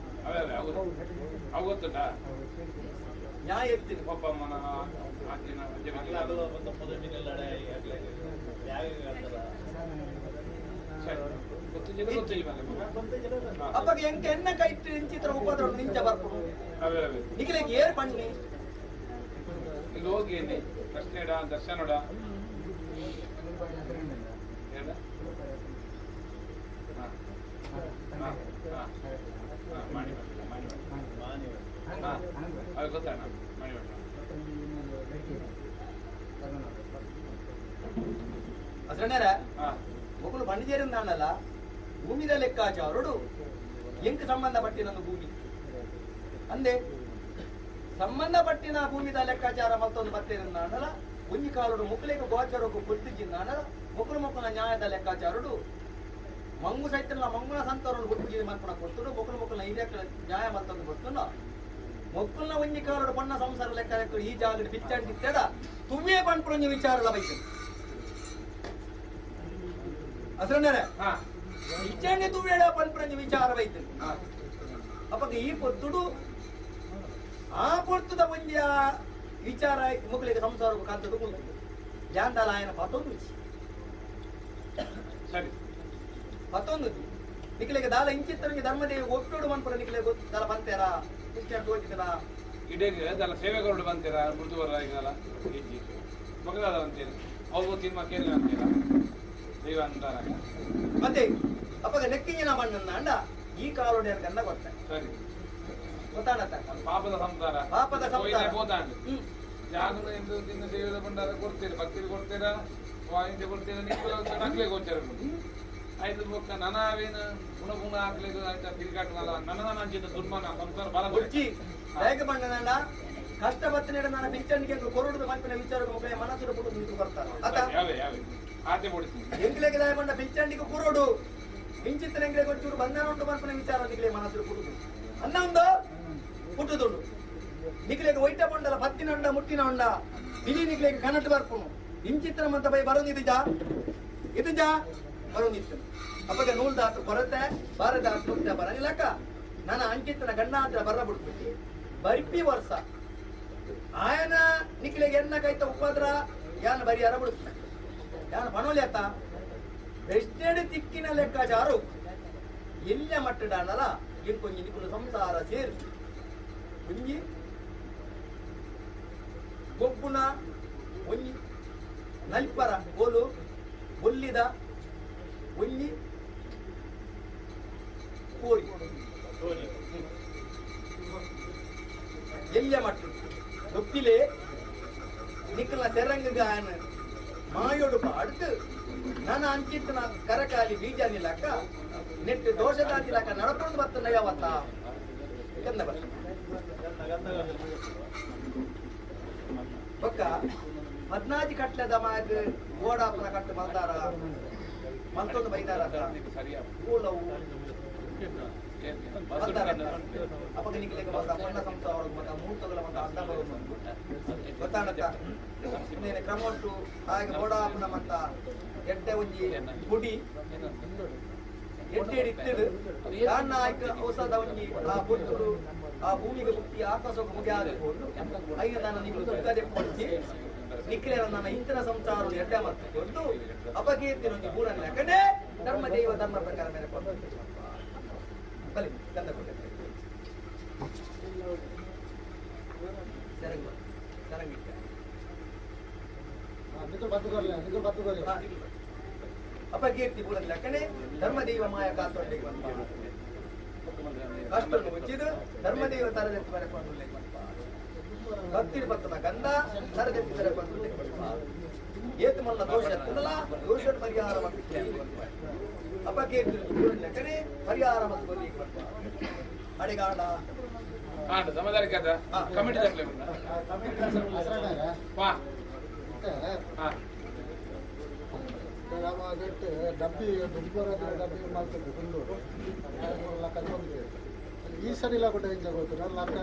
ನ್ಯಾಯ ಎತ್ತಿನ ಪಪ್ಪ ಅಪ್ಪಗ ಎಂಕ ಎನ್ನ ಕೈಟ್ ಇಂಚಿತ್ರ ಉಪದ್ರ ನಿಂಚ ಬರ್ಪುಡು ನಿಖಲೇಗೆ ಏರ್ ಪಣ್ಣಿ ಇಲ್ಲಿ ಹೋಗಿ ಪ್ರಶ್ನೆಡ ದರ್ಶನಡ ಮಾಡಿ ಅದು ಗೊತ್ತಾಣ ಮಾಡಿ ಅಸರಣ್ಯರ ಮೊಗಲು ಬಂಡಿಜೇರಿಂದಾನಲ್ಲ ಭೂಮಿದ ಲೆಕ್ಕಾಚಾರುಡು ಎಂಕ್ ಸಂಬಂಧಪಟ್ಟಿನ ಭೂಮಿ ಅಂದೆ ಸಂಬಂಧಪಟ್ಟಿನ ಭೂಮಿದ ಲೆಕ್ಕಾಚಾರ ಮತ್ತೊಂದು ಬರ್ತೇನಾನಲ್ಲ ಒಂಜಿ ಕಾಲುಡು ಮುಕ್ಕಲಿಗೆ ಗೋಚರಕ್ಕೂ ಕೊಟ್ಟಿದ್ದಾನಲ್ಲ ಮೊಕ್ಕಲು ಮೊಕ್ಕಲ ನ್ಯಾಯದ ಲೆಕ್ಕಾಚಾರುಡು ಮಂಗು ಸೈತಲ್ಲ ಮಂಗುನ ಸಂತರನ್ನು ಗುರುಪೂಜೆ ಮಲ್ಪನ ಕೊಡ್ತುಡು ಮೊಕ್ಕಲು ಮೊಕ್ಕಲ ಹಿರಿಯಕ್ಕಳ ನ್ಯಾಯ ಮತ್ತೊಂದು ಕೊಡ್ತುಂಡ ಮೊಕ್ಕಲ್ನ ಒಂಜಿ ಕಾಲುಡು ಬಣ್ಣ ಸಂಸಾರ ಲೆಕ್ಕ ಈ ಜಾಗಡ್ ಬಿಚ್ಚಂಡಿತ್ತದ ತುವ್ವೇ ಪಣ್ಪುರೊಂಜಿ ವಿಚಾರಲ ಬೈತು ಅಸರಣ್ಣರೇ ಇಚ್ಚಣ್ಣೆ ತೂವೇಡ ಪನ್ಪುನಂಜಿ ವಿಚಾರ ಬೈತು ಅಪಗ ಈ ಪೊತ್ತುಡು ಆ ಪೊರ್ತುದ ಒಂಜಿ ವಿಚಾರ ಮುಕ್ಲಿಗೆ ಸಂಸಾರ ಕಾಂತದ ಕುಂತು ಜಾಂದಾಲ ಆಯನ ಪತ್ತೊಂದು ಸರಿ ಪತ್ತೊಂದು ನಿಕ್ಲೆಗೆ ದಾಲ ಇಂಚಿತ್ತನಿಗೆ ಧರ್ಮದೇವಿ ಒಟ್ಟೋಡು ಮನ್ಪುರ ನಿಕ್ಲೆ ದಾಲ ಬಂತೇರ ಕ್ರಿಶ್ಚಿಯನ್ ತೋಜಿದನ ಇಡೀ ದಾಲ ಸೇವೆಗೌಡ ಬಂತೀರ ಮೃದುವರ ಈಗಲ್ಲ ಇಜ್ಜಿ ಬಗದಾದ ಅಂತೀರಿ ಅವ್ರು ತಿನ್ಮ ಕೇಳಿ ಅಂತೀರ ದೈವ ಅಂತಾರಾಗ ಮತ್ತೆ ಅಪ್ಪಗ ನೆಕ್ಕಿಂಜಿನ ಮಣ್ಣನ್ನ ಅಂಡ ಈ ಕಾಲೋಡಿ ಗಂಡ ಗೊತ್ತ ಸರಿ ಗೊತ್ತಾಣತ್ತ ಪಾಪದ ಸಂಸಾರ ಪಾಪದ ಸಂಸಾರ ಹೋದಾಂಡು ಜಾಗನ ಎಂದು ತಿನ್ನ ದೇವದ ಭಂಡಾರ ಕೊಡ್ತೀರಿ ಭಕ್ತಿಗೆ ಕೊಡ್ತೀರಾ ವಾಯಿಗೆ ಕೊಡ್ತೀರಾ ನಿಕ್ಲೆ ನಕ್ಲೆ ಗೋಚರ ಆಯ್ತು ಬೊಕ್ಕ ನನವೇನ ಗುಣ ಗುಣ ಆಗ್ಲಿಕ್ಕೆ ಆಯ್ತಾ ತಿರುಗಾಟನಲ್ಲ ನನ್ನ ಅಂಚಿದ ದುರ್ಮನ ಸಂಸಾರ ಬಲ ಬುಜ್ಜಿ ಹೇಗೆ ಬಣ್ಣನಂಡ ಕಷ್ಟ ಬತ್ತನೇಡ ನಾನು ಪಿಂಚಣಿಗೆ ಕೊರಡುದು ಮನ್ಪಿನ ವಿಚಾರ ಮುಖ ಮನಸ್ಸು ಪುಟ್ಟು ನಿಂತು ಬರ್ತಾರೆ ಅತ ಯಾವೆ ಯಾವೆ ಆತೆ ಕೊಡ್ತೀನಿ ಎಂಗ್ಲೆಗೆ ದಾಯ ಬಣ್ಣ ಪಿಂಚಣಿಗೆ ಕುರುಡು ಪಿಂಚಿತ್ತನ ಎಂಗ್ಲೆಗೆ ಒಂಚೂರು ಬಂಧನ ಉಂಟು ಮನ್ಪಿನ ವಿಚಾರ ನಿಕ್ಲೆ ಮನಸ್ಸು ಪುಟ್ಟುದು ಅನ್ನ ಒಂದು ಪುಟ್ಟುದುಂಡು ನಿಕ್ಲೆಗೆ ಒಯ್ಟ ಬೊಂಡಲ ಪತ್ತಿನ ಉಂಡ ಮುಟ್ಟಿನ ಉಂಡ ಇಲಿ ನಿಕ್ಲೆಗೆ ಕನಟ್ ಬರ್ಪುನು ಇಂಚಿತ್ತನ ಮಂತ ಬೈ ಬರೋದಿದ್ದ ಇದುಜಾ ಬರೋದಿತ್ತು ಅಪ್ಪಗೆ ನೂಲ್ ದಾತು ಕೊರತೆ ಬಾರದ ಕೊರತೆ ಬರಲಿಲ್ಲಕ್ಕ ನನ್ನ ಅಂಕಿತನ ಗಂಡ ಹತ್ರ ಬರ್ರ ಬಿಡ್ಬಿಟ್ಟು ಬರ್ಪಿ ವರ್ಷ ಆಯನ ನಿಕ್ಲೆಗೆ ಎನ್ನ ಕೈತ ಉಪದ್ರ ಯಾನ ಬರಿಯಾರ ಬಿಡುತ್ತೆ ಯಾನ ಪಣೋಲಿ ಅತ್ತ ಬೆಸ್ಟೆಡ್ ತಿಕ್ಕಿನ ಲೆಕ್ಕಾಚಾರು ಎಲ್ಲ ಮಟ್ಟಡಾನಲ್ಲ ಇಂಕೊಂಜಿ ನಿಕ್ಕುಲು ಸಂಸಾರ ಸೇರು ಒಂಜಿ ಗೊಬ್ಬುನ ಒಂಜಿ ನಲ್ಪರ ಗೋಲು ಒಲ್ಲಿದ ಒಂಜಿ ಕೋರಿ ಎಲ್ಲ ಮಟ್ಟು ಗೊತ್ತಿಲೆ ನಿಕ್ಕಲ ಸೆರಂಗಾನ ಮಾಯೋಡು ಪಾಡ್ದು ನನ್ನ ಅಂಚಿತ್ತನ ಕರಕಾಲಿ ಬೀಜ ನಿಲಕ್ಕ ನೆಟ್ಟು ದೋಷದಾತಿಲಕ್ಕ ನಡಕೊಂಡು ಬರ್ತನ ಯಾವತ್ತ ಕಂದ ಬರ್ ಬೊಕ್ಕ 14 ಕಟ್ಲೆದ ಮಾಗ್ ಗೋಡಾಪನ ಕಟ್ಟು ಮಲ್ದಾರ ಮಲ್ತೊಂದು ಬೈದಾರ ಕೂಲವು ಅಪ್ಪಗ ನಿಕ್ಲೆಗೆ ಮತ್ತ ಪಣ್ಣ ಸಂಸಾರ ಮತ್ತ ಮೂರ್ತಗಳ ಮತ್ತ ಅಡ್ಡ ಬರೋದು ಗೊತ್ತಾಣತ್ತ ಇನ್ನೇನು ಕ್ರಮ ಉಂಟು ಹಾಗೆ ಗೋಡಾಪನ ಮತ್ತ ಎಡ್ಡೆ ಒಂಜಿ ಪುಡಿ ಎಡ್ಡೆ ಇತ್ತಿಡು ದಾನ್ನ ಆಯ್ಕ ಔಷಧ ಒಂಜಿ ಆ ಪುಟ್ಟುಡು ಆ ಭೂಮಿಗೆ ಮುಕ್ತಿ ಆಕಾಶಕ್ಕೆ ಮುಗಿಯಾದ ಐನ ನಾನು ನಿಕ್ಲು ದುರ್ಗದೆ ಪೊಡ್ಚಿ ನಿಕ್ಲೆ ನನ್ನ ಇಂತಿನ ಸಂಸಾರ ಎಡ್ಡೆ ಮತ್ತು ದೊಡ್ಡ ಅಪಕೀರ್ತಿ ಒಂಜಿ ಬೂರನ್ನ ಯಾಕಂದ್ರೆ ಧರ್ಮ ದೈವ ಧರ್ಮ ಪ್ರಕಾರ ಮೇಲೆ ಬಲಿ ಗಂಧ ಕೊಟ್ಟೆ ಸರಂಗ ಸರಂಗ ಅಪಕೀರ್ತಿ ಬೂರನ್ನ ಯಾಕಂದ್ರೆ ಧರ್ಮದೈವ ಮಾಯ ಕಾತೊಂಡಿಗೆ ಬಂದ ಕಷ್ಟನ್ನು ಮುಚ್ಚಿದು ಧರ್ಮದೈವ ತರದೆತ್ತು ಬರೆಕೊಂಡು ಭಕ್ತಿ ಬರ್ತದ ಗಂಧ ತರದೆತ್ತಿ ಬರೆಕೊಂಡು ಏತು ಮಲ್ಲ ದೋಷ ಎತ್ತದಲ್ಲ ದೋಷ ಪರಿಹಾರ ಮತ್ತು ಅಪಕೀರ್ತಿ ಲೆಕ್ಕನೆ ಪರಿಹಾರ ಮತ್ತು ಬರಲಿಕ್ಕೆ ಬರ್ತಾರೆ ಅಡಿಗಾಡ ಕಮಿಟಿ ಡಬ್ಬಿ ದುಂಬರದ ಡಬ್ಬಿ ಮಾಡ್ತಿದ್ದೆ ಕುಂದೂರು ಈ ಸರಿ ಇಲ್ಲ ಕೊಟ್ಟ ಹೆಂಗೆ ಗೊತ್ತಿಲ್ಲ ಲಕ್ಕ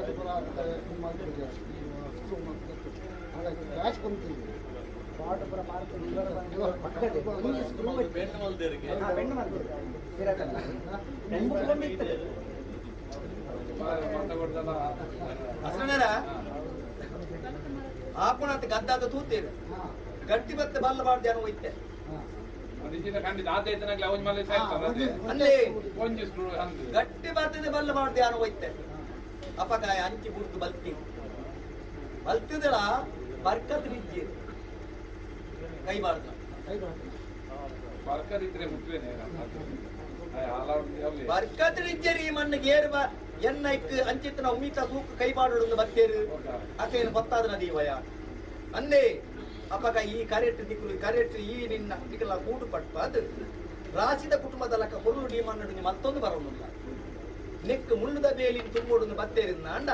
ಮಾಡ್ತಿದ್ದೆ ಕ್ಯಾಶ್ ಕೊಂತಿದ್ವಿ ಆಪುಣಂತ ಗದ್ದಾದ ತೂತೇವೆ ಗಟ್ಟಿ ಬತ್ತೆ ಬಲ್ಲ ಬಾರ್ದು ಏನೋ ಹೋಯ್ತೆ ಗಟ್ಟಿ ಬರ್ತದೆ ಬಲ್ಲ ಬಾರ್ದು ಏನೋ ಹೋಯ್ತೆ ಅಪಕಾಯ ಅಂಚಿ ಬುಡ್ದು ಬಲ್ತಿ ಬಲ್ತಿದಳ ಬರ್ಕತ್ ನಿಜ್ಜಿ ಕೈ ಬಾರ್ದು ಬರ್ಕತ್ ನಿಜ್ಜರಿ ಮಣ್ಣಿಗೆ ಏರು ಬಾ ಎನ್ನ ಇಕ್ ಅಂಚಿತ್ತನ ಉಮಿತ ಸೂಕ್ ಕೈ ಬಾಡೋಡು ಬತ್ತೇರು ಅಕೇನು ಬತ್ತಾದ ನದೀವಯ ಅಂದೇ ಅಪಗ ಈ ಕರೆಟ್ ದಿಕ್ಕಲು ಕರೆಟ್ ಈ ನಿನ್ನ ದಿಕ್ಕಲ ಕೂಡು ಪಟ್ಪಾದು ರಾಸಿದ ಕುಟುಂಬದ ಲಕ್ಕ ಹೊರಳು ಡಿ ಮಣ್ಣು ಮತ್ತೊಂದು ಬರೋದಿಲ್ಲ ನೆಕ್ ಮುಳ್ಳುದ ಬೇಲಿನ ತುಂಬೋಡು ಬತ್ತೇರಿಂದ ಅಂಡ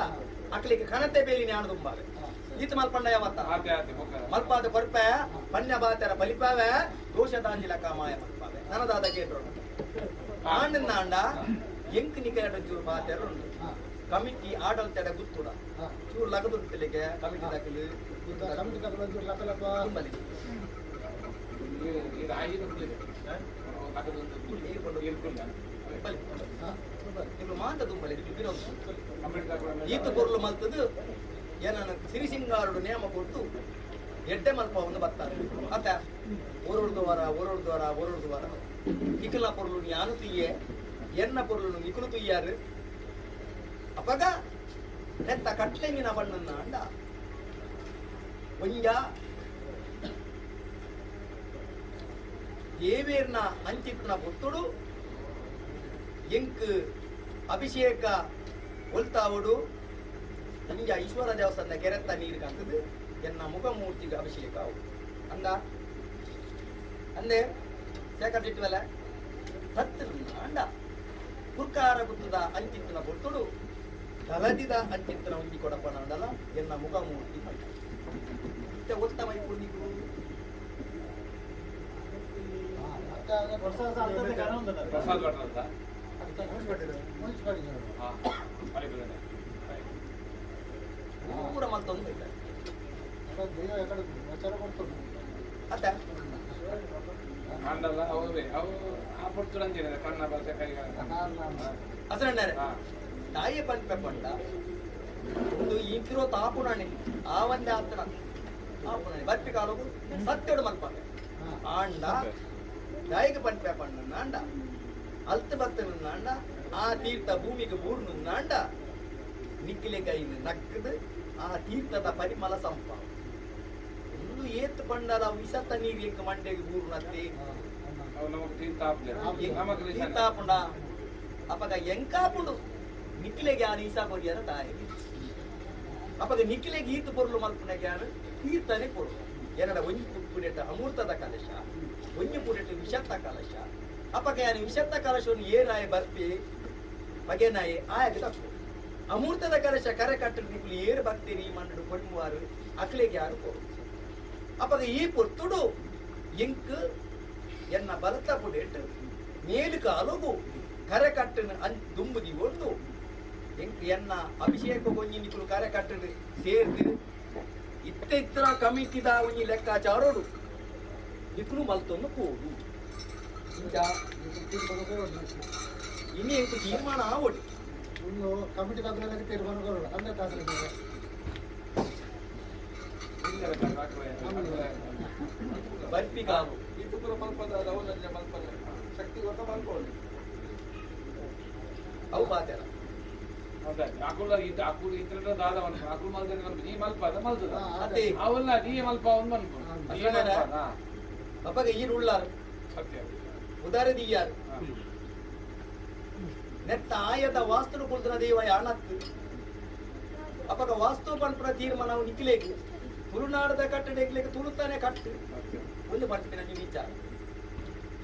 ಅಕ್ಲಿಕ್ಕೆ ಕನತೆ ಬೇಲಿನ ಯಾಣ ತುಂಬಾವೆ ಈತ ಮಲ್ಪಂಡ ಯಾವತ್ತ ಮಲ್ಪಾದ ಕೊರ್ಪೆ ಪಣ್ಯ ಬಾತರ ಬಲಿಪಾವೆ ದೋಷದಾಂಜಿಲ ಕಾಮಾಯ ಮಲ್ಪಾವೆ ನನದಾದ ಕೇಟ್ರು ಆಂಡನ್ನ ಅಂಡ ಎಂಕ್ ನಿಕಟ ಚೂರು ಬಾತೆರ ಉಂಟು ಕಮಿಟಿ ಆಡಳಿತದ ಗುತ್ತುಡ ಚೂರು ಲಗದುಂಟಲಿಗೆ ಕಮಿಟಿ ದಾಖಲು ಕಮಿಟಿ ದಾಖಲು ಚೂರು ಲಕಲಪ್ಪ ತುಂಬಲಿ ಮಾತ ತುಂಬಲೆ ಈತ ಪೊರ್ಲು ಮಲ್ತದು ಏನನ ಸಿರಿಸಿಂಗಾರುಡು ನೇಮ ಕೊಟ್ಟು ಎಡ್ಡೆ ಮಲ್ಪವನ್ನು ಬರ್ತಾರೆ ಅತ್ತ ಓರೊಡ್ದು ವಾರ ಓರೊಡ್ದು ವಾರ ಓರೊಡ್ದು ವಾರ ಇಕಲ ಪೊರ್ಲು ಯಾನು ತುಯ್ಯೆ ಎನ್ನ ಪೊರ್ಲು ನಿಕುಲು ತುಯ್ಯಾರು ಅಪಗ ನೆತ್ತ ಕಟ್ಲೆಂಗಿನ ಬಣ್ಣನ್ನ ಅಂಡ ಒಂಜ ದೇವೇರ್ನ ಅಂಚಿತ್ನ ಪೊತ್ತುಡು ಎಂಕ್ ಅಭಿಷೇಕ ಒಲ್ತಾವಡು ಒಂಜ ಈಶ್ವರ ದೇವಸ್ಥಾನದ ಕೆರೆತ್ತ ನೀರು ಕಾಂತದು ಎನ್ನ ಮುಖಮೂರ್ತಿಗೆ ಅಭಿಷೇಕ ಅವು ಅಂದ ಅಂದೆ ಶೇಖರ್ ಇಟ್ಟುವಲ್ಲ ತತ್ತು ಅಂಡ ಕುರ್ಕಾರ ಗುತ್ತದ ಅಂಚಿತ್ತಿನ ಪೊತ್ತುಡು ತಲದಿದ ಅಂಚಿತ್ತಿನ ಒಂಜಿ ಕೊಡಪನ ಅಂಡಲ ಎನ್ನ ಮುಖಮೂರ್ತಿ ಮಂಡ ಇತ್ತೆ ಒತ್ತ ಮೈಪುರ್ನಿಗೂ ಪೂರ ಮಲ್ತೊಂದು ಅತ್ತ ಅಸರಣ್ಣರೇ ತಾಯಿ ಪನ್ಪೆ ಪಂಡ ಒಂದು ಈಕಿರೋ ತಾಪುಣಾಣೆ ಆ ಒಂದೇ ಆತನ ಆಪುಣಾಣೆ ಬರ್ಪಿ ಕಾಲಗು ಸತ್ಯಡು ಮಲ್ಪಂಡೆ ಆಂಡ ತಾಯಿಗೆ ಪನ್ಪೆ ಪಣ್ಣ ಅಂಡ ಅಲ್ತ ಭಕ್ತನ ಅಂಡ ಆ ತೀರ್ಥ ಭೂಮಿಗೆ ಬೂರ್ನು ಅಂಡ ನಿಕ್ಕಿಲೆ ಕೈನ ನಕ್ಕದು ಆ ತೀರ್ಥದ ಪರಿಮಳ ಸಂಪ ಒಂದು ಏತ್ ಪಂಡಲ ವಿಸತ್ತ ನೀರು ಎಂಕ ಮಂಡೆಗೆ ಬೂರ್ನತ್ತೆ ತೀರ್ಥಾಪುಂಡ ಅಪಗ ಎಂಕಾಪುಂಡು ನಿಕ್ಕಿಲೆಗೆ ಆನ ಈಸಾ ಕೊರಿಯರ ತಾಯಿ ಅಪಗ ನಿಕ್ಕಿಲೆಗೆ ಈತ ಪೊರ್ಲು ಮಲ್ಪುನ ಜ್ಞಾನ ತೀರ್ಥನೇ ಕೊಡು ಏನಡ ಒಂಜಿ ಪುಡೆಟ ಅಮೂರ್ತದ ಕಲಶ ಒಂಜಿ ಪುಡೆಟ ವಿಷತ್ತ ಕಲಶ ಅಪಗ ಯಾನು ವಿಷತ್ತ ಕಲಶವನ್ನು ಏನಾಯ ಬರ್ಪಿ ಬಗೆನಾಯಿ ಆಯಗೆ ತಪ್ಪು ಅಮೂರ್ತದ ಕಲಶ ಕರೆ ಕಟ್ಟಲು ನಿಕ್ಕುಲು ಏರು ಭಕ್ತಿರಿ ಮಣ್ಣು ಕೊಡುವಾರು ಅಕ್ಲೆಗೆ ಯಾರು ಕೊಡು ಅಪಗ ಈ ಪೊರ್ತುಡು ಎಂಕ್ ಎನ್ನ ಬಲತ ಪುಡೆಟ್ ಮೇಲು ಕಾಲುಗು ಕರೆ ಕಟ್ಟನು ಅನ್ ದುಂಬುದಿ ಒಂದು ಎಂಕ್ ಎನ್ನ ಅಭಿಷೇಕ ಗೊಂಜಿ ನಿಕ್ಕುಲು ಕರೆ ಕಟ್ಟಲು ಸೇರ್ದು ಇತ್ತ ಇತ್ತರ ಕಮಿಟಿದ ಒಂಜಿ ಲೆಕ್ಕಾಚಾರೋಡು ನಿಕ್ಕುಲು ಮಲ್ತೊಂದು ಕೋಡು ಇನ್ನು ಎಂಕು ತೀರ್ಮಾನ ಆವೋಡು ಕಮಿಟಿ ತೀರ್ಮಾನ ಅಂದ್ರೆ ಬರ್ಪಿ ಕಾವು ಶಕ್ತಿ ಗೊತ್ತ ಮಲ್ಕೊಳ್ಳಿ ಅವು ಪಾತೆರ ಅಪ್ಪಗ ಈರು ಉಳ್ಳಾರು ಉದಾರ ದೀಯಾರು ನೆತ್ತ ಆಯದ ವಾಸ್ತುನು ಕುಲ್ದನ ದೇವ ಯಾಣತ್ತು ಅಪಗ ವಾಸ್ತು ಪನ್ಪುನ ತೀರ್ಮಾನ ನಿಕ್ಲೇಕು ತುಳುನಾಡದ ಕಟ್ಟಡ ತುಳುತ್ತಾನೆ ಕಟ್ಟು ಒಂದು ಪಟ್ಟಿನ ವಿಚಾರ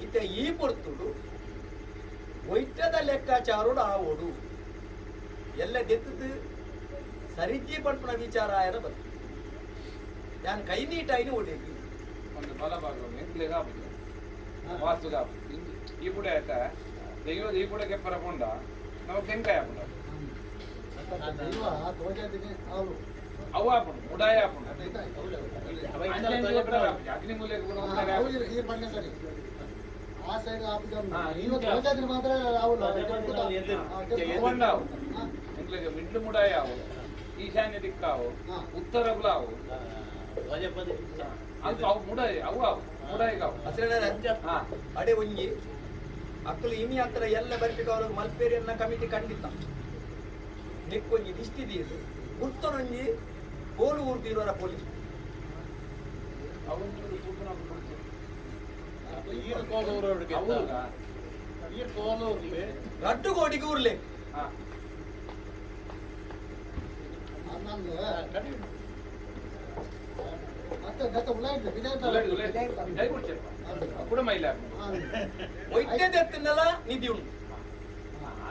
ಇತ್ತ ಈ ಪೊರ್ತುಡು ಒಯ್ಟದ ಲೆಕ್ಕಾಚಾರೋಡು ಆವೋಡು ಎಲ್ಲ ದೆತ್ತದು ಸರಿಜಿ ಪನ್ಪುನ ವಿಚಾರ ಆಯರ ಬಂತು ನಾನು ಕೈ ನೀಟಾಯಿನ ಓಡೇಕು ಒಂದು ಬಲ ಭಾಗ ವಾಸ್ತುಗ ಈ ಕೂಡ ಆಯ್ತಾ ದೈವದ ಈ ಕೂಡ ಕೆಪ್ಪರ ಪೊಂಡ ನಮಗೆ ತೆಂಕಾಯ ಆಪುಂಡು ಅವು ಆಪುಂಡು ಮುಡಾಯ ಆಪುಂಡು ಅಗ್ನಿ ಮೂಲೆ ಮಿಡ್ಲು ಮುಡಾಯ ಅವು ಈಶಾನ್ಯ ದಿಕ್ಕಾವು ಉತ್ತರ ಗುಲಾವು ಅದು ಅವು ಮುಡಾಯ ಅವು ಅವು ಮುಡಾಯಿಗಾವು ಅಡೆ ಒಂಜಿ ಅಕ್ಕಲು ಇಮಿ ಹತ್ರ ಎಲ್ಲ ಬರ್ಪಿಗೆ ಅವರು ಮಲ್ಪೇರಿಯನ್ನ ಕಮಿಟಿ ಖಂಡಿತ ನೆಕ್ಕೊಂಜಿ ದಿಷ್ಟಿ ದೀದು ಉತ್ತರೊಂಜಿ ಕೋಲು ಊರ್ದಿರೋರ ಪೊಲೀಸ್ ರಡ್ಡು ಕೋಟಿಗೆ ಊರ್ಲೆ ಒಯ್ಟೆದೆತ್ತಿನಲ್ಲ ನಿಧಿ ಉಂಟು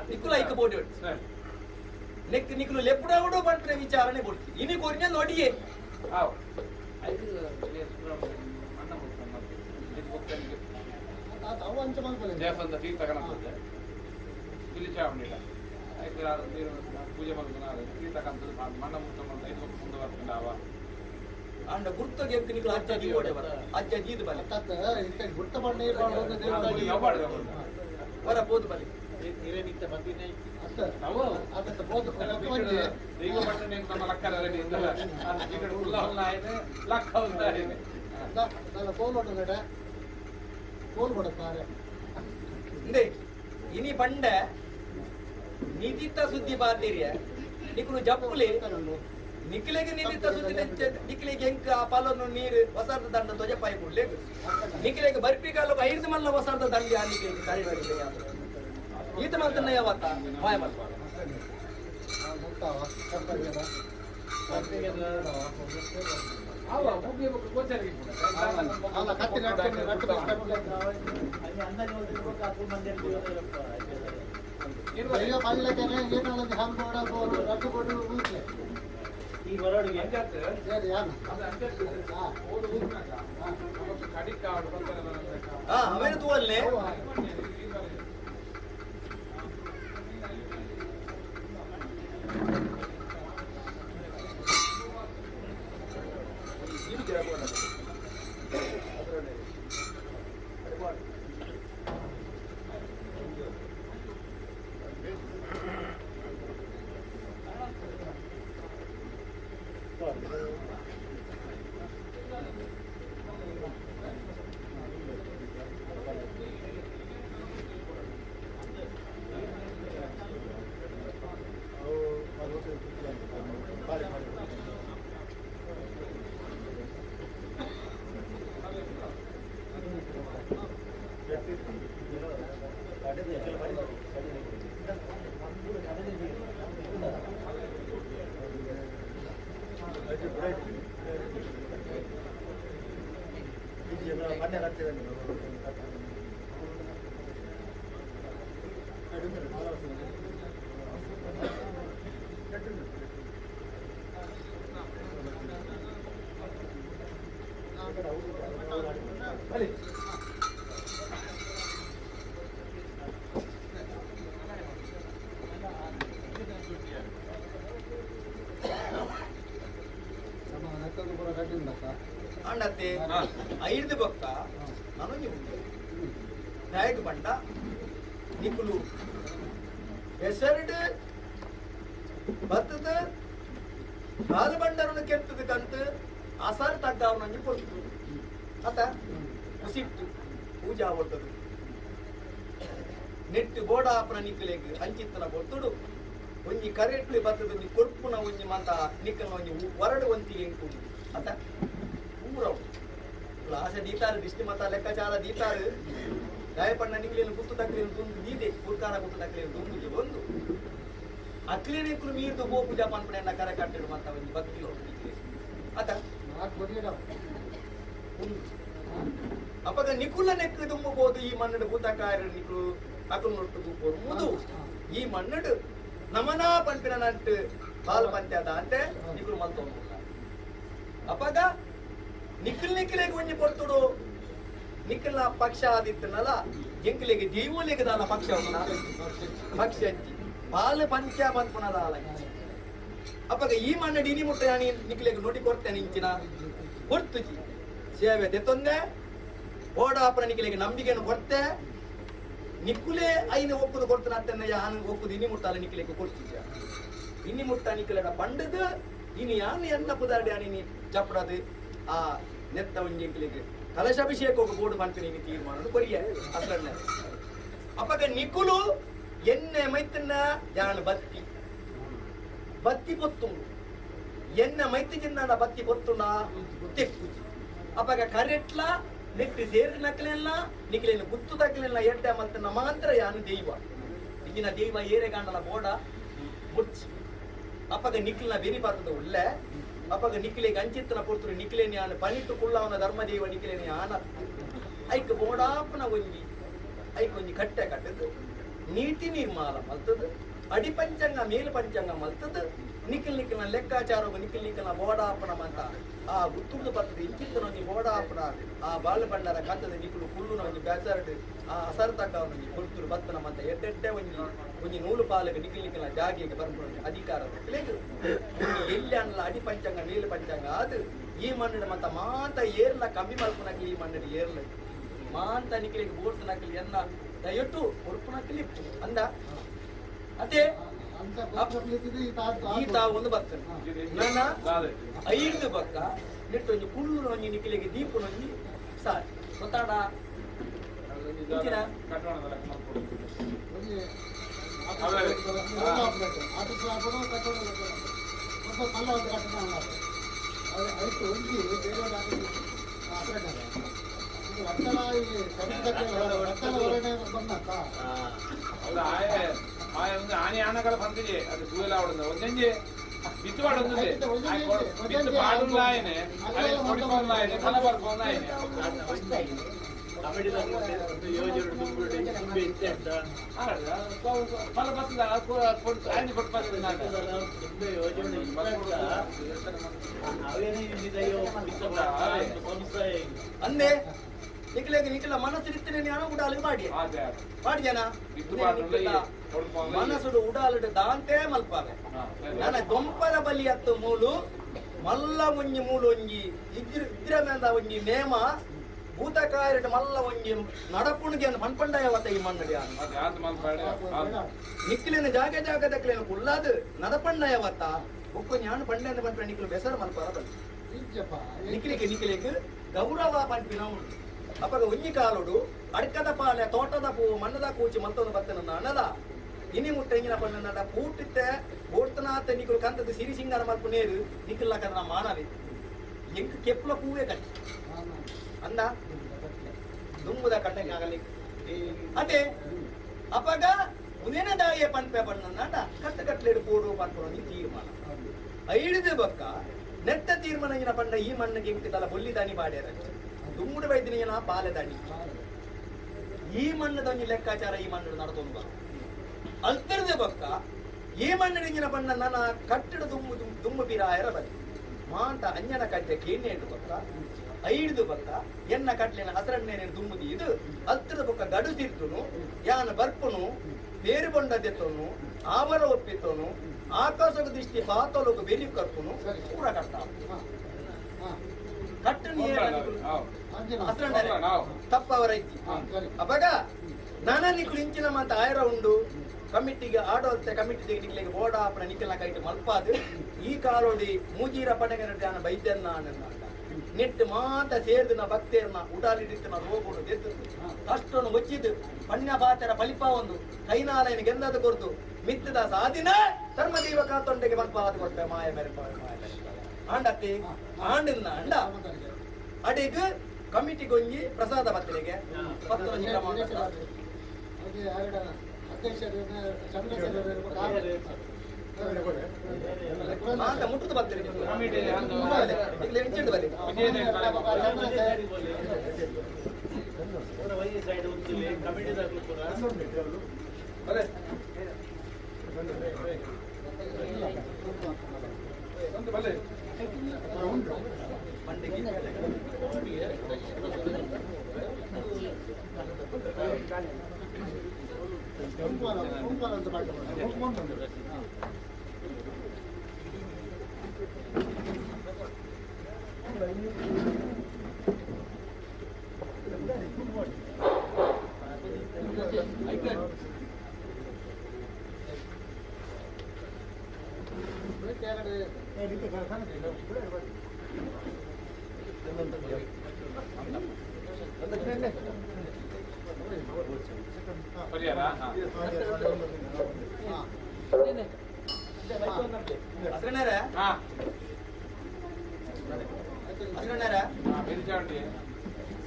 ನಿಕ್ಕುಲ ಐಕ ಬೋಡಿ ಉಂಟು ನೆಕ್ ನಿಕ್ಕುಲು ಲೆಪ್ಪುಡಾವುಡು ಪಂಟ್ರೆ ವಿಚಾರಣೆ ಕೊಡ್ತಿ ಇನಿ ಕೊರಿನ ನೊಡಿಯೇ ಪೂಜೆ ಮಲ್ಪುನಾರು ತೀರ್ಥಕಂತ ಮಣ್ಣ ಮುತ್ತ ಐದು ಮುಂದೆ ಬರ್ತಿಂಡಾವ ಅಂಡ ಗುರ್ತಗೆ ಎಕ್ಕು ನಿಕುಲು ಅಜ್ಜ ದೀವಡೆ ಬರ ಅಜ್ಜ ದೀದು ಬಲೆ ಗುರ್ತ ಬಣ್ಣ ವರ ಪೋದು ಬಲೆ ದೈವ ಬಣ್ಣನೆ ನಮ್ಮ ಲಕ್ಕರ ಲಕ್ಕ ಇನಿ ಬಂಡೆ ನಿಧಿತ ಸುದ್ದಿ ಬಾತಿರಿಯ ನಿಕುಲು ಜಪ್ಪುಲಿ ನಿಕ್ಲೆಗೆ ನಿಧಿತ ಸುದ್ದಿ ನಿಕ್ಲೆಗೆ ಎಂಕ್ ಆ ಪಾಲನ್ನು ನೀರು ವಸರ್ದ ದಂಡ ಧ್ವಜಪಾಯಿ ಕೂಡ್ಲೆ ನಿಕ್ಲೆಗೆ ಬರ್ಪಿ ಕಾಲಕ್ಕೆ ಐದು ಮಲ್ಲ ವಸರ್ದ ದಂಡಿ ಆ ನಿಕ್ಲೆಗೆ ಕರೆ ಈತ ಮಲ್ತನ್ನ ಯಾವತ್ತ ಮಾಯ ಮಲ್ಪ ಅವೇನು ತೂವಲ್ಲೇ ಅಣ್ಣತ್ತೆ ಐದು ಬೊಕ್ಕ ನನಗೆ ನಾಯಕ ಬಂಡ ನಿಕುಲು ಹೆಸರಡು ಬತ್ತದ ಹಾಲು ಬಂಡರನ್ನು ಕೆತ್ತದ ಕಂತ ಅಸಾರ ತಗ್ಗವನಂಗೆ ಕೊಡ್ತು ಅತ ಕುಸಿಟ್ಟು ಪೂಜಾ ಒಟ್ಟದು ನೆಟ್ಟು ಬೋಡಾಪನ ನಿಕ್ಕಲೆಗ್ ಅಂಚಿತ್ತನ ಕೊಡ್ತುಡು ಒಂಜಿ ಕರೆಟ್ಲಿ ಬತ್ತದ ಒಂಜಿ ಕೊರ್ಪುನ ಒಂಜಿ ಮಾತ ನಿಕ್ಕನ ಒಂಜಿ ಹೊರಡು ಒಂತಿಗೆ ಎಂಕು ಅತ ಊರವು ಆಸೆ ದೀತಾರು ದಿಷ್ಟಿ ಮತ ಲೆಕ್ಕಾಚಾರ ದೀತಾರು ಗಾಯಪಣ್ಣ ನಿಕ್ಲೇನು ಗುತ್ತು ತಕ್ಲೇನು ತುಂದು ದೀದೆ ಪುರ್ಕಾರ ಗುತ್ತು ತಕ್ಲೇನು ತುಂದು ಒಂದು ಅಕ್ಲೇನೆಕ್ಕಲು ಮೀರ್ದು ಗೋ ಪೂಜಾ ಪನ್ಪಣೆಯನ್ನ ಕರೆ ಕಟ್ಟಿಡು ಮತ್ತ ಒಂಜಿ ಭಕ್ತಿ ಅತ ಅಪಗ ನಿಕುಲ ನೆಕ್ಕು ತುಂಬಬಹುದು ಈ ಮಣ್ಣಡು ಭೂತಕಾರ ನಿಕುಲು ಅಕುಲು ನೊಟ್ಟು ತೂಪೋದು ಮುದು ಈ ಮಣ್ಣಡು ನಮನಾ ಪಂಪಿನ ನಟ್ಟು ಬಾಲ್ ಪಂತ್ಯದ ಅಂತೆ ನಿಕುಲು ಮಲ್ತೊಂದು ಅಪಗ ನಿಖಲ್ ನಿಖಿಲೆಗೆ ಒಂಜಿ ಪೊರ್ತುಡು ನಿಖಲ್ನ ಪಕ್ಷ ಆದಿತ್ತನಲ್ಲ ಎಂಕ್ಲೆಗೆ ದೈವಲೆಗೆ ದಾಲ ಪಕ್ಷ ಪಕ್ಷ ಅಜ್ಜಿ ಬಾಲ ಪಂಚ ಪನ್ಪುನದಾಲ ಅಪಗ ಈ ಮಣ್ಣ ಡಿನಿ ಮುಟ್ಟ ನಿಖಿಲೆಗೆ ನೋಡಿ ಕೊಡ್ತೇನೆ ಇಂಚಿನ ಕೊಡ್ತುಜಿ ಸೇವೆ ದೆತ್ತೊಂದೆ ಓಡಾಪನ ನಿಖಿಲೆಗೆ ನಂಬಿಕೆಯನ್ನು ಕೊಡ್ತೆ ನಿಕ್ಕುಲೇ ಐನ ಒಕ್ಕುದು ಕೊಡ್ತಾನ ಅತ್ತನ್ನ ಯಾನು ಒಕ್ಕುದು ಇನಿ ಮುಟ್ಟಾಲ ನಿಖಿಲೆಗೆ ಕೊಡ್ತಿಜ ಇನಿ ಮುಟ್ಟ ನಿಖಿಲೆಡ ಪಂಡದು ಇನಿ ಯಾನು ಎನ್ನ ಪುದಾರ್ಡಿ ಅನಿ ಚಪ್ಪಡದು ಆ ನೆತ್ತ ಒಂಜೆಂಕ್ಲೆಗ್ ಕಲಶಾಭಿಷೇಕ ಬೋರ್ಡು ಪನ್ಪಿನ ತೀರ್ಮಾನ ಕೊರಿಯ ಅಸರಣ್ಣ ಅಪಗ ನಿಕುಲು ಎನ್ನೆ ಮೈತನ್ನ ಯಾನು ಬತ್ತಿ ಬತ್ತಿ ಪೊತ್ತುಂಡು ಎನ್ನ ಮೈತಿ ಚಿನ್ನ ಬತ್ತಿ ಪೊತ್ತುಂಡ ತೆಕ್ಕುಜಿ ಅಪಗ ಕರೆಟ್ಲ ನೆಟ್ಟಿ ಸೇರಿ ನಕ್ಲೆಲ್ಲ ನಿಕ್ಲೇನು ಗುತ್ತು ತಕ್ಲೆಲ್ಲ ಎಡ್ಡೆ ಮಲ್ತನ್ನ ಮಾತ್ರ ಯಾನು ದೈವ ಈಗಿನ ದೈವ ಏರೆಗಾಂಡಲ ಬೋಡ ಮುಚ್ಚಿ ಅಪಗ ನಿಕ್ಲಿನ ಬೆರಿ ಪಾತ್ರದ ಉಳ್ಳೆ ಅಪಗ ನಿಕ್ಲೆಗೆ ಅಂಚಿತ್ತನ ಪೊರ್ತುಡು ನಿಕ್ಲೇನಿ ಆನ ಪನಿಟ್ಟು ಕುಳ್ಳವನ ಧರ್ಮದೇವ ನಿಕ್ಲೇನಿ ಆನ ಐಕ್ ಬೋಡಾಪನ ಒಂಜಿ ಐಕ್ ಒಂಜಿ ಕಟ್ಟೆ ಕಟ್ಟದು ನೀತಿ ನಿರ್ಮಾಣ ಮಲ್ತದು ಅಡಿ ಪಂಚಾಂಗ ಮೇಲು ಪಂಚಾಂಗ ಮಲ್ತದು ನಿಖಿಲ್ ನಿಖಿಲ್ನ ಲೆಕ್ಕಾಚಾರ ನಿಖಿಲ್ ನಿಖಿಲ್ನ ಬೋಡಾಪನ ಮಂತ ಆ ಗುತ್ತುಂಡು ಬರ್ತದೆ ಇಂಚಿತ್ತನ ಒಂಜಿ ಬೋಡಾಪನ ಆ ಬಾಳು ಬಂಡಾರ ಕಂತದ ನಿಖಿಲು ಕುಳ್ಳುನ ಒಂಜಿ ಬೇಸರಡು ಆ ಅಸರ್ತಕ್ಕ ಒಂಜಿ ಕೊಡ್ತುರು ಬತ್ತನ ಮಂತ ಎಡ್ಡೆಡ್ಡೆ ಒಂಜಿ ಒಂಜಿ ನೂಲು ಪಾಲಕ ನಿಖಿಲ್ ನಿಖಿಲ್ನ ಜಾಗೆಗೆ ಬರ್ಪುನ ಅಧಿಕಾರ ಎಲ್ಲಿ ಅನ್ನ ಅಡಿ ಪಂಚಾಂಗ ಮೇಲು ಪಂಚಾಂಗ ಅದು ಈ ಮಣ್ಣಿನ ಮತ್ತ ಮಾಂತ ಏರ್ಲ ಕಮ್ಮಿ ಮಲ್ಪುನಕ್ಲಿ ಈ ಮಣ್ಣಿನ ಏರ್ಲ ಮಾಂತ ನಿಕ್ಲಿಗೆ ಬೋಡ್ತನಕ್ಲಿ ಎನ್ನ ದಯಟ್ಟು ಒರ್ಪುನಕ್ಲಿ ಅಂದ ಅದೇ ಈ ತಾವೊಂದು ಬರ್ತದೆ ನನ್ನ ಐದು ಬಕ್ಕ ನೆಟ್ಟೊಂಜಿ ಕುಳ್ಳು ಒಂಜಿ ನಿಕ್ಲಿಗೆ ದೀಪನೊಂಜಿ ಸಾರಿ ಗೊತ್ತಾಡ ಆನೆ ಆನಗಳ ಬಂದಿದೆ ಅದು ದೂರ ಆವಡುಂದು ಒಂದೊಂಜಿ ಬಿತ್ತು ಪಾಡೊಂದು ಬಿತ್ತು ಪಾಡುಲ್ಲಾಯನೆ ಅರೆ ಕೊಡಿಪೊಂದಾಯನೆ ಫಲ ಬರ್ಪೊಂದಾಯನೆ ಫಲ ಬರ್ತದ ಆನೆ ಕೊಟ್ಟು ಅಂದೆ ನಿಕ್ಲೆಗ್ ನಿಕ್ಲ ಮನಸ್ಸು ಇತ್ತನೆ ಜ್ಞಾನ ಉಡಾಲಿಗೆ ಮಾಡಿ ಮಾಡಿದ್ಯಾನ ಮನಸ್ಸುಡು ಉಡಾಲಿಡು ದಾಂತೆ ಮಲ್ಪಾವೆ ನನ್ನ ದೊಂಪದ ಬಲಿ ಅತ್ತು ಮೂಲು ಮಲ್ಲ ಒಂಜಿ ಮೂಲು ಒಂಜಿ ಇದ್ರ ಇದ್ರ ಮೇಂದ ಒಂಜಿ ನೇಮ ಭೂತಕಾಯರಡು ಮಲ್ಲ ಒಂಜಿ ನಡಪುಣಿಗೆ ಮನ್ಪಂಡಾಯವತ್ತ ಈ ಮಣ್ಣಡಿ ನಿಕ್ಲಿನ ಜಾಗ ಜಾಗದಕ್ಲೇನು ಕುಲ್ಲಾದು ನಡಪಂಡಾಯವತ್ತ ಒಕ್ಕ ಜ್ಞಾನ ಪಂಡೆ ಪನ್ಪೆ ನಿಕ್ಲು ಬೆಸರು ಮಲ್ಪಾರ ಬಲ್ಲಿ ನಿಕ್ಲಿಗೆ ನಿಕ್ಲಿಗೆ ಗೌರವ ಪನ್ಪಿನ ಉಂಟು ಅಪ್ಪಗ ಒಂಜಿ ಕಾಲೋಡು ಅಡ್ಕದ ಪಾಲೆ ತೋಟದ ಪೂ ಮಣ್ಣದ ಕೂಚಿ ಮಲ್ತೊಂದು ಬತ್ತನ ಅಣಲ ಇನಿ ಮುಟ್ಟ ಎಂಗಿನ ಪಣ್ಣ ಪೂಟಿತ್ತೆ ಓಡ್ತನಾತ ನಿಕುಲು ಕಂತದ ಸಿರಿ ಸಿಂಗಾರ ಮಲ್ಪು ನೇರು ನಿಕ್ಕಲ್ಲ ಕದ ಮಾನವಿ ಎಂಕ್ ಕೆಪ್ಲ ಪೂವೇ ಕಟ್ಟಿ ಅಂದ ದುಂಬುದ ಕಟ್ಟಂಗೆ ಆಗಲಿ ಅದೇ ಅಪ್ಪಗ ಉನೇನ ದಾಯಿಯ ಪನ್ಪೆ ಪಣ್ಣ ಕಟ್ಟು ಕಟ್ಲೇಡು ಪೋಡು ಪನ್ಪುನ ತೀರ್ಮಾನ ಐಡಿದ ಬಕ್ಕ ನೆಟ್ಟ ತೀರ್ಮಾನ ಎಂಗಿನ ಪಂಡ ಈ ಮಣ್ಣಿಗೆ ಎಂಕ್ ತಲ ಬೊಲ್ಲಿ ದಾನಿ ಬಾಡ್ಯಾರ ದುಮ್ಮುಡು ವೈದ್ಯನ ಬಾಲೆ ದಾನಿ ಈ ಮಣ್ಣದ ಲೆಕ್ಕಾಚಾರ ಈ ಮಣ್ಣು ನಡತೊಂದು ಬಾ ಅಲ್ತರದ ಬಕ್ಕ ಈ ಮಣ್ಣಿನ ಬಣ್ಣ ನನ್ನ ಕಟ್ಟಡ ದುಮ್ಮು ದುಮ್ಮು ಬಿರಾಯರ ಬಲಿ ಮಾಂತ ಅಂಜನ ಕಟ್ಟೆ ಕೇಣೆ ಬಕ್ಕ ಐಡ್ದು ಬಕ್ಕ ಎನ್ನ ಕಟ್ಲಿನ ಹಸರಣ್ಣೇನೆ ದುಮ್ಮುದಿ ಇದು ಅಲ್ತರದ ಬೊಕ್ಕ ಗಡುಸಿರ್ತುನು ಯಾನ ಬರ್ಪುನು ಬೇರು ಬೊಂಡದೆತ್ತೋನು ಆವರ ಒಪ್ಪಿತೋನು ಆಕಾಶದ ದೃಷ್ಟಿ ಪಾತೊಲಗು ಬೆರಿ ಕರ್ಪುನು ಪೂರ ಕಟ್ಟ ಕಟ್ಟನು ತಪ್ಪವರ ಐತಿ ಅವಾಗ ನಾನ ನಿಕ್ಲು ಇಂಚಿನ ಮಾತ ಆಯರ ಉಂಡು ಕಮಿಟಿಗೆ ಆಡೋಲ್ತೆ ಕಮಿಟಿ ನಿಕ್ಲಿಗೆ ಬೋಡ ಅಪ್ಪನ ನಿಕ್ಕೆಲ್ಲ ಕೈಟ್ ಮಲ್ಪಾದು ಈ ಕಾಲೋಡಿ ಮೂಜೀರ ಪಡಗನ ಧ್ಯಾನ ಬೈದ್ಯನ್ನ ನೆಟ್ಟು ಮಾತ ಸೇರ್ದಿನ ಭಕ್ತೇರ್ನ ಉಡಾಲಿಡಿತ್ತಿನ ರೋಗುಡು ದೆತ್ತು ಅಷ್ಟನ್ನು ಒಚ್ಚಿದ್ದು ಪಣ್ಯ ಪಾತರ ಫಲಿಪ ಒಂದು ಕೈನಾಲಯನ ಗೆಂದದ ಕೊರ್ದು ಮಿತ್ತದ ಸಾದಿನ ಧರ್ಮದೀವ ಕಾತೊಂಡೆಗೆ ಮಲ್ಪಾದ ಕೊಟ್ಟೆ ಮಾಯ ಮೇರೆ ಮಾಯ ಮೇರೆ ಆಂಡತ್ತಿ ಆಂಡಿನ ಅಂಡ ಅಡಿಗೆ ಕಮಿಟಿಗೊಂಜಿ ಪ್ರಸಾದ ಬತ್ತಲಿಗೆ ಮುಟ್ಟುದು ಬತ್ತಲಿಗೆ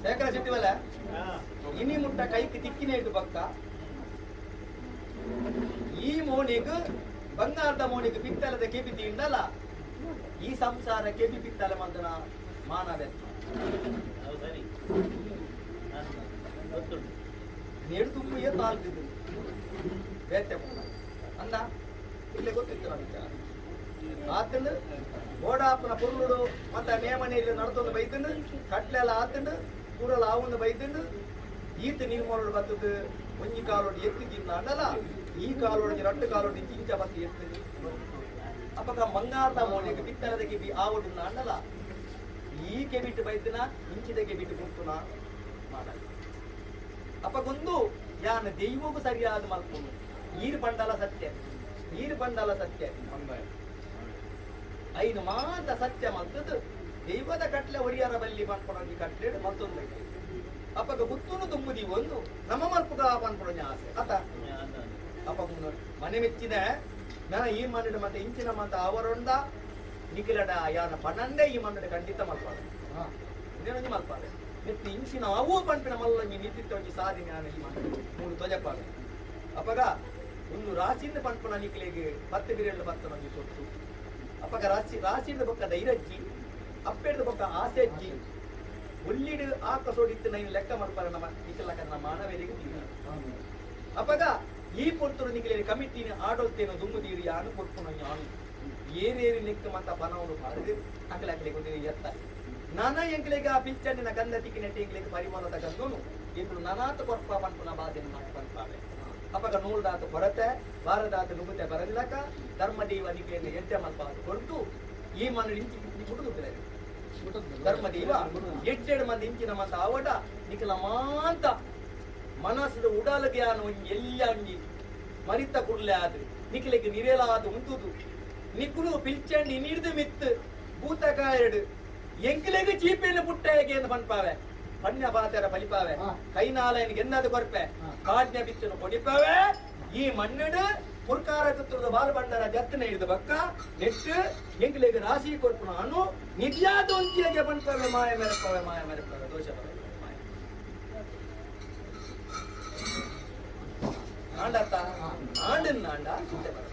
ಶೇಖರ ಶೆಟ್ಟಿವಲ್ಲ ಇನಿ ಮುಟ್ಟ ಕೈಕ್ ತಿಕ್ಕಿನ ಇಟ್ಟು ಬಕ್ಕ ಈ ಮೋನಿಗ್ ಬಂಗಾರದ ಮೋನಿಗ್ ಪಿತ್ತಲದ ಕೆಬಿ ತಿಂಡಲ್ಲ ಈ ಸಂಸಾರ ಕೆಬಿ ಪಿತ್ತಲ ಮಂದನ ಮಾನವೆ ನೇಡು ತುಂಬ ಏನ್ ಬೇತೆ ಅಂದ ಇಲ್ಲೇ ಗೊತ್ತಿತ್ತು ವಿಚಾರ ಆತಂಡು ಗೋಡಾಪನ ಪುರುಳುಡು ಮತ್ತೆ ನೇಮನೆಯಲ್ಲಿ ನಡ್ತೊಂದು ಬೈತಂಡು ಕಟ್ಲೆಲ್ಲ ಆತಂಡು ಕೂರಲ ಆವೊಂದು ಬೈತಂಡು ಈತ ನಿರ್ಮೂಲಡು ಬತ್ತದು ಒಂಜಿ ಕಾಲೋಡು ಎತ್ತಿ ತಿನ್ನ ಅಂಡಲ ಈ ಕಾಲೋಡು ರಟ್ಟು ಕಾಲೋಡು ಇಂಚ ಬತ್ತಿ ಎತ್ತು ಅಪಕ ಬಂಗಾರದ ಮೋನೆಗೆ ಬಿತ್ತಲದ ಕಿಬಿ ಆವಡು ಅಂಡಲ ಈ ಕೆಬಿಟ್ಟು ಬೈತನ ಇಂಚಿದ ಕೆಬಿಟ್ಟು ಕುಂತುನ ಮಾಡಲ್ಲ ಅಪ್ಪಗೊಂದು ಯಾನ ದೈವಗೂ ಸರಿಯಾದ ಮಲ್ಪುನು ಈರು ಪಂಡಲ ಸತ್ಯ ಈರು ಪಂಡಲ ಸತ್ಯ ಐನು ಮಾತ ಸತ್ಯ ಮಲ್ತದ್ದು ದೈವದ ಕಟ್ಲೆ ಒರಿಯರ ಬಲ್ಲಿ ಪನ್ಪೊಡೊಂಜಿ ಕಟ್ಲೆ ಮಲ್ತೊಂದು ಬೈತೆ ಅಪ್ಪಗ ಗುತ್ತುನು ತುಂಬುದಿ ಒಂದು ನಮ್ಮ ಮಲ್ಪುಗ ಪನ್ಪೊಡೊಂಜಿ ಆಸೆ ಅತ ಅಪ್ಪಗ ಮನೆ ಮೆಚ್ಚಿದ ನಾನು ಈ ಮನೆಡು ಮತ್ತೆ ಇಂಚಿನ ಮಂತ ಅವರೊಂದ ನಿಖಿಲಡ ಯಾನ ಪನಂದೆ ಈ ಮಣ್ಣು ಖಂಡಿತ ಮಲ್ಪಾಡ ಇನ್ನೊಂದು ಮಲ್ಪಾಡೆ ಮೆತ್ತಿ ಇಂಚಿನ ಅವು ಪಂಪಿನ ಮಲ್ಲೊಂಜಿ ನಿಂತಿತ್ತೊಂಜಿ ಸಾಧನೆ ನಾನು ಈ ಮಣ್ಣು ಮೂರು ತೊಜಪಾಡ ಅಪ್ಪಗ ಒಂದು ರಾಸಿಂದ ಪಂಪನ ನಿಖಿಲಿಗೆ ಪತ್ತೆ ಬಿರೆಲ್ಲ ಬತ್ತನೊಂಜಿ ಸೊತ್ತು ಅಪ್ಪಗ ರಾಸಿ ರಾಸಿದ ಬೊಕ್ಕ ಧೈರ್ಯಜ್ಜಿ ಅಪ್ಪೆಡ್ದ ಬೊಕ್ಕ ಆಸೆ ಅಜ್ಜಿ ಒಲ್ಲಿಡು ಆ ಕಸೋಡಿತ್ತು ನೈನ್ ಲೆಕ್ಕ ಮಲ್ಪಾರ ನಮ್ಮ ನಿಖಿಲಕ ನಮ್ಮ ಮಾನವರಿಗೆ ಅಪ್ಪಗ ಈ ಪೊರ್ತುರು ನಿಖಿಲಿ ಕಮಿಟಿನ ಆಡೋಲ್ತೇನೋ ದುಮ್ಮುದೀರು ಯಾನು ಕೊಡ್ಪುನ ಯಾನು ಏರೇರಿ ನೆಕ್ಕ ಮತ್ತ ಪನವನು ಪಾಡಿದು ಅಕಲೆ ಅಕಲೆ ಗೊಂದು ಎತ್ತ ನಾನ ಎಂಕ್ಲೆಗೆ ಆ ಪಿಲ್ಚಂಡಿನ ಗಂಧ ತಿಕ್ಕಿನೆಟ್ಟ ಎಂಕ್ಲೆಗೆ ಪರಿಮಳದ ಗಂಧನು ಎಂಕುಲು ನನಾತ ಕೊರ್ಪ ಪನ್ಪುನ ಬಾಧೆನ ಪನ್ಪಾವೆ ಅಪಗ ನೂಲ್ದಾತ ಕೊರತೆ ಬಾರದಾತ ನುಗ್ಗುತ್ತೆ ಬರದಿಲಕ ಧರ್ಮದೇವ ನಿಖಿಲೆಯನ್ನು ಎಡ್ಡೆ ಮಲ್ಪಾದ ಕೊಟ್ಟು ಈ ಮಣ್ಣು ಇಂಚಿ ಮುಟ್ಟುದುತ್ತಿಲ್ಲ ಧರ್ಮದೇವ ಎಡ್ಡೆಡು ಮಂದಿ ಇಂಚಿನ ಮಂತ ಆವಡ ನಿಖಲ ಮಾಂತ ಮನಸ್ಸದ ಉಡಲ ಜ್ಞಾನ ಒಂಜಿ ಎಲ್ಲ ಒಂಜಿ ಮರಿತ ಕುಡ್ಲೆ ಆದ್ರೆ ನಿಖಿಲೆಗೆ ನಿರೇಲಾದ ಉಂಟುದು ನಿಕ್ಕುಲು ಪಿಲ್ಚಂಡಿ ನೀರ್ದು ಮಿತ್ತು ಭೂತಕಾಯಡು ಎಂಕ್ಲೆಗ್ ಚೀಪೆಯನ್ನು ಪುಟ್ಟಾಗೆ ಎಂದು ಪನ್ಪಾವೆ ಪಣ್ಯ ಪಾತೆರ ಬಲಿಪಾವೆ ಕೈನಾಲಯನಿಗೆ ಎನ್ನದು ಕೊರ್ಪೆ ಕಾಡ್ನ ಬಿತ್ತನು ಕೊಡಿಪಾವೆ ಈ ಮಣ್ಣಡು ಪುರ್ಕಾರ ಚಿತ್ರದ ಬಾಲಬಂಡರ ಜತ್ತನೆ ಹಿಡಿದ ಬಕ್ಕ ನೆಟ್ಟು ಎಂಕ್ಲೆಗ್ ರಾಶಿ ಕೊರ್ಪುನ ಅನು ನಿಜಾದ ಒಂಜಿಯಾಗೆ ಪನ್ಪಾವೆ ಮಾಯ ಮೆರಪಾವೆ ಮಾಯ ಮೆರಪಾವೆ ದೋಷ ಬರ ಮಾಯ ಆಂಡತ್ತ ಆಂಡನ್ನ ಆಂಡ ಸುಟ್ಟೆ ಬರ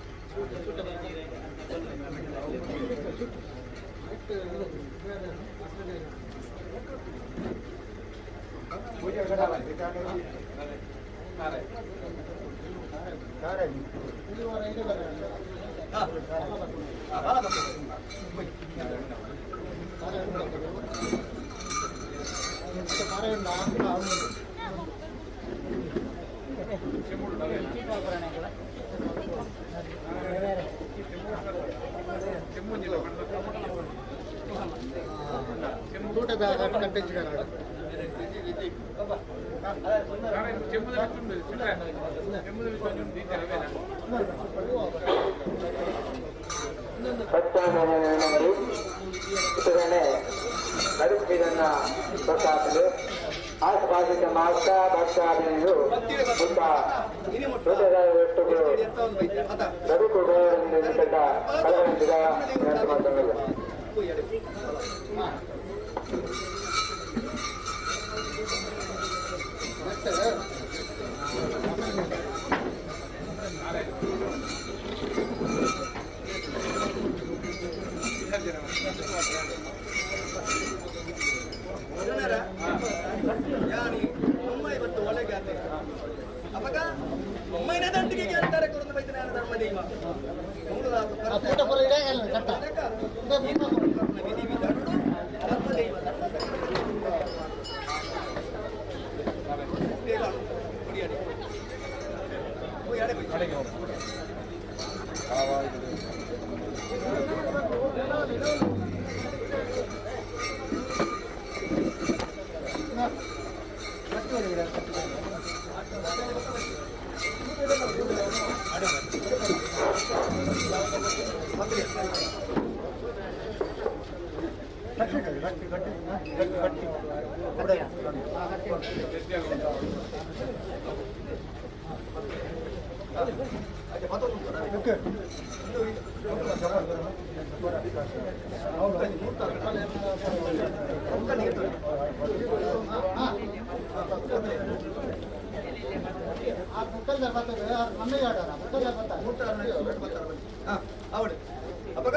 ಅಪ್ಪಗ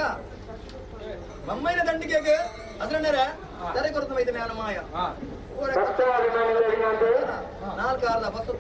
ಮಮ್ಮೈನ ದಂಡಿಗೆ ಅದ್ರಣ್ಣರ ತಲೆ ಕೊರತು ಮೈದ ಮ್ಯಾನ ಮಾಯ ನಾಲ್ಕು ಆರ್ದ ಬಸ್ಸು